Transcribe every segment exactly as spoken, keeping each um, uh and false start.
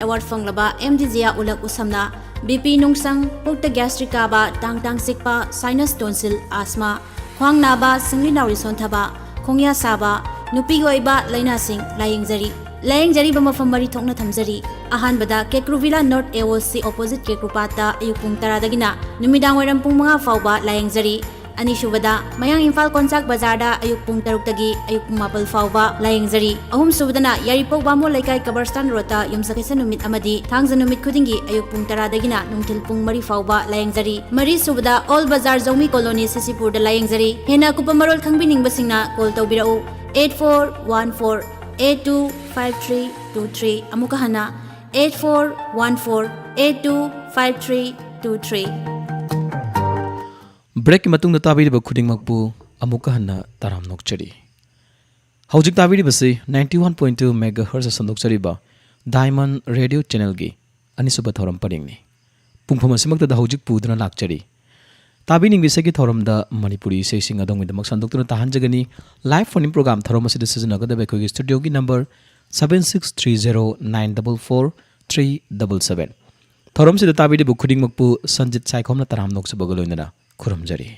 Award ꯐꯪꯂꯕ M D ꯖꯤꯌꯥ ꯎꯂꯛ ꯎꯁꯝꯅ B P ꯅꯨꯡꯁꯪ, ꯄꯨꯛꯇ gastric ꯀꯥꯕ, ꯇꯥꯡ ꯇꯥꯡ ꯆꯤꯛꯄ, ꯁꯥꯏꯅꯁ ꯇꯣꯟꯁꯤꯜ, ꯑꯁꯃꯥ, ꯈ꯭ꯋꯥꯡ ꯅꯥꯕ, ꯁꯤꯡꯂꯤ ꯅꯥꯎꯔꯤ ꯁꯣꯟꯊꯕ, ꯈꯣꯡꯌꯥ ꯁꯥꯕ, ꯅꯨꯄꯤꯒꯤ ꯑꯣꯏꯕ ꯂꯥꯏꯅꯥꯁꯤꯡ ꯂꯥꯌꯦꯡꯖꯔꯤ꯫ ꯂꯥꯌꯦꯡꯖꯔꯤꯕ ꯃꯐꯝ ꯃꯔꯤ ꯊꯣꯛꯅ ꯊꯝꯖꯔꯤ꯫ ꯑꯍꯥꯟꯕꯗ ꯀꯦꯀ꯭ꯔꯨꯚꯤꯂꯥ ꯅꯣꯔꯠ ꯑꯦ ꯑꯣ ꯁꯤ ꯑꯣꯄꯣꯖꯤꯠ ꯀꯦꯀ꯭ꯔꯨꯄꯥꯠꯇ ꯑꯌꯨꯛ ꯄꯨꯡ ꯇꯔꯥꯗꯒꯤꯅ ꯅꯨꯃꯤꯗꯥꯡ ꯋꯥꯏꯔꯝ ꯄꯨꯡ ꯃꯉꯥ ꯐꯥꯎꯕ ꯂꯥꯌꯦꯡꯖꯔꯤ꯫ ꯑꯅꯤꯁꯨꯕꯗ ꯃꯌꯥꯡ ꯏꯝꯐꯥꯜ ꯀꯣꯟꯆꯥꯛ ꯕꯖꯥꯔꯗ ꯑꯌꯨꯛ ꯄꯨꯡ ꯇꯔꯨꯛꯇꯒꯤ ꯑꯌꯨꯛ ꯄꯨꯡ ꯃꯥꯄꯜ ꯐꯥꯎꯕ ꯂꯥꯌꯦꯡꯖꯔꯤ꯫ ꯑꯍꯨꯝꯁꯨꯕꯗꯅ ꯌꯥꯏꯔꯤꯄꯣꯛ ꯕꯥꯃꯣꯟ ꯂꯩꯀꯥꯏ ꯀꯕꯔꯁꯇꯥꯟ ꯔꯣꯗꯇ ꯌꯨꯝꯁꯀꯩꯁ ꯅꯨꯃꯤꯠ ꯑꯃꯗꯤ ꯊꯥꯡꯖ ꯅꯨꯃꯤꯠ ꯈꯨꯗꯤꯡꯒꯤ ꯑꯌꯨꯛ ꯄꯨꯡ ꯇꯔꯥꯗꯒꯤꯅ ꯅꯨꯡꯊꯤꯜ ꯄꯨꯡ ꯃꯔꯤ ꯐꯥꯎꯕ ꯂꯥꯌꯦꯡꯖꯔꯤ꯫ ꯃꯔꯤꯁꯨꯕꯗ ꯑꯣꯜ ꯕꯖꯥꯔ ꯖꯧꯃꯤ ꯀꯣꯂꯣꯅꯤ ꯁꯤꯁꯤꯄꯨꯔꯗ ꯂꯥꯌꯦꯡꯖꯔꯤ꯫ ꯍꯦꯟꯅ ꯑꯀꯨꯞꯄ ꯃꯔꯣꯜ ꯈꯪꯕꯤꯅꯤꯡꯕꯁꯤꯡꯅ ꯀꯣꯜ ꯇꯧꯕꯤꯔꯛꯎ, eight four one four eight two five three two three꯫ ꯑꯃꯨꯛꯀ ꯍꯟꯅ, eight four one four eight two five three two three꯫ ꯕ꯭ꯔꯦꯛꯀꯤ ꯃꯇꯨꯡꯗ ꯇꯥꯕꯤꯔꯤꯕ ꯈꯨꯗꯤꯡꯃꯛꯄꯨ ꯑꯃꯨꯛꯀ ꯍꯟꯅ ꯇꯔꯥꯝꯅ ꯑꯣꯛꯆꯔꯤ꯫ ꯍꯧꯖꯤꯛ ꯇꯥꯕꯤꯔꯤꯕꯁꯤ ninety one point two megahertz ꯁꯟꯗꯣꯛꯆꯔꯤꯕ ꯗꯥꯏꯃꯟ ꯔꯦꯗꯤꯑꯣ ꯆꯦꯅꯦꯜꯒꯤ ꯑꯅꯤꯁꯨꯕ ꯊꯧꯔꯝ ꯄꯔꯤꯡꯅꯤ꯫ ꯄꯨꯡꯐꯝ ꯑꯁꯤꯃꯛꯇꯗ ꯍꯧꯖꯤꯛ ꯄꯨꯗꯨꯅ ꯂꯥꯛꯆꯔꯤ꯫ ꯇꯥꯕꯤꯅꯤꯡꯕ ꯏꯁꯩꯒꯤ ꯊꯧꯔꯝꯗ ꯃꯅꯤꯄꯨꯔꯤ ꯏꯁꯩꯁꯤꯡ ꯑꯗꯣꯝꯒꯤꯗꯃꯛ ꯁꯟꯗꯣꯛꯇꯨꯅ ꯇꯥꯍꯟꯖꯒꯅꯤ꯫ Live phone-in program ꯊꯧꯔꯝ ꯑꯁꯤꯗ ꯁꯤꯖꯤꯟꯅꯒꯗꯕ ꯑꯩꯈꯣꯏꯒꯤ ꯁ꯭ꯇꯨꯗꯤꯑꯣꯒꯤ number seven six three zero nine double four three double seven꯫ ꯊꯧꯔꯝꯁꯤꯗ ꯇꯥꯕꯤꯔꯤꯕ ꯈꯨꯗꯤꯡꯃꯛꯄꯨ ꯁꯟꯖꯤꯠ ꯁꯥꯏꯈꯣꯝꯅ ꯇꯔꯥꯝꯅ ꯑꯣꯛꯆꯕꯒ ꯂꯣꯏꯅꯅ ꯈꯨꯔꯨꯝꯖꯔꯤ꯫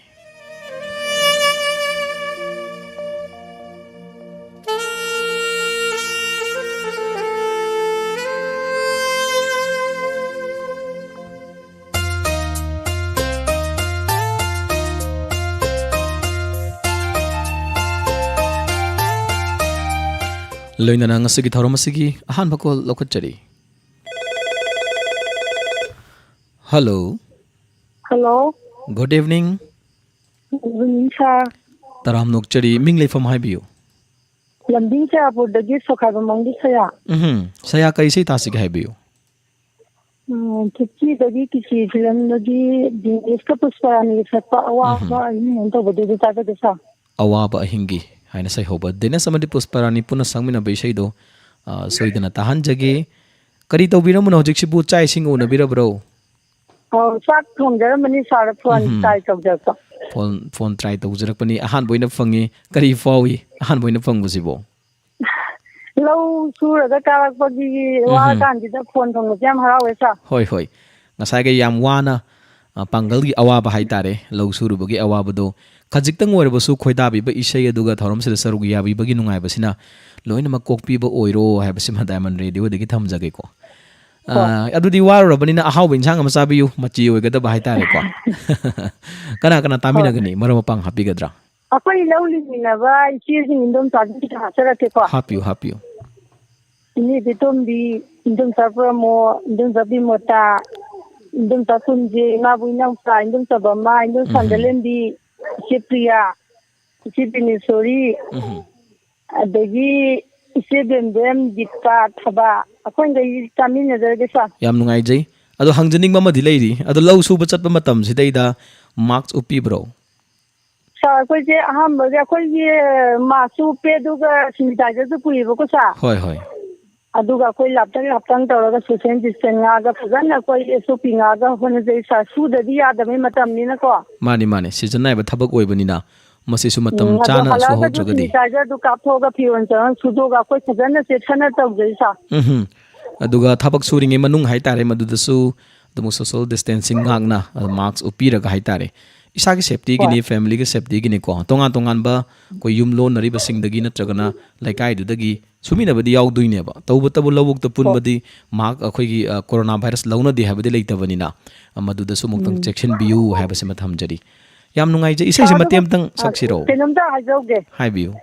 ꯂꯣꯏꯅꯅ ꯉꯁꯤꯒꯤ ꯊꯧꯔꯝ ꯑꯁꯤꯒꯤ ꯑꯍꯥꯟꯕ call ꯂꯧꯈꯠꯆꯔꯤ꯫ Hello꯫ Hello꯫ Good evening꯫ Good evening, sir꯫ ꯇꯔꯥꯝꯅ ꯑꯣꯛꯆꯔꯤ, ꯃꯤꯡ ꯂꯩꯐꯝ ꯍꯥꯏꯕꯤꯌꯨ꯫ ꯂꯝꯗꯤꯡ ꯆꯌꯥꯄꯨꯔꯗꯒꯤ ꯁꯣꯈꯥꯏꯕꯝ ꯑꯃꯒꯤ ꯁꯌꯥ꯫ ꯎꯝꯍꯨꯝ꯫ ꯁꯌꯥ, ꯀꯔꯤ ꯏꯁꯩ ꯇꯥꯁꯤꯒꯦ ꯍꯥꯏꯕꯤꯌꯨ꯫ ꯎꯝ, ꯈꯤꯆꯤꯗꯒꯤ ꯀꯤꯆꯤ ꯐꯤꯂꯝꯗꯒꯤ ꯗꯤꯅꯦꯁꯀ ꯄꯨꯁꯄꯔꯥꯅꯤꯒ ꯁꯛꯄ ꯑꯋꯥꯕ ꯎꯝꯍꯨꯝ꯫ ꯑꯍꯤꯡ ꯍꯥꯏꯅ ꯇꯧꯕꯗꯨ ꯑꯗꯨ ꯇꯥꯖꯒꯦ, sir꯫ ꯑꯋꯥꯕ ꯑꯍꯤꯡꯒꯤ ꯍꯥꯏꯅ ꯁꯩꯍꯧꯕ, ꯗꯤꯅꯦꯁ ꯑꯃꯗꯤ ꯄꯨꯁꯄꯔꯥꯅꯤ ꯄꯨꯟꯅ ꯁꯛꯃꯤꯟꯅꯕ ꯏꯁꯩꯗꯣ, ꯑ, ꯁꯣꯏꯗꯅ ꯇꯥꯍꯟꯖꯒꯦ꯫ ꯀꯔꯤ ꯇꯧꯕꯤꯔꯝꯕꯅꯣ ꯍꯧꯖꯤꯛꯁꯤꯕꯨ? ꯆꯥꯛ ꯏꯁꯤꯡ ꯎꯅꯕꯤꯔꯕ꯭ꯔꯣ? ꯑꯧ, ꯆꯥꯛ ꯊꯣꯡꯖꯔꯝꯕꯅꯤ, sir꯫ Phone ꯎꯝꯍꯨꯝ꯫ Try ꯇꯧꯖꯔꯛꯄ꯫ Phone, phone try ꯇꯧꯖꯔꯛꯄꯅꯤ꯫ ꯑꯍꯥꯟꯕ ꯑꯣꯏꯅ ꯐꯪꯉꯤ꯫ ꯀꯔꯤ ꯐꯥꯎꯏ ꯑꯍꯥꯟꯕ ꯑꯣꯏꯅ ꯐꯪꯕꯁꯤꯕꯣ? ꯂꯧ ꯁꯨꯔꯒ ꯀꯥꯔꯛꯄꯒꯤ ꯎꯝ꯫ ꯋꯥꯔꯀꯥꯟꯁꯤꯗ ꯐꯣꯟ ꯐꯪꯕꯁꯦ ꯌꯥꯝ ꯍꯔꯥꯎꯋꯦ, ꯁꯥꯔ꯫ ꯍꯣꯏ, ꯍꯣꯏ꯫ ꯉꯁꯥꯏꯒꯤ ꯌꯥꯝ ꯋꯥꯅ, ꯑ, ꯄꯥꯡꯒꯜꯒꯤ ꯑꯋꯥꯕ ꯍꯥꯏꯇꯥꯔꯦ, ꯂꯧ ꯁꯨꯔꯨꯕꯒꯤ ꯑꯋꯥꯕꯗꯣ ꯈꯖꯤꯛꯇꯪ ꯑꯣꯏꯔꯕꯁꯨ ꯈꯣꯏꯗꯥꯕꯤꯕ ꯏꯁꯩ ꯑꯗꯨꯒ ꯊꯧꯔꯝꯁꯤꯗ ꯁꯔꯨꯛ ꯌꯥꯕꯤꯕꯒꯤ ꯅꯨꯡꯉꯥꯏꯕꯁꯤꯅ ꯂꯣꯏꯅꯃꯛ ꯀꯣꯛꯄꯤꯕ ꯑꯣꯏꯔꯣ ꯍꯥꯏꯕꯁꯤꯃ ꯗꯥꯏꯃꯟ ꯔꯦꯗꯤꯑꯣꯗꯒꯤ ꯊꯝꯖꯒꯦꯀꯣ꯫ ꯑ, ꯍꯣꯏ꯫ ꯑꯗꯨꯗꯤ ꯋꯥꯔꯨꯔꯕꯅꯤꯅ ꯑꯍꯥꯎꯕ ꯏꯟꯁꯥꯡ ꯑꯃ ꯆꯥꯕꯤꯌꯨ, ꯃꯆꯤ ꯑꯣꯏꯒꯗꯕ ꯍꯥꯏꯇꯥꯔꯦꯀꯣ꯫ ꯀꯅꯥ ꯀꯅꯥ ꯍꯣꯏ꯫ ꯇꯥꯃꯤꯟꯅꯒꯅꯤ? ꯃꯔꯨꯞ ꯃꯄꯥꯡ ꯍꯥꯞꯄꯤꯒꯗ꯭ꯔꯥ? ꯑꯩꯈꯣꯏ ꯂꯧ ꯂꯤꯡꯃꯤꯟꯅꯕ ꯏꯆꯦꯁꯤꯡ, ꯏꯟꯗꯣꯝꯆꯥꯁꯤꯡ ꯈꯤꯇꯪ ꯍꯥꯞꯆꯔꯛꯀꯦꯀꯣ꯫ ꯍꯥꯞꯄꯤꯌꯨ, ꯍꯥꯞꯄꯤꯌꯨ꯫ ꯏꯅꯦ ꯕꯤꯇꯣꯝꯕꯤ, ꯏꯟꯗꯣꯝꯆꯥ ꯄ꯭ꯔꯃꯣ, ꯏꯟꯗꯣꯝꯆꯥ ꯕꯤꯃꯣꯇꯥ, ꯏꯟꯗꯣꯝꯆꯥ ꯀꯨꯟꯖꯦ, ꯏꯃꯥꯕꯨ ꯏꯅꯥꯎꯆꯥ, ꯏꯟꯗꯣꯝꯆꯥ ꯕꯃꯥ, ꯏꯟꯗꯣꯝ ꯎꯝ꯫ ꯁꯥꯟꯗꯂꯦꯝꯕꯤ, ꯏꯆꯦ ꯄ꯭ꯔꯤꯌꯥ, ꯏꯆꯦ ꯕꯤꯅꯦꯁꯣꯔꯤ, ꯎꯝ꯫ ꯑꯗꯒꯤ ꯏꯆꯦ ꯕꯦꯝꯕꯦꯝ, ꯗꯤꯄꯥ, ꯊꯕꯥ, ꯑꯩꯈꯣꯏꯈꯩ ꯆꯥꯃꯤꯟꯅꯖꯔꯒꯦ, ꯁꯥꯔ꯫ ꯌꯥꯝ ꯅꯨꯡꯉꯥꯏꯖꯩ꯫ ꯑꯗꯣ ꯍꯪꯖꯅꯤꯡꯕ ꯑꯃꯗꯤ ꯂꯩꯔꯤ꯫ ꯑꯗꯣ ꯂꯧ ꯁꯨꯕ ꯆꯠꯄ ꯃꯇꯝꯁꯤꯗꯩꯗ ꯃꯥꯛꯁ ꯎꯞꯄꯤꯕ꯭ꯔꯣ? ꯁꯥꯔ, ꯑꯩꯈꯣꯏꯁꯦ ꯑꯍꯥꯟꯕꯒꯤ ꯑꯩꯈꯣꯏꯒꯤ ꯃꯥꯛꯁꯁꯨ ꯎꯞꯄꯦ, ꯑꯗꯨꯒ ꯁꯦꯅꯤꯇꯥꯏꯖꯔꯁꯨ ꯄꯨꯏꯌꯦꯕꯀꯣ, ꯁꯥꯔ꯫ ꯍꯣꯏ, ꯍꯣꯏ꯫ ꯑꯗꯨꯒ ꯑꯩꯈꯣꯏ ꯂꯥꯞꯇꯪ ꯂꯥꯞꯇꯪ ꯇꯧꯔꯒ social distance ꯉꯥꯛꯑꯒ ꯐꯖꯅ ꯑꯩꯈꯣꯏ S O P ꯉꯥꯛꯑꯒ ꯍꯣꯠꯅꯖꯩ, ꯁꯥꯔ꯫ ꯁꯨꯗꯗꯤ ꯌꯥꯗꯕꯒꯤ ꯃꯇꯝꯅꯤꯅꯀꯣ꯫ ꯃꯥꯅꯤ, ꯃꯥꯅꯤ꯫ ꯁꯤꯖꯟ ꯅꯥꯏꯕ ꯊꯕꯛ ꯑꯣꯏꯕꯅꯤꯅ ꯃꯁꯤꯁꯨ ꯃꯇꯝ ꯎꯝ, ꯑꯗꯣ ꯆꯥꯅ ꯍꯜꯂꯛꯑꯒꯁꯨ ꯁꯨꯍꯧꯗ꯭ꯔꯒꯗꯤ꯫ ꯁꯦꯅꯤꯇꯥꯏꯖꯔꯗꯨ ꯀꯥꯞꯊꯣꯛꯑꯒ ꯐꯤꯔꯣꯜ ꯆꯔꯣꯟ ꯁꯨꯗꯣꯛꯑꯒ ꯑꯩꯈꯣꯏ ꯐꯖꯅ ꯆꯦꯛꯁꯤꯟꯅ ꯇꯧꯖꯩ, ꯁꯥꯔ꯫ ꯎꯝꯍꯨꯝ꯫ ꯑꯗꯨꯒ ꯊꯕꯛ ꯁꯨꯔꯤꯉꯩ ꯃꯅꯨꯡ ꯍꯥꯏꯇꯥꯔꯦ, ꯃꯗꯨꯗꯁꯨ ꯑꯗꯨꯝ social distancing ꯉꯥꯛꯅ, ꯑ, ꯃꯥꯛꯁ ꯎꯞꯄꯤꯔꯒ ꯍꯥꯏꯇꯥꯔꯦ, ꯏꯁꯥꯒꯤ ꯁꯦꯐꯇꯤꯒꯤꯅꯤ, ꯍꯣꯏ꯫ ꯐꯦꯃꯤꯂꯤꯒꯤ ꯁꯦꯐꯇꯤꯒꯤꯅꯤꯀꯣ, ꯇꯣꯉꯥꯟ ꯇꯣꯉꯥꯟꯕ ꯑꯩꯈꯣꯏ ꯌꯨꯝꯂꯣꯟꯅꯔꯤꯕꯁꯤꯡꯗꯒꯤ ꯅꯠꯇ꯭ꯔꯒꯅ ꯂꯩꯀꯥꯏꯗꯨꯗꯒꯤ ꯁꯨꯃꯤꯟꯅꯕꯗꯤ ꯌꯥꯎꯗꯣꯏꯅꯦꯕ꯫ ꯇꯧꯕꯇꯕꯨ ꯂꯧꯕꯨꯛꯇ ꯍꯣꯏ꯫ ꯄꯨꯟꯕꯗꯤ ꯃꯥꯛ ꯑꯩꯈꯣꯏꯒꯤ, ꯑ, ꯀꯣꯔꯣꯅꯥ ꯚꯥꯏꯔꯁ ꯂꯧꯅꯗꯦ ꯍꯥꯏꯕꯗꯤ ꯂꯩꯇꯕꯅꯤꯅ, ꯑ, ꯃꯗꯨꯗꯁꯨ ꯑꯃꯨꯛꯇꯪ ꯎꯝ꯫ ꯆꯦꯛꯁꯤꯟꯕꯤꯌꯨ ꯍꯥꯏꯕꯁꯤꯃ ꯊꯝꯖꯔꯤ꯫ ꯌꯥꯝ ꯅꯨꯡꯉꯥꯏꯖꯩ꯫ ꯏꯁꯩꯁꯦ ꯁꯥꯔ, ꯃꯇꯦꯛ ꯑꯗꯨꯝ, ꯑꯃꯇꯪ ꯑ, ꯁꯛꯁꯤꯔꯣ? ꯀꯩꯅꯣꯝꯇ ꯍꯥꯏꯖꯍꯧꯒꯦ꯫ ꯍꯥꯏꯕꯤꯌꯨ꯫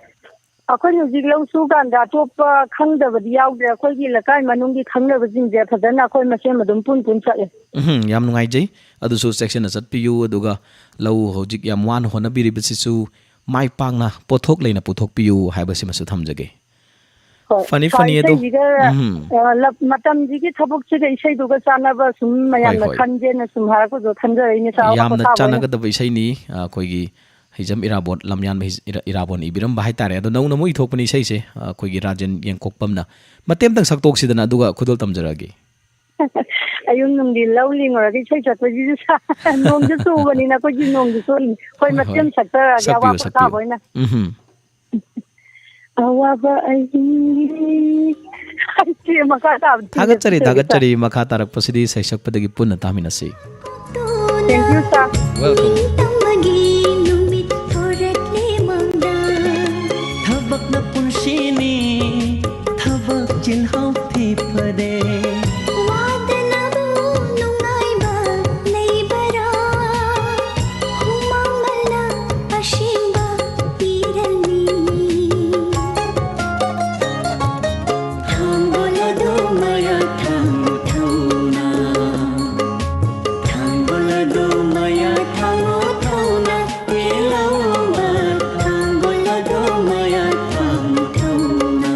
ꯑꯩꯈꯣꯏ ꯍꯧꯖꯤꯛ ꯂꯧ ꯁꯨꯀꯥꯟꯗ ꯑꯇꯣꯞꯄ ꯈꯪꯗꯕꯗꯤ ꯌꯥꯎꯗ꯭ꯔꯦ꯫ ꯑꯩꯈꯣꯏꯒꯤ ꯂꯩꯀꯥꯏ ꯃꯅꯨꯡꯒꯤ ꯈꯪꯅꯕꯁꯤꯡꯁꯦ ꯐꯖꯅ ꯑꯩꯈꯣꯏ ꯃꯁꯦꯟ ꯑꯗꯨꯝ ꯄꯨꯟ ꯄꯨꯟ ꯆꯠꯂꯦ꯫ ꯎꯝꯍꯨꯝ, ꯌꯥꯝ ꯅꯨꯡꯉꯥꯏꯖꯩ꯫ ꯑꯗꯨꯁꯨ ꯆꯦꯛꯁꯤꯟꯅ ꯆꯠꯄꯤꯌꯨ, ꯑꯗꯨꯒ ꯂꯧ ꯍꯧꯖꯤꯛ ꯌꯥꯝ ꯋꯥꯅ ꯍꯣꯠꯅꯕꯤꯔꯤꯕꯁꯤꯁꯨ ꯃꯥꯏ ꯄꯥꯛꯅ ꯄꯣꯠꯊꯣꯛ ꯂꯩꯅ ꯄꯨꯊꯣꯛꯄꯤꯌꯨ ꯍꯥꯏꯕꯁꯤꯃꯁꯨ ꯊꯝꯖꯒꯦ꯫ ꯍꯣꯏ, ꯐꯅꯤ, ꯁꯥꯔ, ꯐꯅꯤ ꯑꯗꯣ꯫ ꯏꯁꯩꯁꯤꯒ, ꯎꯝꯍꯨꯝ꯫ ꯑ, ꯂꯞ-, ꯃꯇꯝꯁꯤꯒꯤ ꯊꯕꯛꯁꯤꯒ ꯏꯁꯩꯗꯨꯒ ꯆꯥꯟꯅꯕ ꯁꯨꯝ ꯍꯣꯏ, ꯃꯌꯥꯝꯅ ꯍꯣꯏ꯫ ꯈꯟꯒꯦꯅ ꯁꯨꯝ ꯍꯥꯏꯔꯛꯄꯗꯣ ꯈꯟꯖꯔꯛꯏꯅꯦ, ꯁꯥꯔ, ꯑꯋꯥ ꯌꯥꯝꯅ ꯄꯣꯊꯥꯕ ꯑꯣꯏꯅ꯫ ꯆꯥꯟꯅꯒꯗꯕ ꯏꯁꯩꯅꯤ꯫ ꯑ, ꯑꯩꯈꯣꯏꯒꯤ ꯍꯤꯖꯝ ꯏꯔꯥꯕꯣꯠ, ꯂꯝꯌꯥꯟꯕ ꯍꯤꯖ-, ꯏꯔꯥ-, ꯏꯔꯥꯕꯣꯟ ꯏꯕꯤꯔꯝꯕ ꯍꯥꯏꯇꯥꯔꯦ꯫ ꯑꯗꯣ ꯅꯧꯅ ꯑꯃꯨꯛ ꯏꯊꯣꯛꯄꯅꯤ ꯏꯁꯩꯁꯦ, ꯑ, ꯑꯩꯈꯣꯏꯒꯤ ꯔꯥꯖꯦꯟ ꯌꯦꯡꯀꯣꯛꯄꯝꯅ꯫ ꯃꯇꯦꯛ ꯑꯃꯇꯪ ꯁꯛꯇꯣꯛꯁꯤꯗꯅ, ꯑꯗꯨꯒ ꯈꯨꯗꯣꯜ ꯇꯝꯖꯔꯛꯑꯒꯦ꯫ ꯑꯌꯨꯛ ꯅꯨꯡꯊꯤꯜ ꯂꯧ ꯂꯤꯡꯉꯨꯔꯒ ꯏꯁꯩ ꯁꯛꯄꯁꯤꯁꯨ ꯁꯥ-, ꯅꯣꯡꯁꯨ ꯆꯨꯕꯅꯤꯅ ꯑꯩꯈꯣꯏꯗꯤ ꯅꯣꯡꯁꯨ ꯆꯣꯠꯂꯤꯅꯤ꯫ ꯑꯩꯈꯣꯏ ꯍꯣꯏ, ꯃꯁꯦꯟ ꯍꯣꯏ꯫ ꯁꯛꯆꯔꯛꯑꯒꯦ, ꯁꯛꯄꯤꯌꯨ, ꯑꯋꯥ ꯄꯣꯊꯥꯕ ꯁꯛꯄꯤꯌꯨ꯫ ꯑꯣꯏꯅ꯫ ꯎꯝꯍꯨꯝ꯫ ꯑꯋꯥꯕ ꯑꯩ꯫ ꯍꯩꯇꯦ, ꯃꯈꯥ ꯇꯥꯕꯗꯤ ꯊꯥꯒꯠꯆꯔꯤ, ꯍꯩꯇꯦ꯫ ꯊꯥꯒꯠꯆꯔꯤ꯫ ꯃꯈꯥ ꯇꯥꯔꯛꯄꯁꯤꯗꯤ ꯏꯁꯩ ꯁꯛꯄꯗꯒꯤ ꯄꯨꯟꯅ ꯇꯥꯃꯤꯟꯅꯁꯤ꯫ Thank you, sir꯫ Welcome꯫ ꯅꯤꯡꯇꯝꯕꯒꯤ ꯅꯨꯃꯤꯠ ꯊꯣꯔꯛꯂꯦ ꯃꯪꯗ꯫ ꯊꯕꯛꯅ ꯄꯨꯟꯁꯤꯅꯤ, ꯊꯕꯛ ꯆꯤꯜꯍꯥꯎ ꯊꯤ ꯐꯔꯦ꯫ ꯋꯥꯗꯅꯕꯨ ꯅꯨꯡꯉꯥꯏꯕ ꯂꯩꯕꯔꯥ? ꯍꯨꯃꯥꯡꯃꯜꯅ ꯑꯁꯦꯡꯕ ꯄꯤꯔꯅꯤ꯫ ꯊꯥꯡꯒꯣꯜ ꯑꯗꯨ ꯃꯌꯥ ꯊꯥꯡ ꯊꯧꯅ꯫ ꯊꯥꯡꯒꯣꯜ ꯑꯗꯨ ꯃꯌꯥ ꯊꯥꯡ ꯊꯧꯅ꯫ ꯄꯦꯜꯂꯧꯕ ꯊꯥꯡꯒꯣꯜ ꯑꯗꯨ ꯃꯌꯥ ꯊꯥꯡ ꯊꯧꯅ꯫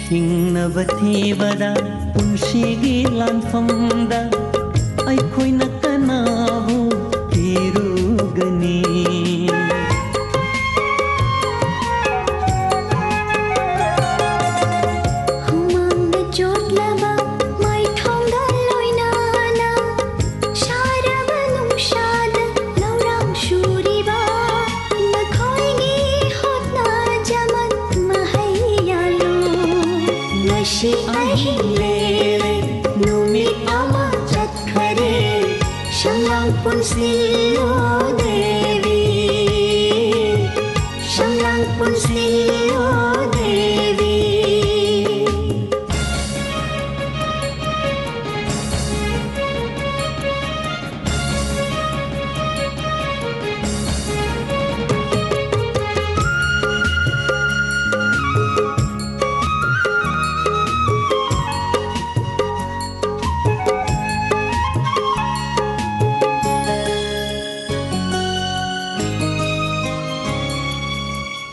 ꯍꯤꯡꯅꯕ ꯊꯤꯕꯗ ꯄꯨꯟꯁꯤꯒꯤ ꯂꯥꯟꯐꯝꯗ ꯑꯩꯈꯣꯏꯅ ꯀꯅꯥꯕꯨ ꯊꯤꯔꯨꯒꯅꯤ? ꯍꯨꯃꯥꯡꯅ ꯆꯣꯠꯂꯕ ꯃꯥꯏꯊꯣꯡꯒ ꯂꯣꯏꯅꯅ ꯁꯥꯔꯕ ꯅꯨꯡꯁꯥꯗ ꯂꯧꯔꯥꯡ ꯁꯨꯔꯤꯕ ꯅꯈꯣꯏꯒꯤ ꯍꯣꯠꯅꯖꯃꯟ ꯃꯍꯩ ꯌꯥꯜꯂꯨ꯫ ꯉꯁꯤ ꯑꯍꯤꯡ ꯂꯦꯜꯂꯦ, ꯅꯨꯃꯤꯠ ꯑꯃ ꯆꯠꯈꯔꯦ, ꯁꯝꯂꯥꯡ ꯄꯨꯟꯁꯤꯜꯂꯣ ꯗꯦꯕꯤ, ꯁꯝꯂꯥꯡ ꯄꯨꯟꯁꯤꯜꯂꯣ ꯗꯦꯕꯤ꯫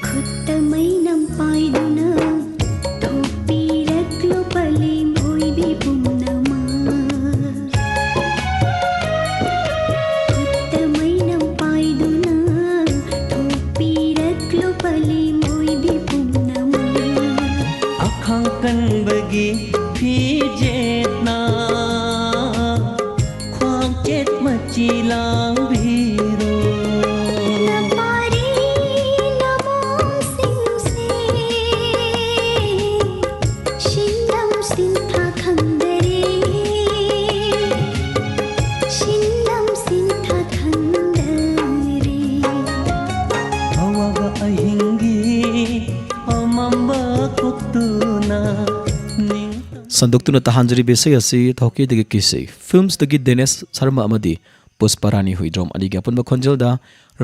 ꯈꯨꯠꯇ ꯃꯩ ꯃꯆꯤ ꯂꯥꯡꯕꯤꯔꯣ꯫ ꯅꯄꯥꯔꯤ ꯅꯃꯣꯝꯁꯤꯡꯁꯦ ꯁꯤꯟꯗꯝ ꯁꯤꯟꯊꯥ ꯈꯪꯗꯔꯦ, ꯁꯤꯟꯗꯝ ꯁꯤꯟꯊꯥ ꯈꯪꯗꯔꯦ꯫ ꯑꯋꯥꯕ ꯑꯍꯤꯡꯒꯤ ꯑꯃꯝꯕ ꯀꯣꯛꯇꯨꯅ ꯅꯤꯡ ꯁꯟꯗꯣꯛꯇꯨꯅ ꯇꯥꯍꯟꯖꯔꯤꯕ ꯏꯁꯩ ꯑꯁꯤ ꯊꯧꯀꯤꯗꯒꯤ ꯀꯤꯁꯤ ꯐꯤꯜꯝꯁꯇꯒꯤ ꯗꯦꯅꯦꯁ ꯁꯔꯃ ꯑꯃꯗꯤ ꯄꯨꯁꯄ ꯔꯥꯅꯤ ꯍꯨꯏꯗ꯭ꯔꯣꯝ ꯑꯅꯤꯒꯤ ꯑꯄꯨꯟꯕ ꯈꯣꯟꯖꯦꯜꯗ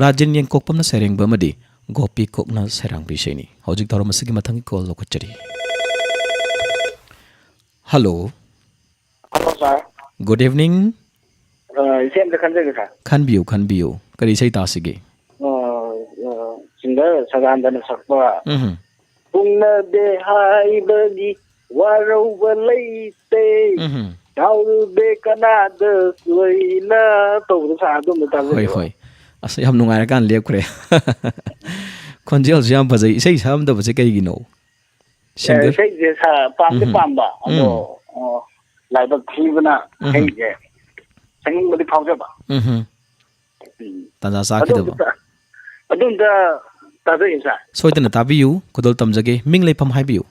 ꯔꯥꯖꯦꯟ ꯌꯦꯡꯀꯣꯛꯄꯝꯅ ꯁꯩꯔꯦꯡꯕ ꯑꯃꯗꯤ ꯒꯣꯄꯤ ꯀꯣꯛꯅ ꯁꯩꯔꯥꯡꯕ ꯏꯁꯩꯅꯤ꯫ ꯍꯧꯖꯤꯛ ꯊꯧꯔꯝ ꯑꯁꯤꯒꯤ ꯃꯊꯪꯒꯤ ꯀꯣꯜ ꯂꯧꯈꯠꯆꯔꯤ꯫ Hello. Hello, sir. Good evening. ꯑ, ꯏꯆꯦ ꯑꯝꯇ ꯈꯟꯖꯒꯦ, ꯁꯥꯔ꯫ ꯈꯟꯕꯤꯌꯨ, ꯈꯟꯕꯤꯌꯨ꯫ ꯀꯔꯤ ꯏꯁꯩ ꯇꯥꯁꯤꯒꯦ? ꯑ, ꯑ, ꯁꯤꯡꯒꯔ ꯁꯗꯥꯅꯟꯗꯅ ꯁꯛꯄ ꯎꯝ꯫ ꯄꯨꯡꯅꯗꯦ ꯍꯥꯏꯕꯒꯤ ꯋꯥꯔꯧꯕ ꯂꯩꯇꯦ꯫ ꯎꯝ꯫ ꯌꯥꯎꯔꯨꯕꯦ ꯀꯅꯥꯗꯁꯨ ꯑꯩꯅ ꯇꯧꯕꯗꯣ ꯁꯥꯔ ꯑꯗꯨꯝꯕ ꯍꯣꯏ, ꯇꯥꯖꯒꯦꯕ꯫ ꯍꯣꯏ꯫ ꯑꯁ, ꯌꯥꯝ ꯅꯨꯡꯉꯥꯏꯔꯀꯥꯟ ꯂꯦꯞꯈ꯭ꯔꯦ꯫ ꯈꯣꯟꯖꯦꯜꯁꯨ ꯌꯥꯝ ꯐꯖꯩ꯫ ꯏꯁꯩ ꯁꯛꯑꯝꯗꯕꯁꯦ ꯀꯩꯒꯤꯅꯣ? ꯑꯦ, ꯁꯤꯡꯒꯔ? ꯏꯁꯩꯁꯦ ꯁꯥꯔ ꯄꯥꯝꯗꯤ ꯎꯝ꯫ ꯄꯥꯝꯕ, ꯑꯗꯣ, ꯎꯝ꯫ ꯑꯣ, ꯂꯥꯏꯕꯛ ꯊꯤꯕꯅ ꯎꯝ꯫ ꯏꯁꯩꯁꯦ ꯁꯛꯅꯤꯡꯕꯗꯤ ꯐꯥꯎꯖꯕ꯫ ꯎꯝ꯫ ꯎꯝ꯫ ꯇꯥꯟꯖꯥ ꯆꯥꯈꯤꯗꯕ꯫ ꯑꯗꯨꯝꯇ, ꯑꯗꯨꯝꯇ ꯇꯥꯖꯒꯦ, ꯁꯥꯔ꯫ ꯁꯣꯏꯗꯅ ꯇꯥꯕꯤꯌꯨ, ꯈꯨꯗꯣꯜ ꯇꯝꯖꯒꯦ꯫ ꯃꯤꯡ ꯂꯩꯐꯝ ꯍꯥꯏꯕꯤꯌꯨ꯫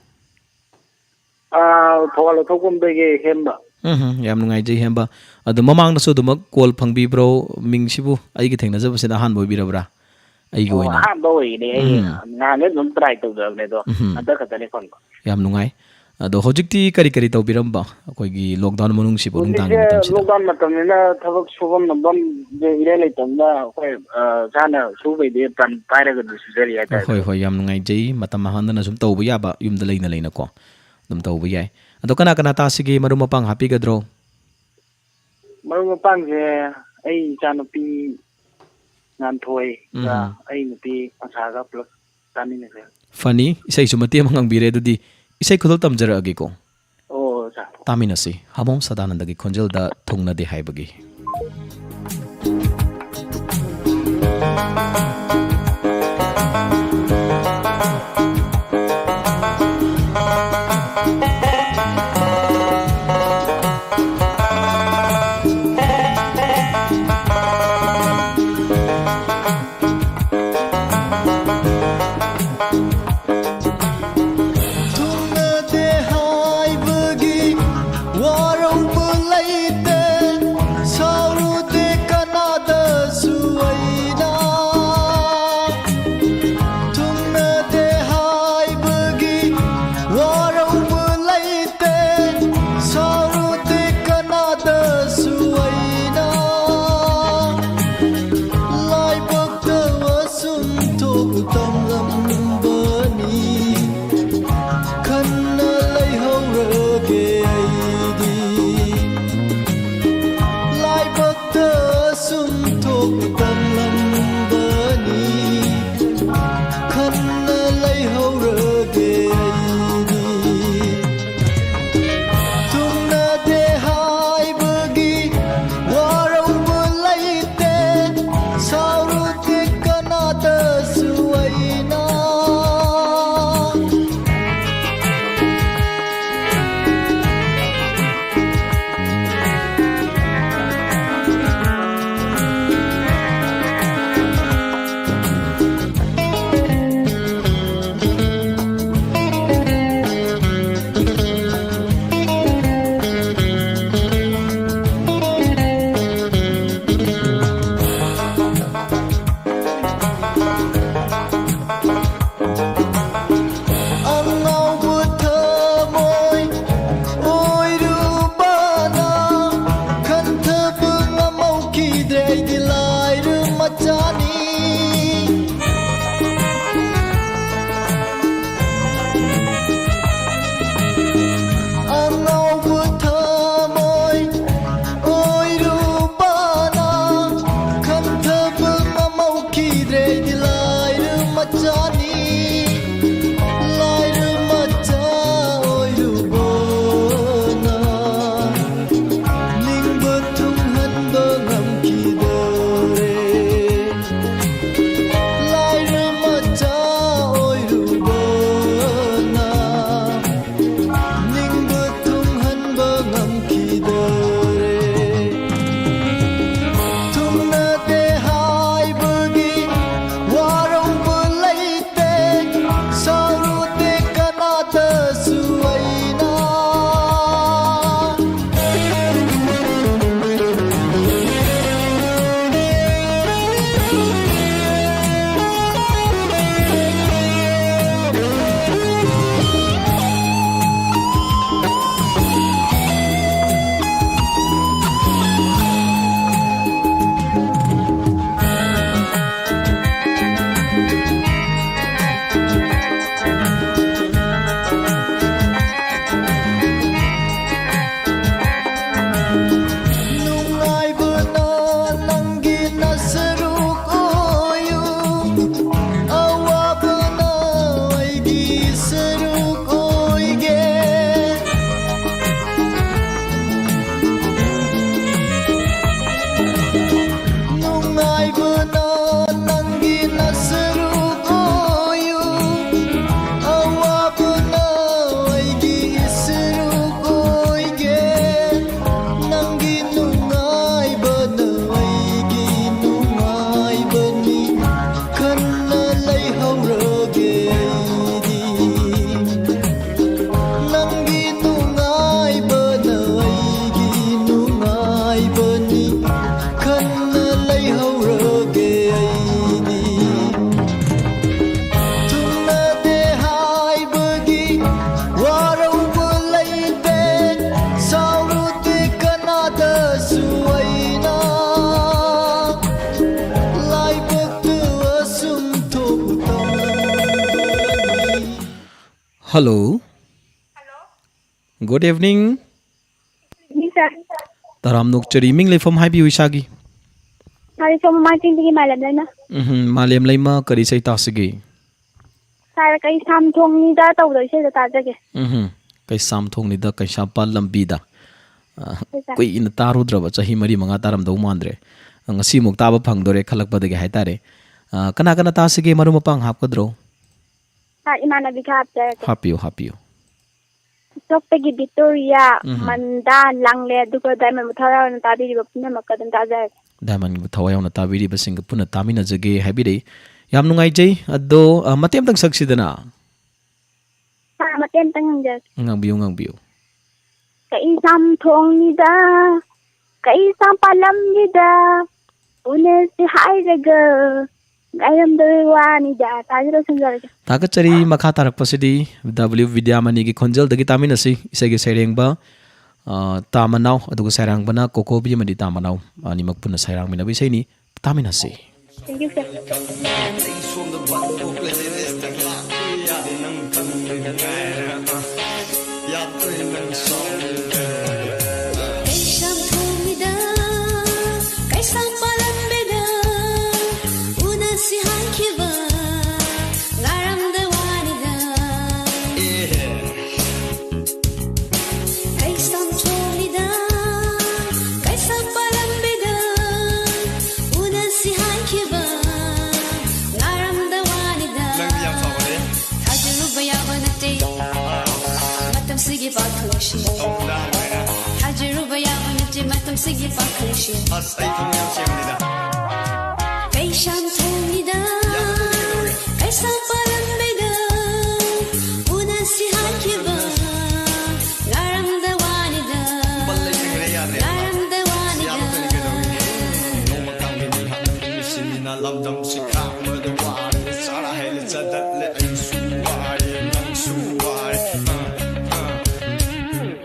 ꯑꯥ, ꯊꯧꯕꯥꯜ ꯂꯧꯊꯣꯛꯄꯝꯗꯒꯤ ꯍꯦꯝꯕ꯫ ꯎꯝ, ꯌꯥꯝ ꯅꯨꯡꯉꯥꯏꯖꯩ, ꯍꯦꯝꯕ꯫ ꯑꯗꯣ ꯃꯃꯥꯡꯗꯁꯨ ꯑꯗꯨꯃꯛ ꯀꯣꯜ ꯐꯪꯕꯤꯕ꯭ꯔꯣ? ꯃꯤꯡꯁꯤꯕꯨ ꯑꯩꯒꯤ ꯊꯦꯡꯅꯖꯕꯁꯤꯅ ꯑꯍꯥꯟꯕ ꯑꯣꯏꯕꯤꯔꯕ꯭ꯔꯥ? ꯑꯩꯒꯤ ꯑꯣ, ꯑꯣꯏꯅ꯫ ꯑꯍꯥꯟꯕ ꯑꯣꯏꯒꯅꯤ꯫ ꯑꯩ ꯎꯝ꯫ ꯅꯍꯥꯟꯒꯩ ꯑꯗꯨꯝ ꯇ꯭ꯔꯥꯏ ꯇꯧꯖꯕꯅꯦ, ꯑꯗꯣ ꯎꯝ꯫ ꯍꯟꯗꯛ ꯈꯛꯇꯅꯤ ꯐꯪꯕ꯫ ꯌꯥꯝ ꯅꯨꯡꯉꯥꯏ꯫ ꯑꯗꯣ ꯍꯧꯖꯤꯛꯇꯤ ꯀꯔꯤ ꯀꯔꯤ ꯇꯧꯕꯤꯔꯝꯕ? ꯑꯩꯈꯣꯏꯒꯤ ꯂꯣꯛꯗꯥꯎꯟ ꯃꯅꯨꯡꯁꯤꯕꯨ, ꯍꯧꯖꯤꯛꯁꯦ ꯅꯨꯡꯗꯥꯡꯒꯤ ꯃꯇꯝꯁꯤꯗ? ꯂꯣꯛꯗꯥꯎꯟ ꯃꯇꯝꯅꯤꯅ ꯊꯕꯛ ꯁꯨꯐꯝ ꯅꯣꯝꯐꯝꯁꯦ ꯏꯔꯩ ꯂꯩꯇꯕꯅꯤꯅ ꯑꯩꯈꯣꯏ, ꯑ, ꯏꯁꯥꯅ ꯁꯨꯕꯩꯗꯤ ꯇꯟ ꯄꯥꯏꯔꯒ ꯑꯗꯨꯝ ꯁꯨꯖꯔꯤ ꯍꯥꯏꯇꯥꯔꯦ꯫ ꯍꯣꯏ, ꯍꯣꯏ, ꯌꯥꯝ ꯅꯨꯡꯉꯥꯏꯖꯩ꯫ ꯃꯇꯝ ꯃꯥꯡꯍꯟꯗꯅ ꯁꯨꯝ ꯇꯧꯕ ꯌꯥꯕ, ꯌꯨꯝꯗ ꯂꯩꯅ ꯂꯩꯅꯀꯣ ꯑꯗꯨꯝ ꯇꯧꯕ ꯌꯥꯏ꯫ ꯑꯗꯣ ꯀꯅꯥ ꯀꯅꯥ ꯇꯥꯁꯤꯒꯦ? ꯃꯔꯨꯞ ꯃꯄꯥꯡ ꯍꯥꯞꯄꯤꯒꯗ꯭ꯔꯣ? ꯃꯔꯨꯞ ꯃꯄꯥꯡꯁꯦ ꯑꯩ ꯏꯆꯥꯅꯨꯄꯤ ꯉꯥꯟꯊꯣꯏꯒ ꯎꯝ꯫ ꯑꯩ ꯅꯨꯄꯤ ꯑꯁꯥꯒ ꯄꯨꯂꯞ ꯇꯥꯃꯤꯟꯅꯁꯦ꯫ ꯐꯅꯤ, ꯏꯁꯩꯁꯨ ꯃꯇꯦꯛ ꯑꯃ ꯉꯪꯕꯤꯔꯦ, ꯑꯗꯨꯗꯤ ꯏꯁꯩ ꯈꯨꯗꯣꯜ ꯇꯝꯖꯔꯛꯑꯒꯦꯀꯣ꯫ ꯑꯣ, ꯁꯥꯔ꯫ ꯇꯥꯃꯤꯟꯅꯁꯤ, ꯍꯥꯃꯣꯝ ꯁꯗꯥꯅꯟꯗꯒꯤ ꯈꯣꯟꯖꯦꯜꯗ ꯊꯨꯡꯅꯗꯦ ꯍꯥꯏꯕꯒꯤ꯫ ꯆꯨꯝꯊꯣꯛ ꯇꯝꯂꯝꯕꯅꯤ꯫ ꯈꯟꯅ ꯂꯩꯍꯧꯔꯒꯦ ꯑꯩꯗꯤ꯫ ꯊꯨꯡꯅꯗꯦ ꯍꯥꯏꯕꯒꯤ ꯋꯥꯔꯧꯕ ꯂꯩꯇꯦ꯫ ꯁꯥꯎꯔꯨꯗꯦ ꯀꯅꯥꯗꯁꯨ ꯑꯩꯅ꯫ Hello. Good evening. Evening, sir. ꯇꯔꯥꯝꯅ ꯑꯣꯛꯆꯔꯤ꯫ ꯃꯤꯡ ꯂꯩꯐꯝ ꯍꯥꯏꯕꯤꯌꯨ ꯏꯁꯥꯒꯤ꯫ ꯁꯥꯔ, ꯁꯣꯝ ꯃꯃꯥꯏ ꯆꯤꯡꯗꯒꯤ ꯃꯥꯂꯦꯝ ꯂꯩꯃ꯫ ꯎꯝꯍꯨꯝ, ꯃꯥꯂꯦꯝ ꯂꯩꯃ, ꯀꯔꯤ ꯏꯁꯩ ꯇꯥꯁꯤꯒꯦ? ꯁꯥꯔ, ꯀꯩꯁꯥꯝ ꯊꯣꯡꯅꯤꯗ ꯇꯧꯕꯗꯣ ꯏꯁꯩꯗꯣ ꯇꯥꯖꯒꯦ꯫ ꯎꯝꯍꯨꯝ, ꯀꯩꯁꯥꯝ ꯊꯣꯡꯅꯤꯗ ꯀꯩꯁꯥꯝꯄꯥꯠ ꯂꯝꯕꯤꯗ꯫ ꯑ, ꯍꯣꯏ, ꯁꯥꯔ꯫ ꯀꯨꯏꯅ ꯇꯥꯔꯨꯗ꯭ꯔꯕ, ꯆꯍꯤ ꯃꯔꯤ ꯃꯉꯥ ꯇꯥꯔꯝꯗꯧ ꯃꯥꯟꯗ꯭ꯔꯦ꯫ ꯑ, ꯉꯁꯤꯃꯨꯛ ꯇꯥꯕ ꯐꯪꯗꯣꯔꯦ ꯈꯜꯂꯛꯄꯗꯒꯤ ꯍꯥꯏꯇꯥꯔꯦ꯫ ꯑ, ꯀꯅꯥ ꯀꯅꯥ ꯇꯥꯁꯤꯒꯦ, ꯃꯔꯨꯞ ꯃꯄꯥꯡ ꯍꯥꯞꯀꯗ꯭ꯔꯣ? ꯁꯥꯔ, ꯏꯃꯥꯟꯅꯕꯤ ꯈꯔ ꯍꯥꯞꯆꯔꯛꯀꯦ꯫ ꯍꯥꯞꯄꯤꯌꯨ, ꯍꯥꯞꯄꯤꯌꯨ꯫ ꯁꯣꯛꯇꯒꯤ ꯕꯤꯛꯇꯣꯔꯤꯌꯥ, ꯎꯝ꯫ ꯃꯟꯗꯥ, ꯂꯥꯡꯂꯦ, ꯑꯗꯨꯒ ꯗꯥꯏꯃꯟꯕꯨ ꯊꯋꯥꯏ ꯌꯥꯎꯅ ꯇꯥꯕꯤꯔꯤꯕ ꯄꯨꯝꯅꯃꯛꯀ ꯑꯗꯨꯝ ꯇꯥꯖꯔꯒꯦ꯫ ꯗꯥꯏꯃꯟꯕꯨ ꯊꯋꯥꯏ ꯌꯥꯎꯅ ꯇꯥꯕꯤꯔꯤꯕꯁꯤꯡꯒ ꯄꯨꯟꯅ ꯇꯥꯃꯤꯟꯅꯖꯒꯦ ꯍꯥꯏꯕꯤꯔꯛꯏ꯫ ꯌꯥꯝ ꯅꯨꯡꯉꯥꯏꯖꯩ꯫ ꯑꯗꯣ, ꯑ, ꯃꯇꯦꯛ ꯑꯃꯇꯪ ꯁꯛꯁꯤꯗꯅ꯫ ꯁꯥꯔ, ꯃꯇꯦꯛ ꯑꯃꯇꯪ ꯉꯪꯖꯔꯛꯀꯦ꯫ ꯉꯥꯡꯕꯤꯌꯨ, ꯉꯥꯡꯕꯤꯌꯨ꯫ ꯀꯩꯁꯥꯝ ꯊꯣꯡꯅꯤꯗ, ꯀꯩꯁꯥꯝ ꯄꯥꯂꯝꯒꯤꯗ, ꯎꯅꯁꯤ ꯍꯥꯏꯔꯒ ꯉꯥꯏꯔꯝꯗꯕꯩ ꯋꯥꯅꯤꯗ꯫ ꯇꯥꯖꯔꯛꯑꯣ, ꯁꯝꯖꯔꯒꯦ꯫ ꯊꯥꯒꯠꯆꯔꯤ꯫ ꯃꯈꯥ ꯇꯥꯔꯛꯄꯁꯤꯗꯤ ꯗꯕ꯭ꯂꯤꯎ ꯕꯤꯗ꯭ꯌꯥꯃꯅꯤꯒꯤ ꯈꯣꯟꯖꯦꯜꯗꯒꯤ ꯇꯥꯃꯤꯟꯅꯁꯤ꯫ ꯏꯁꯩꯒꯤ ꯁꯩꯔꯦꯡꯕ, ꯑ, ꯇꯥ ꯃꯅꯥꯎ, ꯑꯗꯨꯒ ꯁꯩꯔꯥꯡꯕꯅ ꯀꯣꯀꯣꯕꯤ ꯑꯃꯗꯤ ꯇꯥ ꯃꯅꯥꯎ, ꯑꯅꯤꯃꯛ ꯄꯨꯟꯅ ꯁꯩꯔꯥꯡꯃꯤꯟꯅꯕ ꯏꯁꯩꯅꯤ꯫ ꯇꯥꯃꯤꯟꯅꯁꯤ꯫ Thank you, sir. ꯀꯩꯁꯥꯝ ꯊꯣꯡꯅꯤꯗ, ꯀꯩꯁꯥꯝ ꯄꯥꯂꯝꯕꯤꯗ, ꯎꯅꯁꯤ ꯍꯥꯏꯈꯤꯕ ꯉꯥꯏꯔꯝꯗ ꯋꯥꯅꯤꯗ꯫ ꯀꯩꯁꯥꯝ ꯊꯣꯡꯅꯤꯗ, ꯀꯩꯁꯥꯝ ꯄꯥꯂꯝꯕꯤꯗ, ꯎꯅꯁꯤ ꯍꯥꯏꯈꯤꯕ ꯉꯥꯏꯔꯝꯗ ꯋꯥꯅꯤꯗ꯫ ꯅꯪꯗꯤ ꯌꯥꯝ ꯆꯥꯎꯔꯦ꯫ ꯊꯥꯖꯔꯨꯕ ꯌꯥꯕ ꯅꯠꯇꯦ ꯃꯇꯝꯁꯤꯒꯤ ꯄꯥꯛꯊꯣꯛꯁꯤ꯫ ꯊꯥꯖꯔꯨꯕ ꯌꯥꯕ ꯅꯠꯇꯦ ꯃꯇꯝꯁꯤꯒꯤ ꯄꯥꯛꯊꯣꯛꯁꯤ꯫ ꯑꯁ, ꯑꯩ ꯊꯃꯣꯏ ꯌꯥꯝ ꯁꯦꯡꯕꯅꯤꯗ꯫ ꯀꯩꯁꯥꯝ ꯊꯣꯡꯅꯤꯗ, ꯌꯥꯝꯅ ꯀꯩꯗꯧꯔꯦ? ꯀꯩꯁꯥꯝ ꯄꯥꯂꯝꯕꯤꯗ, ꯎꯅꯁꯤ ꯍꯥꯏꯈꯤꯕ ꯉꯥꯏꯔꯝꯗ ꯋꯥꯅꯤꯗ꯫ ꯕꯜ ꯂꯩꯇ꯭ꯔꯤꯉꯩꯗ ꯌꯥꯗ꯭ꯔꯦ꯫ ꯉꯥꯏꯔꯝꯗ ꯋꯥꯅꯤꯗ꯫ ꯌꯥꯝꯅ ꯀꯩꯗꯧꯔꯦ? ꯅꯣꯡꯃ ꯀꯥꯡꯒꯤ ꯅꯤꯡꯍꯥꯠ ꯅꯪꯒꯤ ꯃꯤꯠꯁꯤꯅꯤꯅ ꯂꯝꯗꯝꯁꯤ ꯈꯥꯡꯕꯗ ꯋꯥꯔꯦ꯫ ꯆꯥꯔ ꯍꯦꯜꯂꯦ ꯆꯗꯠꯂꯦ ꯑꯩꯁꯨ ꯋꯥꯔꯦ ꯅꯪꯁꯨ ꯋꯥꯔꯦ꯫ ꯑ, ꯑ꯫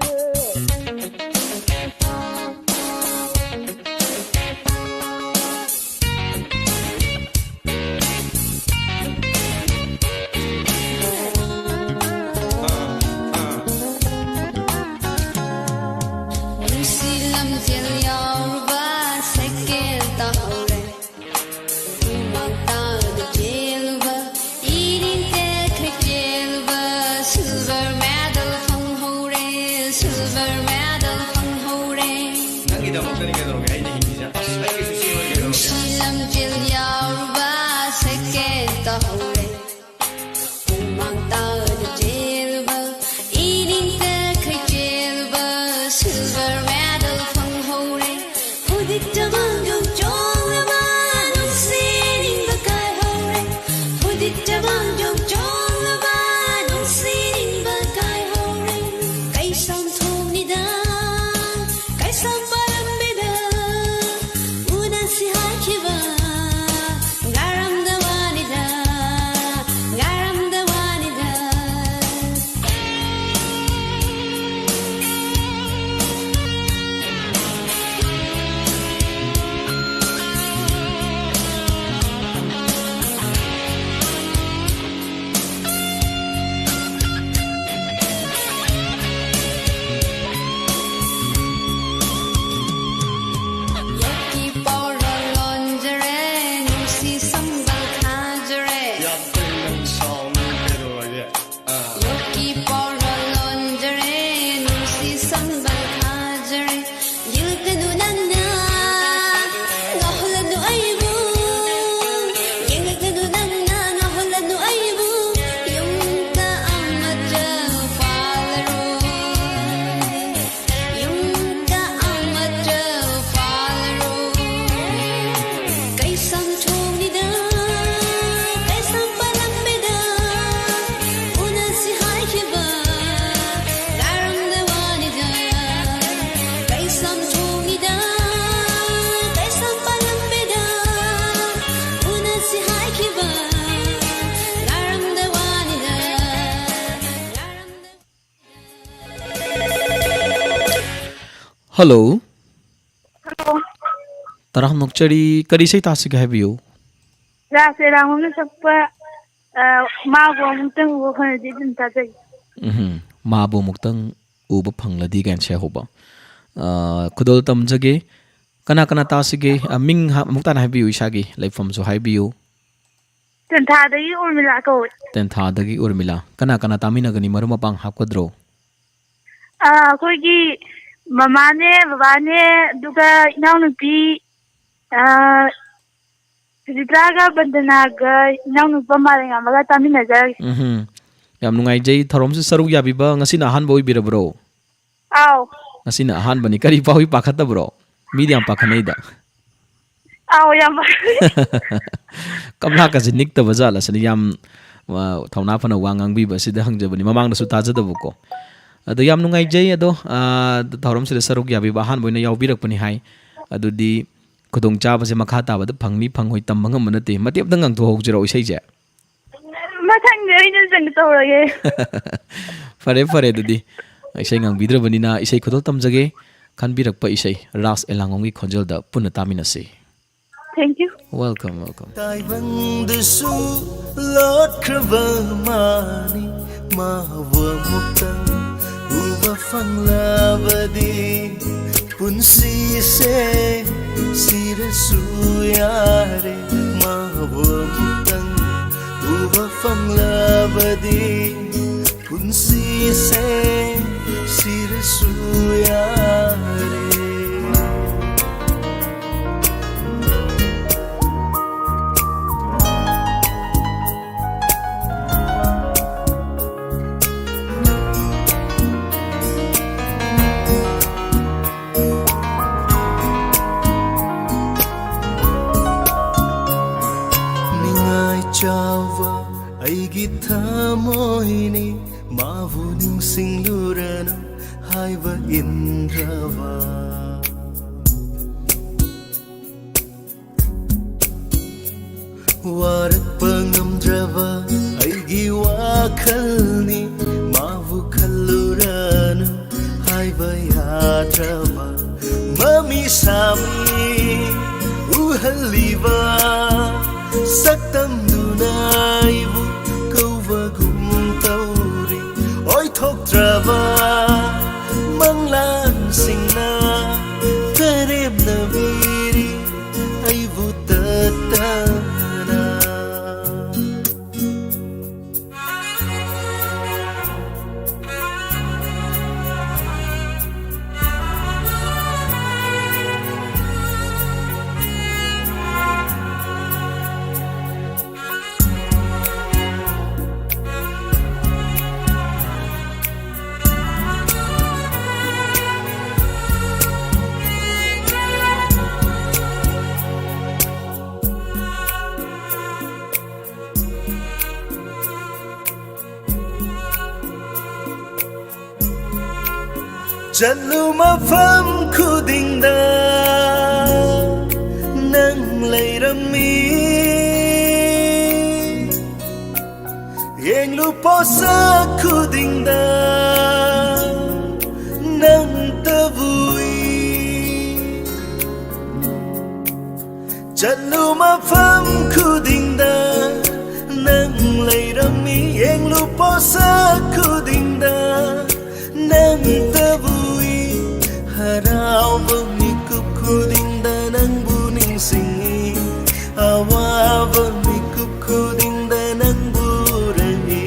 ꯍꯜꯂꯣ꯫ ꯍꯜꯂꯣ꯫ ꯇꯔꯥꯝꯅ ꯑꯣꯛꯆꯔꯤ꯫ ꯀꯔꯤ ꯏꯁꯩ ꯇꯥꯁꯤꯒꯦ ꯍꯥꯏꯕꯤꯌꯨ? ꯔꯥꯁ ꯑꯦꯂꯥꯡꯕꯝꯅ ꯁꯛꯄ, ꯑ, ꯃꯥꯕꯨ ꯑꯃꯨꯛꯇꯪ ꯎꯕ ꯐꯪꯂꯗꯤ ꯑꯗꯨꯝ ꯇꯥꯖꯒꯦ꯫ ꯎꯝꯍꯨꯝ꯫ ꯃꯥꯕꯨ ꯑꯃꯨꯛꯇꯪ ꯎꯕ ꯐꯪꯂꯗꯤ ꯀꯥꯏꯅ ꯁꯩ ꯍꯧꯕ꯫ ꯑ, ꯈꯨꯗꯣꯜ ꯇꯝꯖꯒꯦ꯫ ꯀꯅꯥ ꯀꯅꯥ ꯇꯥꯁꯤꯒꯦ? ꯑ, ꯃꯤꯡ ꯍꯥ-, ꯑꯃꯨꯛ ꯇꯥꯅ ꯍꯥꯏꯕꯤꯌꯨ, ꯏꯁꯥꯒꯤ ꯂꯩꯐꯝꯁꯨ ꯍꯥꯏꯕꯤꯌꯨ꯫ ꯇꯦꯟꯊꯥꯗꯒꯤ ꯎꯔꯃꯤꯂꯥ ꯀꯧꯏ꯫ ꯇꯦꯟꯊꯥꯗꯒꯤ ꯎꯔꯃꯤꯂꯥ꯫ ꯀꯅꯥ ꯀꯅꯥ ꯇꯥꯃꯤꯟꯅꯒꯅꯤ? ꯃꯔꯨꯞ ꯃꯄꯥꯡ ꯍꯥꯞꯀꯗ꯭ꯔꯣ? ꯑ, ꯑꯩꯈꯣꯏꯒꯤ ꯃꯃꯥꯅꯦ, ꯕꯕꯥꯅꯦ, ꯑꯗꯨꯒ ꯏꯅꯥꯎꯅꯨꯄꯤ, ꯑ, ꯁꯨꯖꯤꯇꯥꯒ ꯕꯟꯗꯅꯥꯒ ꯏꯅꯥꯎꯅꯨꯄꯥ ꯃꯥꯂꯦꯝꯉꯥꯟꯕꯒ ꯇꯥꯃꯤꯟꯅꯖꯔꯒꯦ꯫ ꯎꯝꯍꯨꯝ꯫ ꯌꯥꯝ ꯅꯨꯡꯉꯥꯏꯖꯩ꯫ ꯊꯧꯔꯝꯁꯤ ꯁꯔꯨꯛ ꯌꯥꯕꯤꯕ ꯉꯁꯤꯅ ꯑꯍꯥꯟꯕ ꯑꯣꯏꯕꯤꯔꯕ꯭ꯔꯣ? ꯑꯥꯎ꯫ ꯉꯁꯤꯅ ꯑꯍꯥꯟꯕꯅꯤ꯫ ꯀꯔꯤ ꯐꯥꯎꯏ, ꯄꯥꯈꯠꯇꯕ꯭ꯔꯣ? ꯃꯤꯗꯤ ꯌꯥꯝ ꯄꯥꯈꯠꯅꯩꯗ꯫ ꯑꯥꯎ, ꯌꯥꯝ ꯄꯥꯈꯠꯂꯤ꯫ ꯀꯝꯂꯥꯀꯁꯦ ꯅꯤꯛꯇꯕ ꯖꯥꯠꯂ ꯁꯤꯅꯤ꯫ ꯌꯥꯝ, ꯑ, ꯊꯧꯅꯥ ꯐꯅ ꯋꯥ ꯉꯥꯡꯕꯤꯕ ꯑꯁꯤꯗ ꯍꯪꯖꯕꯅꯤ꯫ ꯃꯃꯥꯡꯗꯁꯨ ꯇꯥꯖꯗꯕꯀꯣ꯫ ꯑꯗꯣ ꯌꯥꯝ ꯅꯨꯡꯉꯥꯏꯖꯩ꯫ ꯑꯗꯣ, ꯑ, ꯊꯧꯔꯝꯁꯤꯗ ꯁꯔꯨꯛ ꯌꯥꯕꯤꯕ ꯑꯍꯥꯟꯕ ꯑꯣꯏꯅ ꯌꯥꯎꯕꯤꯔꯛꯄꯅꯤ ꯍꯥꯏ꯫ ꯑꯗꯨꯗꯤ ꯈꯨꯗꯣꯡꯆꯥꯕꯁꯦ ꯃꯈꯥ ꯇꯥꯕꯗ ꯐꯪꯅꯤ ꯐꯪꯉꯣꯏ ꯇꯝꯕ ꯉꯝꯕ ꯅꯠꯇꯦ꯫ ꯃꯇꯦꯛ ꯑꯝꯇ ꯉꯪꯊꯣꯛꯍꯧꯁꯤꯔꯣ ꯏꯁꯩꯁꯦ? ꯃꯊꯪꯗꯤ ꯑꯩꯅ ꯀꯩꯅꯣ ꯇꯧꯔꯒꯦ꯫ ꯐꯔꯦ, ꯐꯔꯦ, ꯑꯗꯨꯗꯤ ꯏꯁꯩ ꯉꯪꯕꯤꯗ꯭ꯔꯕꯅꯤꯅ ꯏꯁꯩ ꯈꯨꯗꯣꯜ ꯇꯝꯖꯒꯦ꯫ ꯈꯟꯕꯤꯔꯛꯄ ꯏꯁꯩ ꯔꯥꯁ ꯑꯦꯂꯥꯡꯕꯝꯒꯤ ꯈꯣꯟꯖꯦꯜꯗ ꯄꯨꯟꯅ ꯇꯥꯃꯤꯟꯅꯁꯤ꯫ Thank you꯫ Welcome, welcome꯫ ꯇꯥꯏꯕꯪꯗꯁꯨ ꯂꯣꯠꯈ꯭ꯔꯕ ꯃꯥꯅꯤ, ꯃꯥꯕꯨ ꯑꯃꯨꯛꯇꯪ ꯎꯕ ꯐꯪꯂꯕꯗꯤ ꯄꯨꯟꯁꯤꯁꯦ ꯁꯤꯔꯁꯨ ꯌꯥꯔꯦ, ꯃꯥꯕꯨ ꯑꯃꯨꯛꯇꯪ ꯎꯕ ꯐꯪꯂꯕꯗꯤ ꯄꯨꯟꯁꯤꯁꯦ ꯁꯤꯔꯁꯨ ꯌꯥꯔꯦ꯫ ꯅꯤꯡꯉꯥꯏ ꯆꯥꯎꯕ ꯑꯩꯒꯤ ꯊꯃꯣꯏꯅꯤ, ꯃꯥꯕꯨ ꯅꯤꯡꯁꯤꯡꯂꯨꯔꯅꯨ ꯍꯥꯏꯕ ꯏꯟꯗ꯭ꯔꯕ꯫ ꯋꯥꯔꯛꯄ ꯉꯝꯗ꯭ꯔꯕ ꯑꯩꯒꯤ ꯋꯥꯈꯜꯅꯤ, ꯃꯥꯕꯨ ꯈꯜꯂꯨꯔꯅꯨ ꯍꯥꯏꯕ ꯌꯥꯗ꯭ꯔꯕ꯫ ꯁꯥꯃꯤ ꯎꯍꯜꯂꯤꯕ ꯁꯛꯇꯝꯗꯨꯅ ꯑꯩꯕꯨ ꯀꯧꯕꯒꯨꯝ ꯇꯧꯔꯤ꯫ ꯑꯣꯏꯊꯣꯛꯇ꯭ꯔꯕ ꯃꯪꯂꯥꯟꯁꯤꯡꯅ ꯀꯔꯦꯝꯅꯕꯤꯔꯤ ꯑꯩꯕꯨ ꯇꯠꯇꯅ꯫ ꯆꯠꯂꯨ ꯃꯐꯝ ꯈꯨꯗꯤꯡꯗ ꯅꯪ ꯂꯩꯔꯝꯃꯤ꯫ ꯌꯦꯡꯂꯨ ꯄꯣꯠꯁꯛ ꯈꯨꯗꯤꯡꯗ ꯅꯪꯇꯕꯨ ꯎꯏ꯫ ꯆꯠꯂꯨ ꯃꯐꯝ ꯈꯨꯗꯤꯡꯗ ꯅꯪ ꯂꯩꯔꯝꯃꯤ꯫ ꯌꯦꯡꯂꯨ ꯄꯣꯠꯁꯛ ꯈꯨꯗꯤꯡꯗ ꯅꯪꯇꯕꯨ ꯎꯏ꯫ ꯍꯔꯥꯎꯕ ꯃꯤꯀꯨꯞ ꯈꯨꯗꯤꯡꯗ ꯅꯪꯕꯨ ꯅꯤꯡꯁꯤꯡꯏ꯫ ꯑꯋꯥꯕ ꯃꯤꯀꯨꯞ ꯈꯨꯗꯤꯡꯗ ꯅꯪꯕꯨ ꯎꯔꯛꯏ꯫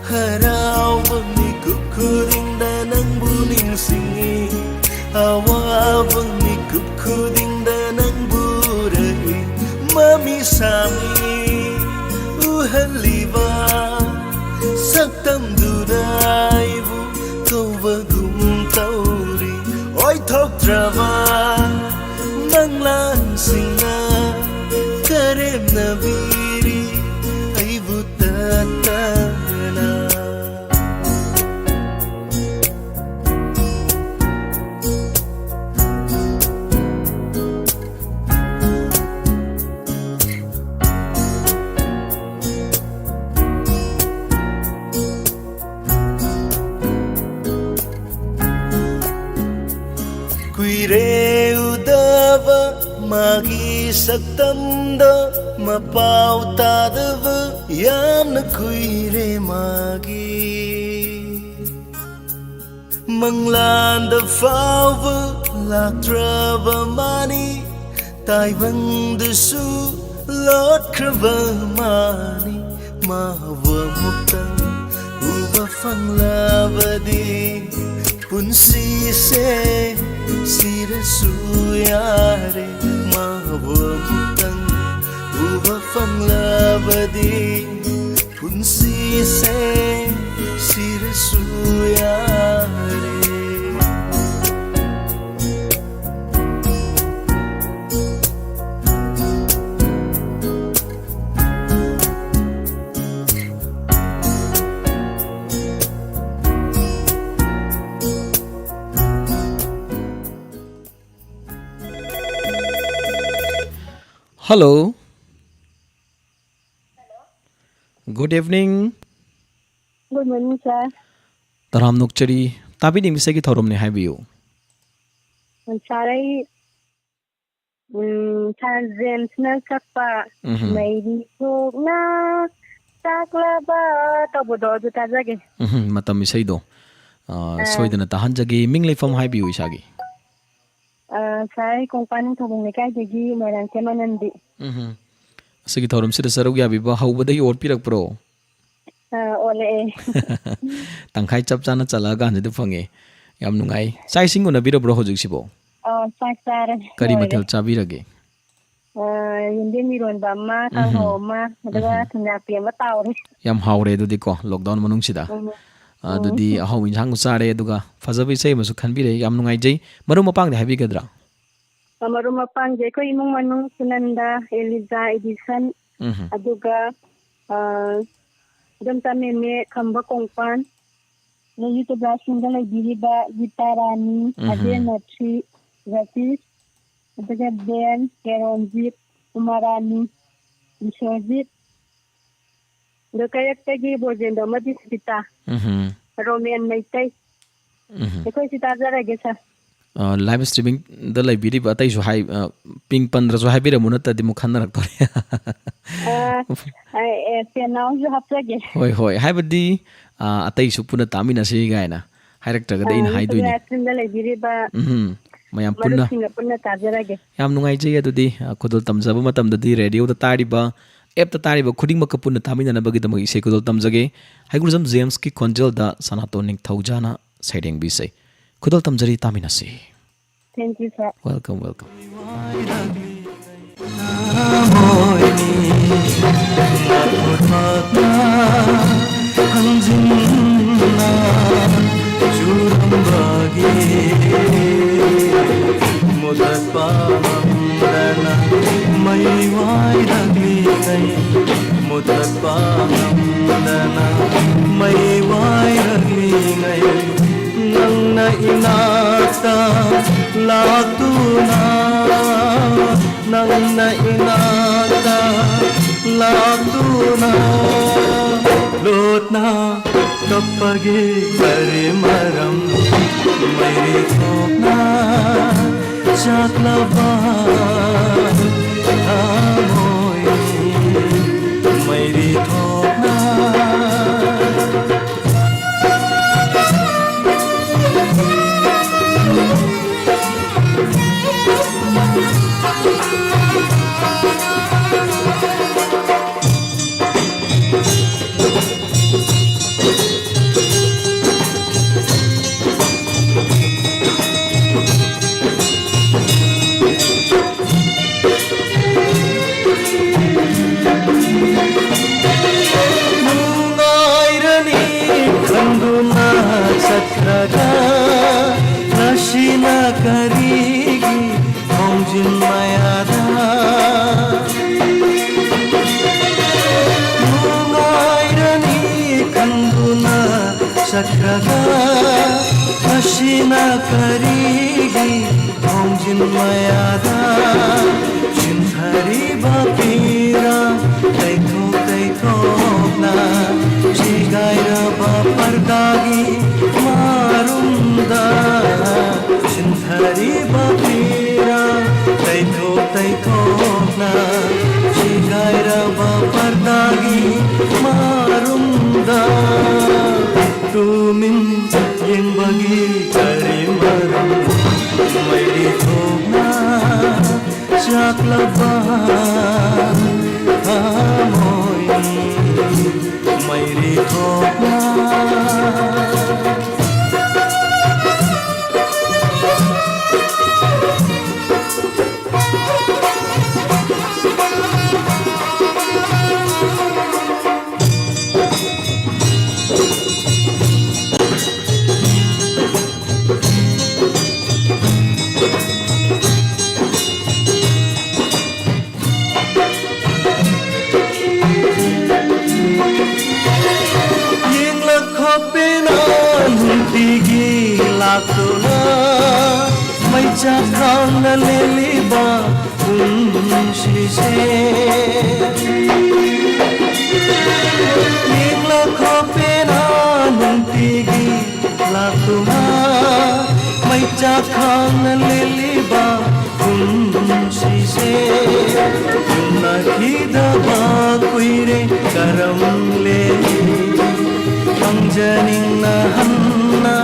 ꯍꯔꯥꯎꯕ ꯃꯤꯀꯨꯞ ꯈꯨꯗꯤꯡꯗ ꯅꯪꯕꯨ ꯅꯤꯡꯁꯤꯡꯏ꯫ ꯑꯋꯥꯕ ꯃꯤꯀꯨꯞ ꯈꯨꯗꯤꯡꯗ ꯅꯪꯕꯨ ꯎꯔꯛꯏ꯫ ꯃꯃꯤ ꯁꯥꯃꯤ ꯎꯍꯜꯂꯤꯕ ꯁꯛꯇꯝꯗꯨꯅ ꯑꯩꯕꯨ ꯀꯧꯕꯒꯨꯝ ꯇꯧꯔꯤ꯫ ꯑꯣꯏꯊꯣꯛꯇ꯭ꯔꯕ ꯃꯪꯂꯥꯟꯁꯤꯡꯅ ꯀꯔꯦꯝꯅꯕꯤꯔꯤ ꯑꯩꯕꯨ ꯇꯠꯇꯅ꯫ ꯀꯨꯏꯔꯦ ꯒꯤ ꯁꯛꯇꯝꯗꯣ ꯃꯄꯥꯎ ꯇꯥꯗꯕ ꯌꯥꯝꯅ ꯀꯨꯏꯔꯦ ꯃꯥꯒꯤ꯫ ꯃꯪꯂꯥꯟꯗ ꯐꯥꯎꯕ ꯂꯥꯛꯇ꯭ꯔꯕ ꯃꯥꯅꯤ, ꯇꯥꯏꯕꯪꯗꯁꯨ ꯂꯣꯠꯈ꯭ꯔꯕ ꯃꯥꯅꯤ꯫ ꯃꯥꯕꯨ ꯑꯃꯨꯛꯇꯪ ꯎꯕ ꯐꯪꯂꯕꯗꯤ ꯄꯨꯟꯁꯤꯁꯦ ꯁꯤꯔꯁꯨ ꯌꯥꯔꯦ꯫ ꯃꯥꯕꯨ ꯑꯃꯨꯛꯇꯪ ꯎꯕ ꯐꯪꯂꯕꯗꯤ ꯄꯨꯟꯁꯤꯁꯦ ꯁꯤꯔꯁꯨ ꯌꯥꯔꯦ꯫ Hello. Good evening. Good morning, sir. ꯇꯔꯥꯝꯅ ꯑꯣꯛꯆꯔꯤ꯫ ꯇꯥꯕꯤꯅꯤꯡꯕ ꯏꯁꯩꯒꯤ ꯊꯧꯔꯝꯅꯤ, ꯍꯥꯏꯕꯤꯌꯨ꯫ Sir, ꯑꯩ, ꯎꯝ, Sir James ꯅ ꯁꯛꯄ ꯎꯝꯍꯨꯝ꯫ ꯃꯩꯔꯤ ꯊꯣꯛꯅ ꯆꯥꯛꯂꯕ ꯇꯧꯕꯗꯣ ꯑꯗꯨ ꯇꯥꯖꯒꯦ꯫ ꯎꯝꯍꯨꯝ, ꯃꯇꯝ ꯏꯁꯩꯗꯣ, ꯑ, ꯑꯥ꯫ ꯁꯣꯏꯗꯅ ꯇꯥꯍꯟꯖꯒꯦ꯫ ꯃꯤꯡ ꯂꯩꯐꯝ ꯍꯥꯏꯕꯤꯌꯨ ꯏꯁꯥꯒꯤ꯫ ꯑ, sir, ꯑꯩ ꯀꯣꯡꯄꯥꯟ ꯅꯤꯡꯊꯧꯕꯨꯡ ꯂꯩꯀꯥꯏꯗꯒꯤ ꯃꯣꯏꯔꯥꯡꯊꯦꯝ ꯑꯅꯟꯗꯤ꯫ ꯎꯝꯍꯨꯝ꯫ ꯑꯁꯤꯒꯤ ꯊꯧꯔꯝꯁꯤꯗ ꯁꯔꯨꯛ ꯌꯥꯕꯤꯕ ꯍꯧꯕꯗꯒꯤ ꯑꯣꯠꯄꯤꯔꯛꯄ꯭ꯔꯣ? ꯑ, ꯑꯣꯜꯂꯛꯑꯦ꯫ ꯇꯪꯈꯥꯏ ꯆꯞ ꯆꯥꯅ ꯆꯠꯂꯛꯑꯀꯥꯟꯁꯤꯗ ꯐꯪꯉꯦ꯫ ꯌꯥꯝ ꯅꯨꯡꯉꯥꯏ꯫ ꯆꯥꯛ ꯏꯁꯤꯡ ꯎꯅꯕꯤꯔꯕ꯭ꯔꯣ ꯍꯧꯖꯤꯛꯁꯤꯕꯣ? ꯑ, ꯆꯥꯛ ꯆꯥꯔꯦ, ꯀꯔꯤ ꯂꯣꯏꯔꯦ꯫ ꯃꯊꯦꯜ ꯆꯥꯕꯤꯔꯒꯦ? ꯑ, ꯌꯦꯟꯗꯦꯝ ꯏꯔꯣꯟꯕ ꯑꯃ, ꯎꯝꯍꯨꯝ꯫ ꯀꯥꯡꯍꯧ ꯑꯃ, ꯑꯗꯨꯒ ꯎꯝꯍꯨꯝ꯫ ꯊꯨꯝꯌꯥꯛꯄꯤ ꯑꯃ ꯇꯥꯎꯔꯦ꯫ ꯌꯥꯝ ꯍꯥꯎꯔꯦ ꯑꯗꯨꯗꯤꯀꯣ, lockdown ꯃꯅꯨꯡꯁꯤꯗ꯫ ꯎꯝ꯫ ꯑ, ꯎꯝ꯫ ꯑꯗꯨꯗꯤ ꯑꯍꯥꯎꯕ ꯏꯟꯁꯥꯡ ꯆꯥꯔꯦ, ꯑꯗꯨꯒ ꯐꯖꯕ ꯏꯁꯩ ꯑꯃꯁꯨ ꯈꯟꯕꯤꯔꯛꯑꯦ꯫ ꯌꯥꯝ ꯅꯨꯡꯉꯥꯏꯖꯩ꯫ ꯃꯔꯨꯞ ꯃꯄꯥꯡꯗꯤ ꯍꯥꯏꯕꯤꯒꯗ꯭ꯔꯥ? ꯑ, ꯃꯔꯨꯞ ꯃꯄꯥꯡꯁꯦ ꯑꯩꯈꯣꯏ ꯏꯃꯨꯡ ꯃꯅꯨꯡ ꯁꯨꯅꯟꯗ, ꯑꯦꯂꯤꯖꯥ, ꯏꯗꯤꯁꯟ, ꯎꯝꯍꯨꯝ꯫ ꯑꯗꯨꯒ, ꯑ, ꯏꯗꯣꯝꯆꯥ ꯃꯦꯃꯦ, ꯈꯝꯕ ꯀꯣꯡꯄꯥꯟ, ꯅꯣꯏ YouTuberꯁꯤꯡꯗ ꯂꯩꯕꯤꯔꯤꯕ ꯒꯤꯇꯥ ꯔꯥꯅꯤ, ꯎꯝꯍꯨꯝ꯫ ꯑꯖꯦ ꯃꯊ꯭ꯔꯤ, ꯖꯇꯤꯁ, ꯑꯗꯨꯒ ꯕꯦꯟ, ꯀꯦꯔꯣꯟꯖꯤꯠ, ꯎꯃꯥꯔꯥꯅꯤ, ꯕꯤꯁ꯭ꯋꯖꯤꯠ, ꯑꯗꯣ ꯀꯩꯔꯛꯇꯒꯤ ꯕꯣꯖꯦꯟꯗ꯭ꯔꯣ ꯑꯃꯗꯤ ꯁꯨꯕꯤꯇꯥ, ꯎꯝꯍꯨꯝ꯫ ꯔꯣꯃꯦꯟ ꯃꯩꯇꯩ꯫ ꯎꯝꯍꯨꯝ꯫ ꯑꯩꯈꯣꯏ ꯁꯤ ꯇꯥꯖꯔꯒꯦ, sir꯫ ꯂꯥꯏꯚ ꯁ꯭ꯇ꯭ꯔꯤꯃꯤꯡꯗ ꯂꯩꯕꯤꯔꯤꯕ ꯑꯇꯩꯁꯨ ꯍꯥꯏ, ꯑ, ꯃꯤꯡ ꯄꯟꯗ꯭ꯔꯁꯨ ꯍꯥꯏꯕꯤꯔꯝꯃꯨ, ꯅꯠꯇ꯭ꯔꯗꯤ ꯑꯃꯨꯛ ꯈꯟꯅꯔꯛꯇꯣꯔꯦ꯫ ꯑ, ꯑ, ꯑꯦ, ꯆꯦꯅꯥꯎꯁꯨ ꯍꯥꯞꯆꯒꯦ꯫ ꯍꯣꯏ, ꯍꯣꯏ, ꯍꯥꯏꯕꯗꯤ, ꯑ, ꯑꯇꯩꯁꯨ ꯄꯨꯟꯅ ꯇꯥꯃꯤꯟꯅꯁꯤ ꯀꯥꯏꯅ ꯍꯥꯏꯔꯛꯇ꯭ꯔꯒꯗꯤ ꯑꯩꯅ ꯑ, ꯍꯥꯏꯗꯣꯏꯅꯦ꯫ ꯂꯥꯏꯚ ꯁ꯭ꯇ꯭ꯔꯤꯝꯗ ꯂꯩꯕꯤꯔꯤꯕ ꯎꯝ, ꯃꯌꯥꯝ ꯄꯨꯟꯅ꯫ ꯃꯔꯨꯞꯁꯤꯡꯒ ꯄꯨꯟꯅ ꯇꯥꯖꯔꯒꯦ꯫ ꯌꯥꯝ ꯅꯨꯡꯉꯥꯏꯖꯩ꯫ ꯑꯗꯨꯗꯤ, ꯑ, ꯈꯨꯗꯣꯜ ꯇꯝꯖꯕ ꯃꯇꯝꯗꯗꯤ ꯔꯦꯗꯤꯑꯣꯗ ꯇꯥꯔꯤꯕ, ꯑꯦꯞꯇ ꯇꯥꯔꯤꯕ ꯈꯨꯗꯤꯡꯃꯛꯀ ꯄꯨꯟꯅ ꯇꯥꯃꯤꯟꯅꯅꯕꯒꯤꯗꯃꯛ ꯏꯁꯩ ꯈꯨꯗꯣꯜ ꯇꯝꯖꯒꯦ꯫ ꯍꯩꯒ꯭ꯔꯨꯖꯝ ꯖꯦꯝꯁꯀꯤ ꯈꯣꯟꯖꯦꯜꯗ ꯁꯅꯥꯇꯣꯟ ꯅꯤꯡꯊꯧꯖꯥꯅ ꯁꯩꯔꯦꯡꯕꯤ ꯏꯁꯩ꯫ ꯈꯨꯗꯣꯜ ꯇꯝꯖꯔꯤ, ꯇꯥꯃꯤꯟꯅꯁꯤ꯫ Thank you, sir. Welcome, welcome. ꯍꯟꯖꯤꯟꯅ ꯆꯨꯔꯝꯕꯒꯤ ꯃꯨꯊꯠꯄ ꯉꯝꯗꯅ ꯃꯩ ꯋꯥꯏꯔꯛꯂꯤꯉꯩ, ꯃꯨꯊꯠꯄ ꯉꯝꯗꯅ ꯃꯩ ꯋꯥꯏꯔꯛꯂꯤꯉꯩ, ꯅꯪꯅ ꯏꯅꯥꯛꯇ ꯂꯥꯛꯇꯨꯅ, ꯅꯪꯅ ꯏꯅꯥꯛꯇ ꯂꯥꯛꯇꯨꯅ, ꯂꯣꯠꯅ ꯀꯞꯄꯒꯤ ꯀꯔꯤ ꯃꯔꯝ? ꯃꯩꯔꯤ ꯊꯣꯛꯅ ꯆꯥꯛꯂꯕ ꯊꯃꯣꯏ, ꯃꯩꯔꯤ ꯊꯣꯛꯅ꯫ ꯅꯨꯡꯉꯥꯏꯔꯅꯤ ꯈꯟꯗꯨꯅ ꯆꯠꯈ꯭ꯔꯒ ꯉꯁꯤꯅ ꯀꯔꯤꯒꯤ ꯈꯣꯡꯖꯤꯟ ꯃꯌꯥꯗ ꯅꯨꯡꯉꯥꯏꯔꯅꯤ ꯈꯟꯗꯨꯅ ꯆꯠꯈ꯭ꯔꯒ ꯉꯁꯤꯅ ꯀꯔꯤꯒꯤ ꯈꯣꯡꯖꯤꯟ ꯃꯌꯥꯗ ꯆꯤꯟꯊꯔꯤꯕ ꯄꯤꯔꯥꯡ ꯇꯩꯊꯣꯛ ꯇꯩꯊꯣꯛꯅ ꯁꯤꯒꯥꯏꯔꯕ ꯄꯔꯗꯥꯒꯤ ꯃꯔꯨꯝꯗ ꯆꯤꯟꯊ ꯊꯃꯣꯏ ꯃꯩꯔꯤ ꯊꯣꯛꯅ꯫ ꯌꯦꯡꯂꯛꯈꯣ ꯄꯦꯟꯅ ꯅꯨꯡꯇꯤꯒꯤ ꯂꯥꯛꯇꯨꯅ ꯃꯩꯆꯥꯛ ꯈꯥꯡꯅ ꯂꯦꯜꯂꯤꯕ ꯄꯨꯟꯁꯤꯁꯦ꯫ ꯌꯦꯡꯂꯛꯈꯣ ꯄꯦꯟꯅ ꯅꯨꯡꯇꯤꯒꯤ ꯂꯥꯛꯇꯨꯅ ꯃꯩꯆꯥꯛ ꯈꯥꯡꯅ ꯂꯦꯜꯂꯤꯕ ꯄꯨꯟꯁꯤꯁꯦ꯫ ꯎꯅꯈꯤꯗꯕ ꯀꯨꯏꯔꯦ ꯀꯔꯝ ꯂꯦꯜꯂꯤ? ꯈꯪꯖꯅꯤꯡꯅ ꯍꯟꯅ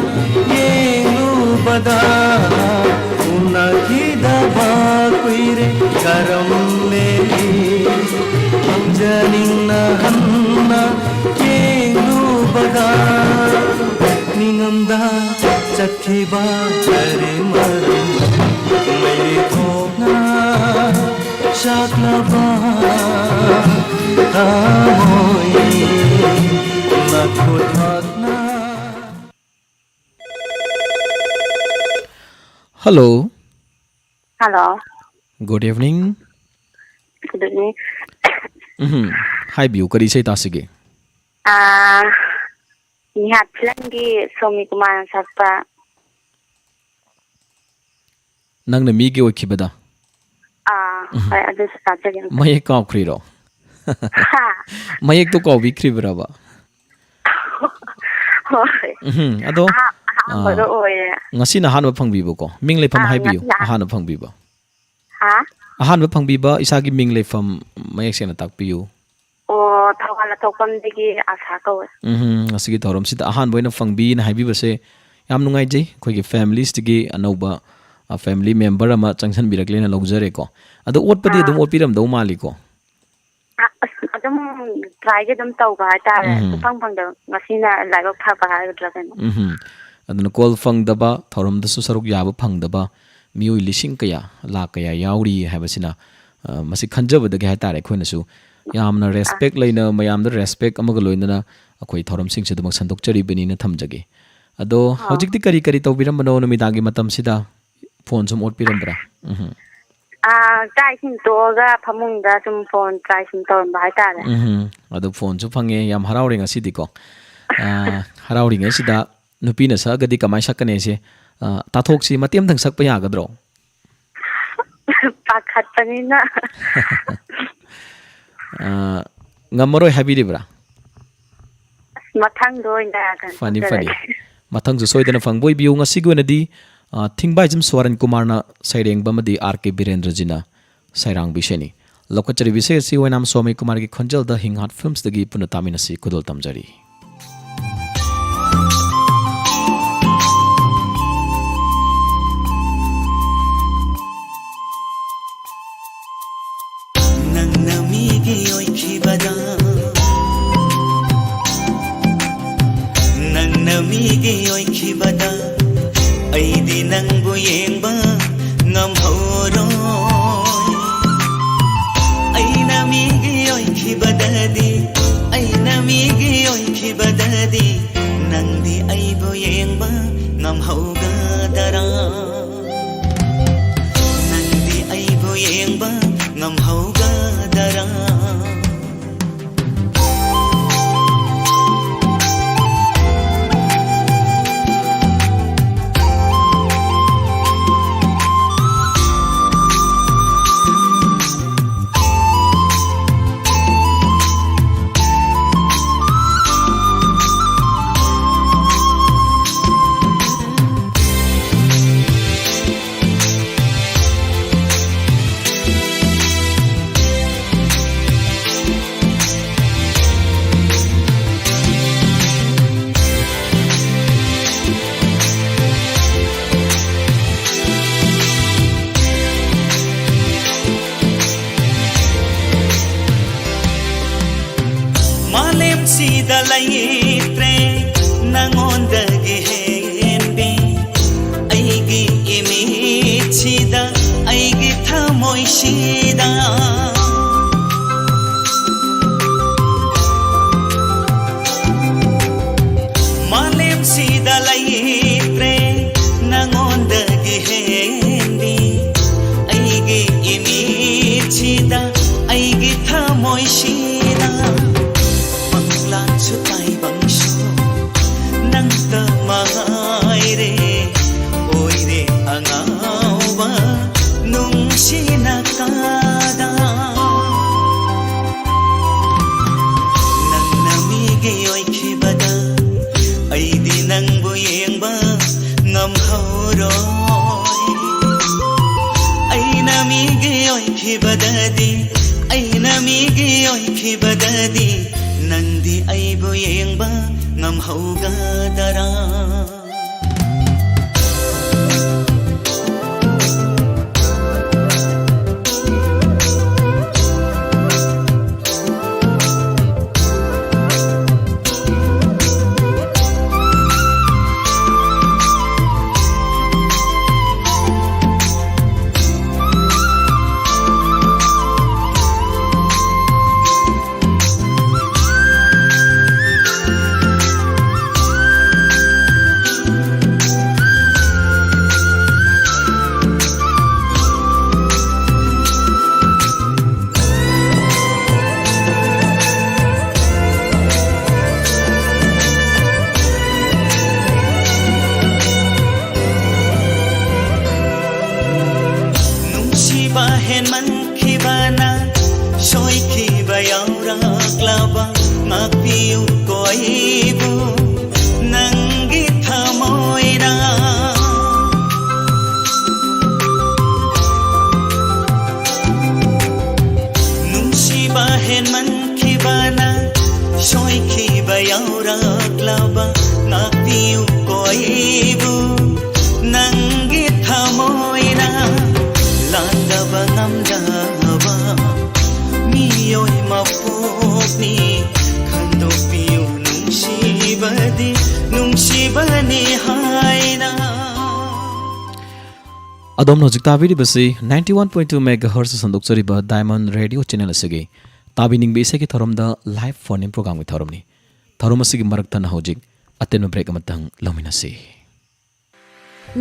ꯌꯦꯡꯂꯨꯕꯗ ꯎꯅꯈꯤꯗꯕ ꯀꯨꯏꯔꯦ ꯀꯔꯝ ꯂꯦꯜꯂꯤ? ꯈꯪꯖꯅꯤꯡꯅ ꯍꯟꯅ ꯌꯦꯡꯂꯨꯕꯗ ꯅꯤꯡꯉꯝꯗ ꯆꯠꯈꯤꯕ ꯀꯔꯤ ꯃꯔꯝ? ꯃꯩꯔꯤ ꯊꯣꯛꯅ ꯆꯥꯛꯂꯕ ꯊꯃꯣꯏ ꯅꯈꯨꯠ ꯍꯥꯛꯅ꯫ Hello. Hello. Good evening. Good evening. ꯎꯝ, ꯍꯥꯏꯕꯤꯌꯨ, ꯀꯔꯤ ꯏꯁꯩ ꯇꯥꯁꯤꯒꯦ? ꯑꯥ, ꯅꯤꯍꯥꯠ ꯐꯤꯂꯝꯒꯤ ꯁꯣꯃꯤ ꯀꯨꯃꯥꯔꯅ ꯁꯛꯄ꯫ ꯅꯪꯅ ꯃꯤꯒꯤ ꯑꯣꯏꯈꯤꯕꯗ꯫ ꯑꯥ, ꯎꯝ꯫ ꯍꯣꯏ, ꯑꯗꯨꯁꯨ ꯇꯥꯖꯒꯦ꯫ ꯃꯌꯦꯛ ꯀꯥꯎꯈ꯭ꯔꯤꯔꯣ? ꯍꯥ? ꯃꯌꯦꯛꯇꯣ ꯀꯥꯎꯕꯤꯈ꯭ꯔꯤꯕ꯭ꯔꯕ? ꯍꯣꯏ꯫ ꯎꯝ, ꯑꯗꯣ, ꯑꯍꯥ-, ꯑꯍꯥꯟꯕꯗꯣ ꯑꯥ, ꯑꯣꯏꯌꯦ꯫ ꯉꯁꯤꯅ ꯑꯍꯥꯟꯕ ꯐꯪꯕꯤꯕꯀꯣ꯫ ꯃꯤꯡ ꯂꯩꯐꯝ ꯑꯥ, ꯍꯥꯏꯕꯤꯌꯨ, ꯉꯁꯤꯅ ꯑꯍꯥꯟ-, ꯑꯍꯥꯟꯕ ꯐꯪꯕꯤꯕ꯫ ꯍꯥ? ꯑꯍꯥꯟꯕ ꯐꯪꯕꯤꯕ, ꯏꯁꯥꯒꯤ ꯃꯤꯡ ꯂꯩꯐꯝ ꯃꯌꯦꯛ ꯁꯦꯡꯅ ꯇꯥꯛꯄꯤꯌꯨ꯫ ꯑꯣ, ꯊꯧꯕꯥꯜ ꯑꯊꯣꯛꯄꯝꯗꯒꯤ ꯑꯁꯥ ꯀꯧꯋꯦ꯫ ꯎꯝ, ꯉꯁꯤꯒꯤ ꯊꯧꯔꯝꯁꯤꯗ ꯑꯍꯥꯟꯕ ꯑꯣꯏꯅ ꯐꯪꯕꯤꯅ ꯍꯥꯏꯕꯤꯕꯁꯦ ꯌꯥꯝ ꯅꯨꯡꯉꯥꯏꯖꯩ꯫ ꯑꯩꯈꯣꯏꯒꯤ families ꯇꯒꯤ ꯑꯅꯧꯕ ꯑ, family member ꯑꯃ ꯆꯪꯁꯟꯕꯤꯔꯛꯂꯦꯅ ꯂꯧꯖꯔꯦꯀꯣ꯫ ꯑꯗꯣ ꯑꯣꯠꯄꯗꯤ ꯑꯗꯨꯝ ꯑꯥ꯫ ꯑꯣꯠꯄꯤꯔꯝꯗꯧ ꯃꯥꯜꯂꯤꯀꯣ? ꯑ-, ꯑꯁ, ꯑꯗꯨꯝ tryꯗꯤ ꯑꯗꯨꯝ ꯇꯧꯕ ꯍꯥꯏꯇꯥꯔꯦ꯫ ꯎꯝ꯫ ꯁꯨꯡꯐꯪ ꯐꯪꯗꯕ꯫ ꯉꯁꯤꯅ ꯂꯥꯏꯕꯛ ꯐꯕ ꯍꯥꯏꯒꯗ꯭ꯔꯥ ꯀꯩꯅꯣ꯫ ꯎꯝꯍꯨꯝ꯫ ꯑꯗꯨꯅ call ꯐꯪꯗꯕ, ꯊꯧꯔꯝꯗꯁꯨ ꯁꯔꯨꯛ ꯌꯥꯕ ꯐꯪꯗꯕ ꯃꯤꯑꯣꯏ ꯂꯤꯁꯤꯡ ꯀꯌꯥ, ꯂꯥꯛ ꯀꯌꯥ ꯌꯥꯎꯔꯤ ꯍꯥꯏꯕꯁꯤꯅ, ꯑ, ꯃꯁꯤ ꯈꯟꯖꯕꯗꯒꯤ ꯍꯥꯏꯇꯥꯔꯦ, ꯑꯩꯈꯣꯏꯅꯁꯨ ꯌꯥꯝꯅ ꯑꯥ꯫ Respect ꯂꯩꯅ, ꯃꯌꯥꯝꯗ respect ꯑꯃꯒ ꯂꯣꯏꯅꯅ ꯑꯩꯈꯣꯏ ꯊꯧꯔꯝꯁꯤꯡꯁꯤꯗꯃꯛ ꯁꯟꯗꯣꯛꯆꯔꯤꯕꯅꯤꯅ ꯊꯝꯖꯒꯦ꯫ ꯑꯗꯣ ꯑꯥ꯫ ꯍꯧꯖꯤꯛꯇꯤ ꯀꯔꯤ ꯀꯔꯤ ꯇꯧꯕꯤꯔꯝꯕꯅꯣ ꯅꯨꯃꯤꯗꯥꯡꯒꯤ ꯃꯇꯝꯁꯤꯗ? Phone ꯁꯨꯝ ꯑꯣꯠꯄꯤꯔꯝꯕ꯭ꯔꯥ? ꯎꯝꯍꯨꯝ꯫ ꯑꯥ, ꯆꯥꯛ ꯏꯁꯤꯡ ꯇꯣꯛꯑꯒ ꯐꯃꯨꯡꯗ ꯁꯨꯝ phone try ꯁꯨꯝ ꯇꯧꯔꯝꯕ ꯍꯥꯏꯇꯥꯔꯦ꯫ ꯎꯝꯍꯨꯝ꯫ ꯑꯗꯣ phoneꯁꯨ ꯐꯪꯉꯦ, ꯌꯥꯝ ꯍꯔꯥꯎꯔꯦ ꯉꯁꯤꯗꯤꯀꯣ꯫ ꯑꯥ, ꯍꯔꯥꯎꯔꯤꯉꯩꯁꯤꯗ ꯅꯨꯄꯤꯅ ꯁꯛꯑꯒꯗꯤ ꯀꯃꯥꯏꯅ ꯁꯛꯀꯅꯤ ꯁꯦ, ꯑꯥ, ꯇꯥꯊꯣꯛꯁꯤ, ꯃꯇꯦꯛ ꯑꯃꯇꯪ ꯁꯛꯄ ꯌꯥꯒꯗ꯭ꯔꯣ? ꯄꯥꯈꯠꯄꯅꯤꯅ꯫ ꯑꯥ, ꯉꯝꯃꯔꯣꯏ ꯍꯥꯏꯕꯤꯔꯤꯕ꯭ꯔꯥ? ꯑꯁ, ꯃꯊꯪꯗ ꯑꯣꯏꯅ ꯀꯩꯅꯣ ꯐꯅꯤ, ꯐꯅꯤ꯫ ꯇꯧꯖꯔꯒꯦ꯫ ꯃꯊꯪꯁꯨ ꯁꯣꯏꯗꯅ ꯐꯪꯕ ꯑꯣꯏꯕꯤꯌꯨ꯫ ꯉꯁꯤꯒꯤ ꯑꯣꯏꯅꯗꯤ, ꯑ, ꯊꯤꯡꯕꯥꯏꯖꯝ ꯁ꯭ꯋꯥꯔꯟ ꯀꯨꯃꯥꯔꯅ ꯁꯩꯔꯦꯡꯕ ꯑꯃꯗꯤ ꯑꯥꯔ ꯀꯦ ꯕꯤꯔꯦꯟꯗ꯭ꯔꯖꯤꯅ ꯁꯩꯔꯥꯡꯕ ꯏꯁꯩꯅꯤ꯫ ꯂꯧꯈꯠꯆꯔꯤꯕ ꯏꯁꯩ ꯑꯁꯤ ꯑꯣꯏꯅꯥꯝ ꯁ꯭ꯋꯥꯃꯤ ꯀꯨꯃꯥꯔꯒꯤ ꯈꯣꯟꯖꯦꯜꯗ ꯍꯤꯡꯍꯥꯠ Filmsꯇꯒꯤ ꯄꯨꯟꯅ ꯇꯥꯃꯤꯟꯅꯁꯤ꯫ ꯈꯨꯗꯣꯜ ꯇꯝꯖꯔꯤ꯫ ꯅꯪꯅ ꯃꯤꯒꯤ ꯑꯣꯏꯈꯤꯕꯗ, ꯅꯪꯅ ꯃꯤꯒꯤ ꯑꯣꯏꯈꯤꯕꯗ, ꯑꯩꯗꯤ ꯅꯪꯕꯨ ꯌꯦꯡꯕ ꯉꯝꯍꯧꯔꯣꯏ꯫ ꯑꯩꯅ ꯃꯤꯒꯤ ꯑꯣꯏꯈꯤꯕꯗꯗꯤ, ꯑꯩꯅ ꯃꯤꯒꯤ ꯑꯣꯏꯈꯤꯕꯗꯗꯤ, ꯅꯪꯗꯤ ꯑꯩꯕꯨ ꯌꯦꯡꯕ ꯉꯝꯍꯧꯒꯗꯔꯥ? ꯅꯪꯗꯤ ꯑꯩꯕꯨ ꯌꯦꯡꯕ ꯉꯝꯍꯧꯒꯗꯔꯥ? ꯁꯤꯗ ꯂꯩꯇ꯭ꯔꯦ ꯅꯪꯉꯣꯟꯗꯒꯤ ꯍꯦꯟꯕꯤ꯫ ꯑꯩꯒꯤ ꯏꯃꯤꯠꯁꯤꯗ, ꯑꯩꯒꯤ ꯊꯃꯣꯏꯁꯤꯗ, ꯃꯥꯂꯦꯝꯁꯤꯗ ꯂꯩꯇ꯭ꯔꯦ ꯅꯪꯉꯣꯟꯗꯒꯤ ꯍꯦꯟꯕꯤ꯫ ꯑꯩꯒꯤ ꯏꯃꯤꯠꯁꯤꯗ, ꯑꯩꯒꯤ ꯊꯃꯣꯏꯁꯤꯗ, ꯃꯪꯂꯥꯟꯁꯨ ꯇꯥꯏꯕꯪꯁꯨ ꯅꯪꯇ ꯃꯉꯥꯏꯔꯦ꯫ ꯑꯣꯏꯔꯦ ꯑꯉꯥꯎꯕ ꯅꯨꯡꯁꯤꯅ ꯀꯥꯗ꯫ ꯅꯪꯅ ꯃꯤꯒꯤ ꯑꯣꯏꯈꯤꯕꯗ ꯑꯩꯗꯤ ꯅꯪꯕꯨ ꯌꯦꯡꯕ ꯉꯝꯍꯧꯔꯣꯏ꯫ ꯑꯩꯅ ꯃꯤꯒꯤ ꯑꯣꯏꯈꯤꯕꯗꯗꯤ, ꯑꯩꯅ ꯃꯤꯒꯤ ꯑꯣꯏꯈꯤꯕꯗꯗꯤ ꯅꯪꯗꯤ ꯑꯩꯕꯨ ꯌꯦꯡꯕ ꯉꯝꯍꯧꯒꯗꯔꯥ? ꯅꯨꯡꯁꯤꯕ ꯍꯦꯟꯃꯟꯈꯤꯕꯅ ꯁꯣꯏꯈꯤꯕ ꯌꯥꯎꯔꯛꯂꯕ ꯉꯥꯛꯄꯤꯌꯨꯀꯣ ꯑꯩꯕꯨ ꯅꯪꯒꯤ ꯊꯃꯣꯏꯅ꯫ ꯅꯨꯡꯁꯤꯕ ꯍꯦꯟꯃꯟꯈꯤꯕꯅ ꯁꯣꯏꯈꯤꯕ ꯌꯥꯎꯔꯛꯂꯕ ꯉꯥꯛꯄꯤꯌꯨꯀꯣ ꯑꯩꯕꯨ ꯅꯪꯒꯤ ꯊꯃꯣꯏꯅ꯫ ꯂꯥꯟꯗꯕ ꯉꯝꯗꯕ ꯃꯤ ꯑꯗꯣꯝꯅ ꯍꯧꯖꯤꯛ ꯇꯥꯕꯤꯔꯤꯕꯁꯤ ninety one point two megahertz ꯁꯟꯗꯣꯛꯆꯔꯤꯕ Diamond Radio channel ꯑꯁꯤꯒꯤ ꯇꯥꯕꯤꯅꯤꯡꯕ ꯏꯁꯩꯒꯤ ꯊꯧꯔꯝꯗ live phone in programꯒꯤ ꯊꯧꯔꯝꯅꯤ꯫ ꯊꯧꯔꯝ ꯑꯁꯤꯒꯤ ꯃꯔꯛ ꯊꯠꯅ ꯍꯧꯖꯤꯛ ꯑꯇꯦꯟꯕ break ꯑꯃꯇꯪ ꯂꯧꯃꯤꯟꯅꯁꯤ꯫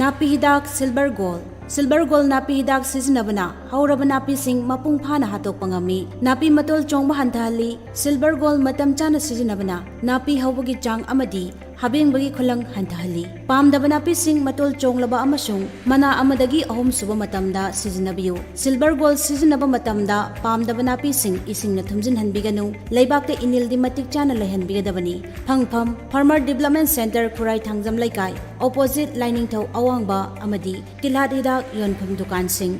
ꯅꯥꯄꯤ ꯍꯤꯗꯥꯛ Silver Gold꯫ Silver Gold ꯅꯥꯄꯤ ꯍꯤꯗꯥꯛ ꯁꯤꯖꯤꯟꯅꯕꯅ ꯍꯧꯔꯕ ꯅꯥꯄꯤꯁꯤꯡ ꯃꯄꯨꯡ ꯐꯥꯅ ꯍꯥꯠꯇꯣꯛꯄ ꯉꯝꯃꯤ꯫ ꯅꯥꯄꯤ ꯃꯇꯣꯜ ꯆꯣꯡꯕ ꯍꯟꯊꯍꯜꯂꯤ꯫ Silver Gold ꯃꯇꯝ ꯆꯥꯅ ꯁꯤꯖꯤꯟꯅꯕꯅ ꯅꯥꯄꯤ ꯍꯧꯕꯒꯤ ꯆꯥꯡ ꯑꯃꯗꯤ ꯍꯥꯕꯦꯡꯕꯒꯤ ꯈꯨꯂꯪ ꯍꯟꯊꯍꯜꯂꯤ꯫ ꯄꯥꯝꯗꯕ ꯅꯥꯄꯤꯁꯤꯡ ꯃꯇꯣꯜ ꯆꯣꯡꯂꯕ ꯑꯃꯁꯨꯡ ꯃꯅꯥ ꯑꯃꯗꯒꯤ ꯑꯍꯨꯝ ꯁꯨꯕ ꯃꯇꯝꯗ ꯁꯤꯖꯤꯟꯅꯕꯤꯌꯨ꯫ Silver Gold ꯁꯤꯖꯤꯟꯅꯕ ꯃꯇꯝꯗ ꯄꯥꯝꯗꯕ ꯅꯥꯄꯤꯁꯤꯡ ꯏꯁꯤꯡꯅ ꯊꯨꯝꯖꯤꯟꯍꯟꯕꯤꯒꯅꯨ꯫ ꯂꯩꯕꯥꯛꯇ ꯏꯅꯤꯜꯗꯤ ꯃꯇꯤꯛ ꯆꯥꯅ ꯂꯩꯍꯟꯕꯤꯒꯗꯕꯅꯤ꯫ ꯐꯪꯐꯝ: Farmer Development Centre, ꯈꯨꯔꯥꯏ ꯊꯥꯡꯖꯝ ꯂꯩꯀꯥꯏ, opposite ꯂꯥꯏꯅꯤꯡꯊꯧ ꯑꯋꯥꯡꯕ ꯑꯃꯗꯤ ꯇꯤꯜꯍꯥꯠ ꯍꯤꯗꯥꯛ ꯌꯣꯟꯐꯝ ꯗꯨꯀꯥꯟꯁꯤꯡ꯫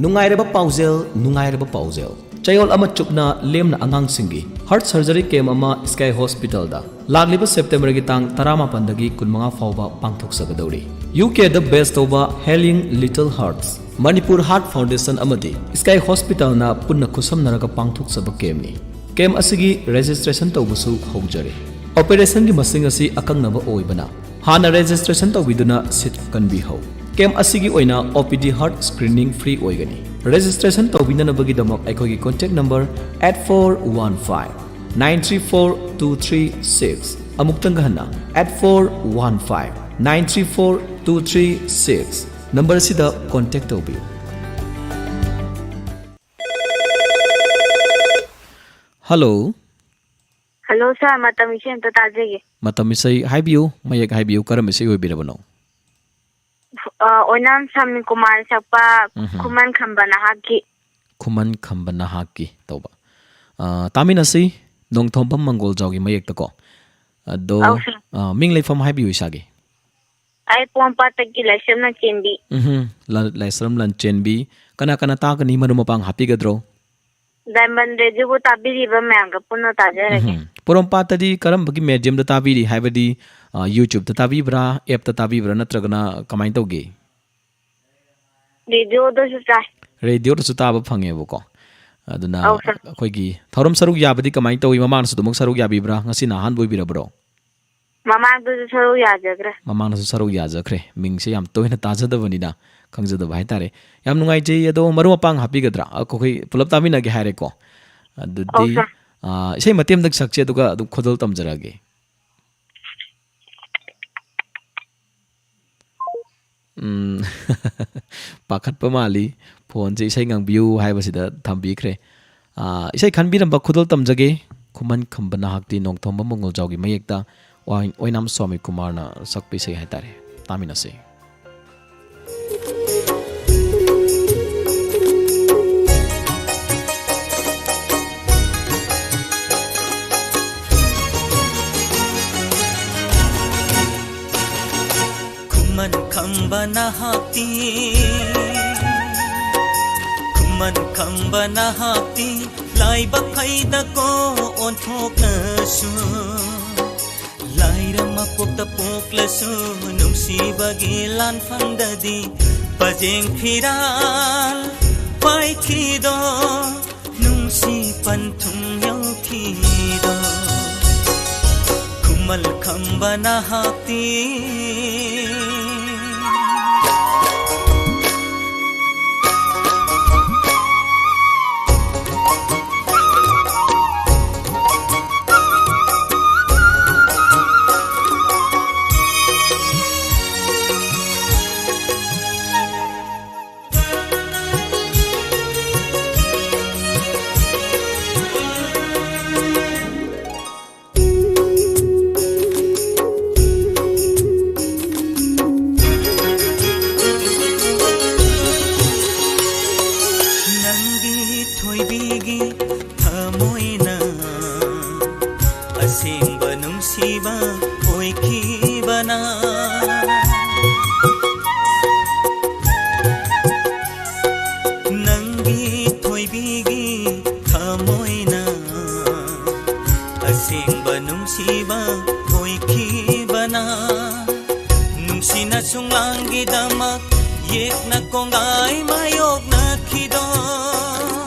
ꯅꯨꯡꯉꯥꯏꯔꯕ ꯄꯥꯎꯖꯦꯜ, ꯅꯨꯡꯉꯥꯏꯔꯕ ꯄꯥꯎꯖꯦꯜ꯫ ꯆꯌꯣꯜ ꯑꯃ ꯆꯨꯞꯅ ꯂꯦꯝꯅ ꯑꯉꯥꯡꯁꯤꯡꯒꯤ heart surgery camp ꯑꯃ Sky Hospitalꯗ ꯂꯥꯛꯂꯤꯕ Septemberꯒꯤ ꯇꯥꯡ ꯇꯔꯥꯃꯥꯄꯟꯗꯒꯤ ꯀꯨꯟꯃꯉꯥ ꯐꯥꯎꯕ ꯄꯥꯡꯊꯣꯛꯆꯒꯗꯧꯔꯤ꯫ UKꯗ base ꯇꯧꯕ Healing Little Hearts, Manipur Heart Foundation ꯑꯃꯗꯤ Sky Hospitalꯅ ꯄꯨꯟꯅ ꯈꯨꯠꯁꯝꯅꯔꯒ ꯄꯥꯡꯊꯣꯛꯆꯕ campꯅꯤ꯫ Camp ꯑꯁꯤꯒꯤ registration ꯇꯧꯕꯁꯨ ꯍꯧꯖꯔꯦ꯫ Operationꯒꯤ ꯃꯁꯤꯡ ꯑꯁꯤ ꯑꯀꯛꯅꯕ ꯑꯣꯏꯕꯅ ꯍꯥꯟꯅ registration ꯇꯧꯕꯤꯗꯨꯅ seat ꯀꯟꯕꯤꯍꯧ꯫ Camp ꯑꯁꯤꯒꯤ ꯑꯣꯏꯅ OPD heart screening free ꯑꯣꯏꯒꯅꯤ꯫ Registration ꯇꯧꯕꯤꯅꯅꯕꯒꯤꯗꯃꯛ ꯑꯩꯈꯣꯏꯒꯤ contact number eight four one five nine three four two three six, ꯑꯃꯨꯛꯇꯪꯒ ꯍꯟꯅ, eight four one five nine three four two three six number ꯑꯁꯤꯗ contact ꯇꯧꯕꯤꯌꯨ꯫ Hello꯫ Hello sir, ꯃꯇꯝ ꯏꯁꯩ ꯑꯝꯇ ꯇꯥꯖꯒꯦ꯫ ꯃꯇꯝ ꯏꯁꯩ ꯍꯥꯏꯕꯤꯌꯨ, ꯃꯌꯦꯛ ꯍꯥꯏꯕꯤꯌꯨ, ꯀꯔꯝꯕ ꯏꯁꯩ ꯑꯣꯏꯕꯤꯔꯕꯅꯣ? ꯑ, ꯑꯣꯏꯅꯥꯝ ꯁꯥꯃꯤ ꯀꯨꯃꯥꯔ ꯁꯛꯄ ꯎꯝꯍꯨꯝ꯫ ꯈꯨꯃꯟ ꯈꯝꯕ ꯅꯍꯥꯛꯀꯤ꯫ ꯈꯨꯃꯟ ꯈꯝꯕ ꯅꯍꯥꯛꯀꯤ ꯇꯧꯕ꯫ ꯑ, ꯇꯥꯃꯤꯟꯅꯁꯤ, ꯅꯣꯡꯊꯣꯝꯕꯝ ꯃꯪꯒꯣꯜꯖꯥꯎꯒꯤ ꯃꯌꯦꯛꯇꯀꯣ꯫ ꯑꯗꯣ, ꯑꯧ, sir꯫ ꯑ, ꯃꯤꯡ ꯂꯩꯐꯝ ꯍꯥꯏꯕꯤꯌꯨ ꯏꯁꯥꯒꯤ꯫ ꯑꯩ ꯄꯣꯔꯣꯝꯄꯥꯠꯇꯒꯤ ꯂꯥꯏꯁ꯭ꯔꯝ ꯂꯟꯆꯦꯟꯕꯤ꯫ ꯎꯝꯍꯨꯝ, ꯂ-, ꯂꯥꯏꯁ꯭ꯔꯝ ꯂꯟꯆꯦꯟꯕꯤ꯫ ꯀꯅꯥ ꯀꯅꯥ ꯇꯥꯒꯅꯤ, ꯃꯔꯨꯞ ꯃꯄꯥꯡ ꯍꯥꯞꯄꯤꯒꯗ꯭ꯔꯣ? Diamond Radioꯕꯨ ꯇꯥꯕꯤꯔꯤꯕ ꯃꯌꯥꯝꯒ ꯄꯨꯟꯅ ꯇꯥꯖꯔꯒꯦ꯫ ꯎꯝꯍꯨꯝ꯫ ꯄꯣꯔꯣꯝꯄꯥꯠꯇꯗꯤ ꯀꯔꯝꯕꯒꯤ mediumꯗ ꯇꯥꯕꯤꯔꯤ? ꯍꯥꯏꯕꯗꯤ, ꯑ, YouTubeꯇ ꯇꯥꯕꯤꯕ꯭ꯔꯥ, appꯇ ꯇꯥꯕꯤꯕ꯭ꯔꯥ, ꯅꯠꯇ꯭ꯔꯒꯅ ꯀꯃꯥꯏꯅ ꯇꯧꯒꯦ? Radioꯗꯁꯨ ꯇꯥꯏ꯫ Radioꯗꯁꯨ ꯇꯥꯕ ꯐꯪꯉꯦꯕꯀꯣ꯫ ꯑꯗꯨꯅ ꯑꯧ, sir꯫ ꯑꯩꯈꯣꯏꯒꯤ ꯊꯧꯔꯝ ꯁꯔꯨꯛ ꯌꯥꯕꯗꯤ ꯀꯃꯥꯏꯅ ꯇꯧꯋꯤ? ꯃꯃꯥꯡꯗꯁꯨ ꯑꯗꯨꯃꯛ ꯁꯔꯨꯛ ꯌꯥꯕꯤꯕ꯭ꯔꯥ? ꯉꯁꯤꯅ ꯑꯍꯥꯟꯕ ꯑꯣꯏꯕꯤꯔꯕ꯭ꯔꯣ? ꯃꯃꯥꯡꯗꯁꯨ ꯁꯔꯨꯛ ꯌꯥꯖꯈ꯭ꯔꯦ꯫ ꯃꯃꯥꯡꯗꯁꯨ ꯁꯔꯨꯛ ꯌꯥꯖꯈ꯭ꯔꯦ꯫ ꯃꯤꯡꯁꯦ ꯌꯥꯝ ꯇꯣꯏꯅ ꯇꯥꯖꯗꯕꯅꯤꯅ ꯈꯪꯖꯗꯕ ꯍꯥꯏꯇꯥꯔꯦ꯫ ꯌꯥꯝ ꯅꯨꯡꯉꯥꯏꯖꯩ꯫ ꯑꯗꯣ ꯃꯔꯨꯞ ꯃꯄꯥꯡ ꯍꯥꯞꯄꯤꯒꯗ꯭ꯔꯥ? ꯑꯩꯈꯣꯏ ꯄꯨꯂꯞ ꯇꯥꯃꯤꯟꯅꯒꯦ ꯍꯥꯏꯔꯦꯀꯣ꯫ ꯑꯗꯨꯗꯤ, ꯑꯧ, ꯁꯥꯔ꯫ ꯑꯥ, ꯏꯁꯩ ꯃꯇꯦꯛ ꯑꯃꯇꯪ ꯁꯛꯁꯦ, ꯑꯗꯨꯒ ꯑꯗꯨꯝ ꯈꯨꯗꯣꯜ ꯇꯝꯖꯔꯛꯑꯒꯦ꯫ ꯎꯝ꯫ ꯄꯥꯈꯠꯄ ꯃꯥꯜꯂꯤ꯫ ꯐꯣꯟꯁꯦ ꯏꯁꯩ ꯉꯪꯕꯤꯌꯨ ꯍꯥꯏꯕꯁꯤꯗ ꯊꯝꯕꯤꯈ꯭ꯔꯦ꯫ ꯑꯥ, ꯏꯁꯩ ꯈꯟꯕꯤꯔꯝꯕ ꯈꯨꯗꯣꯜ ꯇꯝꯖꯒꯦ꯫ ꯈꯨꯃꯟ ꯈꯝꯕ ꯅꯍꯥꯛꯇꯤ ꯅꯣꯡꯊꯣꯝꯕꯝ ꯃꯉꯣꯜꯖꯥꯎꯒꯤ ꯃꯌꯦꯛꯇ ꯑꯣꯏ-, ꯑꯣꯏꯅꯥꯝ ꯁ꯭ꯋꯥꯃꯤ ꯀꯨꯃꯥꯔꯅ ꯁꯛꯄ ꯏꯁꯩ ꯍꯥꯏꯇꯥꯔꯦ꯫ ꯇꯥꯃꯤꯟꯅꯁꯤ꯫ ꯈꯨꯃꯟ ꯈꯝꯕ ꯅꯍꯥꯛꯇꯤ, ꯈꯨꯃꯟ ꯈꯝꯕ ꯅꯍꯥꯛꯇꯤ, ꯂꯥꯏꯕꯛ ꯐꯩꯗꯀꯣ ꯑꯣꯟꯊꯣꯛꯅꯁꯨ꯫ ꯂꯥꯏꯔ ꯃꯄꯣꯛꯇ ꯄꯣꯛꯂꯁꯨ, ꯅꯨꯡꯁꯤꯕꯒꯤ ꯂꯥꯟꯐꯝꯗꯗꯤ ꯄꯖꯦꯡ ꯐꯤꯔꯥꯜ ꯄꯥꯏꯈꯤꯗꯣ꯫ ꯅꯨꯡꯁꯤ ꯄꯟꯊꯨꯡ ꯌꯧꯈꯤꯗꯣ, ꯈꯨꯃꯜ ꯈꯝꯕ ꯅꯍꯥꯛꯇꯤ꯫ ꯅꯪꯒꯤ ꯊꯣꯏꯕꯤꯒꯤ ꯊꯃꯣꯏꯅ ꯑꯁꯦꯡꯕ ꯅꯨꯡꯁꯤꯕ ꯑꯣꯏꯈꯤꯕꯅ꯫ ꯅꯪꯒꯤ ꯊꯣꯏꯕꯤꯒꯤ ꯊꯃꯣꯏꯅ ꯑꯁꯦꯡꯕ ꯅꯨꯡꯁꯤꯕ ꯑꯣꯏꯈꯤꯕꯅ꯫ ꯅꯨꯡꯁꯤꯅ ꯁꯨꯡꯂꯥꯡꯒꯤꯗꯃꯛ ꯌꯦꯛꯅ ꯀꯣꯡꯒꯥꯏ ꯃꯥꯌꯣꯛꯅꯈꯤꯗꯣ꯫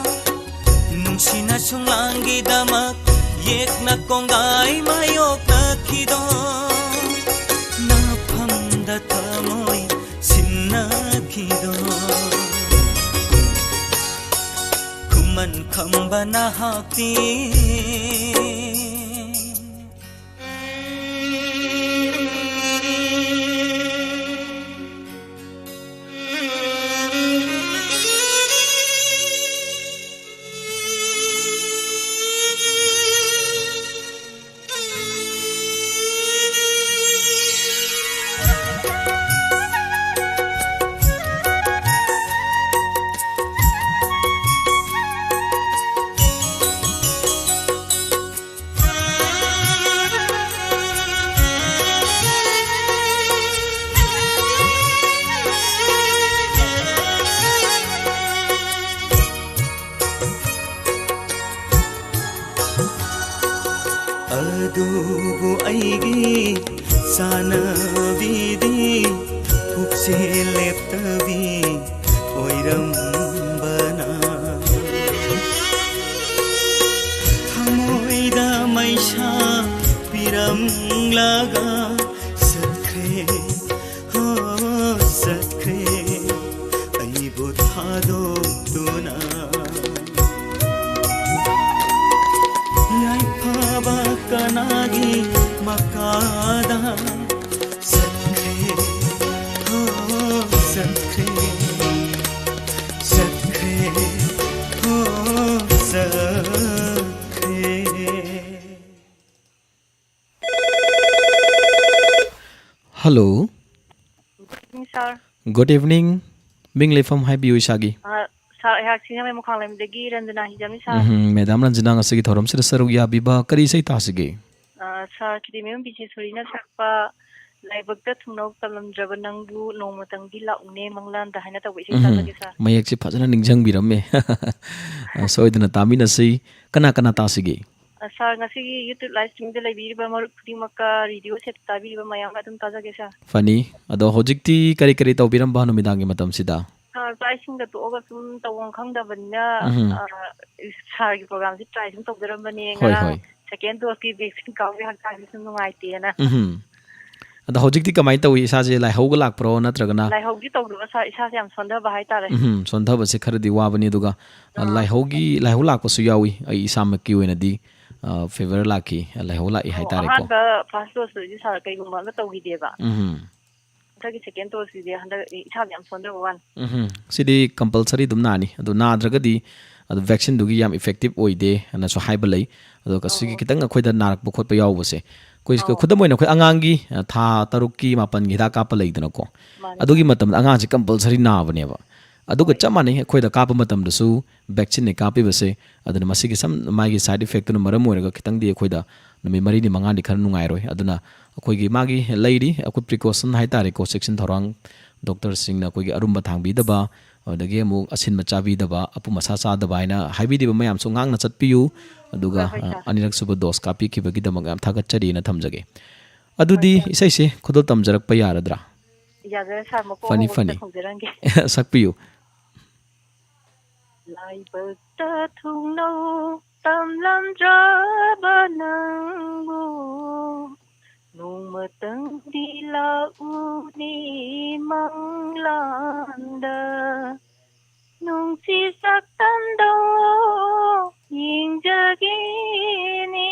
ꯅꯨꯡꯁꯤꯅ ꯁꯨꯡꯂꯥꯡꯒꯤꯗꯃꯛ ꯌꯦꯛꯅ ꯀꯣꯡꯒꯥꯏ ꯃꯥꯌꯣꯛꯅꯈꯤ ꯅꯐꯝꯗ ꯊꯃꯣꯏ ꯁꯤꯟꯅꯈꯤꯗꯣ꯫ ꯈꯨꯃꯟ ꯈꯝꯕ ꯅꯍꯥꯛꯇꯤ꯫ ꯑꯗꯨꯕꯨ ꯑꯩꯒꯤ ꯆꯥꯅꯕꯤꯗꯤ ꯄꯨꯛꯆꯦꯜ ꯂꯦꯞꯇꯕꯤ ꯑꯣꯏꯔꯝꯕꯅ꯫ ꯊꯃꯣꯏꯗ ꯃꯩꯁꯥ ꯄꯤꯔꯝꯂꯒ ꯆꯠꯈ꯭ꯔꯦ꯫ ꯍꯣ, ꯆꯠꯈ꯭ꯔꯦ ꯑꯩꯕꯨ ꯊꯥꯗꯣꯛꯇꯨꯅ꯫ ꯌꯥꯏꯐꯕ ꯀꯅꯥꯒꯤ ꯃꯀꯥꯗ ꯆꯠꯈ꯭ꯔꯦ? ꯍꯣ, ꯆꯠꯈ꯭ꯔꯦ, ꯆꯠꯈ꯭ꯔꯦ, ꯍꯣ, ꯆꯠꯈ꯭ꯔꯦ꯫ Hello. Good evening, sir. Good evening. ꯃꯤꯡ ꯂꯩꯐꯝ ꯍꯥꯏꯕꯤꯌꯨ ꯏꯁꯥꯒꯤ꯫ ꯑ, ꯁꯥꯔ, ꯑꯩꯍꯥꯛ ꯁꯤꯡꯖꯃꯩ ꯃꯈꯥꯡꯂꯩꯃꯗꯒꯤ ꯔꯟꯖꯅꯥ ꯍꯤꯡꯖꯥꯃꯤ, ꯁꯥꯔ꯫ ꯎꯝꯍꯨꯝ, ꯃꯦꯗꯥꯝ ꯔꯟꯖꯅꯥ ꯉꯁꯤꯒꯤ ꯊꯧꯔꯝꯁꯤꯗ ꯁꯔꯨꯛ ꯌꯥꯕꯤꯕ ꯀꯔꯤ ꯏꯁꯩ ꯇꯥꯁꯤꯒꯦ? ꯑ, ꯁꯥꯔ, ꯈꯤꯗꯤꯃꯌꯨꯝ ꯕꯤꯖꯦꯁꯣꯔꯤꯅ ꯁꯛꯄ ꯂꯥꯏꯕꯛꯇ ꯊꯨꯡꯅꯧ ꯇꯝꯂꯝꯗ꯭ꯔꯕ ꯅꯪꯕꯨ ꯅꯣꯡꯃꯇꯪꯗꯤ ꯂꯥꯛꯎꯅꯦ ꯃꯪꯂꯥꯟꯗ ꯍꯥꯏꯅ ꯇꯧꯕ ꯏꯁꯩ ꯎꯝꯍꯨꯝ, ꯇꯥꯖꯒꯦ, ꯁꯥꯔ꯫ ꯃꯌꯦꯛꯁꯦ ꯐꯖꯅ ꯅꯤꯡꯁꯤꯡꯕꯤꯔꯝꯃꯦ꯫ ꯑ, ꯁꯣꯏꯗꯅ ꯇꯥꯃꯤꯟꯅꯁꯤ꯫ ꯀꯅꯥ ꯀꯅꯥ ꯇꯥꯁꯤꯒꯦ? ꯑ, ꯁꯥꯔ, ꯉꯁꯤꯒꯤ YouTube live streamꯗ ꯂꯩꯕꯤꯔꯤꯕ ꯃꯔꯨꯞ ꯈꯨꯗꯤꯡꯃꯛꯀ, ꯔꯦꯗꯤꯑꯣ ꯁꯦꯠ ꯇꯥꯕꯤꯔꯤꯕ ꯃꯌꯥꯝꯒ ꯑꯗꯨꯝ ꯇꯥꯖꯒꯦ, ꯁꯥꯔ꯫ ꯐꯅꯤ꯫ ꯑꯗꯣ ꯍꯧꯖꯤꯛꯇꯤ ꯀꯔꯤ ꯀꯔꯤ ꯇꯧꯕꯤꯔꯝꯕ ꯅꯨꯃꯤꯗꯥꯡꯒꯤ ꯃꯇꯝꯁꯤꯗ? ꯁꯥꯔ, ꯆꯥꯛ ꯏꯁꯤꯡꯒ ꯇꯣꯛꯑꯒ ꯁꯨꯝ ꯇꯧꯐꯝ ꯈꯪꯗꯕꯅꯤꯅ, ꯎꯝ꯫ ꯑ, ꯁꯥꯔꯒꯤ ꯄ꯭ꯔꯣꯒ꯭ꯔꯥꯝꯁꯤ ꯇ꯭ꯔꯥꯏ ꯁꯨꯝ ꯇꯧꯖꯔꯝꯕꯅꯦ꯫ ꯍꯣꯏ, ꯉꯔꯥꯡ ꯍꯣꯏ꯫ ꯁꯦꯀꯦꯟ ꯗꯣꯁꯀꯤ ꯚꯦꯛꯁꯤꯟ ꯀꯥꯞꯄꯒꯤ ꯍꯛꯆꯥꯡꯁꯦ ꯁꯨꯝ ꯅꯨꯡꯉꯥꯏꯇꯦꯅ꯫ ꯎꯝ꯫ ꯑꯗꯣ ꯍꯧꯖꯤꯛꯇꯤ ꯀꯃꯥꯏꯅ ꯇꯧꯏ? ꯏꯁꯥꯁꯦ ꯂꯥꯏꯍꯧꯒ ꯂꯥꯛꯄ꯭ꯔꯣ, ꯅꯠꯇ꯭ꯔꯒꯅ? ꯂꯥꯏꯍꯧꯗꯤ ꯇꯧꯗꯕ, ꯁꯥꯔ, ꯏꯁꯥꯁꯦ ꯌꯥꯝ ꯁꯣꯟꯊꯕ ꯍꯥꯏꯇꯥꯔꯦ꯫ ꯎꯝ, ꯁꯣꯟꯊꯕꯁꯦ ꯈꯔꯗꯤ ꯋꯥꯕꯅꯤ꯫ ꯑꯗꯨꯒ ꯑ, ꯑꯥ꯫ ꯂꯥꯏꯍꯧꯒꯤ ꯂꯥꯏꯍꯧ ꯂꯥꯛꯄꯁꯨ ꯌꯥꯎꯏ꯫ ꯑꯩ ꯏꯁꯥꯃꯛꯀꯤ ꯑꯣꯏꯅꯗꯤ ꯐꯤꯚꯔ ꯂꯥꯛꯈꯤ, ꯂꯥꯏꯍꯧ ꯂꯥꯛꯏ ꯑꯣ, ꯍꯥꯏꯇꯥꯔꯦꯀꯣ꯫ ꯑꯍꯥꯟꯕ ꯐꯥꯔꯁ ꯗꯣꯁꯇꯨꯗꯤ ꯁꯥꯔ ꯀꯩꯒꯨꯝꯕ ꯑꯝꯇ ꯇꯧꯈꯤꯗꯦꯕ꯫ ꯎꯝ꯫ ꯍꯟꯗꯛꯀꯤ ꯁꯦꯀꯦꯟ ꯗꯣꯁꯀꯤꯗꯤ ꯍꯟꯗꯛ ꯏꯁꯥꯁꯦ ꯌꯥꯝ ꯁꯣꯟꯊꯕ ꯋꯥꯅꯤ꯫ ꯎꯝ, ꯁꯤꯗꯤ ꯀꯝꯄꯜꯁꯔꯤ ꯑꯗꯨꯝ ꯅꯥꯅꯤ꯫ ꯑꯗꯣ ꯅꯥꯗ꯭ꯔꯒꯗꯤ ꯑꯗꯨ ꯚꯦꯛꯁꯤꯟꯗꯨꯒꯤ ꯌꯥꯝ ꯏꯐꯦꯛꯇꯤꯞ ꯑꯣꯏꯗꯦ ꯑꯅꯁꯨ ꯍꯥꯏꯕ ꯂꯩ꯫ ꯑꯗꯨꯒ ꯁꯤꯒꯤ ꯑꯣ꯫ ꯈꯤꯇꯪ ꯑꯩꯈꯣꯏꯗ ꯅꯥꯔꯛꯄ ꯈꯣꯠꯄ ꯌꯥꯎꯕꯁꯦ, ꯑꯩꯈꯣꯏ ꯑꯣ꯫ ꯈꯨꯗꯝ ꯑꯣꯏꯅ ꯑꯩꯈꯣꯏ ꯑꯉꯥꯡꯒꯤ, ꯑ, ꯊꯥ ꯇꯔꯨꯛꯀꯤ ꯃꯥꯄꯟꯒꯤ ꯍꯤꯗꯥꯛ ꯀꯥꯞꯄ ꯂꯩꯗꯅꯀꯣ꯫ ꯃꯥꯅꯦ, ꯑꯗꯨꯒꯤ ꯃꯥꯅꯦ꯫ ꯃꯇꯝꯗ ꯑꯉꯥꯡꯁꯦ ꯀꯝꯄꯜꯁꯔꯤ ꯅꯥꯕꯅꯦꯕ꯫ ꯑꯗꯨꯒ ꯍꯣꯏ꯫ ꯆꯞ ꯃꯥꯟꯅꯩ, ꯑꯩꯈꯣꯏꯗ ꯀꯥꯞꯄ ꯃꯇꯝꯗꯁꯨ ꯚꯦꯛꯁꯤꯟꯅꯦ ꯀꯥꯞꯄꯤꯕꯁꯦ꯫ ꯑꯗꯨꯅ ꯃꯁꯤꯒꯤ ꯁꯝ, ꯃꯥꯒꯤ ꯁꯥꯏꯠ ꯏꯐꯦꯛꯇꯨꯅ ꯃꯔꯝ ꯑꯣꯏꯔꯒ ꯈꯤꯇꯪꯗꯤ ꯑꯩꯈꯣꯏꯗ ꯅꯨꯃꯤꯠ ꯃꯔꯤꯅꯤ ꯃꯉꯥꯅꯤ ꯈꯔ ꯅꯨꯡꯉꯥꯏꯔꯣꯏ꯫ ꯑꯗꯨꯅ ꯑꯩꯈꯣꯏꯒꯤ ꯃꯥꯒꯤ ꯂꯩꯔꯤ, ꯑꯩꯈꯣꯏ ꯄ꯭ꯔꯤꯀꯣꯁꯟ ꯍꯥꯏꯇꯥꯔꯦꯀꯣ, ꯆꯦꯛꯁꯤꯟ ꯊꯧꯔꯥꯡ, ꯗꯣꯛꯇꯔꯁꯤꯡꯅ ꯑꯩꯈꯣꯏꯒꯤ ꯑꯔꯨꯝꯕ ꯊꯥꯡꯕꯤꯗꯕ, ꯑꯗꯒꯤ ꯑꯃꯨꯛ ꯑꯁꯤꯟꯕ ꯆꯥꯕꯤꯗꯕ, ꯑꯄꯨꯝ ꯑꯁꯥ ꯆꯥꯗꯕ ꯍꯥꯏꯅ ꯍꯥꯏꯕꯤꯔꯤꯕ ꯃꯌꯥꯝꯁꯨ ꯉꯥꯛꯅ ꯆꯠꯄꯤꯌꯨ꯫ ꯑꯗꯨꯒ, ꯍꯣꯏ, ꯍꯣꯏ, ꯑ, ꯁꯥꯔ꯫ ꯑꯅꯤꯔꯛ ꯁꯨꯕ ꯗꯣꯁ ꯀꯥꯞꯄꯤꯈꯤꯕꯒꯤꯗꯃꯛ ꯌꯥꯝ ꯊꯥꯒꯠꯆꯔꯤꯅ ꯊꯝꯖꯒꯦ꯫ ꯑꯗꯨꯗꯤ ꯍꯣꯏ, ꯁꯥꯔ꯫ ꯏꯁꯩꯁꯦ ꯈꯨꯗꯣꯜ ꯇꯝꯖꯔꯛꯄ ꯌꯥꯔꯗ꯭ꯔꯥ? ꯌꯥꯖꯔꯦ, ꯁꯥꯔ꯫ ꯃꯀꯣꯛ ꯐꯅꯤ, ꯍꯧꯕꯁꯤꯗ ꯐꯅꯤ꯫ ꯈꯣꯡꯖꯔꯝꯒꯦ꯫ ꯁꯛꯄꯤꯌꯨ꯫ ꯂꯥꯏꯕꯛꯇ ꯊꯨꯡꯅꯧ ꯇꯝꯂꯝꯗ꯭ꯔꯕ ꯅꯪꯕꯨ, ꯅꯣꯡꯃꯇꯪꯗꯤ ꯂꯥꯛꯎꯅꯦ ꯃꯪꯂꯥꯟꯗ, ꯅꯨꯡꯁꯤ ꯁꯛꯇꯝꯗꯣ ꯌꯦꯡꯖꯒꯦꯅꯦ꯫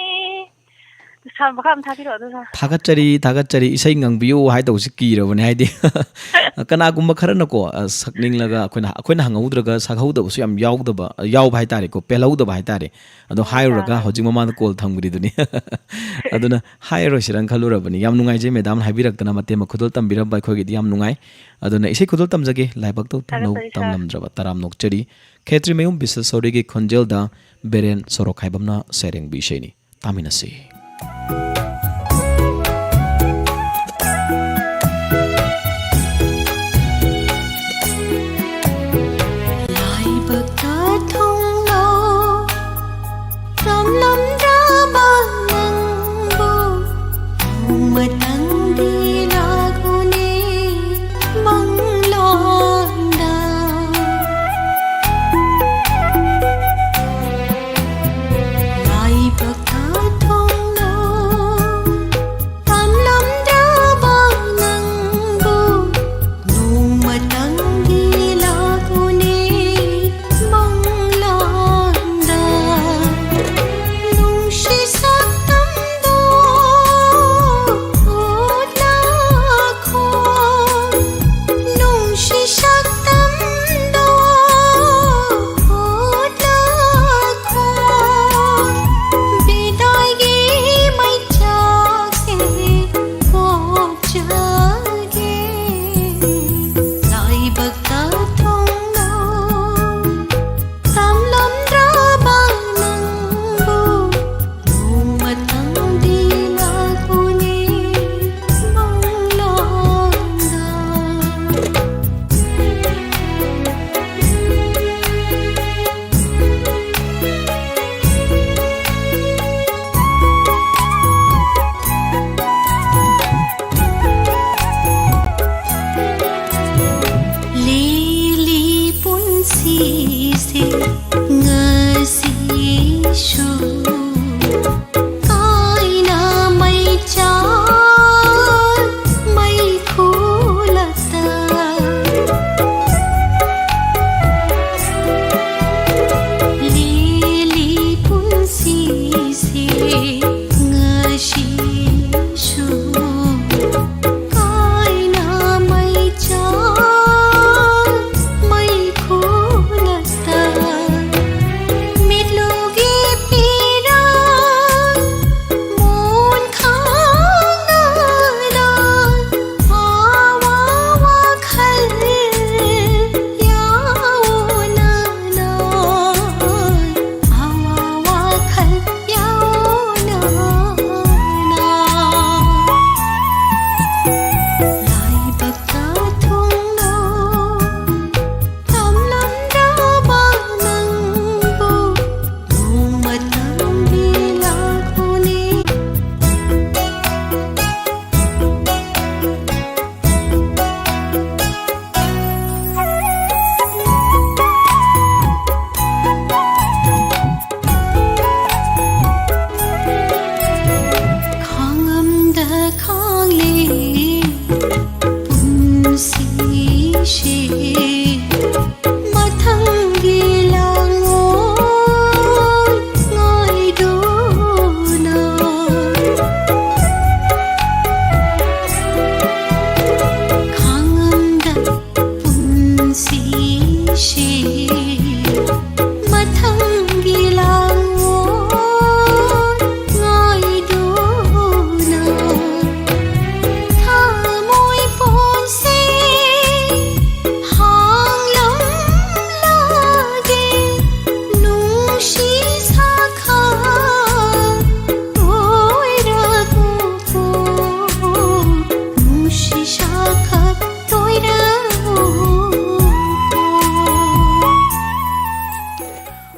ꯁꯥꯔ, ꯃꯈꯥ ꯑꯃ ꯊꯥꯕꯤꯔꯛꯑꯣ, ꯑꯗꯨ ꯁꯥꯔ꯫ ꯊꯥꯒꯠꯆꯔꯤ, ꯊꯥꯒꯠꯆꯔꯤ꯫ ꯏꯁꯩ ꯉꯪꯕꯤꯌꯨ ꯍꯥꯏꯗꯧꯁꯤ ꯀꯤꯔꯕꯅꯦ, ꯍꯥꯏꯗꯤ ꯀꯅꯥꯒꯨꯝꯕ ꯈꯔꯅꯀꯣ, ꯑ, ꯁꯛꯅꯤꯡꯂꯒ ꯑꯩꯈꯣꯏꯅ, ꯑꯩꯈꯣꯏꯅ ꯍꯪꯍꯧꯗ꯭ꯔꯒ ꯁꯛꯍꯧꯗꯕꯁꯨ ꯌꯥꯝ ꯌꯥꯎꯗꯕ, ꯌꯥꯎꯕ ꯍꯥꯏꯇꯥꯔꯦꯀꯣ, ꯄꯦꯜꯍꯧꯗꯕ ꯍꯥꯏꯇꯥꯔꯦ꯫ ꯑꯗꯣ ꯍꯣꯏ, ꯍꯥꯏꯔꯨꯔꯒ ꯁꯥꯔ꯫ ꯍꯧꯖꯤꯛ ꯃꯃꯥꯡꯗ ꯀꯣꯜ ꯊꯝꯈ꯭ꯔꯤꯗꯨꯅꯤ꯫ ꯑꯗꯨꯅ ꯍꯥꯏꯔꯔꯣꯏꯁꯤꯔꯅ ꯈꯜꯂꯨꯔꯕꯅꯤ꯫ ꯌꯥꯝ ꯅꯨꯡꯉꯥꯏꯖꯩ ꯃꯦꯗꯥꯝꯅ ꯍꯥꯏꯕꯤꯔꯛꯇꯅ, ꯃꯇꯦꯡ ꯈꯨꯗꯣꯜ ꯇꯝꯕꯤꯔꯝꯕ ꯑꯩꯈꯣꯏꯒꯤꯗꯤ ꯌꯥꯝ ꯅꯨꯡꯉꯥꯏ꯫ ꯑꯗꯨꯅ ꯏꯁꯩ ꯈꯨꯗꯣꯜ ꯇꯝꯖꯒꯦ, ꯂꯥꯏꯕꯛꯇ ꯊꯨꯡꯅꯧ ꯊꯥꯒꯠꯆꯔꯤ, ꯁꯥꯔ꯫ ꯇꯝꯂꯝꯗ꯭ꯔꯕ꯫ ꯇꯔꯥꯝ ꯅꯣꯛꯆꯔꯤ꯫ ꯈꯦꯇ꯭ꯔꯤꯃꯌꯨꯝ ꯕꯤꯁꯦꯁꯣꯔꯤꯒꯤ ꯈꯣꯟꯖꯦꯜꯗ ꯕꯤꯔꯦꯟ ꯁꯣꯔꯣꯛꯈꯥꯏꯕꯝꯅ ꯁꯩꯔꯦꯡꯕꯤ ꯏꯁꯩꯅꯤ꯫ ꯇꯥꯃꯤꯟꯅꯁꯤ꯫ ꯂꯥꯏꯕꯛꯇ ꯊꯨꯡꯂꯣ ꯇꯝꯂꯝꯗ꯭ꯔꯕ ꯅꯪꯕꯨ, ꯅꯣꯡꯃꯇꯪꯗꯤ ꯂꯥꯛꯎꯅꯦ ꯃꯪꯂꯥꯟꯗ꯫ ꯂꯥꯏꯕꯛꯇ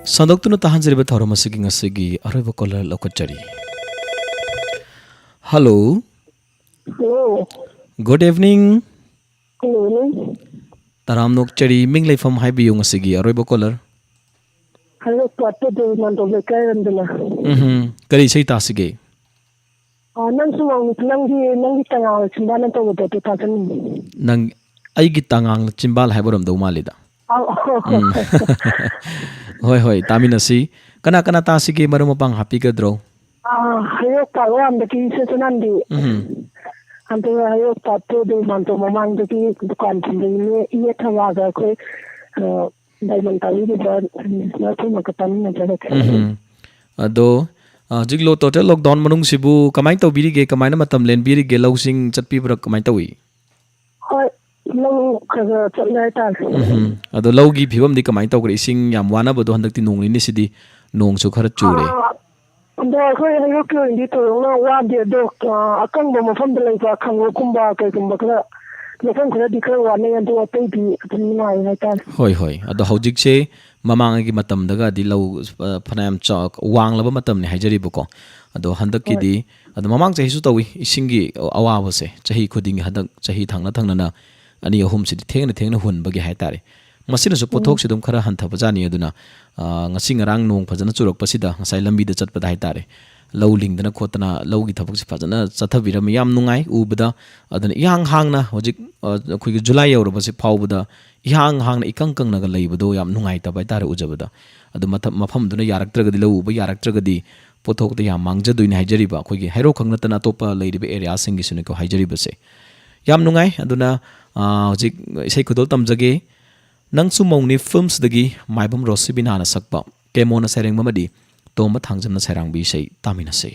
ꯁꯟꯗꯣꯛꯇꯨꯅ ꯇꯥꯍꯟꯖꯔꯤꯕ ꯊꯧꯔꯝ ꯑꯁꯤꯒꯤ ꯉꯁꯤꯒꯤ ꯑꯔꯣꯏꯕ caller ꯂꯧꯈꯠꯆꯔꯤ꯫ Hello꯫ Hello꯫ Good evening꯫ Good evening꯫ ꯇꯔꯥꯝꯅ ꯑꯣꯛꯆꯔꯤ, ꯃꯤꯡ ꯂꯩꯐꯝ ꯍꯥꯏꯕꯤꯌꯨ ꯉꯁꯤꯒꯤ ꯑꯔꯣꯏꯕ caller꯫ ꯍꯜꯂꯣ, ꯄꯥꯠꯇꯗꯨ ꯃꯥꯟꯗꯣꯞ ꯂꯩꯀꯥꯏꯔꯣꯝꯗꯅ꯫ ꯎꯝꯍꯨꯝ꯫ ꯀꯔꯤ ꯏꯁꯩ ꯇꯥꯁꯤꯒꯦ? ꯑ, ꯅꯪꯁꯨ ꯃꯧꯅꯤ, ꯅꯪꯒꯤ, ꯅꯪꯒꯤ ꯇꯉꯥꯡ ꯆꯤꯝꯕꯥꯜꯅ ꯇꯧꯕꯗꯣ ꯑꯗꯨ ꯇꯥꯖꯅꯤꯡꯉꯤ꯫ ꯅꯪ, ꯑꯩꯒꯤ ꯇꯉꯥꯡ ꯆꯤꯝꯕꯥꯜ ꯍꯥꯏꯕ ꯑꯣꯏꯔꯝꯗꯧ ꯃꯥꯜꯂꯤꯗ꯫ ꯑꯧ꯫ ꯎꯝ꯫ ꯍꯣꯏ, ꯍꯣꯏ, ꯇꯥꯃꯤꯟꯅꯁꯤ꯫ ꯀꯅꯥ ꯀꯅꯥ ꯇꯥꯁꯤꯒꯦ, ꯃꯔꯨꯞ ꯃꯄꯥꯡ ꯍꯥꯞꯄꯤꯒꯗ꯭ꯔꯣ? ꯑ, ꯍꯩꯔꯣꯛ ꯄꯥꯛ ꯋꯥꯡꯃꯗꯒꯤ ꯏꯆꯦ ꯁꯅꯥꯟꯕꯤ꯫ ꯎꯝ꯫ ꯑꯗꯨꯒ ꯍꯩꯔꯣꯛ ꯄꯥꯠꯇꯨ ꯑꯗꯨ ꯃꯥꯟꯇꯣꯞ ꯃꯃꯥꯡꯗꯒꯤ ꯗꯨꯀꯥꯟ ꯐꯝꯕ ꯏꯅꯦ, ꯏꯅꯦ ꯊꯕꯥꯒ ꯑꯩꯈꯣꯏ, ꯑ, ꯗꯥꯏꯃꯟ ꯇꯥꯕꯤꯔꯤꯕ ꯃꯔꯨꯞ ꯑꯃꯒ ꯇꯥꯃꯤꯟꯅꯖꯔꯒꯦ꯫ ꯎꯝ꯫ ꯑꯗꯣ, ꯑ, ꯍꯧꯖꯤꯛ ꯂꯣ-, total lockdown ꯃꯅꯨꯡꯁꯤꯕꯨ ꯀꯃꯥꯏꯅ ꯇꯧꯕꯤꯔꯤꯒꯦ? ꯀꯃꯥꯏꯅ ꯃꯇꯝ ꯂꯦꯟꯕꯤꯔꯤꯒꯦ? ꯂꯧꯁꯤꯡ ꯆꯠꯄꯤꯕ꯭ꯔꯥ? ꯀꯃꯥꯏꯅ ꯇꯧꯏ? ꯍꯣꯏ, ꯂꯧ ꯈꯔ ꯈꯔ ꯆꯠꯂꯦ ꯍꯥꯏꯇꯥꯔꯦ꯫ ꯎꯝꯍꯨꯝ꯫ ꯑꯗꯣ ꯂꯧꯒꯤ ꯐꯤꯕꯝꯗꯤ ꯀꯃꯥꯏꯅ ꯇꯧꯈ꯭ꯔꯦ? ꯏꯁꯤꯡ ꯌꯥꯝ ꯋꯥꯅꯕꯗꯣ ꯍꯟꯗꯛꯇꯤ ꯅꯣꯡ ꯅꯤꯅꯤꯁꯤꯗꯤ ꯅꯣꯡꯁꯨ ꯈꯔ ꯆꯨꯔꯦ꯫ ꯑꯥ, ꯑꯗꯣ ꯑꯩꯈꯣꯏ ꯍꯩꯔꯣꯛꯀꯤ ꯑꯣꯏꯅꯗꯤ ꯊꯣꯏꯗꯣꯛꯅ ꯋꯥꯗꯦ, ꯑꯗꯣ, ꯑꯥ, ꯑꯀꯪꯕ ꯃꯐꯝꯗ ꯂꯩꯕ ꯈꯥꯡꯉꯕꯣꯛꯀꯨꯝꯕ ꯀꯩꯒꯨꯝꯕ ꯈꯔ, ꯃꯐꯝ ꯈꯔꯗꯤ ꯈꯔ ꯋꯥꯅꯩ, ꯑꯗꯣ ꯑꯇꯩꯗꯤ ꯑꯗꯨꯝ ꯅꯨꯡꯉꯥꯏ ꯍꯥꯏꯇꯥꯔꯦ꯫ ꯍꯣꯏ, ꯍꯣꯏ꯫ ꯑꯗꯣ ꯍꯧꯖꯤꯛꯁꯦ ꯃꯃꯥꯡꯉꯩꯒꯤ ꯃꯇꯝꯗꯒꯗꯤ ꯂꯧ, ꯑ, ꯐꯅꯌꯥꯝ ꯆꯥꯎ-, ꯋꯥꯡꯂꯕ ꯃꯇꯝꯅꯤ ꯍꯥꯏꯖꯔꯤꯕꯀꯣ꯫ ꯑꯗꯣ ꯍꯣꯏ꯫ ꯍꯟꯗꯛꯀꯤꯗꯤ, ꯑꯗꯣ ꯃꯃꯥꯡ ꯆꯍꯤꯁꯨ ꯇꯧꯏ, ꯏꯁꯤꯡꯒꯤ ꯑꯋꯥꯕꯁꯦ ꯆꯍꯤ ꯈꯨꯗꯤꯡꯒꯤ, ꯍꯟꯗꯛ ꯆꯍꯤ ꯊꯪꯅ ꯊꯪꯅꯅ ꯑꯅꯤ ꯑꯍꯨꯝꯁꯤꯗꯤ ꯊꯦꯡꯅ ꯊꯦꯡꯅ ꯍꯨꯟꯕꯒꯤ ꯍꯥꯏꯇꯥꯔꯦ꯫ ꯃꯁꯤꯅꯁꯨ ꯎꯝ꯫ ꯄꯣꯠꯊꯣꯛꯁꯦ ꯑꯗꯨꯝ ꯈꯔ ꯍꯟꯊꯕꯖꯥꯠꯅꯤ꯫ ꯑꯗꯨꯅ, ꯑ, ꯉꯁꯤ ꯉꯔꯥꯡ ꯅꯣꯡ ꯐꯖꯅ ꯆꯨꯔꯛꯄꯁꯤꯗ ꯉꯁꯥꯏ ꯂꯝꯕꯤꯗ ꯆꯠꯄꯗ ꯍꯥꯏꯇꯥꯔꯦ, ꯂꯧ ꯂꯤꯡꯗꯅ ꯈꯣꯠꯇꯅ ꯂꯧꯒꯤ ꯊꯕꯛꯁꯦ ꯐꯖꯅ ꯆꯠꯊꯕꯤꯔꯝꯃꯤ꯫ ꯌꯥꯝ ꯅꯨꯡꯉꯥꯏ ꯎꯕꯗ꯫ ꯑꯗꯨꯅ ꯏꯍꯥꯡ ꯍꯥꯡꯅ ꯍꯧꯖꯤꯛ, ꯑ, ꯑꯩꯈꯣꯏꯒꯤ ꯖꯨꯂꯥꯏ ꯌꯧꯔꯕꯁꯦ ꯐꯥꯎꯕꯗ ꯏꯍꯥꯡ ꯍꯥꯡꯅ ꯏꯀꯪ ꯀꯪꯅꯒ ꯂꯩꯕꯗꯣ ꯌꯥꯝ ꯅꯨꯡꯉꯥꯏꯇꯕ ꯍꯥꯏꯇꯥꯔꯦ ꯎꯖꯕꯗ꯫ ꯑꯗꯨ ꯃꯊ-, ꯃꯐꯝꯗꯨꯅ ꯌꯥꯔꯛꯇ꯭ꯔꯒꯗꯤ, ꯂꯧ ꯎꯕ ꯌꯥꯔꯛꯇ꯭ꯔꯒꯗꯤ ꯄꯣꯠꯊꯣꯛꯇ ꯌꯥꯝ ꯃꯥꯡꯖꯗꯣꯏꯅꯤ ꯍꯥꯏꯖꯔꯤꯕ꯫ ꯑꯩꯈꯣꯏꯒꯤ ꯍꯩꯔꯣꯛ ꯈꯛ ꯅꯠꯇꯅ ꯑꯇꯣꯞꯄ ꯂꯩꯔꯤꯕ areaꯁꯤꯡꯒꯤꯁꯨꯅꯤꯀꯣ ꯍꯥꯏꯖꯔꯤꯕꯁꯦ꯫ ꯌꯥꯝ ꯅꯨꯡꯉꯥꯏ꯫ ꯑꯗꯨꯅ, ꯑ, ꯍꯧꯖꯤꯛ ꯏꯁꯩ ꯈꯨꯗꯣꯜ ꯇꯝꯖꯒꯦ꯫ ꯅꯪꯁꯨ ꯃꯧꯅꯤ filmꯁꯤꯗꯒꯤ ꯃꯥꯏꯕꯝ ꯔꯣꯁꯤꯕꯤꯅꯥꯅ ꯁꯛꯄ ꯀꯦꯃꯣꯅ ꯁꯩꯔꯦꯡꯕ ꯑꯃꯗꯤ ꯇꯣꯝꯕ ꯊꯥꯡꯖꯝꯅ ꯁꯩꯔꯥꯡꯕꯤ ꯏꯁꯩ ꯇꯥꯃꯤꯟꯅꯁꯤ꯫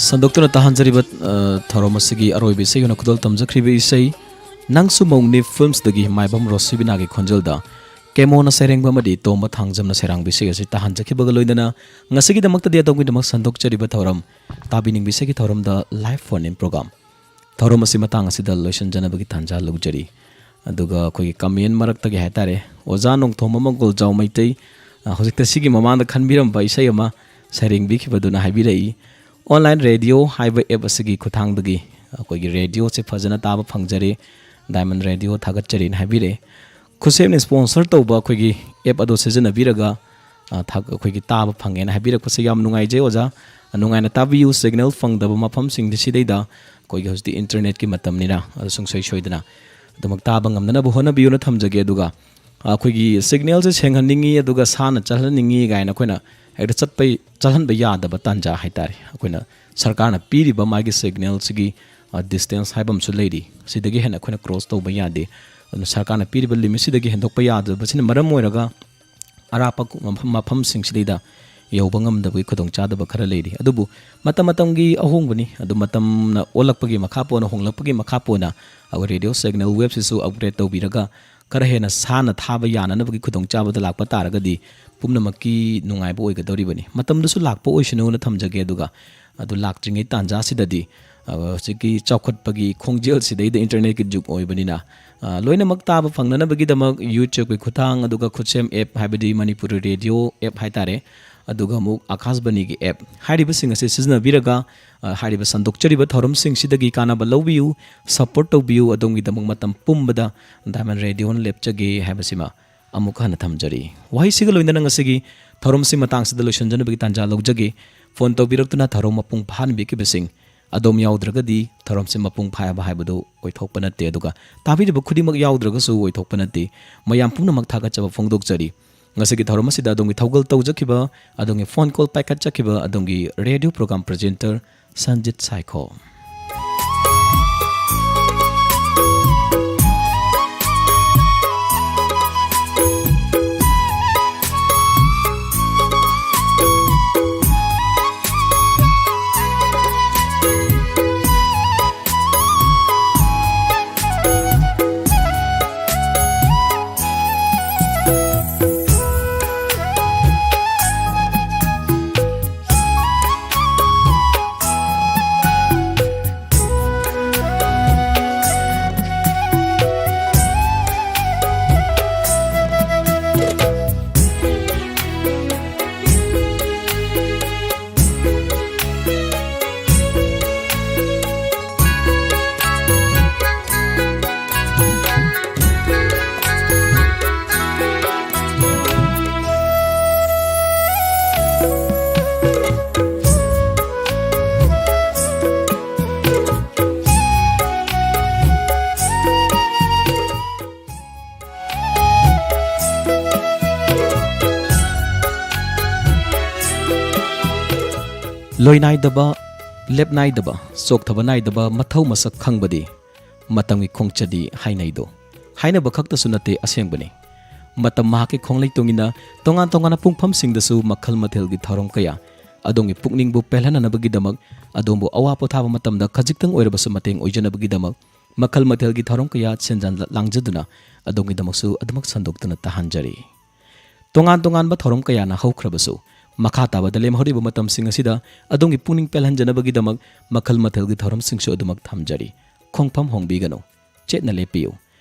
ꯁꯟꯗꯣꯛꯇꯨꯅ ꯇꯥꯍꯟꯖꯔꯤꯕ, ꯑ, ꯊꯧꯔꯝ ꯑꯁꯤꯒꯤ ꯑꯔꯣꯏꯕ ꯏꯁꯩ ꯑꯣꯏꯅ ꯈꯨꯗꯣꯜ ꯇꯝꯖꯈ꯭ꯔꯤꯕ ꯏꯁꯩ ꯅꯪꯁꯨ ꯃꯧꯅꯤ ꯐꯤꯜꯝꯁꯇꯒꯤ ꯃꯥꯏꯕꯝ ꯔꯣꯁꯤꯕꯤꯅꯥꯒꯤ ꯈꯣꯟꯖꯦꯜꯗ ꯀꯦꯃꯣꯅ ꯁꯩꯔꯦꯡꯕ ꯑꯃꯗꯤ ꯇꯣꯝꯕ ꯊꯥꯡꯖꯝꯅ ꯁꯩꯔꯥꯡꯕ ꯏꯁꯩ ꯑꯁꯤ ꯇꯥꯍꯟꯖꯈꯤꯕꯒ ꯂꯣꯏꯅꯅ ꯉꯁꯤꯒꯤꯗꯃꯛꯇꯗꯤ ꯑꯗꯣꯝꯒꯤꯗꯃꯛ ꯁꯟꯗꯣꯛꯆꯔꯤꯕ ꯊꯧꯔꯝ ꯇꯥꯕꯤꯅꯤꯡꯕ ꯏꯁꯩꯒꯤ ꯊꯧꯔꯝꯗ live phone in program ꯊꯧꯔꯝ ꯑꯁꯤ ꯃꯇꯥꯡ ꯑꯁꯤꯗ ꯂꯣꯏꯁꯤꯟꯖꯅꯕꯒꯤ ꯇꯥꯟꯖꯥ ꯂꯧꯖꯔꯤ꯫ ꯑꯗꯨꯒ ꯑꯩꯈꯣꯏꯒꯤ comment ꯃꯔꯛꯇꯒꯤ ꯍꯥꯏꯇꯥꯔꯦ, ꯑꯣꯖꯥ ꯅꯣꯡꯊꯣꯝꯕ ꯃꯪꯒꯣꯜꯖꯥꯎ ꯃꯩꯇꯩ, ꯑ, ꯍꯧꯖꯤꯛꯇ ꯁꯤꯒꯤ ꯃꯃꯥꯡꯗ ꯈꯟꯕꯤꯔꯝꯕ ꯏꯁꯩ ꯑꯃ ꯁꯩꯔꯦꯡꯕꯤꯈꯤꯕꯗꯨꯅ ꯍꯥꯏꯕꯤꯔꯛꯏ, "online radio ꯍꯥꯏꯕ app ꯑꯁꯤꯒꯤ ꯈꯨꯠꯊꯥꯡꯗꯒꯤ ꯑꯩꯈꯣꯏꯒꯤ radioꯁꯦ ꯐꯖꯅ ꯇꯥꯕ ꯐꯪꯖꯔꯦ, Diamond Radio ꯊꯥꯒꯠꯆꯔꯤꯅ" ꯍꯥꯏꯕꯤꯔꯛꯑꯦ꯫ ꯈꯨꯠꯁꯦꯝꯅ sponsor ꯇꯧꯕ ꯑꯩꯈꯣꯏꯒꯤ app ꯑꯗꯣ ꯁꯤꯖꯤꯟꯅꯕꯤꯔꯒ, ꯑ, ꯊꯥ-, ꯑꯩꯈꯣꯏꯒꯤ ꯇꯥꯕ ꯐꯪꯉꯦꯅ ꯍꯥꯏꯕꯤꯔꯛꯄꯁꯦ ꯌꯥꯝ ꯅꯨꯡꯉꯥꯏꯖꯩ ꯑꯣꯖꯥ꯫ ꯅꯨꯡꯉꯥꯏꯅ ꯇꯥꯕꯤꯌꯨ꯫ Signal ꯐꯪꯗꯕ ꯃꯐꯝꯁꯤꯡꯗꯤ ꯁꯤꯗꯩꯗ ꯑꯩꯈꯣꯏꯒꯤ ꯍꯧꯖꯤꯛꯇꯤ internetꯀꯤ ꯃꯇꯝꯅꯤꯅ ꯑꯗꯨ ꯁꯨꯡꯁꯣꯏ ꯁꯣꯏꯗꯅ ꯑꯗꯨꯃꯛ ꯇꯥꯕ ꯉꯝꯅꯅꯕ ꯍꯣꯠꯅꯕꯤꯌꯨꯅ ꯊꯝꯖꯒꯦ꯫ ꯑꯗꯨꯒ ꯑꯩꯈꯣꯏꯒꯤ signalꯁꯦ ꯁꯦꯡꯍꯟꯅꯤꯡꯉꯤ, ꯑꯗꯨꯒ ꯁꯥꯟꯅ ꯆꯠꯍꯟꯅꯤꯡꯉꯤ ꯀꯥꯏꯅ ꯑꯩꯈꯣꯏꯅ ꯍꯦꯛꯇ ꯆꯠꯄ, ꯆꯠꯍꯟꯕ ꯌꯥꯗꯕ ꯇꯥꯟꯖꯥ ꯍꯥꯏꯇꯥꯔꯦ꯫ ꯑꯩꯈꯣꯏꯅ ꯁꯔꯀꯥꯔꯅ ꯄꯤꯔꯤꯕ ꯃꯥꯒꯤ signalꯁꯤꯒꯤ, ꯑ, distance ꯍꯥꯏꯕ ꯑꯃꯁꯨ ꯂꯩꯔꯤ꯫ ꯁꯤꯗꯒꯤ ꯍꯦꯟꯅ ꯑꯩꯈꯣꯏꯅ cross ꯇꯧꯕ ꯌꯥꯗꯦ꯫ ꯑꯗꯨꯅ ꯁꯔꯀꯥꯔꯅ ꯄꯤꯔꯤꯕ limitꯁꯤꯗꯒꯤ ꯍꯦꯟꯗꯣꯛꯄ ꯌꯥꯗꯕꯁꯤꯅ ꯃꯔꯝ ꯑꯣꯏꯔꯒ ꯑꯔꯥꯞꯄ ꯃꯐꯝ, ꯃꯐꯝꯁꯤꯡꯁꯤꯗꯩꯗ ꯌꯧꯕ ꯉꯝꯗꯕꯒꯤ ꯈꯨꯗꯣꯡꯆꯥꯗꯕ ꯈꯔ ꯂꯩꯔꯤ꯫ ꯑꯗꯨꯕꯨ ꯃꯇꯝ ꯃꯇꯝꯒꯤ ꯑꯍꯣꯡꯕꯅꯤ꯫ ꯑꯗꯨ ꯃꯇꯝꯅ ꯑꯣꯜꯂꯛꯄꯒꯤ ꯃꯈꯥ ꯄꯣꯟꯅ, ꯍꯣꯡꯂꯛꯄꯒꯤ ꯃꯈꯥ ꯄꯣꯟꯅ ꯑꯩꯈꯣꯏ radio signal waveꯁꯤꯁꯨ upgrade ꯇꯧꯕꯤꯔꯒ ꯈꯔ ꯍꯦꯟꯅ ꯁꯥꯟꯅ ꯊꯥꯕ ꯌꯥꯅꯅꯕꯒꯤ ꯈꯨꯗꯣꯡꯆꯥꯕꯗ ꯂꯥꯛꯄ ꯇꯥꯔꯒꯗꯤ ꯄꯨꯝꯅꯃꯛꯀꯤ ꯅꯨꯡꯉꯥꯏꯕ ꯑꯣꯏꯒꯗꯧꯔꯤꯕꯅꯤ꯫ ꯃꯇꯝꯗꯁꯨ ꯂꯥꯛꯄ ꯑꯣꯏꯁꯅꯨꯅ ꯊꯝꯖꯒꯦ꯫ ꯑꯗꯨꯒ ꯑꯗꯨ ꯂꯥꯛꯇ꯭ꯔꯤꯉꯩ ꯇꯥꯟꯖꯥꯁꯤꯗꯗꯤ, ꯑ, ꯍꯧꯖꯤꯛꯀꯤ ꯆꯥꯎꯈꯠꯄꯒꯤ ꯈꯣꯡꯖꯦꯜꯁꯤꯗꯩꯗ internetꯀꯤ ꯖꯨꯒ ꯑꯣꯏꯕꯅꯤꯅ, ꯑ, ꯂꯣꯏꯅꯃꯛ ꯇꯥꯕ ꯐꯪꯅꯅꯕꯒꯤꯗꯃꯛ YouTubeꯀꯤ ꯈꯨꯠꯊꯥꯡ, ꯑꯗꯨꯒ ꯈꯨꯠꯁꯦꯝ app ꯍꯥꯏꯕꯗꯤ ꯃꯅꯤꯄꯨꯔꯤ radio app ꯍꯥꯏꯇꯥꯔꯦ, ꯑꯗꯨꯒ ꯑꯃꯨꯛ ꯑꯀꯥꯁꯕꯥꯅꯤꯒꯤ app ꯍꯥꯏꯔꯤꯕꯁꯤꯡ ꯑꯁꯤ ꯁꯤꯖꯤꯟꯅꯕꯤꯔꯒ, ꯑ, ꯍꯥꯏꯔꯤꯕ ꯁꯟꯗꯣꯛꯆꯔꯤꯕ ꯊꯧꯔꯝꯁꯤꯡꯁꯤꯗꯒꯤ ꯀꯥꯟꯅꯕ ꯂꯧꯕꯤꯌꯨ, support ꯇꯧꯕꯤꯌꯨ꯫ ꯑꯗꯣꯝꯒꯤꯗꯃꯛ ꯃꯇꯝ ꯄꯨꯝꯕꯗ Diamond Radioꯅ ꯂꯦꯞꯆꯒꯦ ꯍꯥꯏꯕꯁꯤꯃ ꯑꯃꯨꯛ ꯍꯟꯅ ꯊꯝꯖꯔꯤ꯫ ꯋꯥꯍꯩꯁꯤꯒ ꯂꯣꯏꯅꯅ ꯉꯁꯤꯒꯤ ꯊꯧꯔꯝꯁꯤ ꯃꯇꯥꯡꯁꯤꯗ ꯂꯣꯏꯁꯤꯟꯖꯅꯕꯒꯤ ꯇꯥꯟꯖꯥ ꯂꯧꯖꯒꯦ꯫ Phone ꯇꯧꯕꯤꯔꯛꯇꯨꯅ ꯊꯧꯔꯝ ꯃꯄꯨꯡ ꯐꯥꯍꯟꯕꯤꯈꯤꯕꯁꯤꯡ ꯑꯗꯣꯝ ꯌꯥꯎꯗ꯭ꯔꯒꯗꯤ ꯊꯧꯔꯝꯁꯤ ꯃꯄꯨꯡ ꯐꯥꯕ ꯍꯥꯏꯕꯗꯨ ꯑꯣꯏꯊꯣꯛꯄ ꯅꯠꯇꯦ, ꯑꯗꯨꯒ ꯇꯥꯕꯤꯔꯤꯕ ꯈꯨꯗꯤꯡꯃꯛ ꯌꯥꯎꯗ꯭ꯔꯒꯁꯨ ꯑꯣꯏꯊꯣꯛꯄ ꯅꯠꯇꯦ꯫ ꯃꯌꯥꯝ ꯄꯨꯝꯅꯃꯛ ꯊꯥꯒꯠꯆꯕ ꯐꯣꯡꯗꯣꯛꯆꯔꯤ꯫ ꯉꯁꯤꯒꯤ ꯊꯧꯔꯝ ꯑꯁꯤꯗ ꯑꯗꯣꯝꯒꯤ ꯊꯧꯒꯜ ꯇꯧꯖꯈꯤꯕ, ꯑꯗꯣꯝꯒꯤ phone call ꯄꯥꯏꯈꯠꯆꯈꯤꯕ, ꯑꯗꯣꯝꯒꯤ radio program presenter ꯁꯟꯖꯤꯠ ꯁꯥꯏꯈꯣ꯫ ꯂꯣꯏꯅꯥꯏꯗꯕ, ꯂꯦꯞꯅꯥꯏꯗꯕ, ꯆꯣꯛꯊꯕ ꯅꯥꯏꯗꯕ ꯃꯊꯧ ꯃꯁꯛ ꯈꯪꯕꯗꯤ ꯃꯇꯝꯒꯤ ꯈꯣꯡꯆꯠꯅꯤ ꯍꯥꯏꯅꯩꯗꯣ꯫ ꯍꯥꯏꯅꯕ ꯈꯛꯇꯁꯨ ꯅꯠꯇꯦ, ꯑꯁꯦꯡꯕꯅꯤ꯫ ꯃꯇꯝ ꯃꯍꯥꯛꯀꯤ ꯈꯣꯡꯂꯩ ꯇꯣꯡꯏꯟꯅ ꯇꯣꯉꯥꯟ ꯇꯣꯉꯥꯟꯕ ꯄꯨꯡꯐꯝꯁꯤꯡꯗꯁꯨ ꯃꯈꯜ ꯃꯊꯦꯜꯒꯤ ꯊꯧꯔꯝ ꯀꯌꯥ, ꯑꯗꯣꯝꯒꯤ ꯄꯨꯛꯅꯤꯡꯕꯨ ꯄꯦꯜꯍꯟꯅꯅꯕꯒꯤꯗꯃꯛ, ꯑꯗꯣꯝꯕꯨ ꯑꯋꯥ ꯄꯣꯊꯥꯕ ꯃꯇꯝꯗ ꯈꯖꯤꯛꯇꯪ ꯑꯣꯏꯔꯕꯁꯨ ꯃꯇꯦꯡ ꯑꯣꯏꯖꯅꯕꯒꯤꯗꯃꯛ, ꯃꯈꯜ ꯃꯊꯦꯜꯒꯤ ꯊꯧꯔꯝ ꯀꯌꯥ ꯁꯤꯟꯖꯥ ꯂꯥꯡꯖꯗꯨꯅ ꯑꯗꯣꯝꯒꯤꯗꯃꯛꯁꯨ ꯑꯗꯨꯃꯛ ꯁꯟꯗꯣꯛꯇꯨꯅ ꯇꯥꯍꯟꯖꯔꯤ꯫ ꯇꯣꯉꯥꯟ ꯇꯣꯉꯥꯟꯕ ꯊꯧꯔꯝ ꯀꯌꯥꯅ ꯍꯧꯈ꯭ꯔꯕꯁꯨ, ꯃꯈꯥ ꯇꯥꯕꯗ ꯂꯦꯝꯍꯧꯔꯤꯕ ꯃꯇꯝꯁꯤꯡ ꯑꯁꯤꯗ ꯑꯗꯣꯝꯒꯤ ꯄꯨꯛꯅꯤꯡ ꯄꯦꯜꯍꯟꯖꯅꯕꯒꯤꯗꯃꯛ ꯃꯈꯜ ꯃꯊꯦꯜꯒꯤ ꯊꯧꯔꯝꯁꯤꯡꯁꯨ ꯑꯗꯨꯃꯛ ꯊꯝꯖꯔꯤ꯫ ꯈꯣꯡꯐꯝ ꯍꯣꯡꯕꯤꯒꯅꯨ, ꯆꯦꯠꯅ ꯂꯦꯞꯄꯤꯌꯨ꯫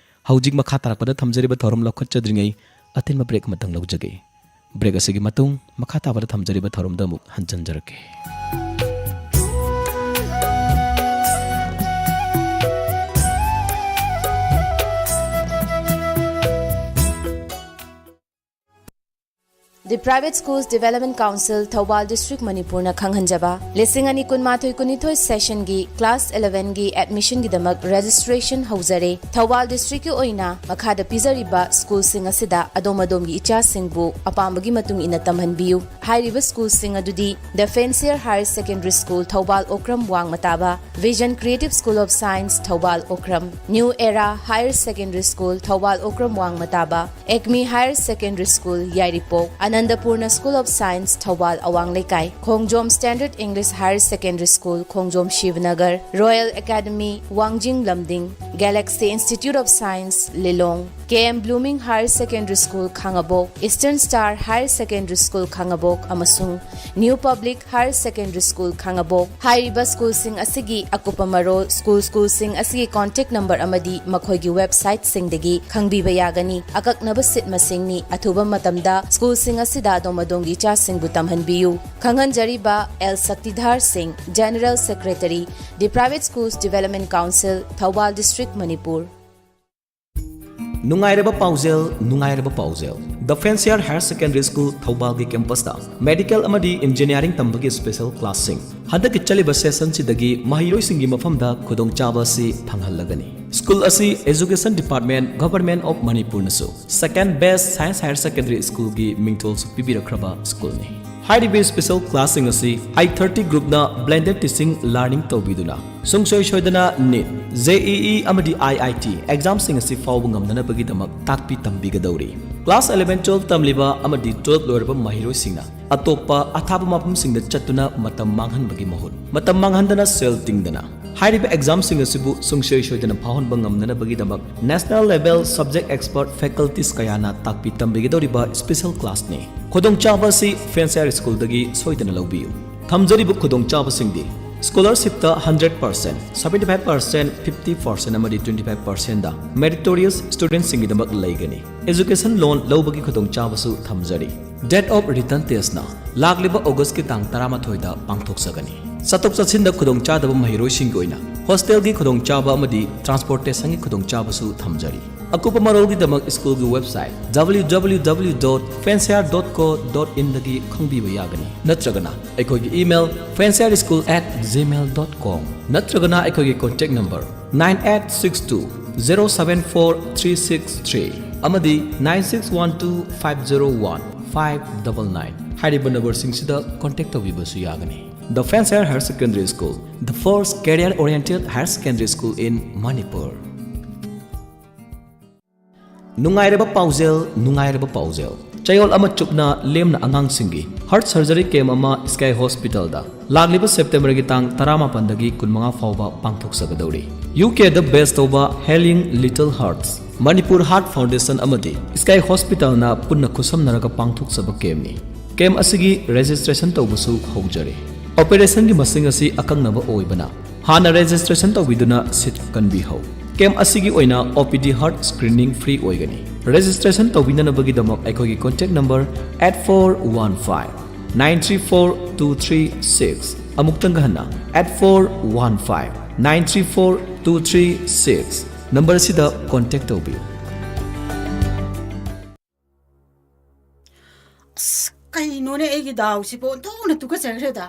ꯍꯧꯖꯤꯛ ꯃꯈꯥ ꯇꯥꯔꯛꯄꯗ ꯊꯝꯖꯔꯤꯕ ꯊꯧꯔꯝ ꯂꯧꯈꯠꯆꯗ꯭ꯔꯤꯉꯩ ꯑꯇꯦꯟꯕ break ꯑꯃꯇꯪ ꯂꯧꯖꯒꯦ꯫ Break ꯑꯁꯤꯒꯤ ꯃꯇꯨꯡ ꯃꯈꯥ ꯇꯥꯕꯗ ꯊꯝꯖꯔꯤꯕ ꯊꯧꯔꯝꯗ ꯑꯃꯨꯛ ꯍꯟꯖꯤꯟꯖꯔꯛꯀꯦ꯫ The Private Schools Development Council, Thoubal District, ꯃꯅꯤꯄꯨꯔꯅ ꯈꯪꯍꯟꯖꯕ, ꯂꯤꯁꯤꯡ ꯑꯅꯤ ꯀꯨꯟꯃꯥꯊꯣꯏ ꯀꯨꯟꯅꯤꯊꯣꯏ session ꯒꯤ class eleven ꯒꯤ admission ꯒꯤꯗꯃꯛ registration ꯍꯧꯖꯔꯦ꯫ ꯊꯧꯕꯥꯜ district ꯀꯤ ꯑꯣꯏꯅ ꯃꯈꯥꯗ ꯄꯤꯖꯔꯤꯕ school ꯁꯤꯡ ꯑꯁꯤꯗ ꯑꯗꯣꯝ ꯑꯗꯣꯝꯒꯤ ꯏꯆꯥꯁꯤꯡꯕꯨ ꯑꯄꯥꯝꯕꯒꯤ ꯃꯇꯨꯡ ꯏꯟꯅ ꯇꯝꯍꯟꯕꯤꯌꯨ꯫ ꯍꯥꯏꯔꯤꯕ school ꯁꯤꯡ ꯑꯗꯨꯗꯤ: The Fancier Higher Secondary School, Thoubal Okram ꯋꯥꯡꯃ ꯇꯥꯕ, Vision Creative School of Science, Thoubal Okram, New Era Higher Secondary School, Thoubal Okram ꯋꯥꯡꯃ ꯇꯥꯕ, Acme Higher Secondary School, Yairipok, Anandapurna School of Science, Thoubal ꯑꯋꯥꯡ ꯂꯩꯀꯥꯏ, ꯈꯣꯡꯖꯣꯝ Standard English Higher Secondary School, ꯈꯣꯡꯖꯣꯝ ꯁꯤꯕꯅꯒꯔ, Royal Academy, ꯋꯥꯡꯖꯤꯡ ꯂꯝꯗꯤꯡ, Galaxy Institute of Science, Lilong, K M Blooming Higher Secondary School, Khangabok, Eastern Star Higher Secondary School, ꯈꯥꯉꯕꯣꯛ, ꯑꯃꯁꯨꯡ New Public Higher Secondary School, ꯈꯥꯉꯕꯣꯛ꯫ ꯍꯥꯏꯔꯤꯕ school ꯁꯤꯡ ꯑꯁꯤꯒꯤ ꯑꯀꯨꯞꯄ ꯃꯔꯣꯜ, school, school ꯁꯤꯡ ꯑꯁꯤꯒꯤ contact number ꯑꯃꯗꯤ ꯃꯈꯣꯏꯒꯤ website ꯁꯤꯡꯗꯒꯤ ꯈꯪꯕꯤꯕ ꯌꯥꯒꯅꯤ꯫ ꯑꯀꯛꯅꯕ seat ꯃꯁꯤꯡꯅꯤ꯫ ꯑꯊꯨꯕ ꯃꯇꯝꯗ school ꯁꯤꯡ ꯑꯁꯤꯗ ꯑꯗꯣꯝ ꯑꯗꯣꯝꯒꯤ ꯏꯆꯥꯁꯤꯡꯕꯨ ꯇꯝꯍꯟꯕꯤꯌꯨ꯫ ꯈꯪꯍꯟꯖꯔꯤꯕ L Shaktidhar Singh, General Secretary, The Private Schools Development Council, Thoubal District, Manipur. ꯅꯨꯡꯉꯥꯏꯔꯕ ꯄꯥꯎꯖꯦꯜ, ꯅꯨꯡꯉꯥꯏꯔꯕ ꯄꯥꯎꯖꯦꯜ꯫ The Fancier Higher Secondary School, ꯊꯧꯕꯥꯜꯒꯤ campus ꯇ medical ꯑꯃꯗꯤ engineering ꯇꯝꯕꯒꯤ special class ꯁꯤꯡ ꯍꯟꯗꯛꯀꯤ ꯆꯠꯂꯤꯕ session ꯁꯤꯗꯒꯤ ꯃꯍꯩꯔꯣꯏꯁꯤꯡꯒꯤ ꯃꯐꯝꯗ ꯈꯨꯗꯣꯡꯆꯥꯕ ꯑꯁꯤ ꯐꯪꯍꯜꯂꯒꯅꯤ꯫ School ꯑꯁꯤ Education Department, Government of ꯃꯅꯤꯄꯨꯔꯅꯁꯨ second best science higher secondary school ꯒꯤ ꯃꯤꯡꯊꯣꯜꯁꯨ ꯄꯤꯕꯤꯔꯛꯈ꯭ꯔꯕ school ꯅꯤ꯫ ꯍꯥꯏꯔꯤꯕ ꯏꯁꯄꯤꯁꯦꯜ ꯀ꯭ꯂꯥꯁꯁꯤꯡ ꯑꯁꯤ ꯑꯥꯏ ꯊꯥꯔꯇꯤ ꯒ꯭ꯔꯨꯞꯅ ꯕ꯭ꯂꯦꯟꯗꯦꯗ ꯇꯤꯆꯤꯡ ꯂꯔꯅꯤꯡ ꯇꯧꯕꯤꯗꯨꯅ ꯁꯨꯡꯁꯣꯏ ꯁꯣꯏꯗꯅ ꯅꯤꯠ, ꯖꯦ ꯏ ꯏ ꯑꯃꯗꯤ ꯑꯥꯏ ꯑꯥꯏ ꯇꯤ ꯑꯦꯛꯖꯥꯝꯁꯤꯡ ꯑꯁꯤ ꯐꯥꯎꯕ ꯉꯝꯅꯅꯕꯒꯤꯗꯃꯛ ꯇꯥꯛꯄꯤ ꯇꯝꯕꯤꯒꯗꯧꯔꯤ꯫ ꯀ꯭ꯂꯥꯁ ꯑꯦꯂꯦꯚꯦꯟ, ꯇꯨꯋꯦꯜꯚ ꯇꯝꯂꯤꯕ ꯑꯃꯗꯤ ꯇꯨꯋꯦꯜꯚ ꯂꯣꯏꯔꯕ ꯃꯍꯩꯔꯣꯏꯁꯤꯡꯅ ꯑꯇꯣꯞꯄ ꯑꯊꯥꯞꯄ ꯃꯐꯝꯁꯤꯡꯗ ꯆꯠꯇꯨꯅ ꯃꯇꯝ ꯃꯥꯡꯍꯟꯕꯒꯤ ꯃꯍꯨꯠ, ꯃꯇꯝ ꯃꯥꯡꯍꯟꯗꯅ ꯁꯦꯜ ꯇꯤꯡꯗꯅ ꯍꯥꯏꯔꯤꯕ ꯑꯦꯛꯖꯥꯝꯁꯤꯡ ꯑꯁꯤꯕꯨ ꯁꯨꯡꯁꯣꯏ ꯁꯣꯏꯗꯅ ꯐꯥꯎꯍꯟꯕ ꯉꯝꯅꯅꯕꯒꯤꯗꯃꯛ national level subject expert faculties ꯀꯌꯥꯅ ꯇꯥꯛꯄꯤ ꯇꯝꯕꯤꯒꯗꯧꯔꯤꯕ ꯏꯁꯄꯤꯁꯦꯜ ꯀ꯭ꯂꯥꯁꯅꯤ꯫ ꯈꯨꯗꯣꯡꯆꯥꯕ ꯑꯁꯤ ꯐꯦꯟꯁꯤꯌꯥꯔ ꯁ꯭ꯀꯨꯜꯗꯒꯤ ꯁꯣꯏꯗꯅ ꯂꯧꯕꯤꯌꯨ꯫ ꯊꯝꯖꯔꯤꯕ ꯈꯨꯗꯣꯡꯆꯥꯕꯁꯤꯡꯗꯤ: ꯁ꯭ꯀꯣꯂꯔꯁꯤꯞꯇ hundred percent, seventy five percent, fifty percent ꯑꯃꯗꯤ ꯇ꯭ꯋꯦꯟꯇꯤ ꯐꯥꯏꯚ ꯄꯥꯔꯁꯦꯟꯗ ꯃꯦꯔꯤꯇꯣꯔꯤꯌꯁ ꯁ꯭ꯇꯨꯗꯦꯟꯠꯁꯤꯡꯒꯤꯗꯃꯛ ꯂꯩꯒꯅꯤ꯫ ꯑꯦꯖꯨꯀꯦꯁꯟ ꯂꯣꯟ ꯂꯧꯕꯒꯤ ꯈꯨꯗꯣꯡꯆꯥꯕꯁꯨ ꯊꯝꯖꯔꯤ꯫ ꯗꯦꯠ ꯑꯣꯐ ꯔꯤꯇꯟ ꯇꯦꯁꯅ ꯂꯥꯛꯂꯤꯕ ꯑꯣꯒꯁꯀꯤ ꯇꯥꯡ ꯇꯔꯥꯃꯥꯊꯣꯏꯗ ꯄꯥꯡꯊꯣꯛꯆꯒꯅꯤ꯫ ꯆꯠꯊꯣꯛ ꯆꯠꯁꯤꯟꯗ ꯈꯨꯗꯣꯡꯆꯥꯗꯕ ꯃꯍꯩꯔꯣꯏꯁꯤꯡꯒꯤ ꯑꯣꯏꯅ ꯍꯣꯁꯇꯦꯜꯒꯤ ꯈꯨꯗꯣꯡꯆꯥꯕ ꯑꯃꯗꯤ ꯇ꯭ꯔꯥꯟꯁꯄꯣꯔꯇꯦꯁꯟꯒꯤ ꯈꯨꯗꯣꯡꯆꯥꯕꯁꯨ ꯊꯝꯖꯔꯤ꯫ ꯑꯀꯨꯞꯄ ꯃꯔꯣꯜꯒꯤꯗꯃꯛ ꯁ꯭ꯀꯨꯜꯒꯤ website W W W dot fancier dot co dot in ꯗꯒꯤ ꯈꯪꯕꯤꯕ ꯌꯥꯒꯅꯤ, ꯅꯠꯇ꯭ꯔꯒꯅ ꯑꯩꯈꯣꯏꯒꯤ email fancier school at gmail dot com, ꯅꯠꯇ꯭ꯔꯒꯅ ꯑꯩꯈꯣꯏꯒꯤ contact number nine eight six two zero seven four three six three ꯑꯃꯗꯤ nine six one two five zero one five double nine ꯍꯥꯏꯔꯤꯕ ꯅꯝꯕꯔꯁꯤꯡꯁꯤꯗ contact ꯇꯧꯕꯤꯕꯁꯨ ꯌꯥꯒꯅꯤ꯫ The Fancier Higher Secondary School, the first career-oriented higher secondary school in Manipur. ꯅꯨꯡꯉꯥꯏꯔꯕ ꯄꯥꯎꯖꯦꯜ, ꯅꯨꯡꯉꯥꯏꯔꯕ ꯄꯥꯎꯖꯦꯜ꯫ ꯆꯌꯣꯜ ꯑꯃ ꯆꯨꯞꯅ ꯂꯦꯝꯅ ꯑꯉꯥꯡꯁꯤꯡꯒꯤ heart surgery camp ꯑꯃ Sky Hospitalꯗ ꯂꯥꯛꯂꯤꯕ ꯁꯦꯞꯇꯦꯝꯕꯔꯒꯤ ꯇꯥꯡ ꯇꯔꯥꯃꯥꯄꯟꯗꯒꯤ ꯀꯨꯟꯃꯉꯥ ꯐꯥꯎꯕ ꯄꯥꯡꯊꯣꯛꯆꯒꯗꯧꯔꯤ꯫ ꯌꯨ ꯀꯦꯗ base ꯇꯧꯕ Healing Little Hearts, Manipur Heart Foundation ꯑꯃꯗꯤ Sky Hospitalꯅ ꯄꯨꯟꯅ ꯈꯨꯠꯁꯝꯅꯔꯒ ꯄꯥꯡꯊꯣꯛꯆꯕ campꯅꯤ꯫ Camp ꯑꯁꯤꯒꯤ registration ꯇꯧꯕꯁꯨ ꯍꯧꯖꯔꯦ꯫ Operationꯒꯤ ꯃꯁꯤꯡ ꯑꯁꯤ ꯑꯀꯛꯅꯕ ꯑꯣꯏꯕꯅ, ꯍꯥꯟꯅ registration ꯇꯧꯕꯤꯗꯨꯅ seat ꯀꯟꯕꯤꯍꯧ꯫ Camp ꯑꯁꯤꯒꯤ ꯑꯣꯏꯅ O P D heart screening free ꯑꯣꯏꯒꯅꯤ꯫ Registration ꯇꯧꯕꯤꯅꯅꯕꯒꯤꯗꯃꯛ ꯑꯩꯈꯣꯏꯒꯤ contact number eight four one five nine three four two three six, ꯑꯃꯨꯛꯇꯪꯒ ꯍꯟꯅ, eight four one five nine three four two three six number ꯑꯁꯤꯗ contact ꯇꯧꯕꯤꯌꯨ꯫ ꯑꯁ, ꯀꯩꯅꯣꯅꯦ ꯑꯩꯒꯤ ꯗꯥꯎꯁꯤꯕꯣ? ꯑꯣꯟꯊꯣꯛꯅ ꯇꯨꯀꯠꯆꯈ꯭ꯔꯦꯗ꯫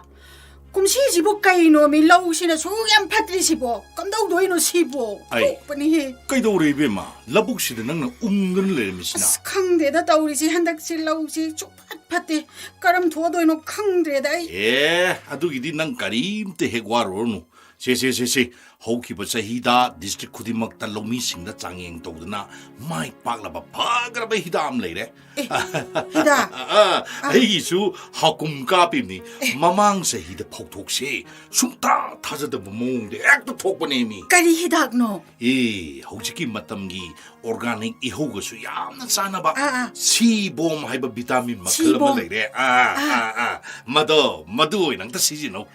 ꯀꯨꯝꯁꯤꯁꯤꯕꯨ ꯀꯩꯅꯣꯃꯤ, ꯂꯧꯁꯤꯅ ꯁꯨꯛ ꯌꯥꯝ ꯐꯠꯇ꯭ꯔꯤꯁꯤꯕꯣ? ꯀꯝꯗꯧꯗꯣꯏꯅꯣ ꯁꯤꯕꯣ? ꯑꯩ ꯊꯣꯛꯄꯅꯤꯍꯦ꯫ ꯀꯩꯗꯧꯔꯦ ꯏꯕꯦꯝꯃ? ꯂꯧꯕꯨꯛꯁꯤꯗ ꯅꯪꯅ ꯎꯪꯗꯅ ꯂꯩꯔꯝꯃꯤꯁꯤꯅ? ꯑꯁ, ꯈꯪꯗꯦꯗ ꯇꯧꯔꯤꯁꯤ, ꯍꯟꯗꯛꯁꯤ ꯂꯧꯁꯤ ꯁꯨꯛꯐꯠ ꯐꯠꯇꯦ꯫ ꯀꯔꯝ ꯊꯣꯛꯑꯗꯣꯏꯅꯣ ꯈꯪꯗ꯭ꯔꯦꯗ ꯑꯩ꯫ ꯑꯦ, ꯑꯗꯨꯒꯤꯗꯤ ꯅꯪ ꯀꯔꯤꯝꯇ ꯍꯦꯛ ꯋꯥꯔꯨꯔꯅꯨ꯫ ꯁꯦ, ꯁꯦ, ꯁꯦ, ꯁꯦ, ꯍꯧꯈꯤꯕ ꯆꯍꯤꯗ district ꯈꯨꯗꯤꯡꯃꯛꯇ ꯂꯧꯃꯤꯁꯤꯡꯗ ꯆꯥꯡꯌꯦꯡ ꯇꯧꯗꯅ ꯃꯥꯏ ꯄꯥꯛꯂꯕ ꯐꯈ꯭ꯔꯕ ꯍꯤꯗꯥꯛ ꯑꯃ ꯂꯩꯔꯦ꯫ ꯑꯦ, ꯍꯤꯗꯥꯛ? ꯑꯥ, ꯑꯥ꯫ ꯑꯩꯒꯤꯁꯨ ꯍꯥꯀꯨꯝ ꯀꯥꯞꯄꯤꯕꯅꯤ꯫ ꯑꯦ꯫ ꯃꯃꯥꯡ ꯆꯍꯤꯗ ꯐꯧꯊꯣꯛꯁꯦ ꯁꯨꯡꯊꯥ ꯊꯥꯖꯗꯕ ꯃꯑꯣꯡꯗ ꯍꯦꯛꯇ ꯊꯣꯛꯄꯅꯦꯃꯤ꯫ ꯀꯔꯤ ꯍꯤꯗꯥꯛꯅꯣ? ꯑꯦ, ꯍꯧꯖꯤꯛꯀꯤ ꯃꯇꯝꯒꯤ organic ꯏꯍꯧꯒꯁꯨ ꯌꯥꯝꯅ ꯆꯥꯟꯅꯕ ꯑꯥ, ꯑꯥ꯫ ꯁꯤ ꯕꯣꯝ ꯍꯥꯏꯕ vitamin ꯃꯈꯜ ꯑꯃ ꯕꯣꯝ꯫ ꯂꯩꯔꯦ꯫ ꯑꯥ, ꯑꯥ꯫ ꯑꯥ, ꯑꯥ꯫ ꯃꯗꯣ, ꯃꯗꯨ ꯑꯣꯏꯅ ꯑꯝꯇ ꯁꯤꯖꯤꯟꯅꯧ꯫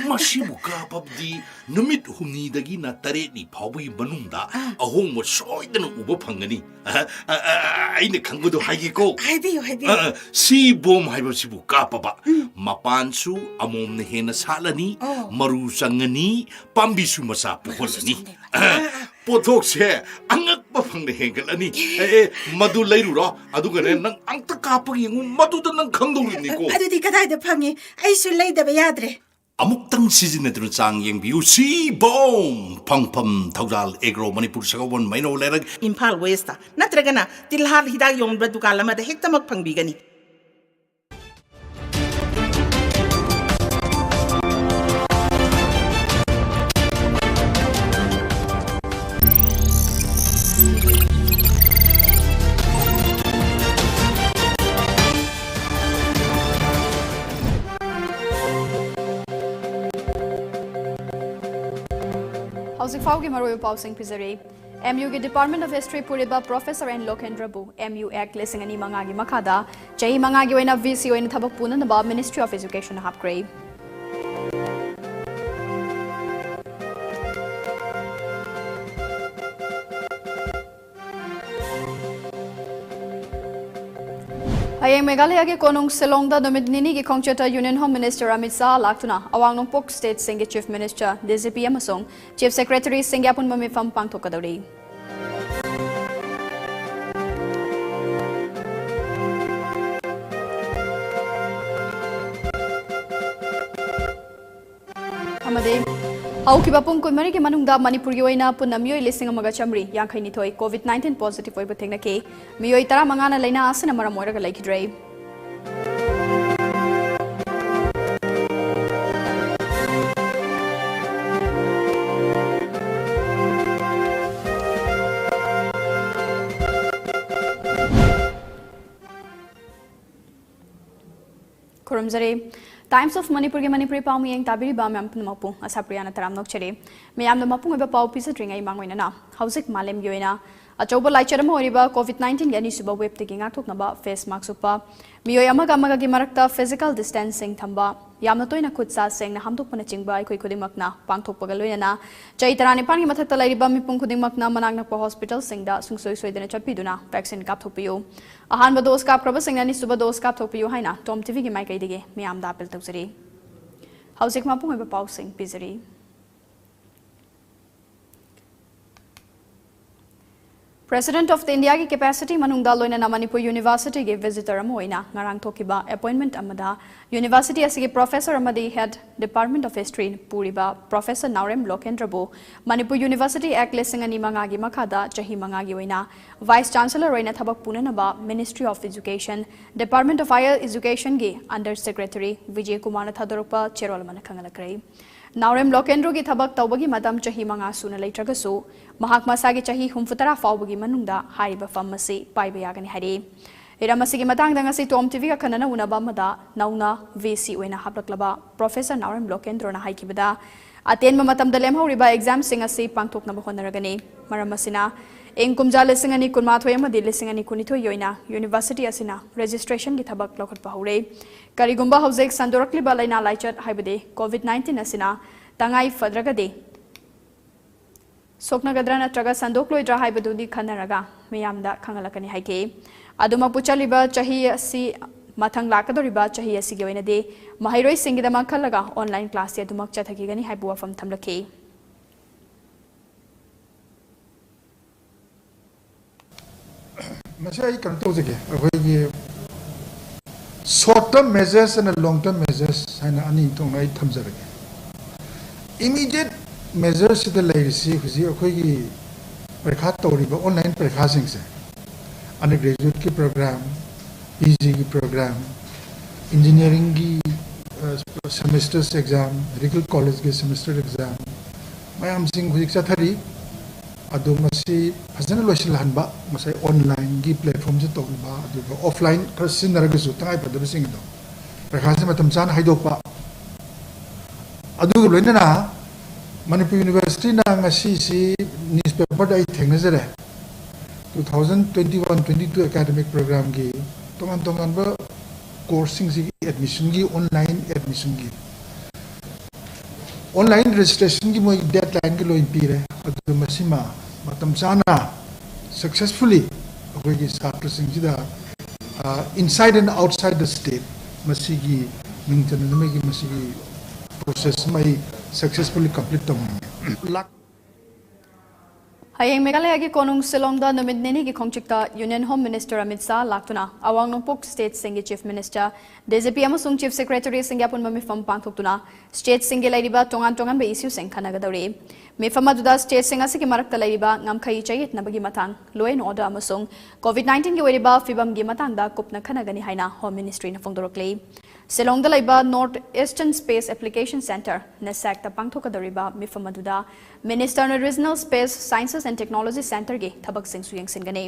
ꯃꯁꯤꯕꯨ ꯀꯥꯞꯄꯕꯗꯤ ꯅꯨꯃꯤꯠ ꯍꯨꯝꯅꯤꯗꯒꯤꯅ ꯇꯔꯦꯠꯅꯤ ꯐꯥꯎꯕꯒꯤ ꯃꯅꯨꯡꯗ ꯑꯥ꯫ ꯑꯍꯣꯡꯕ ꯁꯣꯏꯗꯅ ꯎꯕ ꯐꯪꯒꯅꯤ꯫ ꯑ, ꯑ, ꯑ, ꯑꯩꯅ ꯈꯪꯕꯗꯣ ꯍꯥꯏꯒꯦꯀꯣ꯫ ꯍꯥꯏꯕꯤꯌꯨ, ꯍꯥꯏꯕꯤꯌꯨ꯫ ꯑ, ꯑ, ꯁꯤ ꯕꯣꯝ ꯍꯥꯏꯕꯁꯤꯕꯨ ꯀꯥꯞꯄꯕ, ꯎꯝ꯫ ꯃꯄꯥꯟꯁꯨ ꯑꯃꯣꯝꯅ ꯍꯦꯟꯅ ꯁꯥꯠꯂꯅꯤ, ꯑꯣ꯫ ꯃꯔꯨ ꯆꯪꯉꯅꯤ, ꯄꯥꯝꯕꯤꯁꯨ ꯃꯆꯥ ꯄꯣꯛꯍꯜꯂꯅꯤ꯫ ꯆꯪꯗꯣꯏꯕ꯫ ꯑ, ꯑ, ꯑ꯫ ꯄꯣꯠꯊꯣꯛꯁꯦ ꯑꯉꯛꯄ ꯐꯪꯅ ꯍꯦꯟꯒꯠꯂꯅꯤ꯫ ꯑꯦ, ꯑꯦ, ꯃꯗꯨ ꯂꯩꯔꯨꯔꯣ, ꯑꯗꯨꯒꯅꯦ, ꯎꯝ꯫ ꯅꯪ ꯑꯝꯇ ꯀꯥꯞꯄꯒ ꯌꯦꯡꯉꯨ, ꯃꯗꯨꯗ ꯅꯪ ꯈꯪꯗꯧꯔꯤꯕꯅꯤꯀꯣ꯫ ꯑꯗꯨꯗꯤ ꯀꯗꯥꯏꯗ ꯐꯪꯉꯤ? ꯑꯩꯁꯨ ꯂꯩꯗꯕ ꯌꯥꯗ꯭ꯔꯦ꯫ ꯑꯃꯨꯛꯇꯪ ꯁꯤꯖꯤꯟꯅꯗꯨꯅ ꯆꯥꯡ ꯌꯦꯡꯕꯤꯌꯨ꯫ ꯁꯤ ꯕꯣꯝ ꯐꯪꯐꯝ ꯊꯧꯗꯥꯜ ꯑꯦꯒ꯭ꯔꯣ, ꯃꯅꯤꯄꯨꯔ, ꯁꯒꯣꯜꯕꯟ, ꯃꯩꯅꯧ, ꯂꯩꯔꯛ꯫ ꯏꯝꯐꯥꯜ ꯋꯦꯁꯇ ꯅꯠꯇ꯭ꯔꯒꯅ ꯇꯤꯜꯍꯥꯠ ꯍꯤꯗꯥꯛ ꯌꯣꯟꯕ ꯗꯨꯀꯥꯟ ꯑꯃꯗ ꯍꯦꯛꯇꯃꯛ ꯐꯪꯕꯤꯒꯅꯤ꯫ ꯍꯧꯖꯤꯛ ꯐꯥꯎꯒꯤ ꯃꯔꯨꯑꯣꯏꯕ ꯄꯥꯎꯁꯤꯡ ꯄꯤꯖꯔꯤ꯫ ꯑꯦꯝ ꯌꯨꯒꯤ Department of History ꯄꯨꯔꯤꯕ Professor N ꯂꯣꯀꯦꯟꯗ꯭ꯔꯕꯨ ꯑꯦꯝ ꯌꯨ Act ꯂꯤꯁꯤꯡ ꯑꯅꯤ ꯃꯉꯥꯒꯤ ꯃꯈꯥꯗ ꯆꯍꯤ ꯃꯉꯥꯒꯤ ꯑꯣꯏꯅ ꯚꯤ ꯁꯤ ꯑꯣꯏꯅ ꯊꯕꯛ ꯄꯨꯅꯅꯕ Ministry of Education ꯍꯥꯞꯈ꯭ꯔꯦ꯫ ꯍꯌꯦꯡ ꯃꯦꯘꯥꯂꯌꯥꯒꯤ ꯀꯣꯅꯨꯡ ꯁꯤꯂꯣꯡꯗ ꯅꯨꯃꯤꯠ ꯅꯤꯅꯤꯒꯤ ꯈꯣꯡꯆꯠꯇ Union Home Minister Amit Shah ꯂꯥꯛꯇꯨꯅ ꯑꯋꯥꯡ ꯅꯣꯡꯄꯣꯛ stateꯁꯤꯡꯒꯤ Chief Minister, D G P ꯑꯃꯁꯨꯡ Chief Secretaryꯁꯤꯡꯒꯤ ꯑꯄꯨꯟꯕ ꯃꯤꯐꯝ ꯄꯥꯡꯊꯣꯛꯀꯗꯧꯔꯤ꯫ ꯍꯧꯈꯤꯕ ꯄꯨꯡ ꯀꯨꯟꯃꯔꯤꯒꯤ ꯃꯅꯨꯡꯗ ꯃꯅꯤꯄꯨꯔꯒꯤ ꯑꯣꯏꯅ ꯄꯨꯟꯅ ꯃꯤꯑꯣꯏ ꯂꯤꯁꯤꯡ ꯑꯃꯒ ꯆꯥꯃꯔꯤ ꯌꯥꯡꯈꯩꯅꯤꯊꯣꯏ COVID nineteen positive ꯑꯣꯏꯕ ꯊꯦꯡꯅꯈꯤ꯫ ꯃꯤꯑꯣꯏ ꯇꯔꯥꯃꯉꯥꯅ ꯂꯥꯏꯅꯥ ꯑꯁꯤꯅ ꯃꯔꯝ ꯑꯣꯏꯔꯒ ꯂꯩꯈꯤꯗ꯭ꯔꯦ꯫ ꯈꯨꯔꯨꯝꯖꯔꯤ꯫ Times of ꯃꯅꯤꯄꯨꯔꯒꯤ ꯃꯅꯤꯄꯨꯔꯤ ꯄꯥꯎꯃꯤꯌꯦꯡ ꯇꯥꯕꯤꯔꯤꯕ ꯃꯌꯥꯝ ꯄꯨꯝꯅꯃꯛꯄꯨ ꯑꯁꯥꯄ꯭ꯔꯤꯌꯥꯅ ꯇꯔꯥꯝꯅ ꯑꯣꯛꯆꯔꯤ꯫ ꯃꯌꯥꯝꯗ ꯃꯄꯨꯡ ꯑꯣꯏꯕ ꯄꯥꯎ ꯄꯤꯖꯗ꯭ꯔꯤꯉꯩ ꯃꯥꯡꯑꯣꯏꯅꯅ ꯍꯧꯖꯤꯛ ꯃꯥꯂꯦꯝꯒꯤ ꯑꯣꯏꯅ ꯑꯆꯧꯕ ꯂꯥꯏꯆꯠ ꯑꯃ ꯑꯣꯏꯔꯤꯕ COVID nineteen ꯒꯤ ꯑꯅꯤꯁꯨꯕ wave ꯇꯒꯤ ꯉꯥꯛꯊꯣꯛꯅꯕ face mask ꯎꯞꯄ, ꯃꯤꯑꯣꯏ ꯑꯃꯒ ꯑꯃꯒꯒꯤ ꯃꯔꯛꯇ physical distancing ꯊꯝꯕ, ꯌꯥꯝꯅ ꯇꯣꯏꯅ ꯈꯨꯠ ꯁꯥ ꯁꯦꯡꯅ ꯍꯥꯝꯗꯣꯛꯄꯅꯆꯤꯡꯕ ꯑꯩꯈꯣꯏ ꯈꯨꯗꯤꯡꯃꯛꯅ ꯄꯥꯡꯊꯣꯛꯄꯒ ꯂꯣꯏꯅꯅ ꯆꯍꯤ ꯇꯔꯥꯅꯤꯄꯥꯟꯒꯤ ꯃꯊꯛꯇ ꯂꯩꯔꯤꯕ ꯃꯤꯄꯨꯝ ꯈꯨꯗꯤꯡꯃꯛꯅ ꯃꯅꯥꯛ ꯅꯛꯄ hospital ꯁꯤꯡꯗ ꯁꯨꯡꯁꯣꯏ ꯁꯣꯏꯗꯅ ꯆꯠꯄꯤꯗꯨꯅ vaccine ꯀꯥꯞꯊꯣꯛꯄꯤꯌꯨ꯫ ꯑꯍꯥꯟꯕ dose ꯀꯥꯞꯈ꯭ꯔꯕꯁꯤꯡꯅ ꯑꯅꯤꯁꯨꯕ dose ꯀꯥꯞꯊꯣꯛꯄꯤꯌꯨ ꯍꯥꯏꯅ Tom TV ꯒꯤ ꯃꯥꯏꯀꯩꯗꯒꯤ ꯃꯤꯌꯥꯝꯗ appeal ꯇꯧꯖꯔꯤ꯫ ꯍꯧꯖꯤꯛ ꯃꯄꯨꯡ ꯑꯣꯏꯕ ꯄꯥꯎꯁꯤꯡ ꯄꯤꯖꯔꯤ꯫ President of India ꯒꯤ capacity ꯃꯅꯨꯡꯗ ꯂꯣꯏꯅꯅ ꯃꯅꯤꯄꯨꯔ University ꯒꯤ visitor ꯑꯃ ꯑꯣꯏꯅ ꯉꯔꯥꯡ ꯊꯣꯛꯈꯤꯕ appointment ꯑꯃꯗ university ꯑꯁꯤꯒꯤ professor ꯑꯃꯗꯤ head Department of History ꯄꯨꯔꯤꯕ Professor ꯅꯥꯎꯔꯦꯝ ꯂꯣꯀꯦꯟꯗ꯭ꯔꯕꯨ ꯃꯅꯤꯄꯨꯔ University Act ꯂꯤꯁꯤꯡ ꯑꯅꯤ ꯃꯉꯥꯒꯤ ꯃꯈꯥꯗ ꯆꯍꯤ ꯃꯉꯥꯒꯤ ꯑꯣꯏꯅ Vice Chancellor ꯑꯣꯏꯅ ꯊꯕꯛ ꯄꯨꯅꯅꯕ Ministry of Education, Department of Higher Education ꯒꯤ Under Secretary ꯕꯤꯖꯦ ꯀꯨꯃꯥꯔꯅ ꯊꯥꯗꯣꯔꯛꯄ ꯆꯦꯔꯣꯜ ꯑꯃꯅ ꯈꯪꯍꯜꯂꯛꯈ꯭ꯔꯦ꯫ ꯅꯥꯎꯔꯦꯝ ꯂꯣꯀꯦꯟꯗ꯭ꯔꯣꯒꯤ ꯊꯕꯛ ꯇꯧꯕꯒꯤ ꯃꯇꯝ ꯆꯍꯤ ꯃꯉꯥ ꯁꯨꯅ ꯂꯩꯇ꯭ꯔꯒꯁꯨ, ꯃꯍꯥꯛ ꯃꯁꯥꯒꯤ ꯆꯍꯤ ꯍꯨꯝꯐꯨꯇꯔꯥ ꯐꯥꯎꯕꯒꯤ ꯃꯅꯨꯡꯗ ꯍꯥꯏꯔꯤꯕ ꯐꯝ ꯑꯁꯤ ꯄꯥꯏꯕ ꯌꯥꯒꯅꯤ ꯍꯥꯏꯔꯤ꯫ ꯍꯤꯔꯝ ꯑꯁꯤꯒꯤ ꯃꯇꯥꯡꯗ ꯉꯁꯤ ꯇꯣꯝ ꯇꯤꯚꯤꯒ ꯈꯟꯅꯅ ꯎꯅꯕ ꯑꯃꯗ ꯅꯧꯅ ꯚꯤ ꯁꯤ ꯑꯣꯏꯅ ꯍꯥꯞꯂꯛꯂꯕ ꯄ꯭ꯔꯣꯐꯦꯁꯔ ꯅꯥꯎꯔꯦꯝ ꯂꯣꯀꯦꯟꯗ꯭ꯔꯣꯅ ꯍꯥꯏꯈꯤꯕꯗ, ꯑꯇꯦꯟꯕ ꯃꯇꯝꯗ ꯂꯦꯝꯍꯧꯔꯤꯕ ꯑꯦꯛꯖꯥꯝꯁꯤꯡ ꯑꯁꯤ ꯄꯥꯡꯊꯣꯛꯅꯕ ꯍꯣꯠꯅꯔꯒꯅꯤ꯫ ꯃꯔꯝ ꯑꯁꯤꯅ, ꯏꯪ ꯀꯨꯝꯖꯥ ꯂꯤꯁꯤꯡ ꯑꯅꯤ ꯀꯨꯟꯃꯥꯊꯣꯏ ꯑꯃꯗꯤ ꯂꯤꯁꯤꯡ ꯑꯅꯤ ꯀꯨꯟꯅꯤꯊꯣꯏꯒꯤ ꯑꯣꯏꯅ ꯌꯨꯅꯤꯚꯔꯁꯤꯇꯤ ꯑꯁꯤꯅ ꯔꯦꯖꯤꯁꯇ꯭ꯔꯦꯁꯟꯒꯤ ꯊꯕꯛ ꯂꯧꯈꯠꯄ ꯍꯧꯔꯦ꯫ ꯀꯔꯤꯒꯨꯝꯕ ꯍꯧꯖꯤꯛ ꯁꯟꯗꯣꯔꯛꯂꯤꯕ ꯂꯥꯏꯅꯥ ꯂꯥꯏꯆꯠ, ꯍꯥꯏꯕꯗꯤ ꯀꯣꯚꯤꯗ ꯅꯥꯏꯟꯇꯤꯟ ꯑꯁꯤꯅ ꯇꯉꯥꯏ ꯐꯗ꯭ꯔꯒꯗꯤ ꯁꯣꯛꯅꯒꯗ꯭ꯔꯥ ꯅꯠꯇ꯭ꯔꯒ ꯁꯟꯗꯣꯛꯂꯣꯏꯗ꯭ꯔꯥ ꯍꯥꯏꯕꯗꯨꯗꯤ ꯈꯟꯅꯔꯒ ꯃꯤꯌꯥꯝꯗ ꯈꯪꯍꯜꯂꯛꯀꯅꯤ ꯍꯥꯏꯈꯤ꯫ ꯑꯗꯨꯃꯛꯄꯨ, ꯆꯠꯂꯤꯕ ꯆꯍꯤ ꯑꯁꯤ ꯃꯊꯪ ꯂꯥꯛꯀꯗꯧꯔꯤꯕ ꯆꯍꯤ ꯑꯁꯤꯒꯤ ꯑꯣꯏꯅꯗꯤ ꯃꯍꯩꯔꯣꯏꯁꯤꯡꯒꯤꯗꯃꯛ ꯈꯜꯂꯒ online class ꯁꯤ ꯑꯗꯨꯃꯛ ꯆꯠꯊꯈꯤꯒꯅꯤ ꯍꯥꯏꯕ ꯋꯥꯐꯝ ꯊꯝꯂꯛꯈꯤ꯫ ꯃꯁꯤ ꯑꯩ ꯀꯩꯅꯣ ꯇꯧꯖꯒꯦ, ꯑꯩꯈꯣꯏꯒꯤ short term measures and long term measures ꯍꯥꯏꯅ ꯑꯅꯤ ꯊꯣꯛꯅ ꯑꯩ ꯊꯝꯖꯔꯒꯦ꯫ Immediate measure ꯁꯤꯗ ꯂꯩꯔꯤꯁꯤ ꯍꯧꯖꯤꯛ ꯑꯩꯈꯣꯏꯒꯤ ꯄꯔꯤꯈꯥ ꯇꯧꯔꯤꯕ online ꯄꯔꯤꯈꯥꯁꯤꯡꯁꯦ, undergraduate ꯀꯤ program, P G ꯒꯤ program, engineering ꯒꯤ semester's exam, medical college ꯀꯤ semester exam ꯃꯌꯥꯝꯁꯤꯡ ꯍꯧꯖꯤꯛ ꯆꯠꯊꯔꯤ꯫ ꯑꯗꯨ ꯃꯁꯤ ꯐꯖꯅ ꯂꯣꯏꯁꯤꯜꯍꯟꯕ, ꯉꯁꯥꯏ online ꯒꯤ platform ꯁꯤ ꯇꯧꯅꯕ, ꯑꯗꯨꯒ offline ꯈꯔ ꯁꯤꯖꯤꯟꯅꯔꯒꯁꯨ ꯇꯉꯥꯏ ꯐꯗꯕꯁꯤꯡꯗꯣ ꯄꯔꯤꯈꯥꯁꯤ ꯃꯇꯝ ꯆꯥꯅ ꯍꯥꯏꯗꯣꯛꯄ, ꯑꯗꯨꯒ ꯂꯣꯏꯅꯅ ꯃꯅꯤꯄꯨꯔ University ꯅ ꯉꯁꯤꯁꯤ newspaper ꯗ ꯑꯩ ꯊꯦꯡꯅꯖꯔꯦ, two thousand twenty one twenty two academic program ꯒꯤ ꯇꯣꯉꯥꯟ ꯇꯣꯉꯥꯟꯕ course ꯁꯤꯡꯁꯤꯒꯤ admission ꯒꯤ, online admission ꯒꯤ, online registration ꯒꯤ ꯃꯣꯏ deadline ꯒꯤ ꯂꯣꯏ ꯄꯤꯔꯦ꯫ ꯑꯗꯨ ꯃꯁꯤꯃ ꯃꯇꯝ ꯆꯥꯅ successfully ꯑꯩꯈꯣꯏꯒꯤ ꯁꯥꯇ꯭ꯔꯁꯤꯡꯁꯤꯗ, inside and outside the state, ꯃꯁꯤꯒꯤ ꯃꯤꯡ ꯆꯟꯅꯅꯕꯒꯤ ꯃꯁꯤꯒꯤ process ꯑꯃ ꯑꯩ successfully complete ꯇꯧꯅꯤꯡꯉꯤ꯫ ꯍꯌꯦꯡ ꯃꯦꯘꯥꯂꯌꯒꯤ ꯀꯣꯅꯨꯡ ꯁꯤꯂꯣꯡꯗ ꯅꯨꯃꯤꯠ ꯅꯤꯅꯤꯒꯤ ꯈꯣꯡꯆꯠꯇ Union Home Minister Amit Shah ꯂꯥꯛꯇꯨꯅ ꯑꯋꯥꯡ ꯅꯣꯡꯄꯣꯛ state ꯁꯤꯡꯒꯤ Chief Minister, D G P ꯑꯃꯁꯨꯡ Chief Secretary ꯁꯤꯡꯒꯤ ꯑꯄꯨꯟꯕ ꯃꯤꯐꯝ ꯄꯥꯡꯊꯣꯛꯇꯨꯅ state ꯁꯤꯡꯒꯤ ꯂꯩꯔꯤꯕ ꯇꯣꯉꯥꯟ ꯇꯣꯉꯥꯟꯕ issue ꯁꯤꯡ ꯈꯟꯅꯒꯗꯧꯔꯤ꯫ ꯃꯤꯐꯝ ꯑꯗꯨꯗ state ꯁꯤꯡ ꯑꯁꯤꯒꯤ ꯃꯔꯛꯇ ꯂꯩꯔꯤꯕ ꯉꯝꯈꯩ ꯆꯌꯦꯠꯅꯕꯒꯤ ꯃꯇꯥꯡ, law and order ꯑꯃꯁꯨꯡ COVID nineteen ꯒꯤ ꯑꯣꯏꯔꯤꯕ ꯐꯤꯕꯝꯒꯤ ꯃꯇꯥꯡꯗ ꯀꯨꯞꯅ ꯈꯟꯅꯒꯅꯤ ꯍꯥꯏꯅ Home Ministry ꯅ ꯐꯣꯡꯗꯣꯔꯛꯂꯤ꯫ ꯁꯤꯂꯣꯡꯗ ꯂꯩꯕ North Eastern Space Application Centre, NESAC ꯇ ꯄꯥꯡꯊꯣꯛꯀꯗꯧꯔꯤꯕ ꯃꯤꯐꯝ ꯑꯗꯨꯗ Minister ꯅ Regional Space Sciences and Technology Centre ꯒꯤ ꯊꯕꯛꯁꯤꯡꯁꯨ ꯌꯦꯡꯁꯤꯟꯒꯅꯤ꯫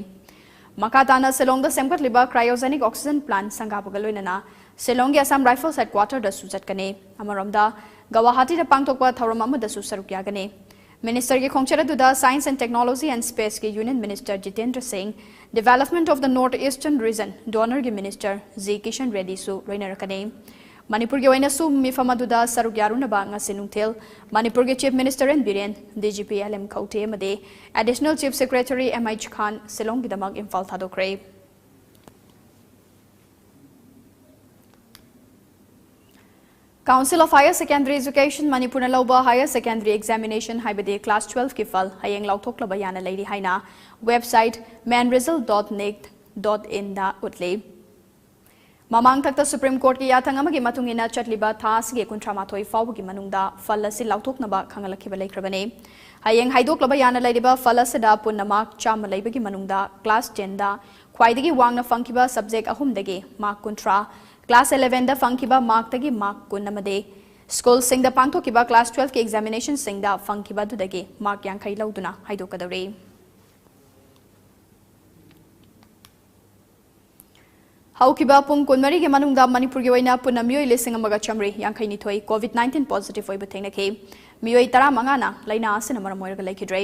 ꯃꯈꯥ ꯇꯥꯅ ꯁꯤꯂꯣꯡꯗ ꯁꯦꯝꯒꯠꯂꯤꯕ cryogenic oxygen plant ꯁꯪꯒꯥꯕꯒ ꯂꯣꯏꯅꯅ ꯁꯤꯂꯣꯡꯒꯤ Assam Rifles headquarter ꯗꯁꯨ ꯆꯠꯀꯅꯤ꯫ ꯑꯃꯔꯣꯝꯗ, ꯒꯧꯍꯥꯇꯤꯗ ꯄꯥꯡꯊꯣꯛꯄ ꯊꯧꯔꯝ ꯑꯃꯗꯁꯨ ꯁꯔꯨꯛ ꯌꯥꯒꯅꯤ꯫ Minister ꯒꯤ ꯈꯣꯡꯆꯠ ꯑꯗꯨꯗ Science and Technology and Space ꯀꯤ Union Minister ꯖꯤꯇꯦꯟꯗ꯭ꯔ ꯁꯤꯡ, Development of the North Eastern Region, DoNER ꯒꯤ Minister ꯖꯤ ꯀꯤꯁꯟ ꯔꯦꯗꯗꯤꯁꯨ ꯂꯣꯏꯅꯔꯛꯀꯅꯤ꯫ ꯃꯅꯤꯄꯨꯔꯒꯤ ꯑꯣꯏꯅꯁꯨ ꯃꯤꯐꯝ ꯑꯗꯨꯗ ꯁꯔꯨꯛ ꯌꯥꯔꯨꯅꯕ ꯉꯁꯤ ꯅꯨꯡꯊꯤꯜ ꯃꯅꯤꯄꯨꯔꯒꯤ Chief Minister N Biren, D G P L M ꯈꯧꯇꯦ ꯑꯃꯗꯤ Additional Chief Secretary M H Khan ꯁꯤꯂꯣꯡꯒꯤꯗꯃꯛ Imphal ꯊꯥꯗꯣꯛꯈ꯭ꯔꯦ꯫ Council of Higher Secondary Education ꯃꯅꯤꯄꯨꯔꯅ ꯂꯧꯕ Higher Secondary Examination ꯍꯥꯏꯕꯗꯤ Class twelve ꯀꯤ ꯐꯜ ꯍꯌꯦꯡ ꯂꯥꯎꯊꯣꯛꯂꯕ ꯌꯥꯅ ꯂꯩꯔꯤ ꯍꯥꯏꯅ website manresult dot nic dot in ꯗ ꯎꯠꯂꯤ꯫ ꯃꯃꯥꯡꯊꯛꯇ Supreme Courtꯀꯤ ꯌꯥꯊꯪ ꯑꯃꯒꯤ ꯃꯇꯨꯡ ꯏꯟꯅ ꯆꯠꯂꯤꯕ ꯊꯥ ꯑꯁꯤꯒꯤ ꯀꯨꯟꯊ꯭ꯔꯥ ꯃꯥꯊꯣꯏ ꯐꯥꯎꯕꯒꯤ ꯃꯅꯨꯡꯗ ꯐꯜ ꯑꯁꯤ ꯂꯥꯎꯊꯣꯛꯅꯕ ꯈꯪꯍꯜꯂꯛꯈꯤꯕ ꯂꯩꯈ꯭ꯔꯕꯅꯤ꯫ ꯍꯌꯦꯡ ꯍꯥꯏꯗꯣꯛꯂꯕ ꯌꯥꯅ ꯂꯩꯔꯤꯕ ꯐꯜ ꯑꯁꯤꯗ ꯄꯨꯟꯅ mark ꯆꯥꯝꯃ ꯂꯩꯕꯒꯤ ꯃꯅꯨꯡꯗ class tenꯗ ꯈ꯭ꯋꯥꯏꯗꯒꯤ ꯋꯥꯡꯅ ꯐꯪꯈꯤꯕ subject ꯑꯍꯨꯝꯗꯒꯤ mark ꯀꯨꯟꯊ꯭ꯔꯥ, class elevenꯗ ꯐꯪꯈꯤꯕ markꯇꯒꯤ mark ꯀꯨꯟ ꯑꯃꯗꯤ schoolꯁꯤꯡꯗ ꯄꯥꯡꯊꯣꯛꯈꯤꯕ class twelveꯀꯤ examinationꯁꯤꯡꯗ ꯐꯪꯈꯤꯕ ꯑꯗꯨꯗꯒꯤ mark ꯌꯥꯡꯈꯩ ꯂꯧꯗꯨꯅ ꯍꯥꯏꯗꯣꯛꯀꯗꯧꯔꯤ꯫ ꯍꯧꯈꯤꯕ ꯄꯨꯡ ꯀꯨꯟꯃꯔꯤꯒꯤ ꯃꯅꯨꯡꯗ ꯃꯅꯤꯄꯨꯔꯒꯤ ꯑꯣꯏꯅ ꯄꯨꯟꯅ ꯃꯤꯑꯣꯏ ꯂꯤꯁꯤꯡ ꯑꯃꯒ ꯆꯥꯃꯔꯤ ꯌꯥꯡꯈꯩꯅꯤꯊꯣꯏ COVID nineteen positive ꯑꯣꯏꯕ ꯊꯦꯡꯅꯈꯤ꯫ ꯃꯤꯑꯣꯏ ꯇꯔꯥꯃꯉꯥꯅ ꯂꯥꯏꯅꯥ ꯑꯁꯤꯅ ꯃꯔꯝ ꯑꯣꯏꯔꯒ ꯂꯩꯈꯤꯗ꯭ꯔꯦ꯫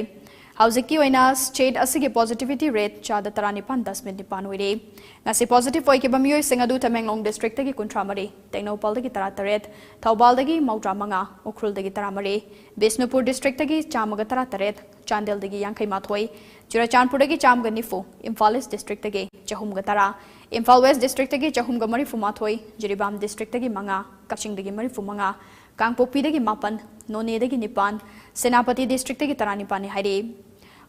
ꯍꯧꯖꯤꯛꯀꯤ ꯑꯣꯏꯅ state ꯑꯁꯤꯒꯤ positivity rate ꯆꯥꯗ ꯇꯔꯥꯅꯤꯄꯥꯟ ꯗꯁꯃꯤꯛ ꯅꯤꯄꯥꯟ ꯑꯣꯏꯔꯦ꯫ ꯉꯁꯤ positive ꯑꯣꯏꯈꯤꯕ ꯃꯤꯑꯣꯏꯁꯤꯡ ꯑꯗꯨ ꯇꯃꯦꯡꯂꯣꯡ districtꯇꯒꯤ ꯀꯨꯟꯊ꯭ꯔꯥ ꯃꯔꯤ, ꯇꯦꯡꯅꯧꯄꯜꯗꯒꯤ ꯇꯔꯥ ꯇꯔꯦꯠ, ꯊꯧꯕꯥꯜꯗꯒꯤ ꯃꯧꯗ꯭ꯔꯥ ꯃꯉꯥ, ꯎꯈ꯭ꯔꯨꯜꯗꯒꯤ ꯇꯔꯥ ꯃꯔꯤ, ꯕꯤꯁꯅꯨꯄꯨꯔ districtꯇꯒꯤ ꯆꯥꯝꯃꯒ ꯇꯔꯥ ꯇꯔꯦꯠ, ꯆꯥꯟꯗꯦꯜꯗꯒꯤ ꯌꯥꯡꯈꯩ ꯃꯥꯊꯣꯏ, ꯆꯨꯔꯆꯥꯟꯄꯨꯔꯗꯒꯤ ꯆꯥꯝꯃꯒ ꯅꯤꯐꯨ, ꯏꯝꯐꯥꯜ East districtꯇꯒꯤ ꯆꯍꯨꯝꯒ ꯇꯔꯥ, ꯏꯝꯐꯥꯜ West districtꯇꯒꯤ ꯆꯍꯨꯝꯒ ꯃꯔꯤꯐꯨ ꯃꯥꯊꯣꯏ, ꯖꯤꯔꯤꯕꯥꯝ districtꯇꯒꯤ ꯃꯉꯥ, ꯀꯛꯆꯤꯡꯗꯒꯤ ꯃꯔꯤꯐꯨ ꯃꯉꯥ, ꯀꯥꯡꯄꯣꯛꯄꯤꯗꯒꯤ ꯃꯥꯄꯟ, ꯅꯣꯅꯦꯗꯒꯤ ꯅꯤꯄꯥꯟ, ꯁꯦꯅꯥꯄꯇꯤ districtꯇꯒꯤ ꯇꯔꯥꯅꯤꯄꯥꯟꯅꯤ ꯍꯥꯏꯔꯤ꯫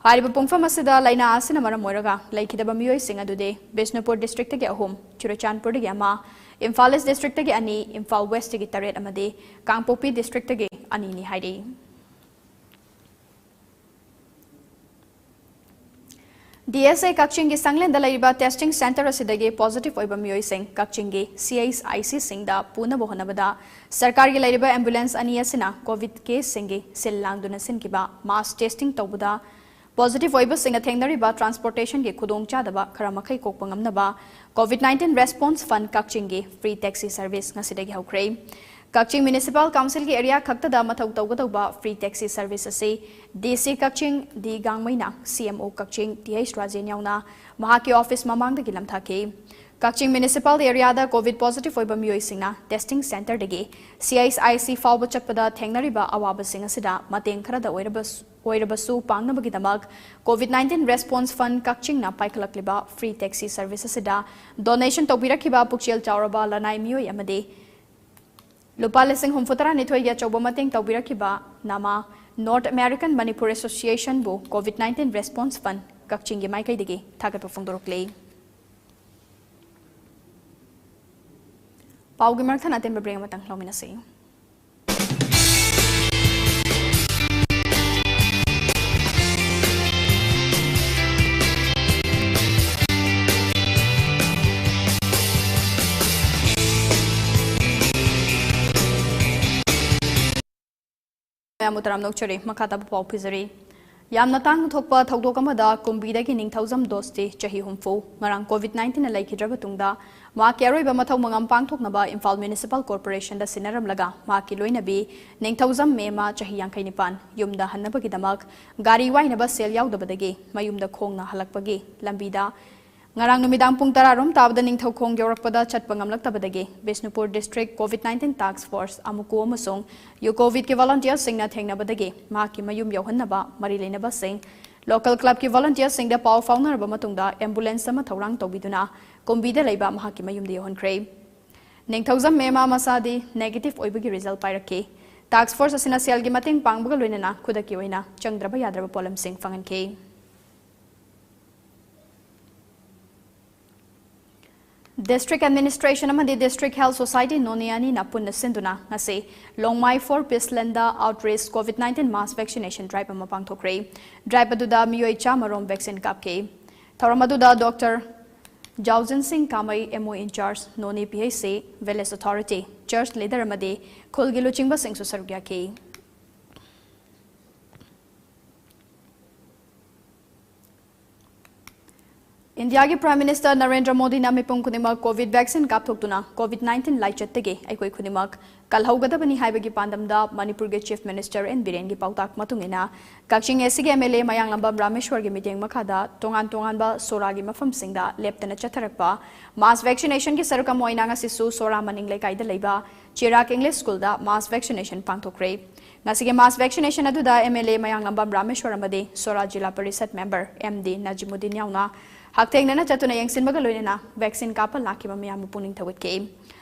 ꯍꯥꯏꯔꯤꯕ ꯄꯨꯡꯐꯝ ꯑꯁꯤꯗ ꯂꯥꯏꯅꯥ ꯑꯁꯤꯅ ꯃꯔꯝ ꯑꯣꯏꯔꯒ ꯂꯩꯈꯤꯗꯕ ꯃꯤꯑꯣꯏꯁꯤꯡ ꯑꯗꯨꯗꯤ ꯕꯤꯁꯅꯨꯄꯨꯔ districtꯇꯒꯤ ꯑꯍꯨꯝ, ꯆꯨꯔꯆꯥꯟꯄꯨꯔꯗꯒꯤ ꯑꯃ, ꯏꯝꯐꯥꯜ East districtꯇꯒꯤ ꯑꯅꯤ, ꯏꯝꯐꯥꯜ Westꯇꯒꯤ ꯇꯔꯦꯠ ꯑꯃꯗꯤ ꯀꯥꯡꯄꯣꯛꯄꯤ districtꯇꯒꯤ ꯑꯅꯤꯅꯤ ꯍꯥꯏꯔꯤ꯫ DSA ꯀꯛꯆꯤꯡꯒꯤ ꯁꯪꯂꯦꯟꯗ ꯂꯩꯔꯤꯕ testing centre ꯑꯁꯤꯗꯒꯤ positive ꯑꯣꯏꯕ ꯃꯤꯑꯣꯏꯁꯤꯡ ꯀꯛꯆꯤꯡꯒꯤ CHICꯁꯤꯡꯗ ꯄꯨꯅꯕ ꯍꯣꯠꯅꯕꯗ ꯁꯔꯀꯥꯔꯒꯤ ꯂꯩꯔꯤꯕ ambulance ꯑꯅꯤ ꯑꯁꯤꯅ COVID caseꯁꯤꯡꯒꯤ ꯁꯤꯜ ꯂꯥꯡꯗꯨꯅ ꯁꯤꯟꯈꯤꯕ mass testing ꯇꯧꯕꯗ positive ꯑꯣꯏꯕꯁꯤꯡꯅ ꯊꯦꯡꯅꯔꯤꯕ transportationꯒꯤ ꯈꯨꯗꯣꯡꯆꯥꯗꯕ ꯈꯔ ꯃꯈꯩ ꯀꯣꯛꯄ ꯉꯝꯅꯕ COVID nineteen Response Fund ꯀꯛꯆꯤꯡꯒꯤ free taxi service ꯉꯁꯤꯗꯒꯤ ꯍꯧꯈ꯭ꯔꯦ꯫ ꯀꯛꯆꯤꯡ Municipal Councilꯒꯤ area ꯈꯛꯇꯗ ꯃꯊꯧ ꯇꯧꯒꯗꯧꯕ free taxi service ꯑꯁꯤ DC ꯀꯛꯆꯤꯡ ꯗꯤ ꯒꯥꯡꯃꯩꯅ CMO ꯀꯛꯆꯤꯡ ꯇꯤꯍꯩꯁ ꯔꯥꯖꯦꯟ ꯌꯥꯎꯅ ꯃꯍꯥꯛꯀꯤ office ꯃꯃꯥꯡꯗꯒꯤ ꯂꯝꯊꯥꯈꯤ꯫ ꯀꯛꯆꯤꯡ Municipal areaꯗ COVID positive ꯑꯣꯏꯕ ꯃꯤꯑꯣꯏꯁꯤꯡꯅ testing centreꯗꯒꯤ CHIC ꯐꯥꯎꯕ ꯆꯠꯄꯗ ꯊꯦꯡꯅꯔꯤꯕ ꯑꯋꯥꯕꯁꯤꯡ ꯑꯁꯤꯗ ꯃꯇꯦꯡ ꯈꯔꯗ ꯑꯣꯏꯔꯕꯁꯨ, ꯑꯣꯏꯔꯕꯁꯨ ꯄꯥꯡꯅꯕꯒꯤꯗꯃꯛ COVID nineteen Response Fund ꯀꯛꯆꯤꯡꯅ ꯄꯥꯏꯈꯠꯂꯛꯂꯤꯕ free taxi service ꯑꯁꯤꯗ donation ꯇꯧꯕꯤꯔꯛꯈꯤꯕ ꯄꯨꯛꯆꯦꯜ ꯆꯥꯎꯔꯕ ꯂꯅꯥꯏ ꯃꯤꯑꯣꯏ ꯑꯃꯗꯤ ꯂꯨꯄꯥ ꯂꯤꯁꯤꯡ ꯍꯨꯝꯐꯨ ꯇꯔꯥꯅꯤꯊꯣꯏꯒꯤ ꯑꯆꯧꯕ ꯃꯇꯦꯡ ꯇꯧꯕꯤꯔꯛꯈꯤꯕ ꯅꯥꯃꯥ North American Manipur Associationꯕꯨ COVID nineteen Response Fund ꯀꯛꯆꯤꯡꯒꯤ ꯃꯥꯏꯀꯩꯗꯒꯤ ꯊꯥꯒꯠꯄ ꯐꯣꯡꯗꯣꯔꯛꯂꯤ꯫ ꯄꯥꯎꯒꯤ ꯃꯔꯛ ꯊꯠꯅ ꯑꯇꯦꯟꯕ break ꯑꯃꯇꯪ ꯂꯧꯃꯤꯟꯅꯁꯤ꯫ ꯃꯌꯥꯝꯕꯨ ꯇꯔꯥꯝꯅ ꯑꯣꯛꯆꯔꯤ꯫ ꯃꯈꯥ ꯇꯥꯕ ꯄꯥꯎ ꯄꯤꯖꯔꯤ꯫ ꯌꯥꯝꯅ ꯇꯥꯡꯅ ꯊꯣꯛꯄ ꯊꯧꯗꯣꯛ ꯑꯃꯗ ꯀꯨꯝꯕꯤꯗꯒꯤ ꯅꯤꯡꯊꯧꯖꯝ ꯗꯣꯁꯇꯤ, ꯆꯍꯤ ꯍꯨꯝꯐꯨ, ꯉꯔꯥꯡ COVID nineteen ꯅ ꯂꯩꯈꯤꯗ꯭ꯔꯕ ꯇꯨꯡꯗ ꯃꯍꯥꯛꯀꯤ ꯑꯔꯣꯏꯕ ꯃꯊꯧ ꯃꯉꯝ ꯄꯥꯡꯊꯣꯛꯅꯕ ꯏꯝꯐꯥꯜ Municipal Corporation ꯗ ꯁꯤꯟꯅꯔꯝꯂꯒ ꯃꯍꯥꯛꯀꯤ ꯂꯣꯏꯅꯕꯤ ꯅꯤꯡꯊꯧꯖꯝ ꯃꯦꯃꯥ, ꯆꯍꯤ ꯌꯥꯡꯈꯩ ꯅꯤꯄꯥꯟ, ꯌꯨꯝꯗ ꯍꯟꯅꯕꯒꯤꯗꯃꯛ ꯒꯥꯔꯤ ꯋꯥꯏꯅꯕ ꯁꯦꯜ ꯌꯥꯎꯗꯕꯗꯒꯤ ꯃꯌꯨꯝꯗ ꯈꯣꯡꯅ ꯍꯜꯂꯛꯄꯒꯤ ꯂꯝꯕꯤꯗ ꯉꯔꯥꯡ ꯅꯨꯃꯤꯗꯥꯡ ꯄꯨꯡ ꯇꯔꯥ ꯔꯣꯝ ꯇꯥꯕꯗ ꯅꯤꯡꯊꯧꯈꯣꯡ ꯌꯧꯔꯛꯄꯗ ꯆꯠꯄ ꯉꯝꯂꯛꯇꯕꯗꯒꯤ Bishnupur District COVID nineteen Task Force, ꯑꯃꯨꯀꯨ ꯑꯃꯁꯨꯡ ꯌꯨꯀꯣ ꯚꯤꯠꯀꯤ volunteer ꯁꯤꯡꯅ ꯊꯦꯡꯅꯕꯗꯒꯤ ꯃꯍꯥꯛꯀꯤ ꯃꯌꯨꯝ ꯌꯧꯍꯟꯅꯕ ꯃꯔꯤ ꯂꯩꯅꯕꯁꯤꯡ, local club ꯀꯤ volunteer ꯁꯤꯡꯗ ꯄꯥꯎ ꯐꯥꯎꯅꯔꯕ ꯃꯇꯨꯡꯗ ambulance ꯑꯃ ꯊꯧꯔꯥꯡ ꯇꯧꯕꯤꯗꯨꯅ ꯀꯨꯝꯕꯤꯗ ꯂꯩꯕ ꯃꯍꯥꯛꯀꯤ ꯃꯌꯨꯝꯗ ꯌꯧꯍꯟꯈ꯭ꯔꯦ꯫ ꯅꯤꯡꯊꯧꯖꯝ ꯃꯦꯃꯥ ꯃꯁꯥꯗꯤ negative ꯑꯣꯏꯕꯒꯤ result ꯄꯥꯏꯔꯛꯈꯤ꯫ Task Force ꯑꯁꯤꯅ ꯁꯦꯜꯒꯤ ꯃꯇꯦꯡ ꯄꯥꯡꯕꯒ ꯂꯣꯏꯅꯅ ꯈꯨꯗꯛꯀꯤ ꯑꯣꯏꯅ ꯆꯪꯗ꯭ꯔꯕ ꯌꯥꯗ꯭ꯔꯕ ꯄꯣꯠꯂꯝꯁꯤꯡ ꯐꯪꯍꯟꯈꯤ꯫ District Administration ꯑꯃꯗꯤ District Health Society ꯅꯣꯅꯦ ꯑꯅꯤꯅ ꯄꯨꯟꯅ ꯁꯤꯟꯗꯨꯅ ꯉꯁꯤ ꯂꯣꯡꯃꯥꯏ four Peaceland ꯗ Outreach COVID nineteen mass vaccination drive ꯑꯃ ꯄꯥꯡꯊꯣꯛꯈ꯭ꯔꯦ꯫ Drive ꯑꯗꯨꯗ ꯃꯤꯑꯣꯏ ꯆꯥꯝꯃ ꯔꯣꯝ vaccine ꯀꯥꯞꯈꯤ꯫ ꯊꯧꯔꯝ ꯑꯗꯨꯗ Doctor ꯖꯥꯎꯖꯟ ꯁꯤꯡ ꯀꯥꯃꯩ, M O in charge, Noney P H C, village authority, church leader ꯑꯃꯗꯤ ꯈꯨꯜꯒꯤ ꯂꯨꯆꯤꯡꯕꯁꯤꯡꯁꯨ ꯁꯔꯨꯛ ꯌꯥꯈꯤ꯫ ꯏꯟꯗꯤꯌꯥꯒꯤ Prime Minister ꯅꯔꯦꯟꯗ꯭ꯔ ꯃꯣꯗꯤꯅ ꯃꯤꯄꯨꯝ ꯈꯨꯗꯤꯡꯃꯛ COVID vaccine ꯀꯥꯞꯊꯣꯛꯇꯨꯅ COVID nineteen ꯂꯥꯏꯆꯠꯇꯒꯤ ꯑꯩꯈꯣꯏ ꯈꯨꯗꯤꯡꯃꯛ ꯀꯜꯍꯧꯒꯗꯕꯅꯤ ꯍꯥꯏꯕꯒꯤ ꯄꯥꯟꯗꯝꯗ ꯃꯅꯤꯄꯨꯔꯒꯤ Chief Minister N ꯕꯤꯔꯦꯟꯒꯤ ꯄꯥꯎꯇꯥꯛ ꯃꯇꯨꯡ ꯏꯟꯅ ꯀꯛꯆꯤꯡ A C ꯒꯤ M L A ꯃꯌꯥꯡꯂꯝꯕꯝ ꯔꯥꯃꯦꯁ꯭ꯋꯔꯒꯤ ꯃꯤꯠꯌꯦꯡ ꯃꯈꯥꯗ ꯇꯣꯉꯥꯟ ꯇꯣꯉꯥꯟꯕ ꯁꯣꯔꯥꯒꯤ ꯃꯐꯝꯁꯤꯡꯗ ꯂꯦꯞꯇꯅ ꯆꯠꯊꯔꯛꯄ mass vaccination ꯒꯤ ꯁꯔꯨꯛ ꯑꯃ ꯑꯣꯏꯅ ꯉꯁꯤꯁꯨ ꯁꯣꯔꯥ ꯃꯅꯤꯡ ꯂꯩꯀꯥꯏꯗ ꯂꯩꯕ ꯆꯤꯔꯥꯛ English School ꯗ mass vaccination ꯄꯥꯡꯊꯣꯛꯈ꯭ꯔꯦ꯫ ꯉꯁꯤꯒꯤ mass vaccination ꯑꯗꯨꯗ M L A ꯃꯌꯥꯡꯂꯝꯕꯝ ꯔꯥꯃꯦꯁ꯭ꯋꯔ ꯑꯃꯗꯤ ꯁꯣꯔꯥ ꯖꯤꯂꯥ ꯄꯔꯤꯁꯠ member M D ꯅꯖꯤꯃꯨꯗꯤꯟ ꯌꯥꯎꯅ ꯍꯛꯊꯦꯡꯅꯅ ꯆꯠꯇꯨꯅ ꯌꯦꯡꯁꯤꯟꯕꯒ ꯂꯣꯏꯅꯅ vaccine ꯀꯥꯞꯄ ꯂꯥꯛꯈꯤꯕ ꯃꯤꯌꯥꯝꯕꯨ ꯄꯨꯛꯅꯤꯡ ꯊꯧꯒꯠꯈꯤ꯫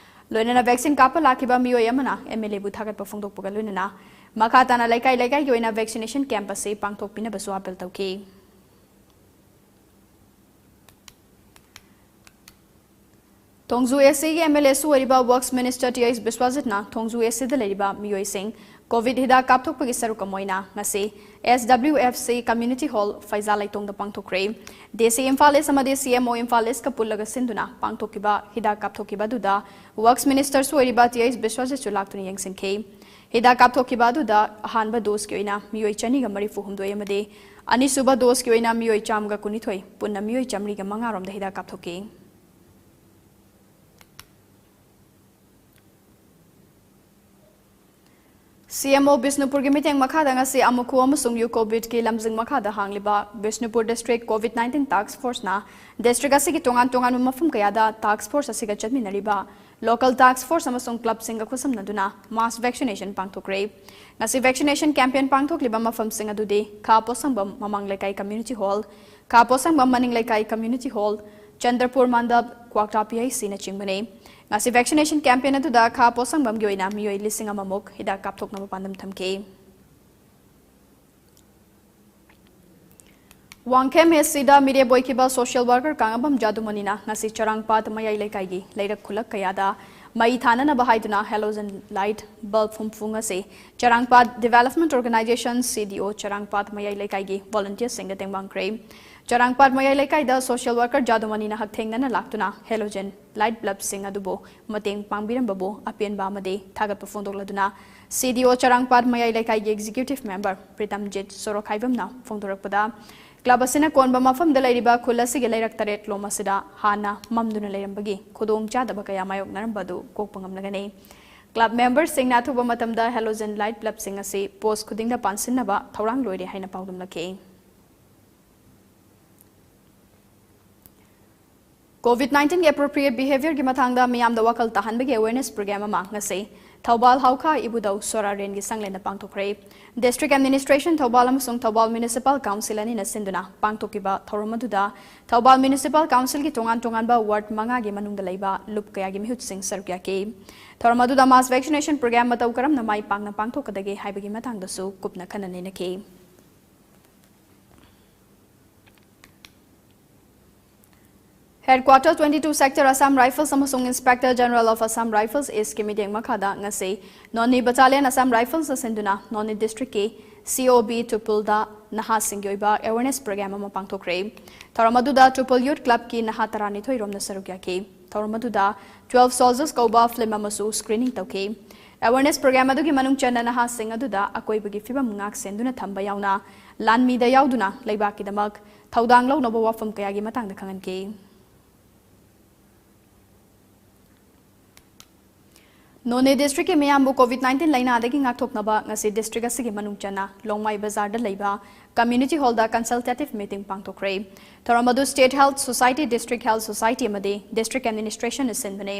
ꯂꯣꯏꯅꯅ vaccine ꯀꯥꯞꯄ ꯂꯥꯛꯈꯤꯕ ꯃꯤꯑꯣꯏ ꯑꯃꯅ M L A ꯕꯨ ꯊꯥꯒꯠꯄ ꯐꯣꯡꯗꯣꯛꯄꯒ ꯂꯣꯏꯅꯅ ꯃꯈꯥ ꯇꯥꯅ ꯂꯩꯀꯥꯏ ꯂꯩꯀꯥꯏꯒꯤ ꯑꯣꯏꯅ vaccination camp ꯑꯁꯤ ꯄꯥꯡꯊꯣꯛꯄꯤꯅꯕꯁꯨ appeal ꯇꯧꯈꯤ꯫ ꯊꯣꯡꯖꯨ ꯑꯦꯁ ꯁꯤꯒꯤ ꯑꯦꯝ ꯑꯦꯜ ꯑꯦꯁꯨ ꯑꯣꯏꯔꯤꯕ ꯋꯔꯛꯁ ꯃꯤꯅꯤꯁꯇꯔ ꯇꯤ ꯑꯩꯆ ꯕꯤꯁ꯭ꯋꯖꯤꯠꯅ ꯊꯣꯡꯖꯨ ꯑꯦꯁ ꯁꯤꯗ ꯂꯩꯔꯤꯕ ꯃꯤꯑꯣꯏꯁꯤꯡ ꯀꯣꯚꯤꯗ ꯍꯤꯗꯥꯛ ꯀꯥꯞꯊꯣꯛꯄꯒꯤ ꯁꯔꯨꯛ ꯑꯃ ꯑꯣꯏꯅ ꯉꯁꯤ S W F C community hall ꯐꯩꯖꯥ ꯂꯩꯇꯣꯡꯗ ꯄꯥꯡꯊꯣꯛꯈ꯭ꯔꯦ꯫ ꯗꯤ ꯁꯤ ꯏꯝꯐꯥꯜ ꯏꯁ ꯑꯃꯗꯤ ꯁꯤ ꯑꯦꯝ ꯑꯣ ꯏꯝꯐꯥꯜ ꯏꯁꯀ ꯄꯨꯜꯂꯒ ꯁꯤꯟꯗꯨꯅ ꯄꯥꯡꯊꯣꯛꯈꯤꯕ ꯍꯤꯗꯥꯛ ꯀꯥꯞꯊꯣꯛꯈꯤꯕ ꯑꯗꯨꯗ ꯋꯔꯛꯁ ꯃꯤꯅꯤꯁꯇꯔꯁꯨ ꯑꯣꯏꯔꯤꯕ ꯇꯤ ꯑꯩꯆ ꯕꯤꯁ꯭ꯋꯖꯤꯠꯁꯨ ꯂꯥꯛꯇꯨꯅ ꯌꯦꯡꯁꯤꯟꯈꯤ꯫ ꯍꯤꯗꯥꯛ ꯀꯥꯞꯊꯣꯛꯈꯤꯕ ꯑꯗꯨꯗ ꯑꯍꯥꯟꯕ ꯗꯣꯁꯀꯤ ꯑꯣꯏꯅ ꯃꯤꯑꯣꯏ ꯆꯅꯤꯒ ꯃꯔꯤꯐꯨ ꯍꯨꯝꯗꯣꯏ ꯑꯃꯗꯤ ꯑꯅꯤꯁꯨꯕ ꯗꯣꯁꯀꯤ ꯑꯣꯏꯅ ꯃꯤꯑꯣꯏ ꯆꯥꯝꯃꯒ ꯀꯨꯟꯅꯤꯊꯣꯏ, ꯄꯨꯟꯅ ꯃꯤꯑꯣꯏ ꯆꯥꯃꯔꯤꯒ ꯃꯉꯥ ꯔꯣꯝꯗ ꯍꯤꯗꯥꯛ ꯀꯥꯞꯊꯣꯛꯈꯤ꯫ ꯁꯤ ꯑꯦꯝ ꯑꯣ ꯕꯤꯁꯅꯨꯄꯨꯔꯒꯤ ꯃꯤꯠꯌꯦꯡ ꯃꯈꯥꯗ ꯉꯁꯤ ꯑꯃꯨꯈꯨ ꯑꯃꯁꯨꯡ ꯌꯨꯀꯣ ꯕꯤꯠꯀꯤ ꯂꯝꯖꯤꯡ ꯃꯈꯥꯗ ꯍꯥꯡꯂꯤꯕ ꯕꯤꯁꯅꯨꯄꯨꯔ ꯗꯤꯁꯇ꯭ꯔꯤꯛ ꯀꯣꯚꯤꯗ ꯅꯥꯏꯟꯇꯤꯟ ꯇꯥꯛꯁ ꯐꯣꯔꯁꯅ ꯗꯤꯁꯇ꯭ꯔꯤꯛ ꯑꯁꯤꯒꯤ ꯇꯣꯉꯥꯟ ꯇꯣꯉꯥꯟꯕ ꯃꯐꯝ ꯀꯌꯥꯗ ꯇꯥꯛꯁ ꯐꯣꯔꯁ ꯑꯁꯤꯒ ꯆꯠꯃꯤꯟꯅꯔꯤꯕ ꯂꯣꯀꯦꯜ ꯇꯥꯛꯁ ꯐꯣꯔꯁ ꯑꯃꯁꯨꯡ ꯀ꯭ꯂꯕꯁꯤꯡꯒ ꯈꯨꯠꯁꯝꯅꯗꯨꯅ ꯃꯥꯁ ꯚꯦꯛꯁꯤꯅꯦꯁꯟ ꯄꯥꯡꯊꯣꯛꯈ꯭ꯔꯦ꯫ ꯉꯁꯤ ꯚꯦꯛꯁꯤꯅꯦꯁꯟ ꯀꯦꯝꯄꯦꯟ ꯄꯥꯡꯊꯣꯛꯂꯤꯕ ꯃꯐꯝꯁꯤꯡ ꯑꯗꯨꯗꯤ ꯈꯥ ꯄꯣꯠꯁꯪꯕꯝ ꯃꯃꯥꯡ ꯂꯩꯀꯥꯏ ꯀꯝꯃ꯭ꯌꯨꯅꯤꯇꯤ ꯍꯣꯜ, ꯈꯥ ꯄꯣꯠꯁꯪꯕꯝ ꯃꯅꯤꯡ ꯂꯩꯀꯥꯏ ꯀꯝꯃ꯭ꯌꯨꯅꯤꯇꯤ ꯍꯣꯜ, ꯆꯟꯗ꯭ꯔꯄꯨꯔ ꯃꯟꯗꯞ, ꯀ꯭ꯋꯥꯛꯇꯥ ꯄꯤ ꯑꯩꯆ ꯁꯤꯅꯆꯤꯡꯕꯅꯤ꯫ ꯉꯁꯤ ꯚꯦꯛꯁꯤꯅꯦꯁꯟ ꯀꯦꯝꯄꯦꯟ ꯑꯗꯨꯗ ꯈꯥ ꯄꯣꯠꯁꯪꯕꯝꯒꯤ ꯑꯣꯏꯅ ꯃꯤꯑꯣꯏ ꯂꯤꯁꯤꯡ ꯑꯃꯃꯨꯛ ꯍꯤꯗꯥꯛ ꯀꯥꯞꯊꯣꯛꯅꯕ ꯄꯥꯟꯗꯝ ꯊꯝꯈꯤ꯫ ꯋꯥꯡꯈꯦꯝ ꯑꯦꯁ ꯁꯤꯗ ꯃꯤꯔꯦꯞ ꯑꯣꯏꯈꯤꯕ ꯁꯣꯁꯤꯌꯦꯜ ꯋꯥꯔꯀꯔ ꯀꯥꯡꯉꯕꯝ ꯖꯥꯗꯨꯃꯅꯤꯅ ꯉꯁꯤ ꯆꯔꯥꯡꯄꯥꯠ ꯃꯌꯥꯏ ꯂꯩꯀꯥꯏꯒꯤ ꯂꯩꯔꯛ ꯈꯨꯜꯂꯛ ꯀꯌꯥꯗ ꯃꯩ ꯊꯥꯅꯅꯕ ꯍꯥꯏꯗꯨꯅ ꯍꯦꯂꯣꯖꯟ ꯂꯥꯏꯠ ꯕꯜꯕ ꯍꯨꯝꯐꯨ ꯉꯁꯤ ꯆꯔꯥꯡꯄꯥꯠ ꯗꯤꯚꯦꯂꯞꯃꯦꯟꯠ ꯑꯣꯔꯒꯅꯥꯏꯖꯦꯁꯟ, ꯁꯤ ꯗꯤ ꯑꯣ, ꯆꯔꯥꯡꯄꯥꯠ ꯃꯌꯥꯏ ꯂꯩꯀꯥꯏꯒꯤ ꯚꯣꯂꯨꯟꯇꯤꯌꯔꯁꯤꯡꯗ ꯇꯦꯡꯕꯥꯡꯈ꯭ꯔꯦ꯫ ꯆꯔꯥꯡꯄꯥꯠ ꯃꯌꯥꯏ ꯂꯩꯀꯥꯏꯗ ꯁꯣꯁꯤꯌꯦꯜ ꯋꯥꯔꯀꯔ ꯖꯥꯗꯨꯃꯅꯤꯅ ꯍꯛꯊꯦꯡꯅꯅ ꯂꯥꯛꯇꯨꯅ ꯍꯦꯂꯣꯖꯦꯟ ꯂꯥꯏꯠ ꯕꯜꯕꯁꯤꯡ ꯑꯗꯨꯕꯨ ꯃꯇꯦꯡ ꯄꯥꯡꯕꯤꯔꯝꯕꯕꯨ ꯑꯄꯦꯟꯕ ꯑꯃꯗꯤ ꯊꯥꯒꯠꯄ ꯐꯣꯡꯗꯣꯛꯂꯗꯨꯅ, ꯁꯤ ꯗꯤ ꯑꯣ ꯆꯔꯥꯡꯄꯥꯠ ꯃꯌꯥꯏ ꯂꯩꯀꯥꯏꯒꯤ ꯑꯦꯛꯖꯤꯀ꯭ꯌꯨꯇꯤꯚ ꯃꯦꯝꯕꯔ ꯄ꯭ꯔꯤꯇꯝꯖꯤꯠ ꯁꯣꯔꯣꯈꯥꯏꯕꯝꯅ ꯐꯣꯡꯗꯣꯔꯛꯄꯗ, ꯀ꯭ꯂꯕ ꯑꯁꯤꯅ ꯀꯣꯟꯕ ꯃꯐꯝꯗ ꯂꯩꯔꯤꯕ ꯈꯨꯜ ꯑꯁꯤꯒꯤ ꯂꯩꯔꯛ ꯇꯔꯦꯠ ꯂꯣꯝ ꯑꯁꯤꯗ ꯍꯥꯟꯅ ꯃꯝꯗꯨꯅ ꯂꯩꯔꯝꯕꯒꯤ ꯈꯨꯗꯣꯡꯆꯥꯗꯕ ꯀꯌꯥ ꯃꯥꯌꯣꯛꯅꯔꯝꯕ ꯑꯗꯨ ꯀꯣꯛꯄ ꯉꯝꯂꯒꯅꯤ꯫ ꯀ꯭ꯂꯕ ꯃꯦꯝꯕꯔꯁꯤꯡꯅ ꯑꯊꯨꯕ ꯃꯇꯝꯗ ꯍꯦꯂꯣꯖꯦꯟ ꯂꯥꯏꯠ ꯕꯜꯕꯁꯤꯡ ꯑꯁꯤ ꯄꯣꯁ ꯈꯨꯗꯤꯡꯗ ꯄꯥꯟꯁꯤꯟꯅꯕ ꯊꯧꯔꯥꯡ ꯂꯣꯏꯔꯦ ꯍꯥꯏꯅ ꯄꯥꯎꯗꯝꯂꯛꯈꯤ꯫ ꯀꯣꯚꯤꯗ ꯅꯥꯏꯟꯇꯤꯟꯒꯤ ꯑꯦꯄ꯭ꯔꯣꯄ꯭ꯔꯤꯌꯦꯠ ꯕꯤꯍꯦꯕꯤꯌꯔꯒꯤ ꯃꯇꯥꯡꯗ ꯃꯤꯌꯥꯝꯗ ꯋꯥꯈꯜ ꯇꯥꯍꯟꯕꯒꯤ ꯑꯦꯋꯦꯔꯅꯦꯁ ꯄ꯭ꯔꯣꯒ꯭ꯔꯥꯝ ꯑꯃ ꯉꯁꯤ ꯊꯧꯕꯥꯜ ꯍꯥꯎꯈꯥ ꯏꯕꯨꯙꯧ ꯁꯣꯔꯥꯔꯦꯟꯒꯤ ꯁꯪꯂꯦꯟꯗ ꯄꯥꯡꯊꯣꯛꯈ꯭ꯔꯦ꯫ ꯗꯤꯁꯇ꯭ꯔꯤꯛ ꯑꯦꯗꯃꯤꯅꯤꯁꯇ꯭ꯔꯦꯁꯟ ꯊꯧꯕꯥꯜ ꯑꯃꯁꯨꯡ ꯊꯧꯕꯥꯜ ꯃ꯭ꯌꯨꯅꯤꯁꯤꯄꯥꯜ ꯀꯥꯎꯟꯁꯤꯜ ꯑꯅꯤꯅ ꯁꯤꯟꯗꯨꯅ ꯄꯥꯡꯊꯣꯛꯈꯤꯕ ꯊꯧꯔꯝ ꯑꯗꯨꯗ ꯊꯧꯕꯥꯜ ꯃ꯭ꯌꯨꯅꯤꯁꯤꯄꯥꯜ ꯀꯥꯎꯟꯁꯤꯜꯒꯤ ꯇꯣꯉꯥꯟ ꯇꯣꯉꯥꯟꯕ ꯋꯥꯔꯗ ꯃꯉꯥꯒꯤ ꯃꯅꯨꯡꯗ ꯂꯩꯕ ꯂꯨꯞ ꯀꯌꯥꯒꯤ ꯃꯤꯍꯨꯠꯁꯤꯡ ꯁꯔꯨꯛ ꯌꯥꯈꯤ꯫ ꯊꯧꯔꯝ ꯑꯗꯨꯗ ꯃꯥꯁ ꯚꯦꯛꯁꯤꯅꯦꯁꯟ ꯄ꯭ꯔꯣꯒ꯭ꯔꯥꯝ ꯃꯇꯧ ꯀꯔꯝꯅ ꯃꯥꯏ ꯄꯥꯛꯅ ꯄꯥꯡꯊꯣꯛꯀꯗꯒꯦ ꯍꯥꯏꯕꯒꯤ ꯃꯇꯥꯡꯗꯁꯨ ꯀꯨꯞꯅ ꯈꯟꯅ ꯅꯩꯅꯈꯤ꯫ Headquarter twenty two Sector Assam Rifles ꯑꯃꯁꯨꯡ Inspector General of Assam Rifles East ꯀꯤ ꯃꯤꯠꯌꯦꯡ ꯃꯈꯥꯗ ꯉꯁꯤ Noney Battalion Assam Rifles ꯅ ꯁꯤꯟꯗꯨꯅ Noney District ꯀꯤ C O B ꯇꯨꯄꯨꯜꯗ ꯅꯍꯥꯁꯤꯡꯒꯤ ꯑꯣꯏꯕ awareness program ꯑꯃ ꯄꯥꯡꯊꯣꯛꯈ꯭ꯔꯦ꯫ ꯊꯧꯔꯝ ꯑꯗꯨꯗ ꯇꯨꯄꯨꯜ Youth Club ꯀꯤ ꯅꯍꯥ ꯇꯔꯥꯅꯤꯊꯣꯏ ꯔꯣꯝꯅ ꯁꯔꯨꯛ ꯌꯥꯈꯤ꯫ ꯊꯧꯔꯝ ꯑꯗꯨꯗ Twelve Soldiers ꯀꯧꯕ film ꯑꯃꯁꯨ screening ꯇꯧꯈꯤ꯫ Awareness program ꯑꯗꯨꯒꯤ ꯃꯅꯨꯡ ꯆꯟꯅ ꯅꯍꯥꯁꯤꯡ ꯑꯗꯨꯗ ꯑꯀꯣꯏꯕꯒꯤ ꯐꯤꯕꯝ ꯉꯥꯛ ꯁꯦꯟꯗꯨꯅ ꯊꯝꯕ ꯌꯥꯎꯅ ꯂꯥꯟꯃꯤꯗ ꯌꯥꯎꯗꯨꯅ ꯂꯩꯕꯥꯛꯀꯤꯗꯃꯛ ꯊꯧꯗꯥꯡ ꯂꯧꯅꯕ ꯋꯥꯐꯝ ꯀꯌꯥꯒꯤ ꯃꯇꯥꯡꯗ ꯈꯪꯍꯟꯈꯤ꯫ Noney District ꯀꯤ ꯃꯤꯌꯥꯝꯕꯨ COVID nineteen ꯂꯩꯅꯥꯗꯒꯤ ꯉꯥꯛꯊꯣꯛꯅꯕ ꯉꯁꯤ district ꯑꯁꯤꯒꯤ ꯃꯅꯨꯡ ꯆꯟꯅ ꯂꯣꯡꯃꯥꯏ ꯕꯖꯥꯔꯗ ꯂꯩꯕ Community Hall ꯗ consultative meeting ꯄꯥꯡꯊꯣꯛꯈ꯭ꯔꯦ꯫ ꯊꯧꯔꯝ ꯑꯗꯨ State Health Society, District Health Society ꯑꯃꯗꯤ District Administration ꯅ ꯁꯤꯟꯕꯅꯤ꯫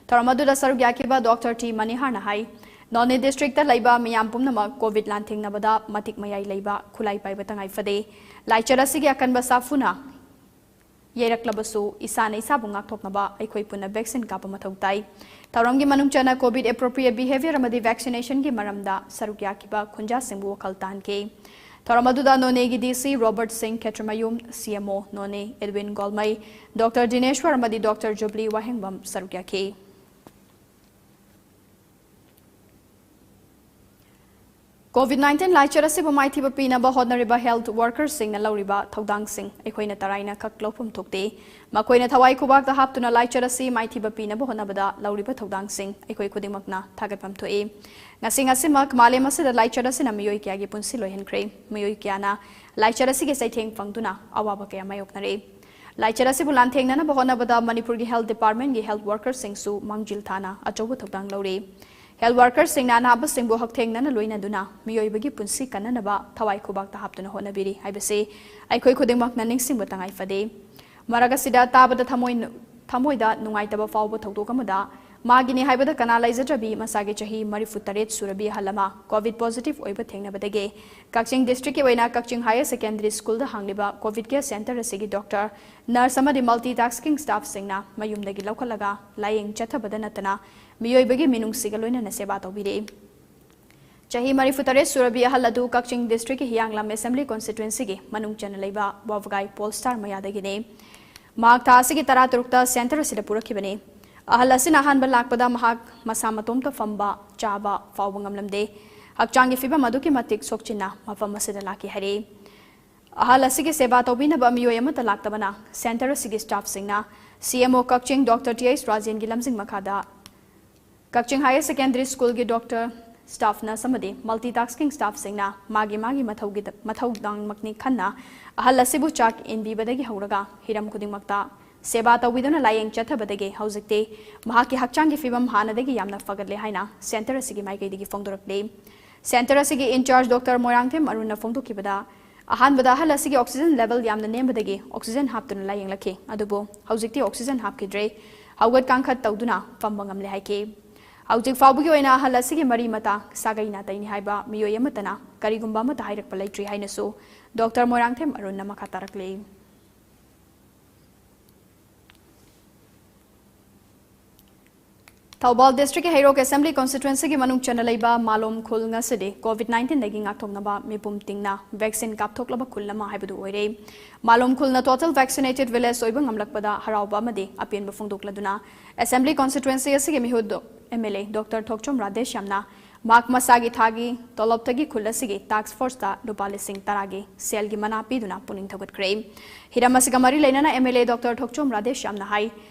ꯊꯧꯔꯝ ꯑꯗꯨꯗ ꯁꯔꯨꯛ ꯌꯥꯈꯤꯕ Doctor T ꯃꯅꯤꯍꯥꯔꯅ ꯍꯥꯏ, Noney District ꯇ ꯂꯩꯕ ꯃꯤꯌꯥꯝ ꯄꯨꯝꯅꯃꯛ COVID ꯂꯥꯟꯊꯦꯡꯅꯕꯗ ꯃꯇꯤꯛ ꯃꯌꯥꯏ ꯂꯩꯕ ꯈꯨꯠꯂꯥꯏ ꯄꯥꯏꯕ ꯇꯉꯥꯏ ꯐꯗꯦ꯫ ꯂꯥꯏꯆꯠ ꯑꯁꯤꯒꯤ ꯑꯀꯟꯕ ꯁꯥꯐꯨꯅ ꯌꯩꯔꯛꯂꯕꯁꯨ ꯏꯁꯥꯅ ꯏꯁꯥꯕꯨ ꯉꯥꯛꯊꯣꯛꯅꯕ ꯑꯩꯈꯣꯏ ꯄꯨꯟꯅ vaccine ꯀꯥꯞꯄ ꯃꯊꯧ ꯇꯥꯏ꯫ ꯊꯧꯔꯝꯒꯤ ꯃꯅꯨꯡ ꯆꯟꯅ COVID appropriate behavior ꯑꯃꯗꯤ vaccination ꯒꯤ ꯃꯔꯝꯗ ꯁꯔꯨꯛ ꯌꯥꯈꯤꯕ ꯈꯨꯟꯖꯥꯁꯤꯡꯕꯨ ꯋꯥꯈꯜ ꯇꯥꯍꯟꯈꯤ꯫ ꯊꯧꯔꯝ ꯑꯗꯨꯗ ꯅꯣꯅꯦꯒꯤ D C Robert Singh ꯈꯦꯇ꯭ꯔꯤꯃꯌꯨꯝ, C M O Noney Edwin ꯒꯣꯜꯃꯩ, Doctor ꯗꯤꯅꯦꯁ꯭ꯋꯔ ꯑꯃꯗꯤ Doctor ꯖꯨꯕꯂꯤ ꯋꯥꯍꯦꯡꯕꯝ ꯁꯔꯨꯛ ꯌꯥꯈꯤ꯫ COVID nineteen ꯂꯥꯏꯆꯠ ꯑꯁꯤꯕꯨ ꯃꯥꯏꯊꯤꯕ ꯄꯤꯅꯕ ꯍꯣꯠꯅꯔꯤꯕ health worker ꯁꯤꯡꯅ ꯂꯧꯔꯤꯕ ꯊꯧꯗꯥꯡꯁꯤꯡ ꯑꯩꯈꯣꯏꯅ ꯇꯔꯥꯏꯅ ꯈꯛ ꯂꯧꯐꯝ ꯊꯣꯛꯇꯦ꯫ ꯃꯈꯣꯏꯅ ꯊꯋꯥꯏ ꯈꯨꯕꯥꯛꯇ ꯍꯥꯞꯇꯨꯅ ꯂꯥꯏꯆꯠ ꯑꯁꯤ ꯃꯥꯏꯊꯤꯕ ꯄꯤꯅꯕ ꯍꯣꯠꯅꯕꯗ ꯂꯧꯔꯤꯕ ꯊꯧꯗꯥꯡꯁꯤꯡ ꯑꯩꯈꯣꯏ ꯈꯨꯗꯤꯡꯃꯛꯅ ꯊꯥꯒꯠꯐꯝ ꯊꯣꯛꯏ꯫ ꯉꯁꯤ ꯉꯁꯤꯃꯛ ꯃꯥꯂꯦꯝ ꯑꯁꯤꯗ ꯂꯥꯏꯆꯠ ꯑꯁꯤꯅ ꯃꯤꯑꯣꯏ ꯀꯌꯥꯒꯤ ꯄꯨꯟꯁꯤ ꯂꯣꯏꯍꯟꯈ꯭ꯔꯦ꯫ ꯃꯤꯑꯣꯏ ꯀꯌꯥꯅ ꯂꯥꯏꯆꯠ ꯑꯁꯤꯒꯤ ꯆꯩꯊꯦꯡ ꯐꯪꯗꯨꯅ ꯑꯋꯥꯕ ꯀꯌꯥ ꯃꯥꯌꯣꯛꯅꯔꯦ꯫ ꯂꯥꯏꯆꯠ ꯑꯁꯤꯕꯨ ꯂꯥꯟꯊꯦꯡꯅꯅꯕ ꯍꯣꯠꯅꯕꯗ ꯃꯅꯤꯄꯨꯔꯒꯤ health department ꯀꯤ health worker ꯁꯤꯡꯁꯨ ꯃꯥꯡꯖꯤꯜ ꯊꯥꯅ ꯑꯆꯧꯕ ꯊꯧꯗꯥꯡ ꯂꯧꯔꯤ꯫ Health worker ꯁꯤꯡꯅ ꯑꯅꯥꯕꯁꯤꯡꯕꯨ ꯍꯛꯊꯦꯡꯅꯅ ꯂꯣꯏꯅꯗꯨꯅ ꯃꯤꯑꯣꯏꯕꯒꯤ ꯄꯨꯟꯁꯤ ꯀꯟꯅꯅꯕ ꯊꯋꯥꯏ ꯈꯨꯕꯥꯛꯇ ꯍꯥꯞꯇꯨꯅ ꯍꯣꯠꯅꯕꯤꯔꯤ ꯍꯥꯏꯕꯁꯤ ꯑꯩꯈꯣꯏ ꯈꯨꯗꯤꯡꯃꯛꯅ ꯅꯤꯡꯁꯤꯡꯕ ꯇꯉꯥꯏ ꯐꯗꯦ꯫ ꯃꯔꯛ ꯑꯁꯤꯗ ꯇꯥꯕꯗ ꯊꯃꯣꯏ, ꯊꯃꯣꯏꯗ ꯅꯨꯡꯉꯥꯏꯇꯕ ꯐꯥꯎꯕ ꯊꯧꯗꯣꯛ ꯑꯃꯗ ꯃꯥꯒꯤꯅꯤ ꯍꯥꯏꯕꯗ ꯀꯅꯥ ꯂꯩꯖꯗ꯭ꯔꯕꯤ ꯃꯁꯥꯒꯤ ꯆꯍꯤ ꯃꯔꯤꯐꯨ ꯇꯔꯦꯠ ꯁꯨꯔꯕꯤ ꯑꯍꯜ ꯑꯃ COVID positive ꯑꯣꯏꯕ ꯊꯦꯡꯅꯕꯗꯒꯤ ꯀꯛꯆꯤꯡ district ꯀꯤ ꯑꯣꯏꯅ ꯀꯛꯆꯤꯡ Higher Secondary School ꯗ ꯍꯥꯡꯂꯤꯕ COVID care center ꯑꯁꯤꯒꯤ doctor, nurse ꯑꯃꯗꯤ multitasking staff ꯁꯤꯡꯅ ꯃꯌꯨꯝꯗꯒꯤ ꯂꯧꯈꯠꯂꯒ ꯂꯥꯌꯦꯡ ꯆꯠꯊꯕꯗ ꯅꯠꯇꯅ ꯃꯤꯑꯣꯏꯕꯒꯤ ꯃꯤꯅꯨꯡꯁꯤꯒ ꯂꯣꯏꯅꯅ ꯁꯦꯕꯥ ꯇꯧꯕꯤꯔꯤ꯫ ꯆꯍꯤ ꯃꯔꯤꯐꯨ ꯇꯔꯦꯠ ꯁꯨꯔꯕꯤ ꯑꯍꯜ ꯑꯗꯨ ꯀꯛꯆꯤꯡ district ꯀꯤ ꯍꯤꯌꯥꯡꯂꯝ Assembly Constituency ꯒꯤ ꯃꯅꯨꯡ ꯆꯟꯅ ꯂꯩꯕ ꯋꯥꯕꯒꯥꯏ Polestar ꯃꯌꯥꯗꯒꯤꯅꯤ꯫ ꯃꯍꯥꯛ ꯊꯥ ꯑꯁꯤꯒꯤ ꯇꯔꯥꯇꯔꯨꯛꯇ centre ꯑꯁꯤꯗ ꯄꯨꯔꯛꯈꯤꯕꯅꯤ꯫ ꯑꯍꯜ ꯑꯁꯤꯅ ꯑꯍꯥꯟꯕ ꯂꯥꯛꯄꯗ ꯃꯍꯥꯛ ꯃꯁꯥ ꯃꯇꯣꯝꯇ ꯐꯝꯕ, ꯆꯥꯕ ꯐꯥꯎꯕ ꯉꯝꯂꯝꯗꯦ꯫ ꯍꯛꯆꯥꯡꯒꯤ ꯐꯤꯕꯝ ꯑꯗꯨꯛꯀꯤ ꯃꯇꯤꯛ ꯁꯣꯛꯆꯤꯟꯅ ꯃꯐꯝ ꯑꯁꯤꯗ ꯂꯥꯛꯈꯤ ꯍꯥꯏꯔꯤ꯫ ꯑꯍꯜ ꯑꯁꯤꯒꯤ ꯁꯦꯕꯥ ꯇꯧꯕꯤꯅꯕ ꯃꯤꯑꯣꯏ ꯑꯃꯠꯇ ꯂꯥꯛꯇꯕꯅ centre ꯑꯁꯤꯒꯤ staffꯁꯤꯡꯅ C M O ꯀꯛꯆꯤꯡ Doctor T H ꯔꯥꯖꯦꯟꯒꯤ ꯂꯝꯖꯤꯡ ꯃꯈꯥꯗ ꯀꯛꯆꯤꯡ Higher Secondary Schoolꯒꯤ doctor staff nurse ꯑꯃꯗꯤ multitasking staffꯁꯤꯡꯅ ꯃꯥꯒꯤ ꯃꯥꯒꯤ ꯃꯊꯧꯒꯤ ꯃꯊꯧꯗꯥꯡꯃꯛꯅꯤ ꯈꯟꯅ ꯑꯍꯜ ꯑꯁꯤꯕꯨ ꯆꯥꯛ ꯏꯟꯕꯤꯕꯗꯒꯤ ꯍꯧꯔꯒ ꯍꯤꯔꯝ ꯈꯨꯗꯤꯡꯃꯛꯇ ꯁꯦꯕꯥ ꯇꯧꯕꯤꯗꯨꯅ ꯂꯥꯌꯦꯡ ꯆꯠꯊꯕꯗꯒꯤ ꯍꯧꯖꯤꯛꯇꯤ ꯃꯍꯥꯛꯀꯤ ꯍꯛꯆꯥꯡꯒꯤ ꯐꯤꯕꯝ ꯍꯥꯟꯅꯗꯒꯤ ꯌꯥꯝꯅ ꯐꯒꯠꯂꯦ ꯍꯥꯏꯅ centre ꯑꯁꯤꯒꯤ ꯃꯥꯏꯀꯩꯗꯒꯤ ꯐꯣꯡꯗꯣꯔꯛꯂꯤ꯫ Centre ꯑꯁꯤꯒꯤ in charge Doctor ꯃꯣꯏꯔꯥꯡꯊꯦꯝ ꯑꯔꯨꯟꯅ ꯐꯣꯡꯗꯣꯛꯈꯤꯕꯗ, ꯑꯍꯥꯟꯕꯗ ꯑꯍꯜ ꯑꯁꯤꯒꯤ oxygen level ꯌꯥꯝꯅ ꯅꯦꯝꯕꯗꯒꯤ oxygen ꯍꯥꯞꯇꯨꯅ ꯂꯥꯌꯦꯡꯂꯛꯈꯤ, ꯑꯗꯨꯕꯨ ꯍꯧꯖꯤꯛꯇꯤ oxygen ꯍꯥꯞꯈꯤꯗ꯭ꯔꯦ, ꯍꯧꯒꯠ ꯀꯥꯡꯈꯠ ꯇꯧꯗꯨꯅ ꯐꯝꯕ ꯉꯝꯂꯦ ꯍꯥꯏꯈꯤ꯫ ꯍꯧꯖꯤꯛ ꯐꯥꯎꯕꯒꯤ ꯑꯣꯏꯅ ꯑꯍꯜ ꯑꯁꯤꯒꯤ ꯃꯔꯤ ꯃꯇꯥ, ꯁꯥꯒꯩ ꯅꯥꯇꯩꯅꯤ ꯍꯥꯏꯕ ꯃꯤꯑꯣꯏ ꯑꯃꯠꯇꯅ ꯀꯔꯤꯒꯨꯝꯕ ꯑꯃꯠꯇ ꯍꯥꯏꯔꯛꯄ ꯂꯩꯇ꯭ꯔꯤ ꯍꯥꯏꯅꯁꯨ Doctor ꯃꯣꯏꯔꯥꯡꯊꯦꯝ ꯑꯔꯨꯟꯅ ꯃꯈꯥ ꯇꯥꯔꯛꯂꯤ꯫ ꯊꯧꯕꯥꯜ districtꯀꯤ ꯍꯩꯔꯣꯛ Assembly Constituencyꯒꯤ ꯃꯅꯨꯡ ꯆꯟꯅ ꯂꯩꯕ ꯃꯥꯂꯣꯝ ꯈꯨꯜ ꯉꯁꯤꯗꯤ COVID nineteenꯗꯒꯤ ꯉꯥꯛꯊꯣꯛꯅꯕ ꯃꯤꯄꯨꯝ ꯇꯤꯡꯅ vaccine ꯀꯥꯞꯊꯣꯛꯂꯕ ꯈꯨꯜ ꯑꯃ ꯍꯥꯏꯕꯗꯨ ꯑꯣꯏꯔꯦ꯫ ꯃꯥꯂꯣꯝ ꯈꯨꯜꯅ total vaccinated village ꯑꯣꯏꯕ ꯉꯝꯂꯛꯄꯗ ꯍꯔꯥꯎꯕ ꯑꯃꯗꯤ ꯑꯄꯦꯟꯕ ꯐꯣꯡꯗꯣꯛꯂꯗꯨꯅ Assembly Constituency ꯑꯁꯤꯒꯤ ꯃꯤꯍꯨꯠ M L A Doctor ꯊꯣꯛꯆꯣꯝ ꯔꯥꯙꯦꯁ꯭ꯌꯥꯝꯅ ꯃꯍꯥꯛ ꯃꯁꯥꯒꯤ ꯊꯥꯒꯤ ꯇꯣꯂꯣꯞꯇꯒꯤ ꯈꯨꯜ ꯑꯁꯤꯒꯤ task forceꯇ ꯂꯨꯄꯥ ꯂꯤꯁꯤꯡ ꯇꯔꯥꯒꯤ ꯁꯦꯜꯒꯤ ꯃꯅꯥ ꯄꯤꯗꯨꯅ ꯄꯨꯛꯅꯤꯡ ꯊꯧꯒꯠꯈ꯭ꯔꯦ꯫ ꯍꯤꯔꯝ ꯑꯁꯤꯒ ꯃꯔꯤ ꯂꯩꯅꯅ M L A Doctor ꯊꯣꯛꯆꯣꯝ ꯔꯥꯙꯦꯁ꯭ꯌꯥꯝꯅ ꯍꯥꯏ,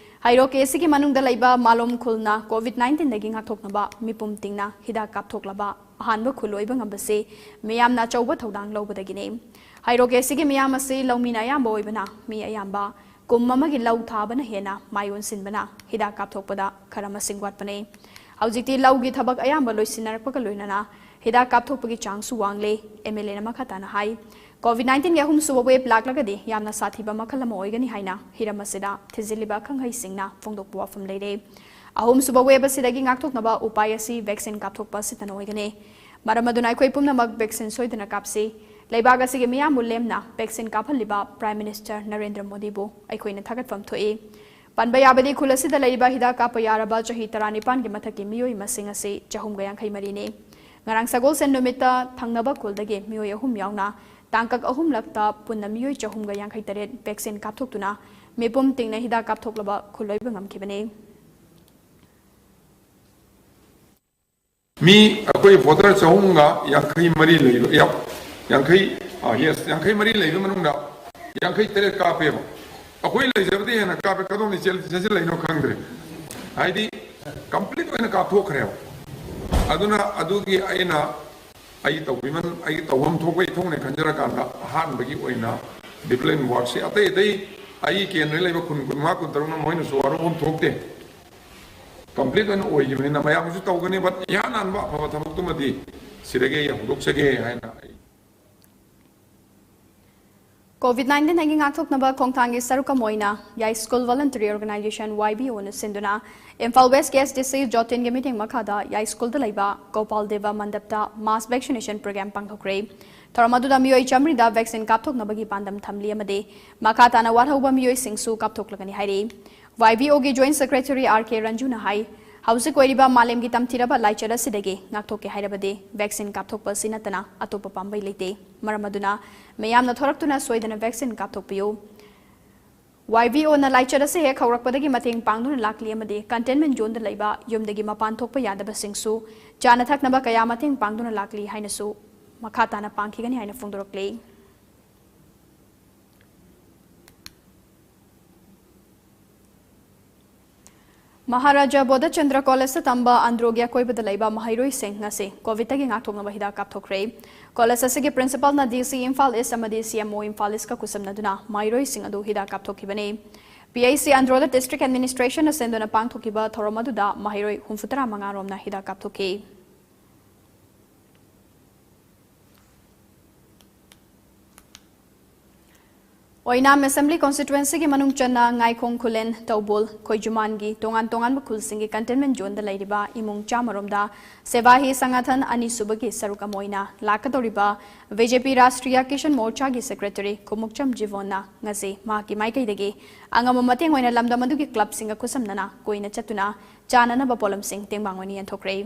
ꯍꯩꯔꯣꯛ ꯑꯁꯤꯒꯤ ꯃꯅꯨꯡꯗ ꯂꯩꯕ ꯃꯥꯂꯣꯝ ꯈꯨꯜꯅ COVID nineteenꯗꯒꯤ ꯉꯥꯛꯊꯣꯛꯅꯕ ꯃꯤꯄꯨꯝ ꯇꯤꯡꯅ ꯍꯤꯗꯥꯛ ꯀꯥꯞꯊꯣꯛꯂꯕ ꯑꯍꯥꯟꯕ ꯈꯨꯜ ꯑꯣꯏꯕ ꯉꯝꯕꯁꯤ ꯃꯤꯌꯥꯝꯅ ꯑꯆꯧꯕ ꯊꯧꯗꯥꯡ ꯂꯧꯕꯗꯒꯤꯅꯤ꯫ ꯍꯩꯔꯣꯛ ꯑꯁꯤꯒꯤ ꯃꯤꯌꯥꯝ ꯑꯁꯤ ꯂꯧꯃꯤꯅ ꯑꯌꯥꯝꯕ ꯑꯣꯏꯕꯅ ꯃꯤ ꯑꯌꯥꯝꯕ ꯀꯨꯝ ꯑꯃꯒꯤ ꯂꯧ ꯊꯥꯕꯅ ꯍꯦꯟꯅ ꯃꯥꯏ ꯑꯣꯟꯁꯤꯟꯕꯅ ꯍꯤꯗꯥꯛ ꯀꯥꯞꯊꯣꯛꯄꯗ ꯈꯔ ꯃꯁꯤꯡ ꯋꯥꯠꯄꯅꯤ꯫ ꯍꯧꯖꯤꯛꯇꯤ ꯂꯧꯒꯤ ꯊꯕꯛ ꯑꯌꯥꯝꯕ ꯂꯣꯏꯁꯤꯟꯅꯔꯛꯄꯒ ꯂꯣꯏꯅꯅ ꯍꯤꯗꯥꯛ ꯀꯥꯞꯊꯣꯛꯄꯒꯤ ꯆꯥꯡꯁꯨ ꯋꯥꯡꯂꯦ꯫ M L Aꯅ ꯃꯈꯥ ꯇꯥꯅ ꯍꯥꯏ, COVID nineteenꯒꯤ ꯑꯍꯨꯝꯁꯨꯕ wave ꯂꯥꯛꯂꯒꯗꯤ ꯌꯥꯝꯅ ꯁꯥꯊꯤꯕ ꯃꯈꯜ ꯑꯃ ꯑꯣꯏꯒꯅꯤ ꯍꯥꯏꯅ ꯍꯤꯔꯝ ꯑꯁꯤꯗ ꯊꯤꯖꯤꯜꯂꯤꯕ ꯑꯈꯪꯍꯩꯁꯤꯡꯅ ꯐꯣꯡꯗꯣꯛꯄ ꯋꯥꯐꯝ ꯂꯩꯔꯦ꯫ ꯑꯍꯨꯝꯁꯨꯕ wave ꯑꯁꯤꯗꯒꯤ ꯉꯥꯛꯊꯣꯛꯅꯕ ꯎꯄꯥꯏ ꯑꯁꯤ vaccine ꯀꯥꯞꯊꯣꯛꯄ ꯑꯁꯤꯇꯅ ꯑꯣꯏꯒꯅꯤ꯫ ꯃꯔꯝ ꯑꯗꯨꯅ ꯑꯩꯈꯣꯏ ꯄꯨꯝꯅꯃꯛ vaccine ꯁꯣꯏꯗꯅ ꯀꯥꯞꯁꯤ꯫ ꯂꯩꯕꯥꯛ ꯑꯁꯤꯒꯤ ꯃꯤꯌꯥꯝꯕꯨ ꯂꯦꯝꯅ vaccine ꯀꯥꯞꯍꯜꯂꯤꯕ Prime Minister ꯅꯔꯦꯟꯗ꯭ꯔ ꯃꯣꯗꯤꯕꯨ ꯑꯩꯈꯣꯏꯅ ꯊꯥꯒꯠꯐꯝ ꯊꯣꯛꯏ꯫ ꯄꯟꯕ ꯌꯥꯕꯗꯤ, ꯈꯨꯜ ꯑꯁꯤꯗ ꯂꯩꯔꯤꯕ ꯍꯤꯗꯥꯛ ꯀꯥꯞꯄ ꯌꯥꯔꯕ ꯆꯍꯤ ꯇꯔꯥꯅꯤꯄꯥꯟꯒꯤ ꯃꯊꯛꯀꯤ ꯃꯤꯑꯣꯏ ꯃꯁꯤꯡ ꯑꯁꯤ ꯆꯍꯨꯝꯒ ꯌꯥꯡꯈꯩ ꯃꯔꯤꯅꯤ꯫ ꯉꯔꯥꯡ ꯁꯒꯣꯜꯁꯦꯟ ꯅꯨꯃꯤꯠꯇ ꯊꯪꯅꯕ ꯈꯨꯜꯗꯒꯤ ꯃꯤꯑꯣꯏ ꯑꯍꯨꯝ ꯌꯥꯎꯅ ꯇꯥꯡꯀꯛ ꯑꯍꯨꯝꯂꯛꯇ ꯄꯨꯟꯅ ꯃꯤꯑꯣꯏ ꯆꯍꯨꯝꯒ ꯌꯥꯡꯈꯩ ꯇꯔꯦꯠ vaccine ꯀꯥꯞꯊꯣꯛꯇꯨꯅ ꯃꯤꯄꯨꯝ ꯇꯤꯡꯅ ꯍꯤꯗꯥꯛ ꯀꯥꯞꯊꯣꯛꯂꯕ ꯈꯨꯜ ꯂꯣꯏꯕ ꯉꯝꯈꯤꯕꯅꯤ꯫ ꯃꯤ ꯑꯩꯈꯣꯏ ꯚꯣꯇꯔ ꯆꯍꯨꯝꯒ ꯌꯥꯡꯈꯩ ꯃꯔꯤ ꯂꯩꯕ, ꯌꯥ-, ꯌꯥꯡꯈꯩ, ꯑꯥ, yes, ꯌꯥꯡꯈꯩ ꯃꯔꯤ ꯂꯩꯕ ꯃꯅꯨꯡꯗ ꯌꯥꯡꯈꯩ ꯇꯔꯦꯠ ꯀꯥꯞꯄꯦꯕ꯫ ꯑꯩꯈꯣꯏ ꯂꯩꯖꯕꯗꯤ ꯍꯦꯟꯅ ꯀꯥꯞꯄꯦ, ꯀꯗꯣꯝꯗ ꯆꯦꯜ-, ꯆꯦꯜꯁꯤꯜꯂꯛꯏꯅꯣ ꯈꯪꯗ꯭ꯔꯦ꯫ ꯍꯥꯏꯗꯤ complete ꯑꯣꯏꯅ ꯀꯥꯞꯊꯣꯛꯈ꯭ꯔꯦꯕ꯫ ꯑꯗꯨꯅ ꯑꯗꯨꯒꯤ ꯑꯩꯅ ꯑꯩ ꯇꯧꯕꯤꯃꯟ-, ꯑꯩꯒꯤ ꯇꯧꯐꯝ ꯊꯣꯛꯄ ꯏꯊꯧꯅꯦ ꯈꯟꯖꯔꯀꯥꯟꯗ ꯑꯍꯥꯟꯕꯒꯤ ꯑꯣꯏꯅ development workꯁꯤ ꯑꯇꯩ ꯑꯇꯩ ꯑꯩꯒꯤ ꯀꯦꯟꯗ꯭ꯔꯗ ꯂꯩꯕ ꯈꯨꯟ ꯀꯨꯟꯃꯉꯥ, ꯀꯨꯟꯇꯔꯨꯛꯅ ꯃꯣꯏꯅꯁꯨ ꯋꯥꯔꯧꯐꯝ ꯊꯣꯛꯇꯦ꯫ Complete ꯑꯣꯏꯅ ꯑꯣꯏꯈꯤꯕꯅꯤꯅ ꯃꯌꯥꯝꯁꯨ ꯇꯧꯒꯅꯤ, but ꯏꯍꯥꯟ ꯍꯥꯟꯕ ꯑꯐꯕ ꯊꯕꯛꯇꯨꯃꯗꯤ ꯁꯤꯗꯒꯤ ꯑꯩ ꯍꯧꯗꯣꯛꯆꯒꯦ ꯍꯥꯏꯅ ꯑꯩ COVID nineteen ꯗꯒꯤ ꯉꯥꯛꯊꯣꯛꯅꯕ ꯈꯣꯡꯊꯥꯡꯒꯤ ꯁꯔꯨꯛ ꯑꯃ ꯑꯣꯏꯅ ꯌꯥꯏꯁ꯭ꯀꯨꯜ Voluntary Organisation, YVOꯅ ꯁꯤꯟꯗꯨꯅ ꯏꯝꯐꯥꯜ West ꯀꯤ SDC ꯖꯣꯇꯤꯟꯒꯤ ꯃꯤꯠꯌꯦꯡ ꯃꯈꯥꯗ ꯌꯥꯏꯁ꯭ꯀꯨꯜꯗ ꯂꯩꯕ ꯒꯣꯄꯥꯜ ꯗꯦꯕ ꯃꯟꯗꯞꯇ mass vaccination program ꯄꯥꯡꯊꯣꯛꯈ꯭ꯔꯦ꯫ ꯊꯧꯔꯝ ꯑꯗꯨꯗ ꯃꯤꯑꯣꯏ ꯆꯥꯃꯔꯤꯗ vaccine ꯀꯥꯞꯊꯣꯛꯅꯕꯒꯤ ꯄꯥꯟꯗꯝ ꯊꯝꯂꯤ ꯑꯃꯗꯤ ꯃꯈꯥ ꯇꯥꯅ ꯋꯥꯠꯍꯧꯕ ꯃꯤꯑꯣꯏꯁꯤꯡꯁꯨ ꯀꯥꯞꯊꯣꯛꯂꯒꯅꯤ ꯍꯥꯏꯔꯤ꯫ YVOꯒꯤ Joint Secretary R K ꯔꯟꯖꯨꯅ ꯍꯥꯏ, ꯍꯧꯖꯤꯛ ꯑꯣꯏꯔꯤꯕ ꯃꯥꯂꯦꯝꯒꯤ ꯇꯝꯊꯤꯔꯕ ꯂꯥꯏꯆꯠ ꯑꯁꯤꯗꯒꯤ ꯉꯥꯛꯊꯣꯛꯀꯦ ꯍꯥꯏꯔꯕꯗꯤ vaccine ꯀꯥꯞꯊꯣꯛꯄ ꯑꯁꯤ ꯅꯠꯇꯅ ꯑꯇꯣꯞꯄ ꯄꯥꯝꯕꯩ ꯂꯩꯇꯦ꯫ ꯃꯔꯝ ꯑꯗꯨꯅ ꯃꯤꯌꯥꯝꯅ ꯊꯣꯔꯛꯇꯨꯅ ꯁꯣꯏꯗꯅ vaccine ꯀꯥꯞꯊꯣꯛꯄꯤꯌꯨ꯫ YVOꯅ ꯂꯥꯏꯆꯠ ꯑꯁꯤ ꯍꯦꯛ ꯍꯧꯔꯛꯄꯗꯒꯤ ꯃꯇꯦꯡ ꯄꯥꯡꯗꯨꯅ ꯂꯥꯛꯂꯤ ꯑꯃꯗꯤ containment zoneꯗ ꯂꯩꯕ ꯌꯨꯝꯗꯒꯤ ꯃꯄꯥꯟ ꯊꯣꯛꯄ ꯌꯥꯗꯕꯁꯤꯡꯁꯨ ꯆꯥꯅ ꯊꯛꯅꯕ ꯀꯌꯥ ꯃꯇꯦꯡ ꯄꯥꯡꯗꯨꯅ ꯂꯥꯛꯂꯤ ꯍꯥꯏꯅꯁꯨ ꯃꯈꯥ ꯇꯥꯅ ꯄꯥꯡꯈꯤꯒꯅꯤ ꯍꯥꯏꯅ ꯐꯣꯡꯗꯣꯔꯛꯂꯤ꯫ ꯃꯍꯥꯔꯥꯖꯥ ꯕꯣꯙꯆꯟꯗ꯭ꯔ ꯀꯣꯂꯦꯖꯇ ꯇꯝꯕ ꯑꯟꯗ꯭ꯔꯣꯒꯤ ꯑꯀꯣꯏꯕꯗ ꯂꯩꯕ ꯃꯍꯩꯔꯣꯏꯁꯤꯡ ꯉꯁꯤ COVID ꯇꯒꯤ ꯉꯥꯛꯊꯣꯛꯅꯕ ꯍꯤꯗꯥꯛ ꯀꯥꯞꯊꯣꯛꯈ꯭ꯔꯦ꯫ ꯀꯣꯂꯦꯖ ꯑꯁꯤꯒꯤ principalꯅ DC ꯏꯝꯐꯥꯜ ꯏꯁ ꯑꯃꯗꯤ CMO ꯏꯝꯐꯥꯜ ꯏꯁꯀ ꯈꯨꯠꯁꯝꯅꯗꯨꯅ ꯃꯍꯩꯔꯣꯏꯁꯤꯡ ꯑꯗꯨ ꯍꯤꯗꯥꯛ ꯀꯥꯞꯊꯣꯛꯈꯤꯕꯅꯤ꯫ PIC ꯑꯟꯗ꯭ꯔꯣꯗ district administrationꯅ ꯁꯤꯟꯗꯨꯅ ꯄꯥꯡꯊꯣꯛꯈꯤꯕ ꯊꯧꯔꯝ ꯑꯗꯨꯗ ꯃꯍꯩꯔꯣꯏ ꯍꯨꯝꯐꯨꯇꯔꯥ ꯃꯉꯥ ꯔꯣꯝꯅ ꯍꯤꯗꯥꯛ ꯀꯥꯞꯊꯣꯛꯈꯤ꯫ ꯑꯣꯏꯅꯥꯝ Assembly Constituencyꯒꯤ ꯃꯅꯨꯡ ꯆꯟꯅ ꯉꯥꯏꯈꯣꯡ ꯈꯨꯂꯦꯟ, ꯇꯧꯕꯣꯜ, ꯈꯣꯏꯖꯨꯃꯥꯟꯒꯤ ꯇꯣꯉꯥꯟ ꯇꯣꯉꯥꯟꯕ ꯈꯨꯜꯁꯤꯡꯒꯤ containment zoneꯗ ꯂꯩꯔꯤꯕ ꯏꯃꯨꯡ ꯆꯥꯝꯃ ꯔꯣꯝꯗ ꯁꯦꯕꯥ ꯍꯤ ꯁꯪꯒꯥꯊꯟ ꯑꯅꯤꯁꯨꯕꯒꯤ ꯁꯔꯨꯛ ꯑꯃ ꯑꯣꯏꯅ ꯂꯥꯛꯀꯗꯧꯔꯤꯕ BJP ꯔꯥꯁꯇ꯭ꯔꯤꯌꯥ ꯀꯤꯁꯥꯟ ꯃꯣꯔꯆꯥꯒꯤ secretary ꯈꯨꯃꯨꯛꯆꯝ ꯖꯤꯕꯣꯟꯅ ꯉꯁꯤ ꯃꯍꯥꯛꯀꯤ ꯃꯥꯏꯀꯩꯗꯒꯤ ꯑꯉꯝꯕ ꯃꯇꯦꯡ ꯑꯣꯏꯅ ꯂꯝꯗꯝ ꯑꯗꯨꯒꯤ clubꯁꯤꯡꯒ ꯈꯨꯠꯁꯝꯅꯅ ꯀꯣꯏꯅ ꯆꯠꯇꯨꯅ ꯆꯥꯅꯅꯕ ꯄꯣꯠꯂꯝꯁꯤꯡ ꯇꯦꯡꯕꯥꯡ ꯑꯣꯏꯅ ꯌꯦꯟꯊꯣꯛꯈ꯭ꯔꯦ꯫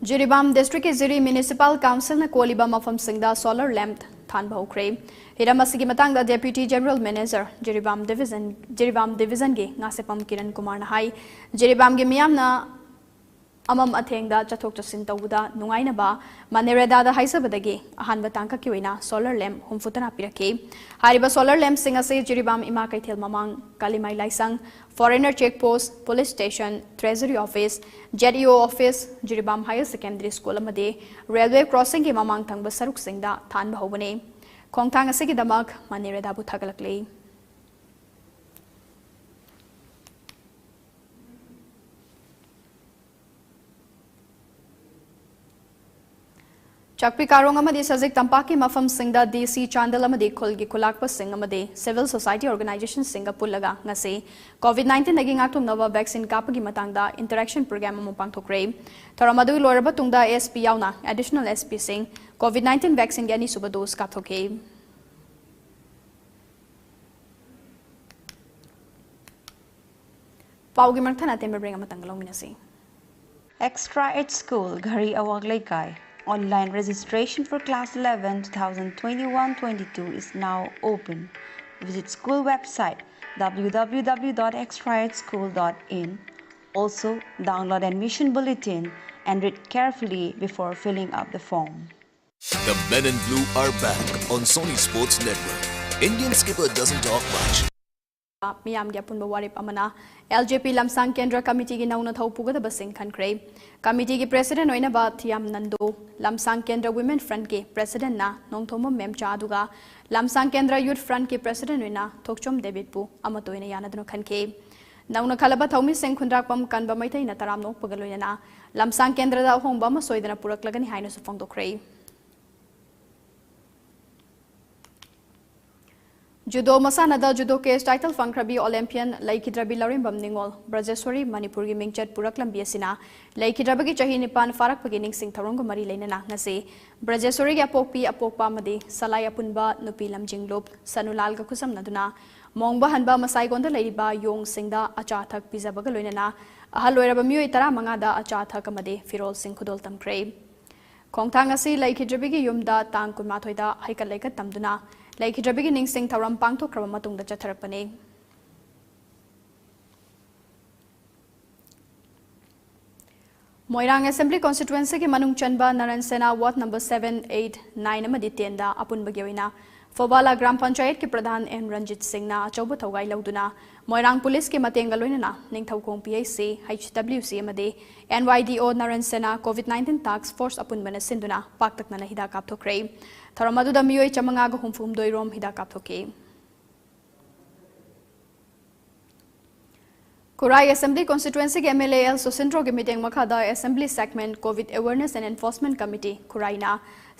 ꯖꯤꯔꯤꯕꯥꯝ ꯗꯤꯁꯇ꯭ꯔꯤꯛꯀꯤ ꯖꯤꯔꯤ ꯃ꯭ꯌꯨꯅꯤꯁꯤꯄꯥꯜ ꯀꯥꯎꯟꯁꯤꯜꯅ ꯀꯣꯜꯂꯤꯕ ꯃꯐꯝꯁꯤꯡꯗ ꯁꯣꯂꯔ ꯂꯦꯝꯞ ꯊꯥꯟꯕ ꯍꯧꯈ꯭ꯔꯦ꯫ ꯍꯤꯔꯝ ꯑꯁꯤꯒꯤ ꯃꯇꯥꯡꯗ deputy general manager Jiribam division, Jiribam ꯗꯤꯕꯤꯖꯟꯒꯤ ꯉꯥꯁꯦꯞꯄꯝ ꯀꯤꯔꯟ ꯀꯨꯃꯥꯔꯅ ꯍꯥꯏ, ꯖꯤꯔꯤꯕꯥꯝꯒꯤ ꯃꯤꯌꯥꯝꯅ ꯑꯃꯝ ꯑꯊꯦꯡꯗ ꯆꯠꯊꯣꯛ ꯆꯠꯁꯤꯟ ꯇꯧꯕꯗ ꯅꯨꯡꯉꯥꯏꯅꯕ ꯃꯟꯔꯦꯒꯥꯗ ꯍꯥꯏꯖꯕꯗꯒꯤ ꯑꯍꯥꯟꯕ ꯇꯥꯡꯀꯛꯀꯤ ꯑꯣꯏꯅ ꯁꯣꯂꯔ ꯂꯦꯝꯞ ꯍꯨꯝꯐꯨ ꯇꯔꯥ ꯄꯤꯔꯛꯈꯤ꯫ ꯍꯥꯏꯔꯤꯕ ꯁꯣꯂꯔ ꯂꯦꯝꯞꯁꯤꯡ ꯑꯁꯤ ꯖꯤꯔꯤꯕꯥꯝ ꯏꯃꯥ ꯀꯩꯊꯦꯜ ꯃꯃꯥꯡ, ꯀꯥꯂꯤꯃꯥꯏ ꯂꯥꯏꯁꯪ, foreigner check post, police station, treasury office, Z E O office, Jiribam higher secondary school ꯑꯃꯗꯤ ꯔꯦꯜꯋꯦ ꯀ꯭ꯔꯣꯁꯤꯡꯒꯤ ꯃꯃꯥꯡ ꯊꯪꯕ ꯁꯔꯨꯛꯁꯤꯡꯗ ꯊꯥꯟꯕ ꯍꯧꯕꯅꯤ꯫ ꯈꯣꯡꯊꯥꯡ ꯑꯁꯤꯒꯤꯗꯃꯛ ꯃꯟꯔꯦꯒꯥꯕꯨ ꯊꯥꯒꯠꯂꯛꯂꯤ꯫ ꯆꯥꯛꯄꯤ ꯀꯥꯔꯣꯡ ꯑꯃꯗꯤ ꯁꯖꯤꯛ ꯇꯝꯄꯥꯛꯀꯤ ꯃꯐꯝꯁꯤꯡꯗ ꯗꯤ ꯁꯤ ꯆꯥꯟꯗꯦꯜ ꯑꯃꯗꯤ ꯈꯨꯜꯒꯤ ꯈꯨꯂꯥꯛꯄꯁꯤꯡ ꯑꯃꯗꯤ ꯁꯤꯚꯤꯜ ꯁꯣꯁꯥꯏꯇꯤ ꯑꯣꯔꯒꯅꯥꯏꯖꯦꯁꯟꯁꯤꯡꯒ ꯄꯨꯜꯂꯒ ꯉꯁꯤ ꯀꯣꯚꯤꯗ ꯅꯥꯏꯟꯇꯤꯟꯗꯒꯤ ꯉꯥꯛꯊꯣꯛꯅꯕ ꯚꯦꯛꯁꯤꯟ ꯀꯥꯞꯄꯒꯤ ꯃꯇꯥꯡꯗ ꯏꯟꯇꯔꯦꯛꯁꯟ ꯄ꯭ꯔꯣꯒ꯭ꯔꯥꯝ ꯑꯃ ꯄꯥꯡꯊꯣꯛꯈ꯭ꯔꯦ꯫ ꯊꯧꯔꯝ ꯑꯗꯨ ꯂꯣꯏꯔꯕ ꯇꯨꯡꯗ ꯑꯦꯁ ꯄꯤ ꯌꯥꯎꯅ ꯑꯦꯗꯤꯁꯅꯦꯜ ꯑꯦꯁ ꯄꯤꯁꯤꯡ ꯀꯣꯚꯤꯗ ꯅꯥꯏꯟꯇꯤꯟ ꯚꯦꯛꯁꯤꯟꯒꯤ ꯑꯅꯤꯁꯨꯕ ꯗꯣꯁ ꯀꯥꯞꯊꯣꯛꯈꯤ꯫ ꯄꯥꯎꯒꯤ ꯃꯊꯪ ꯑꯇꯦꯟꯕ break ꯑꯃꯇꯪꯒ ꯂꯧꯃꯤꯟꯅꯁꯤ꯫ Extra Ed School, Ghari Awang Leikai. Online registration for class eleven, two thousand twenty-one twenty-two is now open. Visit school website w w w dot extra ed school dot in. Also, download admission bulletin and read carefully before filling up the form. The Men in Blue are back on Sony Sports Network. Indian skipper doesn't talk much. ꯃꯤꯌꯥꯝꯒꯤ ꯑꯄꯨꯟꯕ ꯋꯥꯔꯦꯞ ꯑꯃꯅ L J ꯄꯤ ꯂꯝꯁꯥꯡ ꯀꯦꯟꯗ꯭ꯔ ꯀꯃꯤꯇꯤꯒꯤ ꯅꯧꯅ ꯊꯧ ꯄꯨꯒꯗꯕꯁꯤꯡ ꯈꯟꯈ꯭ꯔꯦ꯫ ꯀꯃꯤꯇꯤꯒꯤ president ꯑꯣꯏꯅꯕ ꯊꯤꯌꯥꯝ ꯅꯟꯗꯣ, ꯂꯝꯁꯥꯡ ꯀꯦꯟꯗ꯭ꯔ ꯋꯤꯃꯦꯟ ꯐ꯭ꯔꯟꯠꯀꯤ ꯄ꯭ꯔꯦꯁꯤꯗꯦꯟꯠꯅ ꯅꯣꯡꯊꯣꯝꯕꯝ ꯃꯦꯝꯆꯥ, ꯑꯗꯨꯒ ꯂꯝꯁꯥꯡ ꯀꯦꯟꯗ꯭ꯔ ꯌꯨꯊ ꯐ꯭ꯔꯟꯠꯀꯤ ꯄ꯭ꯔꯦꯁꯤꯗꯦꯟꯠ ꯑꯣꯏꯅ ꯊꯣꯛꯆꯣꯝ ꯗꯦꯕꯤꯠꯄꯨ ꯑꯃꯠꯇ ꯑꯣꯏꯅ ꯌꯥꯅꯗꯨꯅ ꯈꯟꯈꯤ꯫ ꯅꯧꯅ ꯈꯜꯂꯕ ꯊꯧꯃꯤꯁꯤꯡ ꯈꯨꯟꯗ꯭ꯔꯥꯛꯄꯝ ꯀꯟꯕ ꯃꯩꯇꯩꯅ ꯇꯔꯥꯝꯅ ꯑꯣꯛꯄꯒ ꯂꯣꯏꯅꯅ ꯂꯝꯁꯥꯡ ꯀꯦꯟꯗ꯭ꯔꯗ ꯑꯍꯣꯡꯕ ꯑꯃ ꯁꯣꯏꯗꯅ ꯄꯨꯔꯛꯂꯒꯅꯤ ꯍꯥꯏꯅꯁꯨ ꯐꯣꯡꯗꯣꯛꯈ꯭ꯔꯦ꯫ ꯖꯨꯗꯣ ꯃꯁꯥꯟꯅꯗ ꯖꯨꯗꯣ ꯀꯦꯁ ꯇꯥꯏꯇꯜ ꯐꯪꯈ꯭ꯔꯕꯤ ꯑꯣꯂꯦꯝꯄꯤꯌꯟ ꯂꯩꯈꯤꯗ꯭ꯔꯕꯤ ꯂꯧꯔꯦꯝꯕꯝ ꯅꯤꯉꯣꯜ ꯕ꯭ꯔꯖꯦꯁꯣꯔꯤ ꯃꯅꯤꯄꯨꯔꯒꯤ ꯃꯤꯡꯆꯠ ꯄꯨꯔꯛꯂꯝꯕꯤ ꯑꯁꯤꯅ ꯂꯩꯈꯤꯗ꯭ꯔꯕꯒꯤ ꯆꯍꯤ ꯅꯤꯄꯥꯟ ꯐꯥꯔꯛꯄꯒꯤ ꯅꯤꯡꯁꯤꯡ ꯊꯧꯔꯝꯒ ꯃꯔꯤ ꯂꯩꯅꯅ ꯉꯁꯤ ꯕ꯭ꯔꯖꯦꯁꯣꯔꯤꯒꯤ ꯑꯄꯣꯛꯄꯤ ꯑꯄꯣꯛꯄ ꯑꯃꯗꯤ ꯁꯂꯥꯏ ꯑꯄꯨꯟꯕ ꯅꯨꯄꯤ ꯂꯝꯖꯤꯡꯂꯨꯞ ꯁꯅꯨꯂꯥꯜꯒ ꯈꯨꯠꯁꯝꯅꯗꯨꯅ ꯃꯣꯡꯕ ꯍꯟꯕ ꯃꯁꯥꯏꯒꯣꯟꯗ ꯂꯩꯔꯤꯕ ꯌꯣꯡꯁꯤꯡꯗ ꯑꯆꯥ ꯑꯊꯛ ꯄꯤꯖꯕꯒ ꯂꯣꯏꯅꯅ ꯑꯍꯜ ꯑꯣꯏꯔꯕ ꯃꯤꯑꯣꯏ ꯇꯔꯥꯃꯉꯥꯗ ꯑꯆꯥ ꯑꯊꯛ ꯑꯃꯗꯤ ꯐꯤꯔꯣꯜꯁꯤꯡ ꯈꯨꯗꯣꯜ ꯇꯝꯈ꯭ꯔꯦ꯫ ꯈꯣꯡꯊꯥꯡ ꯑꯁꯤ ꯂꯩꯈꯤꯗ꯭ꯔꯕꯤꯒꯤ ꯌꯨꯝꯗ ꯇꯥꯡ ꯀꯨꯟꯃꯥꯊꯣꯏꯗ ꯍꯩꯀꯠ ꯂꯩꯀꯠ ꯇꯝꯗꯨꯅ ꯂꯩꯈꯤꯗ꯭ꯔꯕꯤꯒꯤ ꯅꯤꯡꯁꯤꯡ ꯊꯧꯔꯝ ꯄꯥꯡꯊꯣꯛꯈ꯭ꯔꯕ ꯃꯇꯨꯡꯗ ꯆꯠꯊꯔꯛꯄꯅꯤ꯫ ꯃꯣꯏꯔꯥꯡ ꯑꯦꯁꯦꯝꯕ꯭ꯂꯤ ꯀꯣꯟꯁꯇꯤꯇ꯭ꯋꯦꯟꯁꯤꯒꯤ ꯃꯅꯨꯡ ꯆꯟꯕ Naran Sena ward number seven, eight, nine ꯑꯃꯗꯤ ten ꯗ ꯑꯄꯨꯟꯕꯒꯤ ꯑꯣꯏꯅ ꯐꯣꯕꯥꯂꯥ ꯒ꯭ꯔꯥꯝ ꯄꯟꯆꯥꯌꯠꯀꯤ ꯄ꯭ꯔꯙꯥꯟ ꯑꯦꯝ ꯔꯟꯖꯤꯠ ꯁꯤꯡꯅ ꯑꯆꯧꯕ ꯊꯧꯒꯥꯏ ꯂꯧꯗꯨꯅ ꯃꯣꯏꯔꯥꯡ ꯄꯨꯂꯤꯁꯀꯤ ꯃꯇꯦꯡꯒ ꯂꯣꯏꯅꯅ Ningthoukhong P H C, H W C ꯑꯃꯗꯤ N Y D O ꯅꯔꯟ ꯁꯦꯅꯥ COVID nineteen task force ꯑꯄꯨꯟꯕꯅ ꯁꯤꯟꯗꯨꯅ ꯄꯥꯛꯇꯛꯅꯅ ꯍꯤꯗꯥꯛ ꯀꯥꯞꯊꯣꯛꯈ꯭ꯔꯦ꯫ ꯊꯧꯔꯝ ꯑꯗꯨꯗ ꯃꯤꯑꯣꯏ ꯆꯥꯃꯉꯥꯒ ꯍꯨꯝꯐꯨꯍꯨꯝꯗꯣꯏ ꯔꯣꯝ ꯍꯤꯗꯥꯛ ꯀꯥꯞꯊꯣꯛꯈꯤ꯫ ꯈꯨꯔꯥꯏ ꯑꯦꯁꯦꯝꯕ꯭ꯂꯤ ꯀꯣꯟꯁꯇꯤꯇ꯭ꯋꯦꯟꯁꯤꯒꯤ M L A L ꯁꯨꯁꯤꯟꯗ꯭ꯔꯣꯒꯤ ꯃꯤꯠꯌꯦꯡ ꯃꯈꯥꯗ Assembly Segment COVID Awareness and Enforcement Committee ꯈꯨꯔꯥꯏꯅ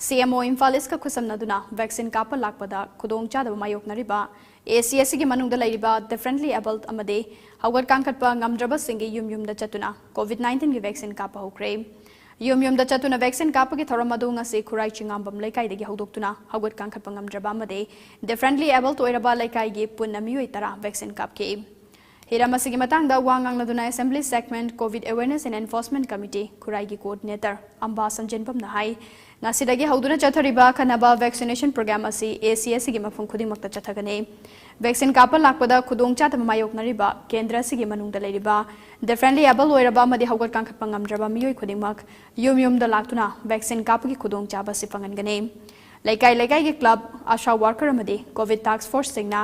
C M O Imphal ꯏꯁꯀ ꯈꯨꯠꯁꯝꯅꯗꯨꯅ vaccine ꯀꯥꯞꯄ ꯂꯥꯛꯄꯗ ꯈꯨꯗꯣꯡꯆꯥꯗꯕ ꯃꯥꯌꯣꯛꯅꯔꯤꯕ A C S ꯒꯤ ꯃꯅꯨꯡꯗ ꯂꯩꯔꯤꯕ differently abled ꯑꯃꯗꯤ ꯍꯧꯒꯠ ꯀꯥꯡꯈꯠꯄ ꯉꯝꯗ꯭ꯔꯕꯁꯤꯡꯒꯤ ꯌꯨꯝ ꯌꯨꯝꯗ ꯆꯠꯇꯨꯅ COVID nineteen ꯒꯤ vaccine ꯀꯥꯞꯄ ꯍꯧꯈ꯭ꯔꯦ꯫ ꯌꯨꯝ ꯌꯨꯝꯗ ꯆꯠꯇꯨꯅ vaccine ꯀꯥꯞꯄꯒꯤ ꯊꯧꯔꯝ ꯑꯗꯨ ꯉꯁꯤ ꯈꯨꯔꯥꯏ ꯆꯤꯉꯥꯝꯕꯝ ꯂꯩꯀꯥꯏꯗꯒꯤ ꯍꯧꯗꯣꯛꯇꯨꯅ ꯍꯧꯒꯠ ꯀꯥꯡꯈꯠꯄ ꯉꯝꯗ꯭ꯔꯕ ꯑꯃꯗꯤ differently abled ꯑꯣꯏꯔꯕ ꯂꯩꯀꯥꯏꯒꯤ ꯄꯨꯟꯅ ꯃꯤꯑꯣꯏ ꯇꯔꯥ vaccine ꯀꯥꯞꯈꯤ꯫ ꯍꯤꯔꯝ ꯑꯁꯤꯒꯤ ꯃꯇꯥꯡꯗ ꯋꯥ ꯉꯥꯡꯂꯗꯨꯅ Assembly Segment COVID Awareness and Enforcement Committee ꯈꯨꯔꯥꯏꯒꯤ coordinator ꯑꯝꯕꯥ ꯁꯟꯖꯦꯟꯕꯝꯅ ꯍꯥꯏ, ꯉꯁꯤꯗꯒꯤ ꯍꯧꯗꯨꯅ ꯆꯠꯊꯔꯤꯕ ꯑꯈꯟꯅꯕ vaccination program ꯑꯁꯤ A C S ꯒꯤ ꯃꯐꯝ ꯈꯨꯗꯤꯡꯃꯛꯇ ꯆꯠꯊꯒꯅꯤ꯫ Vaccine ꯀꯥꯞꯄ ꯂꯥꯛꯄꯗ ꯈꯨꯗꯣꯡꯆꯥꯗꯕ ꯃꯥꯌꯣꯛꯅꯔꯤꯕ ꯀꯦꯟꯗ꯭ꯔ ꯑꯁꯤꯒꯤ ꯃꯅꯨꯡꯗ ꯂꯩꯔꯤꯕ differently abled ꯑꯣꯏꯔꯕ ꯑꯃꯗꯤ ꯍꯧꯒꯠ ꯀꯥꯡꯈꯠꯄ ꯉꯝꯗ꯭ꯔꯕ ꯃꯤꯑꯣꯏ ꯈꯨꯗꯤꯡꯃꯛ ꯌꯨꯝ ꯌꯨꯝꯗ ꯂꯥꯛꯇꯨꯅ vaccine ꯀꯥꯞꯄꯒꯤ ꯈꯨꯗꯣꯡꯆꯥꯕ ꯑꯁꯤ ꯐꯪꯍꯟꯒꯅꯤ꯫ ꯂꯩꯀꯥꯏ ꯂꯩꯀꯥꯏꯒꯤ club, ASHA worker ꯑꯃꯗꯤ COVID task force ꯁꯤꯡꯅ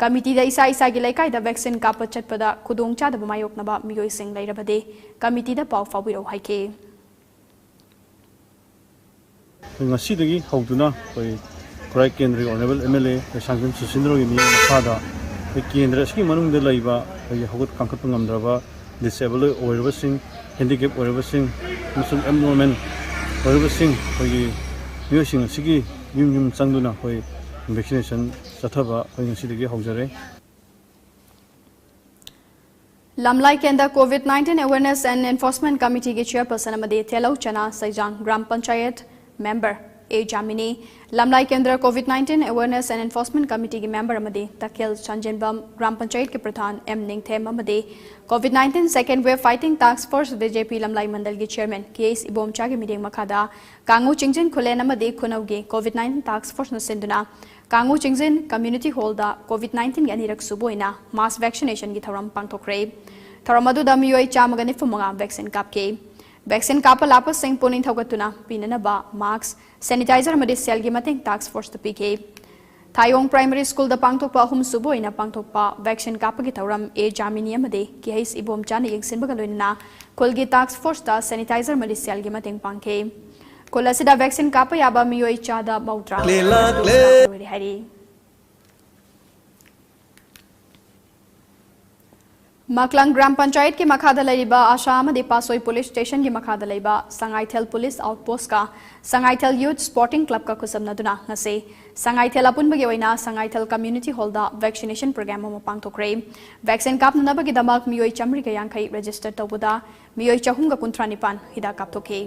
committee ꯗ ꯏꯁꯥ ꯏꯁꯥꯒꯤ ꯂꯩꯀꯥꯏꯗ vaccine ꯀꯥꯞꯄ ꯆꯠꯄꯗ ꯈꯨꯗꯣꯡꯆꯥꯗꯕ ꯃꯥꯌꯣꯛꯅꯕ ꯃꯤꯑꯣꯏꯁꯤꯡ ꯂꯩꯔꯕꯗꯤ committee ꯗ ꯄꯥꯎ ꯐꯥꯎꯕꯤꯔꯛꯎ ꯍꯥꯏꯈꯤ꯫ ꯑꯩꯈꯣꯏ ꯉꯁꯤꯗꯒꯤ ꯍꯧꯗꯨꯅ ꯑꯩꯈꯣꯏ ꯈꯨꯔꯥꯏ ꯀꯦꯟꯗ꯭ꯔꯒꯤ Honourable M L A Leishangthem ꯁꯨꯁꯤꯟꯗ꯭ꯔꯣꯒꯤ ꯃꯤꯠꯌꯦꯡ ꯃꯈꯥꯗ ꯑꯩꯈꯣꯏ ꯀꯦꯟꯗ꯭ꯔ ꯑꯁꯤꯒꯤ ꯃꯅꯨꯡꯗ ꯂꯩꯕ ꯑꯩꯈꯣꯏꯒꯤ ꯍꯧꯒꯠ ꯀꯥꯡꯈꯠꯄ ꯉꯝꯗ꯭ꯔꯕ, disable ꯑꯣꯏꯔꯕꯁꯤꯡ, handicap ꯑꯣꯏꯔꯕꯁꯤꯡ ꯑꯃꯁꯨꯡ abnormal ꯑꯣꯏꯔꯕꯁꯤꯡ ꯑꯩꯈꯣꯏꯒꯤ ꯃꯤꯑꯣꯏꯁꯤꯡ ꯑꯁꯤꯒꯤ ꯌꯨꯝ ꯌꯨꯝ ꯆꯪꯗꯨꯅ ꯑꯩꯈꯣꯏ vaccination ꯆꯠꯊꯕ ꯑꯩꯈꯣꯏ ꯉꯁꯤꯗꯒꯤ ꯍꯧꯖꯔꯦ꯫ ꯂꯝꯂꯥꯏ ꯀꯦꯟꯗ COVID nineteen Awareness and Enforcement Committee ꯒꯤ chairperson ꯑꯃꯗꯤ ꯊꯦꯂꯧ ꯆꯅꯥ ꯁꯩꯖꯥꯡ ꯒ꯭ꯔꯥꯝ ꯄꯟꯆꯥꯌꯠ member ꯑꯦ ꯖꯥꯃꯤꯅꯤ, ꯂꯝꯂꯥꯏ ꯀꯦꯟꯗ꯭ꯔ COVID nineteen Awareness and Enforcement Committeeꯒꯤ member ꯑꯃꯗꯤ ꯇꯈꯦꯜ ꯁꯟꯖꯦꯟꯕꯝ ꯒ꯭ꯔꯥꯝ ꯄꯟꯆꯥꯌꯠꯀꯤ ꯄ꯭ꯔꯙꯥꯟ ꯑꯦꯝ ꯅꯤꯡꯊꯦꯝ ꯑꯃꯗꯤ COVID nineteen Second Wave Fighting Task Force, BJP ꯂꯝꯂꯥꯏ ꯃꯟꯗꯜꯒꯤ chairman ꯀꯦ ꯑꯦꯁ ꯏꯕꯣꯝꯆꯥꯒꯤ ꯃꯤꯠꯌꯦꯡ ꯃꯈꯥꯗ ꯀꯥꯡꯉꯨ ꯆꯤꯡꯖꯤꯟ ꯈꯨꯂꯦꯟ ꯑꯃꯗꯤ ꯈꯨꯅꯧꯒꯤ COVID nineteen task forceꯅ ꯁꯤꯟꯗꯨꯅ ꯀꯥꯡꯉꯨ ꯆꯤꯡꯖꯤꯟ community hallꯗ COVID nineteenꯒꯤ ꯑꯅꯤꯔꯛ ꯁꯨꯕ ꯑꯣꯏꯅ mass vaccinationꯒꯤ ꯊꯧꯔꯝ ꯄꯥꯡꯊꯣꯛꯈ꯭ꯔꯦ꯫ ꯊꯧꯔꯝ ꯑꯗꯨꯗ ꯃꯤꯑꯣꯏ ꯆꯥꯝꯃꯒ ꯅꯤꯐꯨ ꯃꯉꯥ vaccine ꯀꯥꯞꯈꯤ꯫ Vaccine ꯀꯥꯞꯄ ꯂꯥꯛꯄꯁꯤꯡ ꯄꯨꯛꯅꯤꯡ ꯊꯧꯒꯠꯇꯨꯅ ꯄꯤꯅꯅꯕ mask, sanitizer ꯑꯃꯗꯤ ꯁꯦꯜꯒꯤ ꯃꯇꯦꯡ task forceꯇ ꯄꯤꯈꯤ꯫ ꯊꯥꯏꯌꯣꯡ Primary Schoolꯗ ꯄꯥꯡꯊꯣꯛꯄ ꯑꯍꯨꯝꯁꯨꯕ ꯑꯣꯏꯅ ꯄꯥꯡꯊꯣꯛꯄ vaccine ꯀꯥꯞꯄꯒꯤ ꯊꯧꯔꯝ ꯑꯦ ꯖꯥꯃꯤꯅꯤ ꯑꯃꯗꯤ ꯀꯦ ꯑꯩꯆ ꯏꯕꯣꯝꯆꯥꯅ ꯌꯦꯡꯁꯤꯟꯕꯒ ꯂꯣꯏꯅꯅ ꯈꯨꯜꯒꯤ task forceꯇ sanitizer ꯑꯃꯗꯤ ꯁꯦꯜꯒꯤ ꯃꯇꯦꯡ ꯄꯥꯡꯈꯤ꯫ ꯈꯨꯜ ꯑꯁꯤꯗ vaccine ꯀꯥꯞꯄ ꯌꯥꯕ ꯃꯤꯑꯣꯏ ꯆꯥꯗ ꯃꯧꯗ꯭ꯔꯥ ꯂꯥꯛꯂꯦ꯫ ꯂꯣꯏꯔꯦ ꯍꯥꯏꯔꯤ꯫ ꯃꯥꯛꯂꯪ ꯒ꯭ꯔꯥꯝ ꯄꯟꯆꯥꯌꯠꯀꯤ ꯃꯈꯥꯗ ꯂꯩꯔꯤꯕ ꯑꯥꯁꯥ ꯑꯃꯗꯤ ꯄꯥꯁꯣꯏ police stationꯒꯤ ꯃꯈꯥꯗ ꯂꯩꯕ Sangaithel police outpostꯀ Sangaithel Youth Sporting Clubꯀ ꯈꯨꯠꯁꯝꯅꯗꯨꯅ ꯉꯁꯤ ꯁꯉꯥꯏꯊꯦꯜ ꯑꯄꯨꯟꯕꯒꯤ ꯑꯣꯏꯅ ꯁꯉꯥꯏꯊꯦꯜ Community Hallꯗ vaccination program ꯑꯃ ꯄꯥꯡꯊꯣꯛꯈ꯭ꯔꯦ꯫ Vaccine ꯀꯥꯞꯅꯅꯕꯒꯤꯗꯃꯛ ꯃꯤꯑꯣꯏ ꯆꯥꯃꯔꯤꯒ ꯌꯥꯡꯈꯩ register ꯇꯧꯕꯗ ꯃꯤꯑꯣꯏ ꯆꯍꯨꯝꯒ ꯀꯨꯟꯊ꯭ꯔꯥ ꯅꯤꯄꯥꯟ ꯍꯤꯗꯥꯛ ꯀꯥꯞꯊꯣꯛꯈꯤ꯫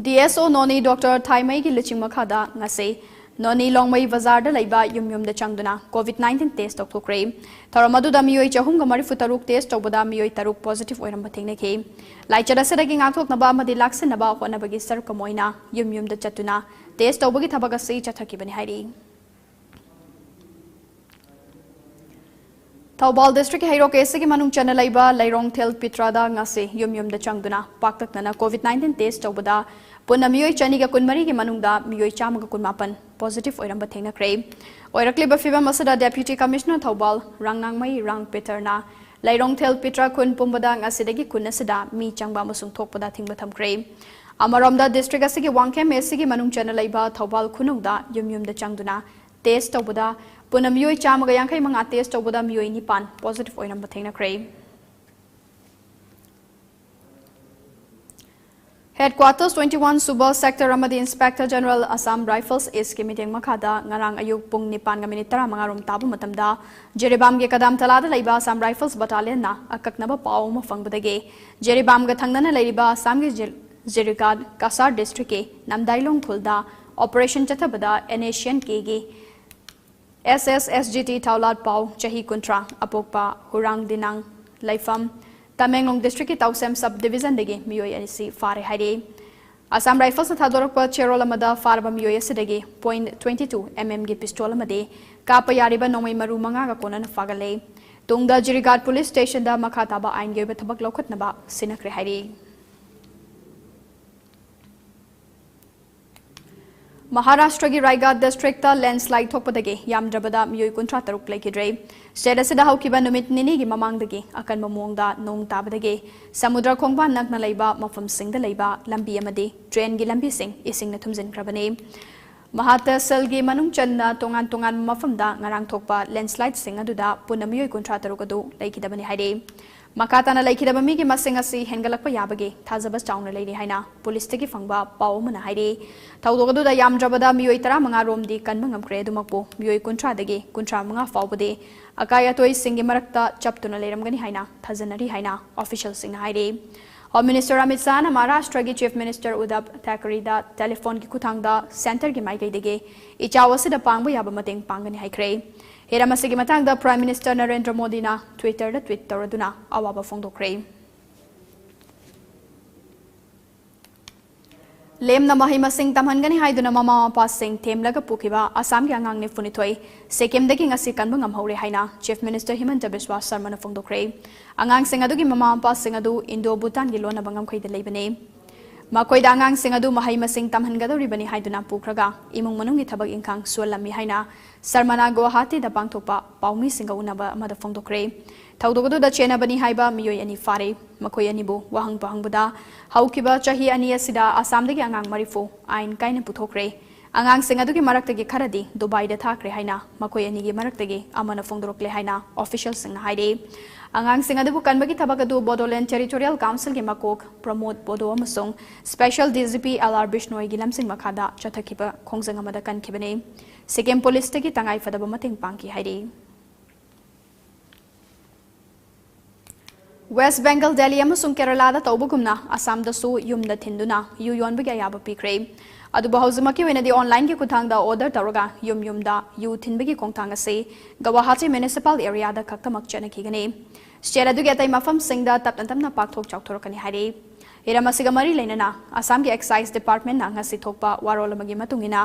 ꯗꯤ ꯑꯦꯁ ꯑꯣ ꯅꯣꯅꯤ ꯗꯣꯛꯇꯔ ꯊꯥꯏꯃꯩꯒꯤ ꯂꯨꯆꯤꯡ ꯃꯈꯥꯗ ꯉꯁꯤ ꯅꯣꯅꯤ ꯂꯣꯡꯃꯩ ꯕꯖꯥꯔꯗ ꯂꯩꯕ ꯌꯨꯝ ꯌꯨꯝꯗ ꯆꯪꯗꯨꯅ COVID nineteen test ꯇꯧꯊꯣꯛꯈ꯭ꯔꯦ꯫ ꯊꯧꯔꯝ ꯑꯗꯨꯗ ꯃꯤꯑꯣꯏ ꯆꯍꯨꯝꯒ ꯃꯔꯤꯐꯨ ꯇꯔꯨꯛ test ꯇꯧꯕꯗ ꯃꯤꯑꯣꯏ ꯇꯔꯨꯛ positive ꯑꯣꯏꯔꯝꯕ ꯊꯦꯡꯅꯈꯤ꯫ ꯂꯥꯏꯆꯠ ꯑꯁꯤꯗꯒꯤ ꯉꯥꯛꯊꯣꯛꯅꯕ ꯑꯃꯗꯤ ꯂꯥꯛꯁꯤꯟꯅꯕ ꯍꯣꯠꯅꯕꯒꯤ ꯁꯔꯨꯛ ꯑꯃ ꯑꯣꯏꯅ ꯌꯨꯝ ꯌꯨꯝꯗ ꯆꯠꯇꯨꯅ test ꯇꯧꯕꯒꯤ ꯊꯕꯛ ꯑꯁꯤ ꯆꯠꯊꯈꯤꯕꯅꯤ ꯍꯥꯏꯔꯤ꯫ ꯊꯧꯕꯥꯜ districtꯀꯤ ꯍꯩꯔꯣꯛ ꯑꯦꯁꯤꯒꯤ ꯃꯅꯨꯡ ꯆꯟꯅ ꯂꯩꯕ ꯂꯩꯔꯣꯡꯊꯦꯜ ꯄꯤꯇ꯭ꯔꯥꯗ ꯉꯁꯤ ꯌꯨꯝ ꯌꯨꯝꯗ ꯆꯪꯗꯨꯅ ꯄꯥꯛꯇꯛꯅꯅ COVID nineteen test ꯇꯧꯕꯗ ꯄꯨꯟꯅ ꯃꯤꯑꯣꯏ ꯆꯅꯤꯒ ꯀꯨꯟꯃꯔꯤꯒꯤ ꯃꯅꯨꯡꯗ ꯃꯤꯑꯣꯏ ꯆꯥꯝꯃꯒ ꯀꯨꯟꯃꯥꯄꯟ positive ꯑꯣꯏꯔꯝꯕ ꯊꯦꯡꯅꯈ꯭ꯔꯦ꯫ ꯑꯣꯏꯔꯛꯂꯤꯕ ꯐꯤꯕꯝ ꯑꯁꯤꯗ Deputy Commissioner ꯊꯧꯕꯥꯜ ꯔꯥꯡꯅꯥꯡꯃꯩ ꯔꯥꯡ ꯄꯤꯇꯔꯅ ꯂꯩꯔꯣꯡꯊꯦꯜ ꯄꯤꯇ꯭ꯔꯥ ꯈꯨꯟ ꯄꯨꯝꯕꯗ ꯉꯁꯤꯗꯒꯤ ꯈꯨꯟ ꯑꯁꯤꯗ ꯃꯤ ꯆꯪꯕ ꯑꯃꯁꯨꯡ ꯊꯣꯛꯄꯗ ꯊꯤꯡꯕ ꯊꯝꯈ꯭ꯔꯦ꯫ ꯑꯃꯔꯣꯝꯗ district ꯑꯁꯤꯒꯤ ꯋꯥꯡꯈꯦꯝ ꯑꯦꯁꯤꯒꯤ ꯃꯅꯨꯡ ꯆꯟꯅ ꯂꯩꯕ ꯊꯧꯕꯥꯜ ꯈꯨꯅꯧꯗ ꯌꯨꯝ ꯌꯨꯝꯗ ꯆꯪꯗꯨꯅ test ꯇꯧꯕꯗ ꯄꯨꯟꯅ ꯃꯤꯑꯣꯏ ꯆꯥꯝꯃꯒ ꯌꯥꯡꯈꯩ ꯃꯉꯥ test ꯇꯧꯕꯗ ꯃꯤꯑꯣꯏ ꯅꯤꯄꯥꯟ positive ꯑꯣꯏꯔꯝꯕ ꯊꯦꯡꯅꯈ꯭ꯔꯦ꯫ Headquarters twenty one ꯁꯨꯕ Sector ꯑꯃꯗꯤ Inspector General Assam Rifles Eastꯀꯤ ꯃꯤꯠꯌꯦꯡ ꯃꯈꯥꯗ ꯉꯔꯥꯡ ꯑꯌꯨꯛ ꯄꯨꯡ ꯅꯤꯄꯥꯟꯒ ꯃꯤꯅꯤꯠ ꯇꯔꯥꯃꯉꯥ ꯔꯣꯝ ꯇꯥꯕ ꯃꯇꯝꯗ ꯖꯤꯔꯤꯕꯥꯝꯒꯤ ꯀꯗꯥꯝ ꯇꯂꯥꯗ ꯂꯩꯕ Assam Rifles Battalionꯅ ꯑꯀꯛꯅꯕ ꯄꯥꯎ ꯑꯃ ꯐꯪꯕꯗꯒꯤ ꯖꯤꯔꯤꯕꯥꯝꯒ ꯊꯪꯅꯅ ꯂꯩꯔꯤꯕ ꯑꯁꯥꯝꯒꯤ ꯖꯤ-, ꯖꯤꯔꯤꯒꯥꯗ ꯀꯁꯥꯔ districtꯀꯤ ꯅꯝꯗꯥꯏꯂꯣꯡ ꯈꯨꯜꯗ operation ꯆꯠꯊꯕꯗ N S C N Kꯒꯤ S S S G T ꯊꯥꯎꯂꯥꯠ ꯄꯥꯎ, ꯆꯍꯤ ꯀꯨꯟꯊ꯭ꯔꯥ, ꯑꯄꯣꯛꯄ ꯍꯨꯔꯥꯡ ꯗꯤꯅꯥꯡ, ꯂꯩꯐꯝ ꯇꯃꯦꯡꯂꯣꯡ districtꯀꯤ ꯇꯧꯁꯦꯝ sub divisionꯗꯒꯤ ꯃꯤꯑꯣꯏ ꯑꯁꯤ ꯐꯥꯔꯦ ꯍꯥꯏꯔꯤ꯫ Assam Riflesꯅ ꯊꯥꯗꯣꯔꯛꯄ ꯆꯦꯔꯣꯜ ꯑꯃꯗ ꯐꯥꯔꯕ ꯃꯤꯑꯣꯏ ꯑꯁꯤꯗꯒꯤ point twenty two M Mꯒꯤ pistol ꯑꯃꯗꯤ ꯀꯥꯞꯄ ꯌꯥꯔꯤꯕ ꯅꯣꯡꯃꯩ ꯃꯔꯨ ꯃꯉꯥꯒ ꯀꯣꯟꯅꯅ ꯐꯥꯒꯠꯂꯦ꯫ ꯇꯨꯡꯗ ꯖꯤꯔꯤꯒꯥꯗ police stationꯗ ꯃꯈꯥ ꯇꯥꯕ ꯑꯥꯏꯟꯒꯤ ꯑꯣꯏꯕ ꯊꯕꯛ ꯂꯧꯈꯠꯅꯕ ꯁꯤꯟꯅꯈ꯭ꯔꯦ ꯍꯥꯏꯔꯤ꯫ ꯃꯍꯥꯔꯥꯁꯇ꯭ꯔꯒꯤ ꯔꯥꯏꯒꯥꯗ districtꯇ landslide ꯊꯣꯛꯄꯗꯒꯤ ꯌꯥꯝꯗ꯭ꯔꯕꯗ ꯃꯤꯑꯣꯏ ꯀꯨꯟꯊ꯭ꯔꯥ ꯇꯔꯨꯛ ꯂꯩꯈꯤꯗ꯭ꯔꯦ꯫ State ꯑꯁꯤꯗ ꯍꯧꯈꯤꯕ ꯅꯨꯃꯤꯠ ꯅꯤꯅꯤꯒꯤ ꯃꯃꯥꯡꯗꯒꯤ ꯑꯀꯟꯕ ꯃꯑꯣꯡꯗ ꯅꯣꯡ ꯇꯥꯕꯗꯒꯤ ꯁꯃꯨꯗ꯭ꯔ ꯈꯣꯡꯕꯥꯟ ꯅꯛꯅ ꯂꯩꯕ ꯃꯐꯝꯁꯤꯡꯗ ꯂꯩꯕ ꯂꯝꯕꯤ ꯑꯃꯗꯤ trainꯒꯤ ꯂꯝꯕꯤꯁꯤꯡ ꯏꯁꯤꯡꯅ ꯊꯨꯝꯖꯤꯟꯈ꯭ꯔꯕꯅꯤ꯫ ꯃꯍꯥꯇꯁꯜꯒꯤ ꯃꯅꯨꯡ ꯆꯟꯅ ꯇꯣꯉꯥꯟ ꯇꯣꯉꯥꯟꯕ ꯃꯐꯝꯗ ꯉꯔꯥꯡ ꯊꯣꯛꯄ landslideꯁꯤꯡ ꯑꯗꯨꯗ ꯄꯨꯟꯅ ꯃꯤꯑꯣꯏ ꯀꯨꯟꯊ꯭ꯔꯥ ꯇꯔꯨꯛ ꯑꯗꯨ ꯂꯩꯈꯤꯗꯕꯅꯤ ꯍꯥꯏꯔꯤ꯫ ꯃꯈꯥ ꯇꯥꯅ ꯂꯩꯈꯤꯗꯕ ꯃꯤꯒꯤ ꯃꯁꯤꯡ ꯑꯁꯤ ꯍꯦꯟꯒꯠꯂꯛꯄ ꯌꯥꯕꯒꯤ ꯊꯥꯖꯕ ꯆꯥꯎꯅ ꯂꯩꯔꯤ ꯍꯥꯏꯅ policeꯇꯒꯤ ꯐꯪꯕ ꯄꯥꯎ ꯑꯃꯅ ꯍꯥꯏꯔꯤ꯫ ꯊꯧꯗꯣꯛ ꯑꯗꯨꯗ ꯌꯥꯝꯗ꯭ꯔꯕꯗ ꯃꯤꯑꯣꯏ ꯇꯔꯥꯃꯉꯥ ꯔꯣꯝꯗꯤ ꯀꯟꯕ ꯉꯝꯈ꯭ꯔꯦ, ꯑꯗꯨꯃꯛꯄꯨ ꯃꯤꯑꯣꯏ ꯀꯨꯟꯊ꯭ꯔꯥꯗꯒꯤ ꯀꯨꯟꯊ꯭ꯔꯥ ꯃꯉꯥ ꯐꯥꯎꯕꯗꯤ ꯑꯀꯥꯏ ꯑꯇꯣꯏꯁꯤꯡꯒꯤ ꯃꯔꯛꯇ ꯆꯞꯇꯨꯅ ꯂꯩꯔꯝꯒꯅꯤ ꯍꯥꯏꯅ ꯊꯥꯖꯅꯔꯤ ꯍꯥꯏꯅ officialꯁꯤꯡꯅ ꯍꯥꯏꯔꯤ꯫ Home Minister ꯑꯃꯤꯠ ꯁꯥꯍꯅ ꯃꯍꯥꯔꯥꯁꯇ꯭ꯔꯒꯤ Chief Minister ꯎꯗꯕ ꯊꯥꯀꯔꯦꯗ telephoneꯒꯤ ꯈꯨꯠꯊꯥꯡꯗ centreꯒꯤ ꯃꯥꯏꯀꯩꯗꯒꯤ ꯏꯆꯥꯎ ꯑꯁꯤꯗ ꯄꯥꯡꯕ ꯌꯥꯕ ꯃꯇꯦꯡ ꯄꯥꯡꯒꯅꯤ ꯍꯥꯏꯈ꯭ꯔꯦ꯫ ꯍꯤꯔꯝ ꯑꯁꯤꯒꯤ ꯃꯇꯥꯡꯗ Prime Minister ꯅꯔꯦꯟꯗ꯭ꯔ ꯃꯣꯗꯤꯅ Twitterꯗ tweet ꯇꯧꯔꯗꯨꯅ ꯑꯋꯥꯕ ꯐꯣꯡꯗꯣꯛꯈ꯭ꯔꯦ꯫ ꯂꯦꯝꯅ ꯃꯍꯩ ꯃꯁꯤꯡ ꯇꯝꯍꯟꯒꯅꯤ ꯍꯥꯏꯗꯨꯅ ꯃꯃꯥ ꯃꯄꯥꯁꯤꯡ ꯊꯦꯝꯂꯒ ꯄꯨꯈꯤꯕ ꯑꯁꯥꯝꯒꯤ ꯑꯉꯥꯡ ꯅꯤꯐꯨꯅꯤꯊꯣꯏ ꯁꯤꯛꯀꯤꯝꯗꯒꯤ ꯉꯁꯤ ꯀꯟꯕ ꯉꯝꯍꯧꯔꯦ ꯍꯥꯏꯅ Chief Minister ꯍꯤꯃꯟꯇ ꯕꯤꯁ꯭ꯋꯥ ꯁꯔꯃꯅ ꯐꯣꯡꯗꯣꯛꯈ꯭ꯔꯦ꯫ ꯑꯉꯥꯡꯁꯤꯡ ꯑꯗꯨꯒꯤ ꯃꯃꯥ ꯃꯄꯥꯁꯤꯡ ꯑꯗꯨ Indo-Bhutanꯒꯤ ꯂꯣꯟꯅꯕ ꯉꯝꯈꯩꯗ ꯂꯩꯕꯅꯤ꯫ ꯃꯈꯣꯏꯗ ꯑꯉꯥꯡꯁꯤꯡ ꯑꯗꯨ ꯃꯍꯩ ꯃꯁꯤꯡ ꯇꯝꯍꯟꯒꯗꯧꯔꯤꯕꯅꯤ ꯍꯥꯏꯗꯨꯅ ꯄꯨꯈ꯭ꯔꯒ ꯏꯃꯨꯡ ꯃꯅꯨꯡꯒꯤ ꯊꯕꯛ ꯏꯪꯈꯥꯡ ꯁꯨꯍꯜꯂꯝꯃꯤ ꯍꯥꯏꯅ ꯁꯔꯃꯅ ꯒꯨꯋꯥꯍꯥꯇꯤꯗ ꯄꯥꯡꯊꯣꯛꯄ ꯄꯥꯎꯃꯤꯁꯤꯡꯒ ꯎꯅꯕ ꯑꯃꯗ ꯐꯣꯡꯗꯣꯛꯈ꯭ꯔꯦ꯫ ꯊꯧꯗꯣꯛ ꯑꯗꯨꯗ ꯆꯦꯟꯅꯕꯅꯤ ꯍꯥꯏꯕ ꯃꯤꯑꯣꯏ ꯑꯅꯤ ꯐꯥꯔꯦ꯫ ꯃꯈꯣꯏ ꯑꯅꯤꯕꯨ ꯋꯥꯍꯪ ꯄꯥꯎꯍꯪꯕꯗ ꯍꯧꯈꯤꯕ ꯆꯍꯤ ꯑꯅꯤ ꯑꯁꯤꯗ ꯑꯁꯥꯝꯗꯒꯤ ꯑꯉꯥꯡ ꯃꯔꯤꯐꯨ ꯑꯥꯏꯟ ꯀꯥꯏꯅ ꯄꯨꯊꯣꯛꯈ꯭ꯔꯦ꯫ ꯑꯉꯥꯡꯁꯤꯡ ꯑꯗꯨꯒꯤ ꯃꯔꯛꯇꯒꯤ ꯈꯔꯗꯤ ꯗꯨꯕꯥꯏꯗ ꯊꯥꯈ꯭ꯔꯦ ꯍꯥꯏꯅ ꯃꯈꯣꯏ ꯑꯅꯤꯒꯤ ꯃꯔꯛꯇꯒꯤ ꯑꯃꯅ ꯐꯣꯡꯗꯣꯔꯛꯂꯦ ꯍꯥꯏꯅ officialꯁꯤꯡꯅ ꯍꯥꯏꯔꯤ꯫ ꯑꯉꯥꯡꯁꯤꯡ ꯑꯗꯨꯕꯨ ꯀꯟꯕꯒꯤ ꯊꯕꯛ ꯑꯗꯨ Bodoland Territorial Councilꯒꯤ ꯃꯀꯣꯛ ꯄ꯭ꯔꯃꯣꯗ ꯕꯣꯗꯣ ꯑꯃꯁꯨꯡ Special DGP LR ꯕꯤꯁꯅꯣꯏꯒꯤ ꯂꯝꯖꯤꯡ ꯃꯈꯥꯗ ꯆꯠꯊꯈꯤꯕ ꯈꯣꯡꯖꯪ ꯑꯃꯗ ꯀꯟꯈꯤꯕꯅꯤ꯫ ꯁꯤꯛꯀꯤꯝ ꯄꯨꯂꯤꯁꯇꯒꯤ ꯇꯉꯥꯏ ꯐꯗꯕ ꯃꯇꯦꯡ ꯄꯥꯡꯈꯤ ꯍꯥꯏꯔꯤ꯫ West Bengal, Delhi ꯑꯃꯁꯨꯡ ꯀꯦꯔꯂꯥꯗ ꯇꯧꯕꯒꯨꯝꯅ ꯑꯁꯥꯝꯗꯁꯨ ꯌꯨꯝꯗ ꯊꯤꯟꯗꯨꯅ ꯌꯨ ꯌꯣꯟꯕꯒꯤ ꯑꯌꯥꯕ ꯄꯤꯈ꯭ꯔꯦ꯫ ꯑꯗꯨꯕꯨ ꯍꯧꯖꯤꯛꯃꯛꯀꯤ ꯑꯣꯏꯅꯗꯤ onlineꯒꯤ ꯈꯨꯠꯊꯥꯡꯗ order ꯇꯧꯔꯒ ꯌꯨꯝ ꯌꯨꯝꯗ ꯌꯨ ꯊꯤꯟꯕꯒꯤ ꯈꯣꯡꯊꯥꯡ ꯑꯁꯤ ꯒꯧꯍꯥꯇꯤ municipal areaꯗ ꯈꯛꯇꯃꯛ ꯆꯠꯅꯈꯤꯒꯅꯤ꯫ State ꯑꯗꯨꯒꯤ ꯑꯇꯩ ꯃꯐꯝꯁꯤꯡꯗ ꯇꯞꯅ ꯇꯞꯅ ꯄꯥꯛꯊꯣꯛ ꯆꯥꯎꯊꯣꯔꯛꯀꯅꯤ ꯍꯥꯏꯔꯤ꯫ ꯍꯤꯔꯝ ꯑꯁꯤꯒ ꯃꯔꯤ ꯂꯩꯅꯅ ꯑꯁꯥꯝꯒꯤ Excise Departmentꯅ ꯉꯁꯤ ꯊꯣꯛꯄ ꯋꯥꯔꯣꯜ ꯑꯃꯒꯤ ꯃꯇꯨꯡ ꯏꯟꯅ,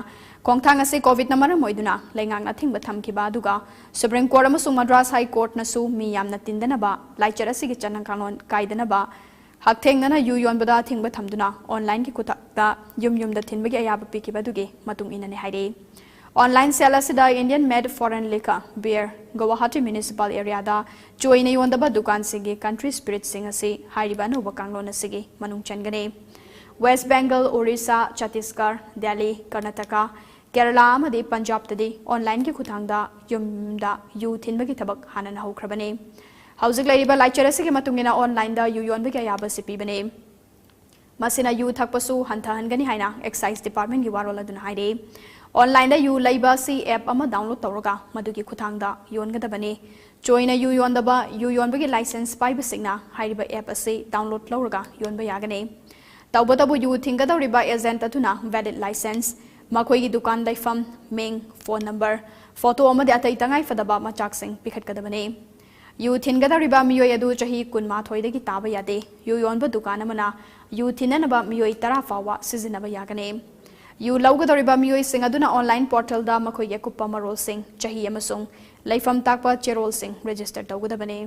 ꯈꯣꯡꯊꯥꯡ ꯑꯁꯤ COVIDꯅ ꯃꯔꯝ ꯑꯣꯏꯗꯨꯅ ꯂꯩꯉꯥꯛꯅ ꯑꯊꯤꯡꯕ ꯊꯝꯈꯤꯕ ꯑꯗꯨꯒ Supreme Court ꯑꯃꯁꯨꯡ Madras High Courtꯅꯁꯨ ꯃꯤ ꯌꯥꯝꯅ ꯇꯤꯟꯗꯅꯕ, ꯂꯥꯏꯆꯠ ꯑꯁꯤꯒꯤ ꯆꯠꯅ ꯀꯥꯡꯂꯣꯟ ꯀꯥꯏꯗꯅꯕ, ꯍꯛꯊꯦꯡꯅꯅ ꯌꯨ ꯌꯣꯟꯕꯗ ꯑꯊꯤꯡꯕ ꯊꯝꯗꯨꯅ onlineꯒꯤ ꯈꯨꯊꯥꯡꯗ ꯌꯨꯝ ꯌꯨꯝꯗ ꯊꯤꯟꯕꯒꯤ ꯑꯌꯥꯕ ꯄꯤꯈꯤꯕ ꯑꯗꯨꯒꯤ ꯃꯇꯨꯡ ꯏꯟꯅꯅꯤ ꯍꯥꯏꯔꯤ꯫ Online sale ꯑꯁꯤꯗ Indian made foreign liquor, beer, Guwahati municipal areaꯗ ꯆꯣꯏꯅ ꯌꯣꯟꯗꯕ ꯗꯨꯀꯥꯟꯁꯤꯡꯒꯤ country spiritꯁꯤꯡ ꯑꯁꯤ ꯍꯥꯏꯔꯤꯕ ꯑꯅꯧꯕ ꯀꯥꯡꯂꯣꯟ ꯑꯁꯤꯒꯤ ꯃꯅꯨꯡ ꯆꯟꯒꯅꯤ꯫ West Bengal, Orissa, Chhattisgarh, Delhi, Karnataka, Kerala ꯑꯃꯗꯤ ꯄꯟꯖꯥꯕꯇꯗꯤ onlineꯒꯤ ꯈꯨꯠꯊꯥꯡꯗ ꯌꯨꯝꯗ ꯌꯨ ꯊꯤꯟꯕꯒꯤ ꯊꯕꯛ ꯍꯥꯟꯅꯅ ꯍꯧꯈ꯭ꯔꯕꯅꯤ꯫ ꯍꯧꯖꯤꯛ ꯂꯩꯔꯤꯕ ꯂꯥꯏꯆꯠ ꯑꯁꯤꯒꯤ ꯃꯇꯨꯡ ꯏꯟꯅ onlineꯗ ꯌꯨ ꯌꯣꯟꯕꯒꯤ ꯑꯌꯥꯕ ꯑꯁꯤ ꯄꯤꯕꯅꯤ꯫ ꯃꯁꯤꯅ ꯌꯨ ꯊꯛꯄꯁꯨ ꯍꯟꯊꯍꯟꯒꯅꯤ ꯍꯥꯏꯅ Excise Departmentꯒꯤ ꯋꯥꯔꯣꯜ ꯑꯗꯨꯅ ꯍꯥꯏꯔꯤ꯫ Onlineꯗ ꯌꯨ ꯂꯩꯕ ꯑꯁꯤ app ꯑꯃ download ꯇꯧꯔꯒ ꯃꯗꯨꯒꯤ ꯈꯨꯠꯊꯥꯡꯗ ꯌꯣꯟꯒꯗꯕꯅꯤ꯫ ꯆꯣꯏꯅ ꯌꯨ ꯌꯣꯟꯗꯕ, ꯌꯨ ꯌꯣꯟꯕꯒꯤ license ꯄꯥꯏꯕꯁꯤꯡꯅ ꯍꯥꯏꯔꯤꯕ app ꯑꯁꯤ download ꯂꯧꯔꯒ ꯌꯣꯟꯕ ꯌꯥꯒꯅꯤ꯫ ꯇꯧꯕꯇꯕꯨ ꯌꯨ ꯊꯤꯟꯒꯗꯧꯔꯤꯕ agent ꯑꯗꯨꯅ valid license, ꯃꯈꯣꯏꯒꯤ ꯗꯨꯀꯥꯟ ꯂꯩꯐꯝ, ꯃꯤꯡ, phone number, photo ꯑꯃꯗꯤ ꯑꯇꯩ ꯇꯉꯥꯏ ꯐꯗꯕ ꯃꯆꯥꯛꯁꯤꯡ ꯄꯤꯈꯠꯀꯗꯕꯅꯤ꯫ ꯌꯨ ꯊꯤꯟꯒꯗꯧꯔꯤꯕ ꯃꯤꯑꯣꯏ ꯑꯗꯨ ꯆꯍꯤ ꯀꯨꯟꯃꯥꯊꯣꯏꯗꯒꯤ ꯇꯥꯕ ꯌꯥꯗꯦ꯫ ꯌꯨ ꯌꯣꯟꯕ ꯗꯨꯀꯥꯟ ꯑꯃꯅ ꯌꯨ ꯊꯤꯟꯅꯅꯕ ꯃꯤꯑꯣꯏ ꯇꯔꯥ ꯐꯥꯎꯕ ꯁꯤꯖꯤꯟꯅꯕ ꯌꯥꯒꯅꯤ꯫ ꯌꯨ ꯂꯧꯒꯗꯧꯔꯤꯕ ꯃꯤꯑꯣꯏꯁꯤꯡ ꯑꯗꯨꯅ online portalꯗ ꯃꯈꯣꯏꯒꯤ ꯑꯀꯨꯞꯄ ꯃꯔꯣꯜꯁꯤꯡ, ꯆꯍꯤ ꯑꯃꯁꯨꯡ ꯂꯩꯐꯝ ꯇꯥꯛꯄ ꯆꯦꯔꯣꯜꯁꯤꯡ register ꯇꯧꯒꯗꯕꯅꯤ꯫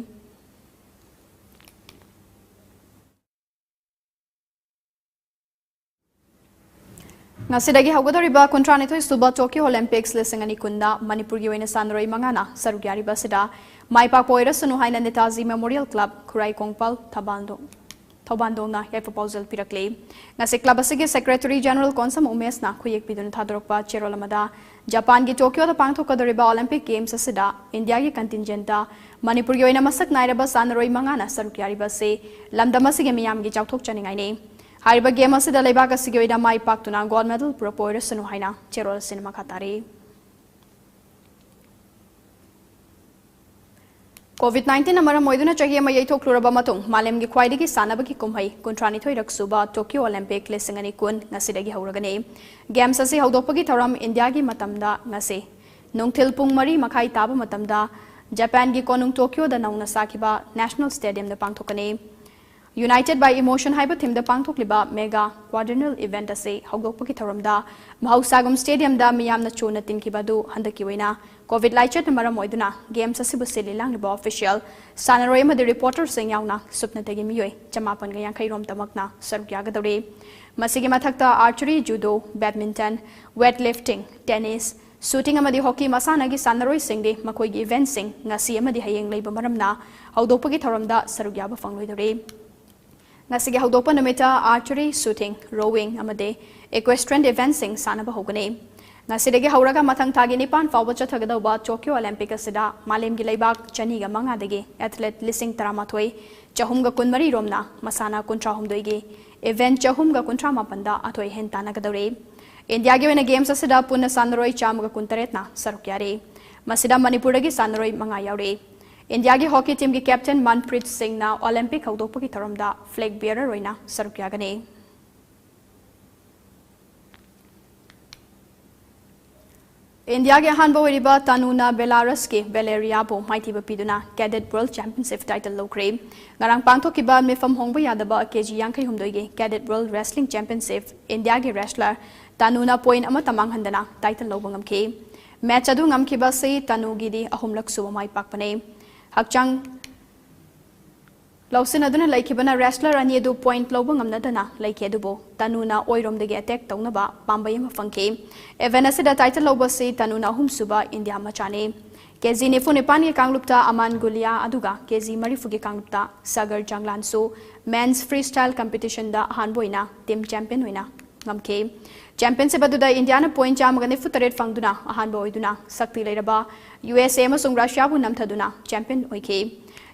ꯉꯁꯤꯗꯒꯤ ꯍꯧꯒꯗꯧꯔꯤꯕ ꯀꯨꯟꯊ꯭ꯔꯥꯅꯤꯊꯣꯏ ꯁꯨꯕ Tokyo Olympics ꯂꯤꯁꯤꯡ ꯑꯅꯤ ꯀꯨꯟꯗ ꯃꯅꯤꯄꯨꯔꯒꯤ ꯑꯣꯏꯅ ꯁꯥꯟꯅꯔꯣꯏ ꯃꯉꯥꯅ ꯁꯔꯨꯛ ꯌꯥꯔꯤꯕ ꯑꯁꯤꯗ ꯃꯥꯏ ꯄꯥꯛꯄ ꯑꯣꯏꯔꯁꯅꯨ ꯍꯥꯏꯅ ꯅꯦꯇꯥꯖꯤ Memorial Club, ꯈꯨꯔꯥꯏ ꯀꯣꯡꯄꯥꯜ, ꯊꯝꯕꯥꯜꯗꯣꯡ꯫ ꯊꯧꯕꯥꯟꯗꯣꯡꯅ ꯌꯥꯏꯐ ꯄꯥꯎꯖꯦꯜ ꯄꯤꯔꯛꯂꯤ꯫ ꯉꯁꯤ club ꯑꯁꯤꯒꯤ secretary general ꯀꯣꯟꯁꯝ ꯎꯃꯦꯁꯅ ꯈꯨꯌꯦꯛ ꯄꯤꯗꯨꯅ ꯊꯥꯗꯣꯔꯛꯄ ꯆꯦꯔꯣꯜ ꯑꯃꯗ, ꯖꯄꯥꯟꯒꯤ ꯇꯣꯀꯤꯌꯣꯗ ꯄꯥꯡꯊꯣꯛꯀꯗꯧꯔꯤꯕ Olympic Games ꯑꯁꯤꯗ ꯏꯟꯗꯤꯌꯥꯒꯤ contingentꯇ ꯃꯅꯤꯄꯨꯔꯒꯤ ꯑꯣꯏꯅ ꯃꯁꯛ ꯅꯥꯏꯔꯕ ꯁꯥꯟꯅꯔꯣꯏ ꯃꯉꯥꯅ ꯁꯔꯨꯛ ꯌꯥꯔꯤꯕ ꯑꯁꯤ ꯂꯝꯗꯝ ꯑꯁꯤꯒꯤ ꯃꯤꯌꯥꯝꯒꯤ ꯆꯥꯎꯊꯣꯛꯆꯅꯤꯡꯉꯥꯏꯅꯤ꯫ ꯍꯥꯏꯔꯤꯕ game ꯑꯁꯤꯗ ꯂꯩꯕꯥꯛ ꯑꯁꯤꯒꯤ ꯑꯣꯏꯅ ꯃꯥꯏ ꯄꯥꯛꯇꯨꯅ gold medal ꯄꯨꯔꯛꯄ ꯑꯣꯏꯔꯁꯅꯨ ꯍꯥꯏꯅ ꯆꯦꯔꯣꯜ ꯑꯁꯤꯅ ꯃꯈꯥ ꯇꯥꯔꯤ꯫ COVID nineteen ꯅ ꯃꯔꯝ ꯑꯣꯏꯗꯨꯅ ꯆꯍꯤ ꯑꯃ ꯌꯩꯊꯣꯛꯂꯨꯔꯕ ꯃꯇꯨꯡ, ꯃꯥꯂꯦꯝꯒꯤ ꯈ꯭ꯋꯥꯏꯗꯒꯤ ꯁꯥꯟꯅꯕꯒꯤ ꯀꯨꯝꯍꯩ ꯀꯨꯟꯊ꯭ꯔꯥꯅꯤꯊꯣꯏꯔꯛ ꯁꯨꯕ Tokyo Olympic ꯂꯤꯁꯤꯡ ꯑꯅꯤ ꯀꯨꯟ ꯉꯁꯤꯗꯒꯤ ꯍꯧꯔꯒꯅꯤ꯫ Games ꯑꯁꯤ ꯍꯧꯗꯣꯛꯄꯒꯤ ꯊꯧꯔꯝ ꯏꯟꯗꯤꯌꯥꯒꯤ ꯃꯇꯝꯗ ꯉꯁꯤ ꯅꯨꯡꯊꯤꯜ ꯄꯨꯡ ꯃꯔꯤ ꯃꯈꯥꯏ ꯇꯥꯕ ꯃꯇꯝꯗ ꯖꯄꯥꯟꯒꯤ ꯀꯣꯅꯨꯡ ꯇꯣꯀꯤꯌꯣꯗ ꯅꯧꯅ ꯁꯥꯈꯤꯕ National Stadiumꯗ ꯄꯥꯡꯊꯣꯛꯀꯅꯤ꯫ United by Emotion ꯍꯥꯏꯕ themeꯗ ꯄꯥꯡꯊꯣꯛꯂꯤꯕ mega quadrennial event ꯑꯁꯤ ꯍꯧꯗꯣꯛꯄꯒꯤ ꯊꯧꯔꯝꯗ ꯃꯍꯧꯁꯥꯒꯨꯝ stadiumꯗ ꯃꯤꯌꯥꯝꯅ ꯆꯨꯅ ꯇꯤꯟꯈꯤꯕ ꯑꯗꯨ ꯍꯟꯗꯛꯀꯤ ꯑꯣꯏꯅ COVID ꯂꯥꯏꯆꯠꯅ ꯃꯔꯝ ꯑꯣꯏꯗꯨꯅ games ꯑꯁꯤꯕꯨ ꯁꯤꯜꯂꯤ ꯂꯥꯡꯂꯤꯕ official, ꯁꯥꯟꯅꯔꯣꯏ ꯑꯃꯗꯤ reporterꯁꯤꯡ ꯌꯥꯎꯅ ꯁꯨꯞꯅꯇꯒꯤ ꯃꯤꯑꯣꯏ ꯆꯃꯥꯄꯟꯒ ꯌꯥꯡꯈꯩ ꯔꯣꯝꯇꯃꯛꯅ ꯁꯔꯨꯛ ꯌꯥꯒꯗꯧꯔꯤ꯫ ꯃꯁꯤꯒꯤ ꯃꯊꯛꯇ archery, judo, badminton, weightlifting, tennis, shooting ꯑꯃꯗꯤ hockey ꯃꯁꯥꯟꯅꯒꯤ ꯁꯥꯟꯅꯔꯣꯏꯁꯤꯡꯗꯤ ꯃꯈꯣꯏꯒꯤ eventꯁꯤꯡ ꯉꯁꯤ ꯑꯃꯗꯤ ꯍꯌꯦꯡ ꯂꯩꯕ ꯃꯔꯝꯅ ꯍꯧꯗꯣꯛꯄꯒꯤ ꯊꯧꯔꯝꯗ ꯁꯔꯨꯛ ꯌꯥꯕ ꯐꯪꯂꯣꯏꯗꯧꯔꯤ꯫ ꯉꯁꯤꯒꯤ ꯍꯧꯗꯣꯛꯄ ꯅꯨꯃꯤꯠꯇ archery, shooting, rowing ꯑꯃꯗꯤ equestrian eventꯁꯤꯡ ꯁꯥꯟꯅꯕ ꯍꯧꯒꯅꯤ꯫ ꯉꯁꯤꯗꯒꯤ ꯍꯧꯔꯒ ꯃꯊꯪ ꯊꯥꯒꯤ ꯅꯤꯄꯥꯟ ꯐꯥꯎꯕ ꯆꯠꯊꯒꯗꯧꯕ Tokyo Olympic ꯑꯁꯤꯗ ꯃꯥꯂꯦꯝꯒꯤ ꯂꯩꯕꯥꯛ ꯆꯅꯤꯒ ꯃꯉꯥꯗꯒꯤ athlete ꯂꯤꯁꯤꯡ ꯇꯔꯥꯃꯥꯊꯣꯏ ꯆꯍꯨꯝꯒ ꯀꯨꯟꯃꯔꯤ ꯔꯣꯝꯅ ꯃꯁꯥꯟꯅ ꯀꯨꯟꯊ꯭ꯔꯥꯍꯨꯝꯗꯣꯏꯒꯤ event ꯆꯍꯨꯝꯒ ꯀꯨꯟꯊ꯭ꯔꯥ ꯃꯥꯄꯟꯗ ꯑꯊꯣꯏ ꯑꯍꯦꯟ ꯇꯥꯟꯅꯒꯗꯧꯔꯤ꯫ ꯏꯟꯗꯤꯌꯥꯒꯤ ꯑꯣꯏꯅ games ꯑꯁꯤꯗ ꯄꯨꯟꯅ ꯁꯥꯟꯅꯔꯣꯏ ꯆꯥꯝꯃꯒ ꯀꯨꯟꯇꯔꯦꯠꯅ ꯁꯔꯨꯛ ꯌꯥꯔꯤ꯫ ꯃꯁꯤꯗ ꯃꯅꯤꯄꯨꯔꯗꯒꯤ ꯁꯥꯟꯅꯔꯣꯏ ꯃꯉꯥ ꯌꯥꯎꯔꯤ꯫ ꯏꯟꯗꯤꯌꯥꯒꯤ hockey teamꯒꯤ captain ꯃꯟꯄ꯭ꯔꯤꯠ ꯁꯤꯡꯅ Olympic ꯍꯧꯗꯣꯛꯄꯒꯤ ꯊꯧꯔꯝꯗ flag bearer ꯑꯣꯏꯅ ꯁꯔꯨꯛ ꯌꯥꯒꯅꯤ꯫ ꯏꯟꯗꯤꯌꯥꯒꯤ ꯑꯍꯥꯟꯕ ꯑꯣꯏꯔꯤꯕ ꯇꯅꯨꯅ ꯕꯦꯂꯥꯔꯁꯀꯤ ꯕꯦꯂꯦꯔꯤꯌꯥꯕꯨ ꯃꯥꯏꯊꯤꯕ ꯄꯤꯗꯨꯅ Cadet World Championship title ꯂꯧꯈ꯭ꯔꯦ꯫ ꯉꯔꯥꯡ ꯄꯥꯡꯊꯣꯛꯈꯤꯕ ꯃꯤꯐꯝ ꯍꯣꯡꯕ ꯌꯥꯗꯕ KG ꯌꯥꯡꯈꯩ ꯍꯨꯝꯗꯣꯏꯒꯤ Cadet World Wrestling Championship ꯏꯟꯗꯤꯌꯥꯒꯤ wrestler ꯇꯅꯨꯅ point ꯑꯃꯠꯇ ꯃꯥꯡꯍꯟꯗꯅ title ꯂꯧꯕ ꯉꯝꯈꯤ꯫ Match ꯑꯗꯨ ꯉꯝꯈꯤꯕ ꯑꯁꯤ ꯇꯅꯨꯒꯤꯗꯤ ꯑꯍꯨꯝꯂꯛ ꯁꯨꯕ ꯃꯥꯏ ꯄꯥꯛꯄꯅꯤ꯫ ꯍꯛꯆꯥꯡ ꯂꯧꯁꯤꯟꯅꯗꯨꯅ ꯂꯩꯈꯤꯕꯅ wrestler ꯑꯅꯤ ꯑꯗꯨ point ꯂꯧꯕ ꯉꯝꯅꯗꯅ ꯂꯩꯈꯤ, ꯑꯗꯨꯕꯨ ꯇꯅꯨꯅ ꯑꯣꯏꯔꯣꯝꯗꯒꯤ attack ꯇꯧꯅꯕ ꯄꯥꯝꯕꯩ ꯑꯃ ꯐꯪꯈꯤ꯫ Event ꯑꯁꯤꯗ title ꯂꯧꯕ ꯑꯁꯤ ꯇꯅꯨꯅ ꯑꯍꯨꯝꯁꯨꯕ ꯏꯟꯗꯤꯌꯥ ꯃꯆꯥꯅꯤ꯫ ꯀꯦ ꯖꯤ ꯅꯤꯐꯨ ꯅꯤꯄꯥꯟꯒꯤ ꯀꯥꯡꯂꯨꯞꯇ ꯑꯃꯥꯟ ꯒꯨꯂꯤꯌꯥ, ꯑꯗꯨꯒ ꯀꯦ ꯖꯤ ꯃꯔꯤꯐꯨꯒꯤ ꯀꯥꯡꯂꯨꯞꯇ ꯁꯥꯒꯔ ꯖꯪꯂꯥꯟꯁꯨ men's freestyle competitionꯗ ꯑꯍꯥꯟꯕ ꯑꯣꯏꯅ team champion ꯑꯣꯏꯅ ꯉꯝꯈꯤ꯫ Championship ꯑꯗꯨꯗ ꯏꯟꯗꯤꯌꯥꯅ point ꯆꯥꯝꯃꯒ ꯅꯤꯐꯨ ꯇꯔꯦꯠ ꯐꯪꯗꯨꯅ ꯑꯍꯥꯟꯕ ꯑꯣꯏꯗꯨꯅ ꯁꯛꯇꯤ ꯂꯩꯔꯕ ꯌꯨ ꯑꯦꯁ ꯑꯦ ꯑꯃꯁꯨꯡ ꯔꯁꯤꯌꯥꯕꯨ ꯅꯝꯊꯗꯨꯅ champion ꯑꯣꯏꯈꯤ꯫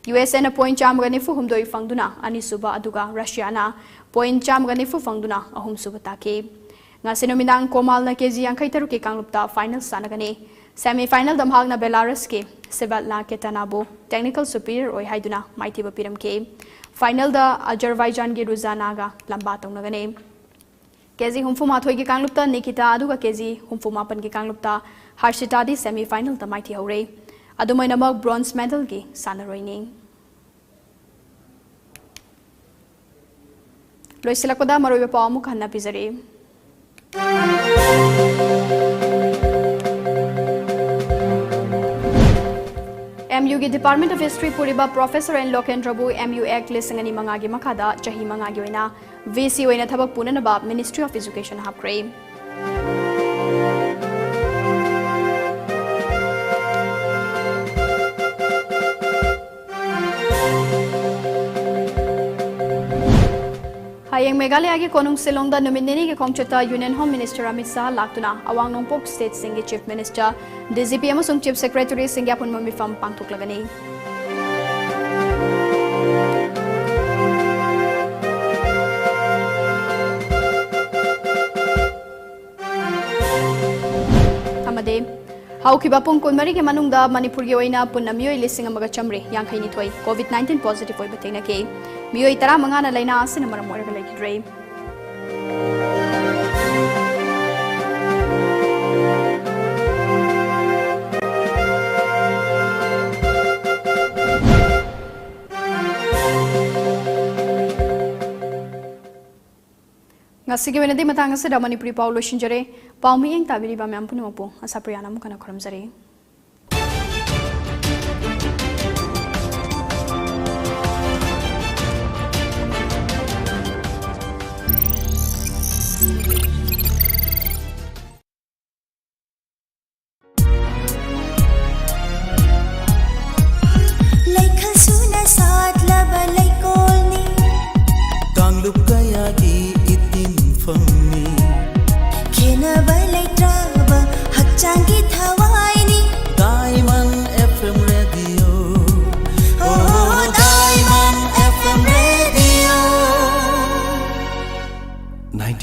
ꯌꯨ ꯑꯦꯁ ꯑꯦꯅ point ꯆꯥꯝꯃꯒ ꯅꯤꯐꯨ ꯍꯨꯝꯗꯣꯏ ꯐꯪꯗꯨꯅ ꯑꯅꯤꯁꯨꯕ, ꯑꯗꯨꯒ ꯔꯁꯤꯌꯥꯅ point ꯆꯥꯝꯃꯒ ꯅꯤꯐꯨ ꯐꯪꯗꯨꯅ ꯑꯍꯨꯝꯁꯨꯕ ꯇꯥꯈꯤ꯫ ꯉꯁꯤ ꯅꯨꯃꯤꯗꯥꯡ ꯀꯣꯃꯥꯜꯅ ꯀꯦ ꯖꯤ ꯌꯥꯡꯈꯩ ꯇꯔꯨꯛꯀꯤ ꯀꯥꯡꯂꯨꯞꯇ final ꯁꯥꯟꯅꯒꯅꯤ꯫ Semi finalꯗ ꯃꯍꯥꯛꯅ ꯕꯦꯂꯥꯔꯁꯀꯤ ꯁꯤꯕꯥꯠꯂꯥ ꯀꯦꯇꯥꯅꯥꯕꯨ technical superior ꯑꯣꯏ ꯍꯥꯏꯗꯨꯅ ꯃꯥꯏꯊꯤꯕ ꯄꯤꯔꯝꯈꯤ꯫ Finalꯗ ꯑꯖꯔꯕꯥꯏꯖꯥꯟꯒꯤ ꯔꯨꯖꯥꯅꯥꯒ ꯂꯝꯕꯥ ꯇꯧꯅꯒꯅꯤ꯫ ꯀꯦ ꯖꯤ ꯍꯨꯝꯐꯨ ꯃꯥꯊꯣꯏꯒꯤ ꯀꯥꯡꯂꯨꯞꯇ ꯅꯤꯀꯤꯇꯥ, ꯑꯗꯨꯒ ꯀꯦ ꯖꯤ ꯍꯨꯝꯐꯨ ꯃꯥꯄꯟꯒꯤ ꯀꯥꯡꯂꯨꯞꯇ ꯍꯔꯁꯤꯇꯥꯗꯤ semi finalꯗ ꯃꯥꯏꯊꯤꯍꯧꯔꯦ꯫ ꯑꯗꯨꯃꯥꯏꯅꯃꯛ bronze medalꯒꯤ ꯁꯥꯟꯅꯔꯣꯏꯅꯤ꯫ ꯂꯣꯏꯁꯤꯜꯂꯛꯄꯗ ꯃꯔꯨꯑꯣꯏꯕ ꯄꯥꯎ ꯑꯃꯨꯛ ꯍꯟꯅ ꯄꯤꯖꯔꯤ꯫ M U ꯒꯤ Department of History ꯄꯨꯔꯤꯕ Professor N ꯂꯣꯀꯦꯟꯗ꯭ꯔꯕꯨ M U Act ꯂꯤꯁꯤꯡ ꯑꯅꯤ ꯃꯉꯥꯒꯤ ꯃꯈꯥꯗ ꯆꯍꯤ ꯃꯉꯥꯒꯤ ꯑꯣꯏꯅ V C ꯑꯣꯏꯅ ꯊꯕꯛ ꯄꯨꯅꯅꯕ Ministry of Education ꯍꯥꯞꯈ꯭ꯔꯦ꯫ ꯍꯌꯦꯡ ꯃꯦꯘꯥꯂꯌꯥꯒꯤ ꯀꯣꯅꯨꯡ ꯁꯤꯂꯣꯡꯗ ꯅꯨꯃꯤꯠ ꯅꯤꯅꯤꯒꯤ ꯈꯣꯡꯆꯠꯇ Union Home Minister Amit Shah ꯂꯥꯛꯇꯨꯅ ꯑꯋꯥꯡ ꯅꯣꯡꯄꯣꯛ stateꯁꯤꯡꯒꯤ Chief Minister, D G P ꯑꯃꯁꯨꯡ Chief Secretaryꯁꯤꯡꯒꯤ ꯑꯄꯨꯟꯕ ꯃꯤꯐꯝ ꯄꯥꯡꯊꯣꯛꯂꯒꯅꯤ꯫ ꯑꯃꯗꯤ ꯍꯧꯈꯤꯕ ꯄꯨꯡ ꯀꯨꯟꯃꯔꯤꯒꯤ ꯃꯅꯨꯡꯗ ꯃꯅꯤꯄꯨꯔꯒꯤ ꯑꯣꯏꯅ ꯄꯨꯟꯅ ꯃꯤꯑꯣꯏ ꯂꯤꯁꯤꯡ ꯑꯃꯒ ꯆꯥꯃꯔꯤ ꯌꯥꯡꯈꯩ ꯅꯤꯊꯣꯏ COVID nineteen positive ꯑꯣꯏꯕ ꯊꯦꯡꯅꯈꯤ꯫ ꯃꯤꯑꯣꯏ ꯇꯔꯥꯃꯉꯥꯅ ꯂꯥꯏꯅꯥ ꯑꯁꯤꯅ ꯃꯔꯝ ꯑꯣꯏꯔꯒ ꯂꯩꯈꯤꯗ꯭ꯔꯦ꯫ ꯉꯁꯤꯒꯤ ꯑꯣꯏꯅꯗꯤ ꯃꯇꯥꯡ ꯑꯁꯤꯗ ꯃꯅꯤꯄꯨꯔꯤ ꯄꯥꯎ ꯂꯣꯏꯁꯤꯟꯖꯔꯦ꯫ ꯄꯥꯎ ꯃꯤꯠꯌꯦꯡ ꯇꯥꯕꯤꯔꯤꯕ ꯃꯌꯥꯝ ꯄꯨꯝꯅꯃꯛꯄꯨ ꯑꯁꯥꯄ꯭ꯔꯤꯌꯥꯅ ꯑꯃꯨꯛ ꯍꯟꯅ ꯈꯨꯔꯨꯝꯖꯔꯤ꯫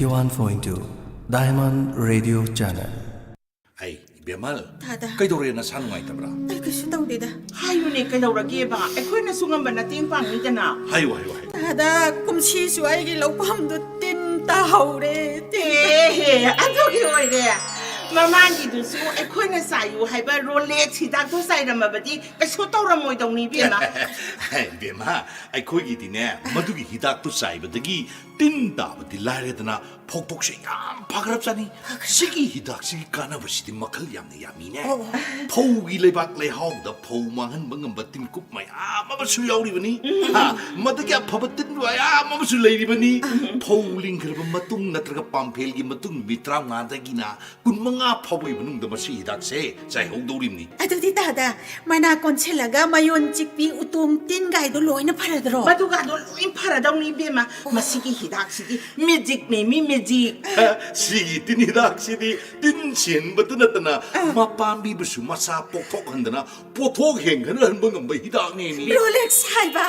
One point two Diamond Radio Channel. ꯑꯩ ꯏꯕꯦꯝꯃꯜ, ꯇꯥꯗ꯫ ꯀꯩꯗꯧꯔꯦ? ꯅꯁꯥ ꯅꯨꯡꯉꯥꯏꯇꯕ꯭ꯔꯥ? ꯑꯩ ꯀꯩꯁꯨ ꯇꯧꯗꯦꯗ꯫ ꯍꯥꯏꯌꯨꯅꯦ, ꯀꯩꯗꯧꯔꯒꯦꯕ? ꯑꯩꯈꯣꯏꯅꯁꯨ ꯉꯝꯕ ꯃꯇꯦꯡ ꯄꯥꯡꯅꯤꯗꯅ꯫ ꯍꯥꯏꯌꯨ, ꯍꯥꯏꯌꯨ, ꯍꯥꯏꯌꯨ꯫ ꯇꯥꯗ, ꯀꯨꯝꯁꯤꯁꯨ ꯑꯩꯒꯤ ꯂꯧꯐꯝꯗꯨ ꯇꯤꯟ ꯇꯥꯍꯧꯔꯦ꯫ ꯇꯤꯟ꯫ ꯑꯦꯍꯦ, ꯑꯗꯨꯒꯤ ꯑꯣꯏꯔꯦ꯫ ꯃꯃꯥꯡꯒꯤꯗꯨꯁꯨ ꯑꯩꯈꯣꯏꯅ ꯆꯥꯏꯌꯨ ꯍꯥꯏꯕ ꯔꯣꯂꯦꯛꯁ ꯍꯤꯗꯥꯛꯇꯣ ꯆꯥꯏꯔꯝꯃꯕꯗꯤ ꯀꯩꯁꯨ ꯇꯧꯔꯝꯃꯣꯏꯗꯧꯅꯤ, ꯏꯕꯦꯝꯃ꯫ ꯏꯕꯦꯝꯃ, ꯑꯩꯈꯣꯏꯒꯤꯗꯤꯅꯦ, ꯃꯗꯨꯒꯤ ꯍꯤꯗꯥꯛꯇꯨ ꯆꯥꯏꯕꯗꯒꯤ ꯇꯤꯟ ꯇꯥꯕꯗꯤ ꯂꯥꯏꯔꯗꯅ ꯐꯧꯊꯣꯛꯁꯦ ꯌꯥꯝ ꯐꯈ꯭ꯔꯕꯖꯥꯠꯅꯤ꯫ ꯁꯤꯒꯤ ꯍꯤꯗꯥꯛꯁꯤꯒꯤ ꯀꯥꯟꯅꯕꯁꯤꯗꯤ ꯃꯈꯜ ꯌꯥꯝꯅ ꯌꯥꯝꯃꯤꯅꯦ꯫ ꯐꯧꯒꯤ ꯂꯩꯕꯥꯛ ꯂꯩꯍꯥꯎꯗ ꯐꯧ ꯃꯥꯡꯍꯟꯕ ꯉꯝꯕ ꯇꯤꯟꯀꯨꯞ ꯃꯌꯥꯝ ꯑꯃꯁꯨ ꯌꯥꯎꯔꯤꯕꯅꯤ꯫ ꯍꯥ, ꯃꯗꯨꯒꯤ ꯑꯐꯕ ꯇꯤꯟ ꯃꯌꯥꯝ ꯑꯃꯁꯨ ꯂꯩꯔꯤꯕꯅꯤ꯫ ꯐꯧ ꯂꯤꯡꯈ꯭ꯔꯕ ꯃꯇꯨꯡ ꯅꯠꯇ꯭ꯔꯒ ꯄꯥꯝꯐꯦꯜꯒꯤ ꯃꯇꯨꯡ ꯅꯨꯃꯤꯠ ꯇꯔꯥꯃꯉꯥꯗꯒꯤꯅ ꯀꯨꯟꯃꯉꯥ ꯐꯥꯎꯕꯒꯤ ꯃꯅꯨꯡꯗ ꯃꯁꯤ ꯍꯤꯗꯥꯛꯁꯦ ꯆꯥꯏꯍꯧꯗꯧꯔꯤꯕꯅꯤ꯫ ꯑꯗꯨꯗꯤ ꯇꯥꯗ, ꯃꯅꯥ ꯀꯣꯟꯁꯤꯜꯂꯒ ꯃꯌꯣꯟ ꯆꯤꯛꯄꯤ, ꯎꯇꯣꯡ ꯇꯤꯟꯒꯥꯏꯗꯣ ꯂꯣꯏꯅ ꯐꯔꯗ꯭ꯔꯣ? ꯃꯗꯨꯒꯗꯣ ꯂꯣꯏ ꯐꯔꯗꯧꯅꯤ, ꯏꯕꯦꯝꯃ꯫ ꯃꯁꯤꯒꯤ ꯍꯤꯗꯥꯛꯁꯤꯗꯤ ꯃꯦꯖꯤꯛꯅꯦ, ꯃꯤ ꯃꯦꯖꯤꯛ꯫ ꯁꯤꯒꯤ ꯇꯤꯟ ꯍꯤꯗꯥꯛꯁꯤꯗꯤ ꯇꯤꯟ ꯁꯦꯟꯕꯇ ꯅꯠꯇꯅ ꯃꯄꯥꯝꯕꯤꯕꯨꯁꯨ ꯃꯁꯥ ꯄꯣꯛꯊꯣꯛꯍꯟꯗꯅ ꯄꯣꯠꯊꯣꯛ ꯍꯦꯟꯒꯠꯍꯟꯕ ꯉꯝꯕ ꯍꯤꯗꯥꯛꯅꯦꯃꯤ꯫ ꯔꯣꯂꯦꯛꯁ ꯍꯥꯏꯕ꯫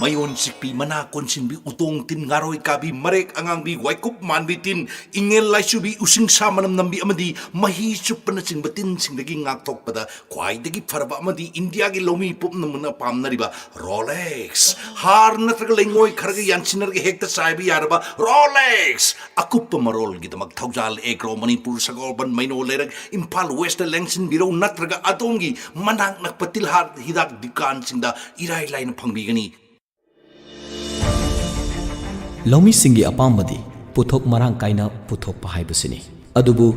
ꯃꯌꯣꯟ ꯆꯤꯛꯄꯤ, ꯃꯅꯥ ꯀꯣꯟꯁꯤꯟꯕꯤ, ꯎꯇꯣꯡ ꯇꯤꯟ, ꯉꯥꯔꯣꯏ ꯀꯥꯕꯤ, ꯃꯔꯦꯛ ꯑꯉꯥꯡꯕꯤ, ꯋꯥꯏꯀꯨꯞ ꯃꯥꯟꯕꯤ ꯇꯤꯟ, ꯏꯉꯦꯜ ꯂꯥꯏꯆꯨꯕꯤ, ꯎꯁꯤꯡꯁꯥ ꯃꯅꯝ ꯅꯝꯕꯤ ꯑꯃꯗꯤ ꯃꯍꯤ ꯆꯨꯞꯄꯅꯆꯤꯡꯕ ꯇꯤꯟꯁꯤꯡꯗꯒꯤ ꯉꯥꯛꯊꯣꯛꯄꯗ ꯈ꯭ꯋꯥꯏꯗꯒꯤ ꯐꯔꯕ ꯑꯃꯗꯤ ꯏꯟꯗꯤꯌꯥꯒꯤ ꯂꯧꯃꯤ ꯄꯨꯝꯅꯃꯛꯅ ꯄꯥꯝꯅꯔꯤꯕ ꯔꯣꯂꯦꯛꯁ꯫ ꯍꯥꯔ ꯅꯠꯇ꯭ꯔꯒ ꯂꯩꯉꯣꯏ ꯈꯔꯒ ꯌꯥꯟꯁꯤꯟꯅꯔꯒ ꯍꯦꯛꯇ ꯆꯥꯏꯕ ꯌꯥꯔꯕ ꯔꯣꯂꯦꯛꯁ꯫ ꯑꯀꯨꯞꯄ ꯃꯔꯣꯜꯒꯤꯗꯃꯛ ꯊꯧꯖꯥꯜ ꯑꯦꯒ꯭ꯔꯣ, ꯃꯅꯤꯄꯨꯔ, ꯁꯒꯣꯜꯕꯟ, ꯃꯩꯅꯣ ꯂꯩꯔꯛ, ꯏꯝꯐꯥꯜ ꯋꯦꯁꯇ ꯂꯦꯡꯁꯤꯟꯕꯤꯔꯧ ꯅꯠꯇ꯭ꯔꯒ ꯑꯗꯣꯝꯒꯤ ꯃꯅꯥꯛ ꯅꯛꯄ ꯇꯤꯜꯍꯥꯠ ꯍꯤꯗꯥꯛ ꯗꯨꯀꯥꯟꯁꯤꯡꯗ ꯏꯔꯥꯏ ꯂꯥꯏꯅ ꯐꯪꯕꯤꯒꯅꯤ꯫ ꯂꯧꯃꯤꯁꯤꯡꯒꯤ ꯑꯄꯥꯝꯕꯗꯤ ꯄꯣꯠꯊꯣꯛ ꯃꯔꯥꯡ ꯀꯥꯏꯅ ꯄꯨꯊꯣꯛꯄ ꯍꯥꯏꯕꯁꯤꯅꯤ꯫ ꯑꯗꯨꯕꯨ